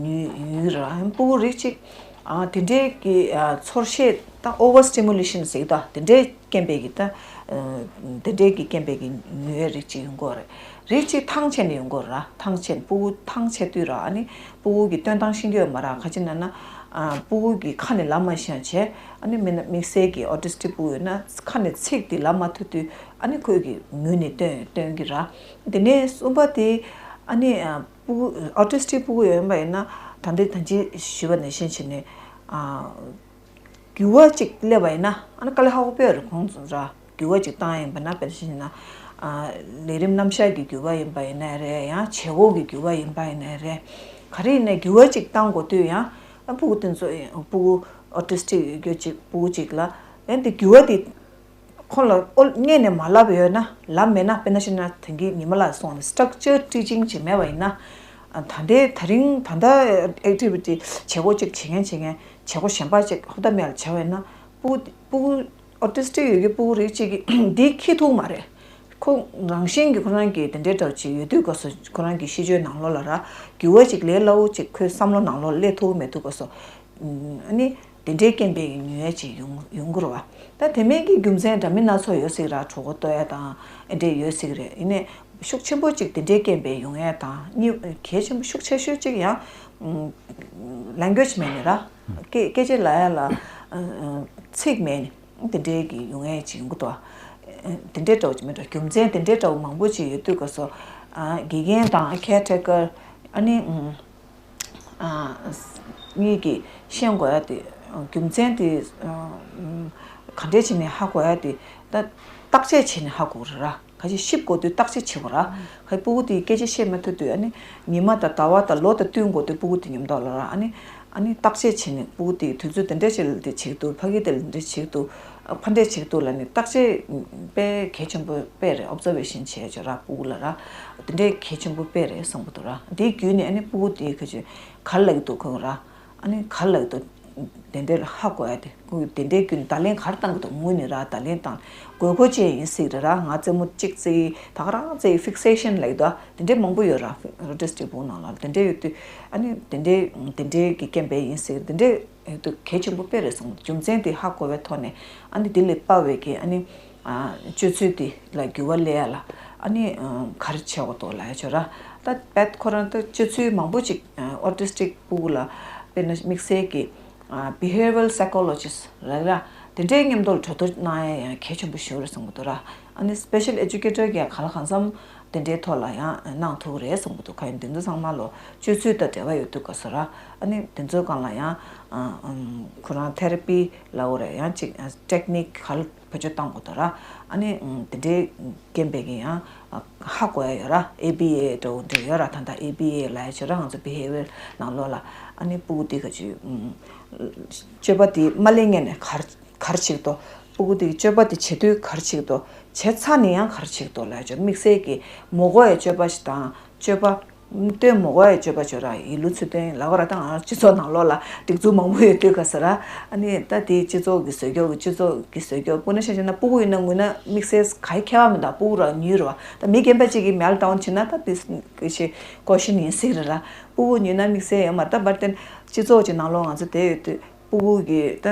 ཉུལ་ཡུལ་ར། ཕྲུ་གུ་རིགས་ཅིག་ཨ་དེ་འདྲའི་གི་ཨ་ཚོར་ཤེས་ད་ཨོ་ཝར་སི་ཊི་མུ་ལེ་ཤན་ཟེར་གི་འདུག་དེ་འདྲའི་རྐྱེན་པས་ཀྱི་ད་ཨ་དེ་འདྲའི་གི་རྐྱེན་པས་ཀྱི་ཉུལ་བའི་རིགས་ཅིག་ཡོང་གི་ཡོད་རེད། རིགས་གཅིག་ཐང་ཆད་ནས་ཡོང་གི་ཡོད་ར། ཐང་ཆད། ཕྲུ་གུ་ཐང་ཆད་དུས་ར། ཨ་ནི་ཕྲུ་གུ་གི་སྟོན་སྟངས་ཤེས་ཀྱི་ཡོད་མ་ར། ག་ཅི་ན་ན། ཨ་ཕྲུ་གུ་གི་ཁ་ནས་ལབ་མ་ཤེས་པ་བྱས། ཨ་ནི་མིན་ན་དམིགས་བསལ་གྱི་ཨོ་ཊི་སི་ཊིག་ཕྲུ་གུ་ཡོད་ན་ཁ་ནས་ཚིག་དེ་ལབ་མ་ཐུབ་དུས། ཨ་ནི་ཁོས་ཀྱི་ངུས་ནས་སྟོན་སྟོན་གི་ར། དེ་ནས་གསུམ་པ་དེ། ཨ་ནི་ཨ་ཕྲུ་གུ་ཨོ་ཊི་སི་ཊིག་ཕྲུ་གུ་ཡོད་པ་ཡིན་ན། ད་ལྟ་ད་ཅི་ཞུས་པ་ནང་བཞིན་བྱས་ནས། ཨ། འགྱུར་བ་ཅིག་སླེབས་པ་ཡིན་ན། ཨ་ནི་དཀའ་ལས་ཁག་པོ་དཔེ་རེད། ཁོང་ཚོ་ར་འགྱུར་བ་ཅིག་བཏང་ཡིན་པ་ན། དཔེར་ན་ཆ་བཞག་ན། ཨ་ལས་རིམ་རྣམ་གཞག་གི་འགྱུར་བ་ཡིན་པ་ཡིན་ན་རེད། ཡང་བྱེད་སྒོ་གི་འགྱུར་བ་ཡིན་པ་ཡིན་ན་རེད། ག་རེ་ཡིན་ནའི་འགྱུར་བ་ཅིག་བཏང་དགོས་དུས་ཡང་ཨ་ཕྲུ་གུ་དེ་ཚོ་ཕྲུ་གུ་ཨོ་ཊི་སི་ཊིག་ཡོད་ཅིག་ཕྲུ་གུ་ཅིག་ལ་ཡང་དེ་འགྱུར་བ་དེ་ཁོང་ལ་ཨོ་སྔོན་ནས་མ་ལབ་ཡོད་ན། ལབ་མེད་ན། དཔེར་ན་ཆ་བཞག་ན་དེང་གི་ཉི་མ་ལ་སོང་ནས་སི་ཊྲག་ཅར་ཊི་ཅིང་ཅིག་མེད་པ་ཡིན་ན། ཨ་ད་ལྟའི་ད་རིང་ད་ལྟ་ཨེག་ཊི་བི་ཊི་བྱེད་སྒོ་ཅིག་བྱེད་མཁན་བྱེད་མཁན། བྱེད་སྒོ་གཞན་པ་ཅིག་ཧོབ་ཏ་མེ་ལ་བྱས་པ་ཡིན་ན། ཕྲུ་གུ་ཕྲུ་གུ་ཨོ་ཊི་སི་ཊིག་ཡོད་ཀྱི་ཕྲུ་གུ་རིགས་གཅིག་གིས་འདི་འཁྱེར་ཐུབ་མ་རེད། ཁོ་རང་བཞིན་གྱིས་ཁོ་རང་གི་དེ་འདྲའི་འདྲ་བོ་ཅིག་ཡོད་དུས་སྐབས་སུ་ཁོ་རང་གི་ཤེས་བྱའི་ནང་ལོགས་ལ་ར་འགྱུར་བ་ཅིག་ལས་སླ་བོ་ཅིག་ཁོའི་བསམ་བློ་ནང་ལོགས་སླེབས་ཐུབ་མེད་དུས་སྐབས་སུ། ཨ་ནི་དེ་འདྲའི་རྐྱེན་པས་ཉུལ་ཡས་ཅིག་ཡོང་ཡོང་གི་རེད་བ། ད་དེ་མིན་གྱི་རྒྱུ་མཚན་འདྲ་མིན་སྣ་ཚོགས་ཡོད་སྲིད་ར། གྲོད་ཁོག་ལྟོགས་ཡས་དང་ཨེ་འདྲས་ཡོད་སྲིད་རེད། ཡིན་ནའི་ཤུགས་ཆེན་པོ་ཅིག་དེ་འདྲའི་རྐྱེན་པས་ཡོང་ཡས་དང་། གཉིས་གལ་ཆེན་པོ་ཤུགས་ཆེ་ཤོས་ཅིག་ཡང་ལེང་གུ་ཨེཇ་མེད་ནས་ར། སྐད་སྐད་ཆ་ལབ་ཡས་ལ་ཚིག་མེད་ནས་དེ་འདྲའི་གི་ཡོང་ཡས་ཅིག་ཡོང་གི་འདུག་དེ་འདྲའི་འདྲ་བོ་ཅིག་མེད་འགྲོ། རྒྱུ་མཚན་དེ་འདྲའི་འདྲ་བོ་མང་པོ་ཅིག་ཡོད་དུས་སྐབས་སུ། དགེ་རྒན་དང་ཁེར་ཊེ་ཀར། ཨ་ནི། ཨ་གཉིས་ཀྱིས་ཤེས་དགོས་ཡ་དེ། རྒྱུ་མཚན་དེ་ག་འདྲས་བྱས་ནས་ཧ་གོ་ཡ་དེ། ད་བརྟག་དཔྱད་བྱས་ནས་ཧ་གོ་དགོས་རེད་ར། ཁ་ཅིག་ཤེས་དགོས་དུས་བརྟག་དཔྱད་བྱེད་དགོས་ར། ཁ་ཅིག་ཕྲུ་གུ་དེས་སྐད་ཆ་བཤད་མ་ཐུབ་དུས། ཨ་ནི་ཉི་མ་དང་ཟླ་བ་དང་ལོ་དང་བསྟུན་དགོས་དུས་ཕྲུ་གུ་དེ་ཉམས་རྟོགས་ལ་ར། ཨ་ནི་ཨ་ནི་བརྟག་དཔྱད་བྱས་ནས་ཕྲུ་གུ་དེ་དུས་ཚོད་དེ་འདྲས་ཅིག་ལ་དེ་བྱེད་ཀྱི་འདུག་ཕ་གི་དེ་ལ་འདི་འདྲས་བྱེད་ཀྱི་འདུག་ཕ་འདྲས་བྱེད་ཀྱི་འདུག་ལབ་ནས་བརྟག་དཔྱད་དཔེ་གལ་ཆེན་པོ་དཔེ་རེད། ཨོབ་ཛར་ཝེ་ཤན་བྱས་ཆོག་ར། ཕྲུ་གུ་ལ་ར། དེ་འདྲའི་གལ་ཆེན་པོ་དཔེ་རེད་བསམ་གྱི་འདུག་ར། དེའི་བརྒྱུད་ནས་ཨ་ནི་ཕྲུ་གུ་དེ་ག་ཅིག་ག་རེ་ལབ་ཀྱི་འདུག་ཁོ་ར། ཨ་ནི་ག་རེ་ལབ་ཀྱི་འདུག་དེ་འདྲའི་ལ་ཧ་གོ་ཡ་དེ། ཁོ་དེ་འདྲའི་བརྒྱུད་ནས་བརྡ་ལན་ག་རེ་བཏང་གི་འདུག་ངུས་ནས་ར་བརྡ་ལན་བཏང་། དགོས་མཁོ་ཅན་ཡིན་སྲིད་རེད་ར། ང་རྩེད་མོ་གཅིག་རྩེ་ཡི། ད་ག་རང་རྩེ་ཡི། ཕིག་སེ་ཤན་ལབ་ཀྱི་འདུག་དེ་འདྲའི་མང་པོ་ཡོད་ར། ཨོ་ཊི་སི་ཊིག་ཕྲུ་གུ་ནང་ལ་དེ་འདྲའི་ཡོད་དུས། ཨ་ནི་དེ་འདྲའི་དེ་འདྲའི་གི་རྐྱེན་པས་ཡིན་སྲིད། དེ་འདྲའི་ཡོད་དུས་གལ་ཆེན་པོ་དཔེ་རེད་བསམ། རྒྱུ་མཚན་དེ་ཧ་གོ་བའི་ཐོག་ནས། ཨ་ནི་དེ་ལས་དཔའ་བའི་གི་ཨ་ནི། ཨ་སྤྱོད་ཚུལ་དེ་ལ་འགྱུར་བ་སླེབས་ཡ་ལ་ཨ་ནི་ཨ་ག་རེ་བྱེད་དགོས་འདུག་ལབ་ཡ་ཆོག་ར། ད་བེད་ཁོ་རང་ད་སྤྱོད་ཚུལ་མང་པོ་ཅིག་ཨ་ཨོ་ཊི་སི་ཊིག་ཕྲུ་གུ་ལ། དཔེར་ན་དམིགས་བསལ་གྱི་ཨ་བི་ཧེ་བི་ཡར་སའི་ཀོ་ལོ་ཇི་སི་ཊི་རེད་ར། དེ་འདྲའི་མཉམ་དུ་གྲོས་བསྡུར་གནང་ཡ་ཡང་གལ་ཆེན་པོ་ཞིག་རེད་བསམ་གྱི་འདུག་ར། ཨ་ནི་སི་པེ་ཤལ་ཨེ་ཇུ་ཀེ་ཊར་གྱིས་གང་ལ་གང་འཚམ་ དེ་འདྲའི་ཐོག་ལ་ཡང་གནང་ཐུབ་རེད་གསུང་གི་འདུག་ག་ཡིན་དེ་ཚོ་ཚང་མ་ལོ་སྤྱོད་ཚུལ་དང་འབྲེལ་བ་ཡོད་དུས་ག་ས་ར། ཨ་ནི་དེ་ཚོའི་སྒང་ལ་ཡང་ཁོ་རང་ཐེ་ར་པི་ལབ་དགོས་རེད། ཡང་ཅིག་ཊེག་ནིག་ག་ལ་བེད་སྤྱོད་གཏང་དགོས་འདུག་ར། ཨ་ནི་དེ་འདྲའི་རྐྱེན་པས་ཀྱི་ཡང་ཧ་གོ་ཡ་ཡོད་ར། ཨེ་བི་ཨེ་འདྲ་བོ་འདྲ་ཡོད་ར། ད་ལྟ་ཨེ་བི་ཨེ་ལབ་ཡ་བྱོས་ར། ང་ཚོ་བི་ཧེ་བི་ཡར་ནང་ལོགས་ལ། ཨ་ནི་སྤུ་གུ་དེ་ག་ཅིག་སྤྱོད་པ་དེ་མ་ལེན་ངེས་ནས་གར་གར་ཆིག་ཏོ། སྤུ་གུ་དེ་གི་སྤྱོད་པ་དེ་བྱེད་དུས་གར་ཆིག་ཏོ། བྱས་ཚར་ནས་ཡང་གར་ཆིག་ཏོ་ལབ་ཡ་བྱོས། དམིགས་བསལ་གྱི་མ་དགོས་ཡ་སྤྱོད་པ་ཞིག་དང་སྤྱོད་པ། སྟོན་མ་དགོས་ཡ་སྤྱོད་པ་བྱོས་ར། ཡིད་ལུས་ཚུལ་སྟོན་ལབ་དགོས་ར། ད་ང་རང་སྤྱི་ཚོགས་ནང་ལོགས་ལ་སྒྲིག་འཛུགས་མང་པོ་ཡོད་དུས་ག་ས་ར། ཨ་ནི་ད་དེ་སྤྱི་ཚོགས་ཀྱི་བཟོ་བཀོད་ཀྱི་སྤྱི་ཚོགས་ཀྱི་བཟོ་བཀོད་སྤུ་ན་ཤ་ཤ་ན་སྤུ་གུ་ཡིན་ན་ངུས་ན་དམིགས་བསལ་ག་ཡི་ཁྱད་པར་མི་འདུག་སྤུ་གུ་ར་ཉུལ་ར་བ། ད་མི་རྒན་པ་གཅིག་གིས་མེལ་ཌའུན་བྱེད་ན་ད་དེ་ཞེ་ཀོ་ཤིན་ཡིན་སྲིད་ར་ར། སྤུ་གུ་ཉུལ་ན་དམིགས་བསལ་ཡོད་མ་རེད། ད་བར་དེ་སྤྱི་ཚོགས་ཀྱི་ནང་ལོགས་ང་ཚོ་བསྡད་ཡོད་དུས། སྤུ་གུ་གི་ད་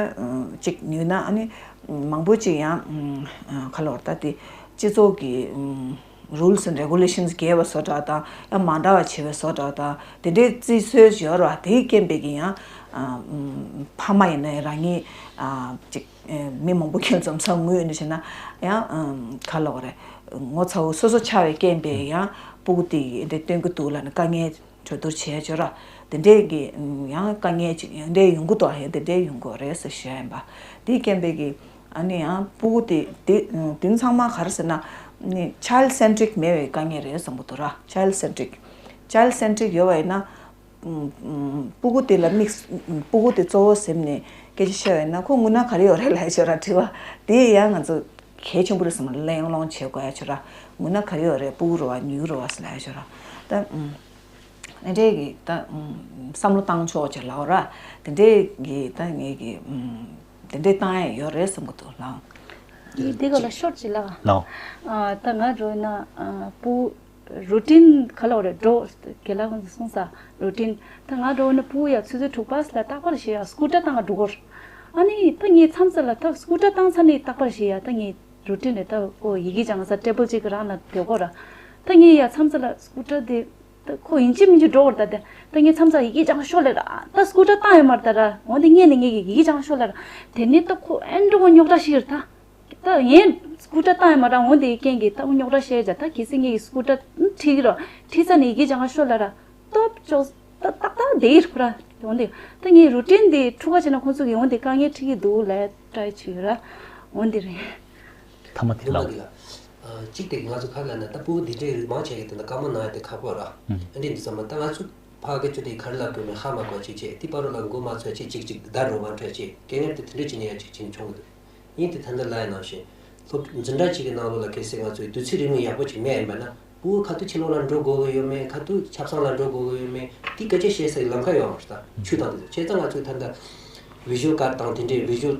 ཅིག་ཉུལ་ན་ཨ་ནི་མང་པོ་ཅིག་ཡང་ཁ་ལོར་ད་དེ་སྤྱི་ཚོགས་ཀྱི་རུལ་སི་ཨེན་ཌི་རེ་གུ་ལེ་ཤན་སི་འགལ་བ་བཟོ་འདྲ་དང་ཡང་མ་འདྲ་བ་བྱེད་པའི་བཟོ་འདྲ་དང་དེ་འདྲའི་བརྩི་སྲོལ་ཡོད་རེད་བ། དེའི་རྐྱེན་པས་ཀྱི་ཡང་ཕ་མ་ཡིན་ན་ཡང་རང་ཉིད་ཅིག་མི་མང་པོ་ཁྱོད་འཛོམས་ས་ངུས་ནས་བྱས་ན་ཡང་ཁ་ལོར་རེད། ངོ་ཚ་བོ་སོ་སོ་ཆགས་པའི་རྐྱེན་པས་ཡང་སྤུ་གུ་དེ་ཡི་འདྲ་སྟོན་གྱི་འདུག་ལབ་ནས་དཀའ་ངལ། གྲོས་བསྡུར་བྱས་ཆོག་ར། དེ་འདྲའི་གི་ཡང་དཀའ་ངལ་ཅིག་ཡང་འདྲའི་ཡོང་གི་འདུག་ཨ་ཡང་དེ་འདྲའི་ཡོང་གི་རེད་ཟེར་ཞུ་ཡ་ཡིན་པ། དེའི་རྐྱེན་པས་གི་ཨ་ནི་ཡང་སྤུ་གུ་དེ་དེ་དེ་ཚང་མ་ག་རེ་ཟེར་ན་ནི་ཆའི་ལྡི་སེན་ཊི་རིག་མེད་པའི་དཀའ་ངལ་རེད་བསམ་གི་འདུག་ར། ཆའི་ལྡི་སེན་ཊི་རིག་ཆའི་ལྡི་སེན་ཊི་རིག་ཡོད་པ་ཡིན་ན་སྤུ་གུ་དེ་ལ་དམིགས། སྤུ་གུ་དེ་གཙོ་བོ་ཟིན་ནས་སྐད་ཆ་བཤད་པ་ཡིན་ན་ཁོ་དངོས་གནས་ག་རེ་ཡོད་རེད་ལབ་ཡ་ཆོག་ར། དྲི་བ་དེ་ཡང་ང་ཚོ་གལ་ཆེན་པོ་རེད་བསམ་ལ་གླེང་སློང་བྱེད་དགོས་ཡ་ཆོག་ར། དངོས་གནས་ག་རེ་ཡོད་རེད། སྤུ་གུ་རེད་བ་ཉུལ་རེད་བ་ཟེར་ལབ་ཡ་ཆོག་ར། ད། དེ་འདྲའི་གི་ད་བསམ་བློ་བཏང་ཕྱོགས་ཅིག་ལབ་ར། དེ་འདྲའི་གི་ད་ངས་གི་དེ་འདྲའི་བཏང་ཡ་ཡོད་རེད་བསམ་གི་འདུག་ལགས། ངས་འདི་ག་ལ་ཤོར་ཅིག་ལབ། ལགས། ད་ང་འགྲོ་ཡིན་ན་སྤུ་རུ་ཊིན་ག་ལ་རེད་འགྲོ། རྒན་ལགས་ཁོང་ཚོས་གསུངས་ས་རུ་ཊིན། ད་ང་འགྲོ་ཡིན་ན་སྤུ་ཡ་ཆུ་ཚོད་དྲུག་པ་ལ་རྟག་པར་བཞེས་ཡ་སྐུ་ཊར་བཏང་ག་འགྲོ་གོ། ཨ་ནི་ད་ངས་མཚམས་ཚོད་ལ་ད་སྐུ་ཊར་བཏང་ཚར་ནས་རྟག་པར་བཞེས་ཡ་ད་ངས་རུ་ཊིན་རེད། ད་ཨོ་ཡི་གེ་སྦྱང་ས་ཊེ་བལ་གཅིག་གི་རང་ལ་བསྡད་གོ་ར། ད་ངས་ཡ་མཚམས་ཚོད་ལ་སྐུ་ཊར་དེ། ད་ཁོ་ཡིན་གཅིག་མིན་གཅིག་འགྲོ་བར་ད་དེ། ད་ངས་མཚམས་མཚམས་ཡི་གེ་སྦྱང་ཤོག་ལབ་ར། ད་སྐུ་ཊར་བཏང་ཡོད་མ་རེད་ད་ར། འོན་ཏེ་ངས་ནི་ངས་ཀྱི་ཡི་གེ་སྦྱང་ཤོག་ལབ་ར། དེ་ནས་ད་ཁོ་ཨེ་འགྲོ་གོ་རྙོག་དྲ་ཞིག་རེད་ད། ད་ངས་སྐུ་ཊར་བཏང་ཡོད་མ་ར། འོན་ཏེ་ཡི་རྐྱེན་གྱིས་ད་ཁོ་རྙོག་དྲ་བཤད་ཡ་ད་གལ་སྲིད་ངས་ཀྱི་སྐུ་ཊར་ཁྲིད་ཀྱི་རོ། ཁྲིད་ས་ནས་ཡི་གེ་སྦྱང་ཤོག་ལབ་ར། སྟོབས་ཅོག་ད་ཏག་ཏག་བསྡད་ཡིན་ཁོ་ར། འོན་ཏེ་ད་ངས་རུ་ཊིན་དེ་འཁྲུག་ག་བྱས་ན་ཁོ་ཚོ་གིས་འོན་ཏེ་དཀའ་ངལ་འཕྲད་ཀྱི་འདུག་ལབ་ཊ་རའི་བྱས་ཡོད་ར། འོན་ཏེ་རེད། ཐ་མ་དེ་ལ། གཅིག་དེ་ང་ཚོ་ཁ་ལ་ན་ད་སྤུ་གུ་འདི་འདྲའི་རིགས་མང་ཆེ་གི་དེ་འདྲ་བཀའ་མོལ་གནང་ཡ་དེ་ཁག་པོ་ར། ཨ་འདྲ་འདི་ཚང་མ་ད་ང་ཚོ་ཕ་གི་ཆུ་དེ་ག་རེ་ལབ་དགོས་མེད་ཧ་མ་གོ་གཅིག་བྱས་དེ་པ་རུ་ལ་མགོ་མ་ཚོས་བྱས་གཅིག་གཅིག་བརྡ་རོ་མ་འཕྲོད་བྱས་སྐད་ངན་དེ་དེ་འདྲ་བྱེད་ནས་ཡ་གཅིག་བྱེད་ནས་བྱུང་གི་འདུག་ཡིན་དེ་ད་ལྟ་ལབ་ཡ་ནང་བཞིན་སློབ་འཛིན་གྲྭ་གཅིག་གི་ནང་ལོགས་ལ་གལ་སྲིད་ང་ཚོའི་དུས་ཚོད་རིང་མོ་ཡག་པོ་ཅིག་མེད་ཡིན་པ་ན། སྤུ་གུ་ག་དུས་ཕྱི་ལོགས་ལ་འགྲོ་དགོས་ཀྱི་ཡོད་མེད། ག་དུས་ཆབ་གསང་ལ་འགྲོ་དགོས་ཀྱི་ཡོད་མེད། དེ་སྐད་ཆ་བཤད་སའི་ལམ་ཁ་ཡོད་མ་རེད་ད། ཆུ་དང་དེ་ཚོ་བྱས་ཙང་ང་ཚོས་ད་ལྟ་བི་ཞུ་ཝལ་ཀཱཌ་དང་དེ་འདྲའི་བི་ཞུ་ཝལ་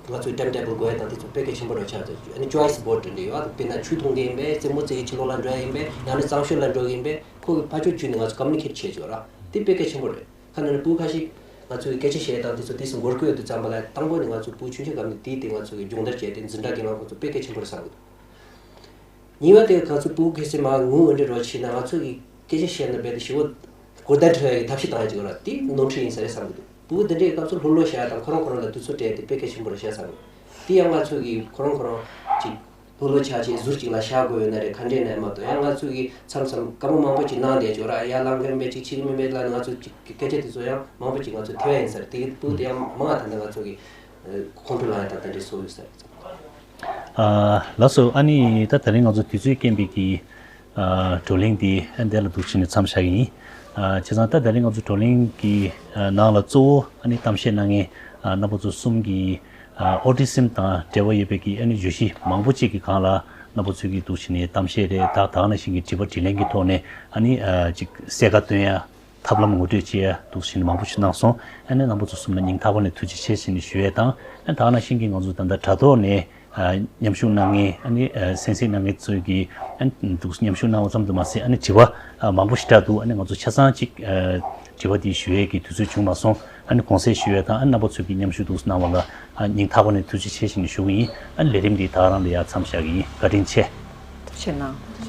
ང་ཚོའི་ཊའིམ་ཊེ་བལ་དགོས་ཡ་དང་དེ་ཚོ་དཔེ་གལ་ཆེན་པོ་རེད་ཆགས་ཚར། ཨ་ནི་ཅོའི་སི་བོར་ཌི་འདྲ་ཡོད་ཨ། དཔེར་ན་ཆུ་འཐུང་གི་ཡིན་པས་རྩེད་མོ་རྩེ་གི་ཕྱི་ལོགས་ལ་འགྲོ་ཡ་ཡིན་པས་ཡང་ན་གཙང་ཤོད་ལ་འགྲོ་གི་ཡིན་པས་ཁོ་གི་ཕར་ཕྱོགས་བརྒྱུད་ནས་ང་ཚོ་ཀམ་མུ་ནི་ཀེཊ་བྱེད་ཆོག་ར། དེ་དཔེ་གལ་ཆེན་པོ་རེད། ཁ་ན་ནི་སྤུ་གུ་ཁ་ཤས་ང་ཚོ་གི་སྐད་ཆ་བཤད་སྟངས་དེ་ཚོ་དེ་ཚོ་འགོར་གི་ཡོད་དུས་ཙམ་པ་ལ་དང་པོ་ནས་ང་ཚོ་སྤུ་གུ་ཆུང་ཆུང་སྐབས་ནས་དེ་དེ་ང་ཚོ་གི་སྦྱོང་བརྡར་བྱས་ཏེ་འཛིན་གྲྭ་གི་ནང་ཁོང་ཚོ་དཔེ་གལ་ཆེན་པོ་རེད་བསམ་གི་འདུག་གཉིས་པ་དེ་ང་ཚོ་སྤུ་གུ་གལ་སྲིད་མར་ངུ་འོ་འདྲ་རོགས་བྱས་ན་ང་ཚོ་གི་སྐད་ཆ་བཤད་ན་རྦད་དེ་ཞེ་པོ་གོ་བརྡ་འཕྲོད་ཡ་གི་ཐབས་ཤེས་བཏང་ཡ་ཅིག་ཡོད་ར། དེ་ནོར་འཁྲུལ་ཡིན་ས་རེད་བསམ་གི་འདུག་སྤུ་གུ་དེ་འདྲའི་སྐབས་སུ་ལྷོད་ལྷོད་བྱ་ཡ་དང་ཁོ་རང་ཁོ་རང་ལ་དུས་ཚོད་སྤྲད་དེ་དཔེ་གལ་ཆེན་པོ་རེད་བཤད་བསམ་གི་འདུག་དེ་ཡང་ང་ཚོ་གི་ཁོ་རང་ཁོ་རང་ཅིག་ལྷོད་ལྷོད་བྱ་ཅིག་ཟུར་ཅིག་ལ་བཞག་དགོས་ཡོད་ན་རེད། ག་འདྲས་ན་མ་གཏོགས་ཡང་ང་ཚོ་གི་མཚམས་མཚམས་བཀའ་མོལ་མང་པོ་ཅིག་གནང་བསྡད་ཅོག་ར་ཡར་ལངས་གི་མེད་ཅིག་ཕྱིན་གི་མེད་ལ་ང་ཚོ་ཅིག་སྐད་ཆ་དེ་ཚོ་ཡང་མང་པོ་ཅིག་ང་ཚོ་ཐེབས་ཡ་ཡིན་ས་རེད། དེ་གི་སྤུ་གུ་དེ་ཡང་མང་བ་ད་ལྟ་ང་ཚོ་གི་ཁོང་ཁྲོ་ལངས་ཡ་དང་དེ་འདྲས་བཟོ་ཡོད་ས་རེད། ཨ། ལགས་སོ། ཨ་ནི་ད་དེ་རིང་ང་ཚོ་དུས་ཚོད་རྐྱེན་པས་ཀྱི་ཨ། བགྲོ་གླེང་འདི་ཨ་འདི་ལ་འདུག་བྱས་ནས་མཚམས་བཞག་གི་ཡིན། ཨ། བྱས་ཙང་ད་དེ་རིང་ང་ཚོ་བགྲོ་གླེང་གི་ཨ་ནང་ལ་གཙོ་བོ་ཨ་ནི་གཏམ་བཤད་གནང་མཁན་ཨ་རྣམ་པ་ཚོ་གསུམ་གྱིས་ཨ་ཨོ་ཊི་ཟིམ་དང་འབྲེལ་བ་ཡོད་པའི་གི་ཨ་ནི་བརྗོད་གཞི་མང་པོ་ཅིག་གི་སྒང་ལ་རྣམ་པ་ཚོས་ཀྱིས་འདུག་བྱས་ནས་གཏམ་བཤད་རེད། ད་ད་ག་ནང་བཞིན་གྱི་དྲི་བ་དྲིས་ལན་གྱི་ཐོག་ནས་ཨ་ནི་ཨ་ཅིག་གསལ་ཁ་སྟོན་ཡ། ཐབས་ལམ་ངོ་སྤྲོད་བྱེད་ཡ་འདུག་བྱས་ནས་མང་པོ་ཞིག་གནང་སོང་། ཨ་ནི་རྣམ་པ་ཚོ་གསུམ་ལ་སྙིང་ཐག་པ་ནས་ཐུགས་རྗེ་ཆེ་ཞེས་ནས་ཞུ་ཡས་དང་། ཨ་ནི་ད་ག་ནང་བཞིན་གྱི་ང་ཚོ་ད་ལྟ་དྲ་ཐོག་ནས་ཨ་མཉམ་ཞུགས་གནང་མཁན་ཨ་ནི་ཨ་གསན་གཟིགས་གནང་མཁན་ཚོས་ཀྱིས་ཨ་ནི་འདུག་མཉམ་ཞུགས་གནང་བ་ཙམ་དུ་མ་ཟད་ཨ་ནི་དྲི་བ་ཨ་མང་པོ་ཞིག་དྲག་འདུག་ཨ་ནི་ང་ཚོ་ཆ་ཚང་གཅིག་ཨ་དྲི་བ་འདི་ཞུ་ཡས་ཀྱི་དུས་ཚོད་བྱུང་མ་སོང་། ཨ་ནི་དགོངས་སེལ་ཞུ་ཡས་དང་། ཨ་ནི་རྣམ་པ་ཚོས་ཀྱིས་མཉམ་ཞུགས་འདུག་གནང་བ་ལ་ཨ་སྙིང་ཐག་པ་ནས་ཐུགས་རྗེ་ཆེ་ཞེས་ནས་ཞུ་གི་ཡིན། ཨ་ནི་ལས་རིམ་འདི་ད་ག་རང་ལ་ཡར་མཚམས་བཞག་གི་ཡིན། བཀའ་དྲིན་ཆེ། ཐུགས་རྗེ་གནང་།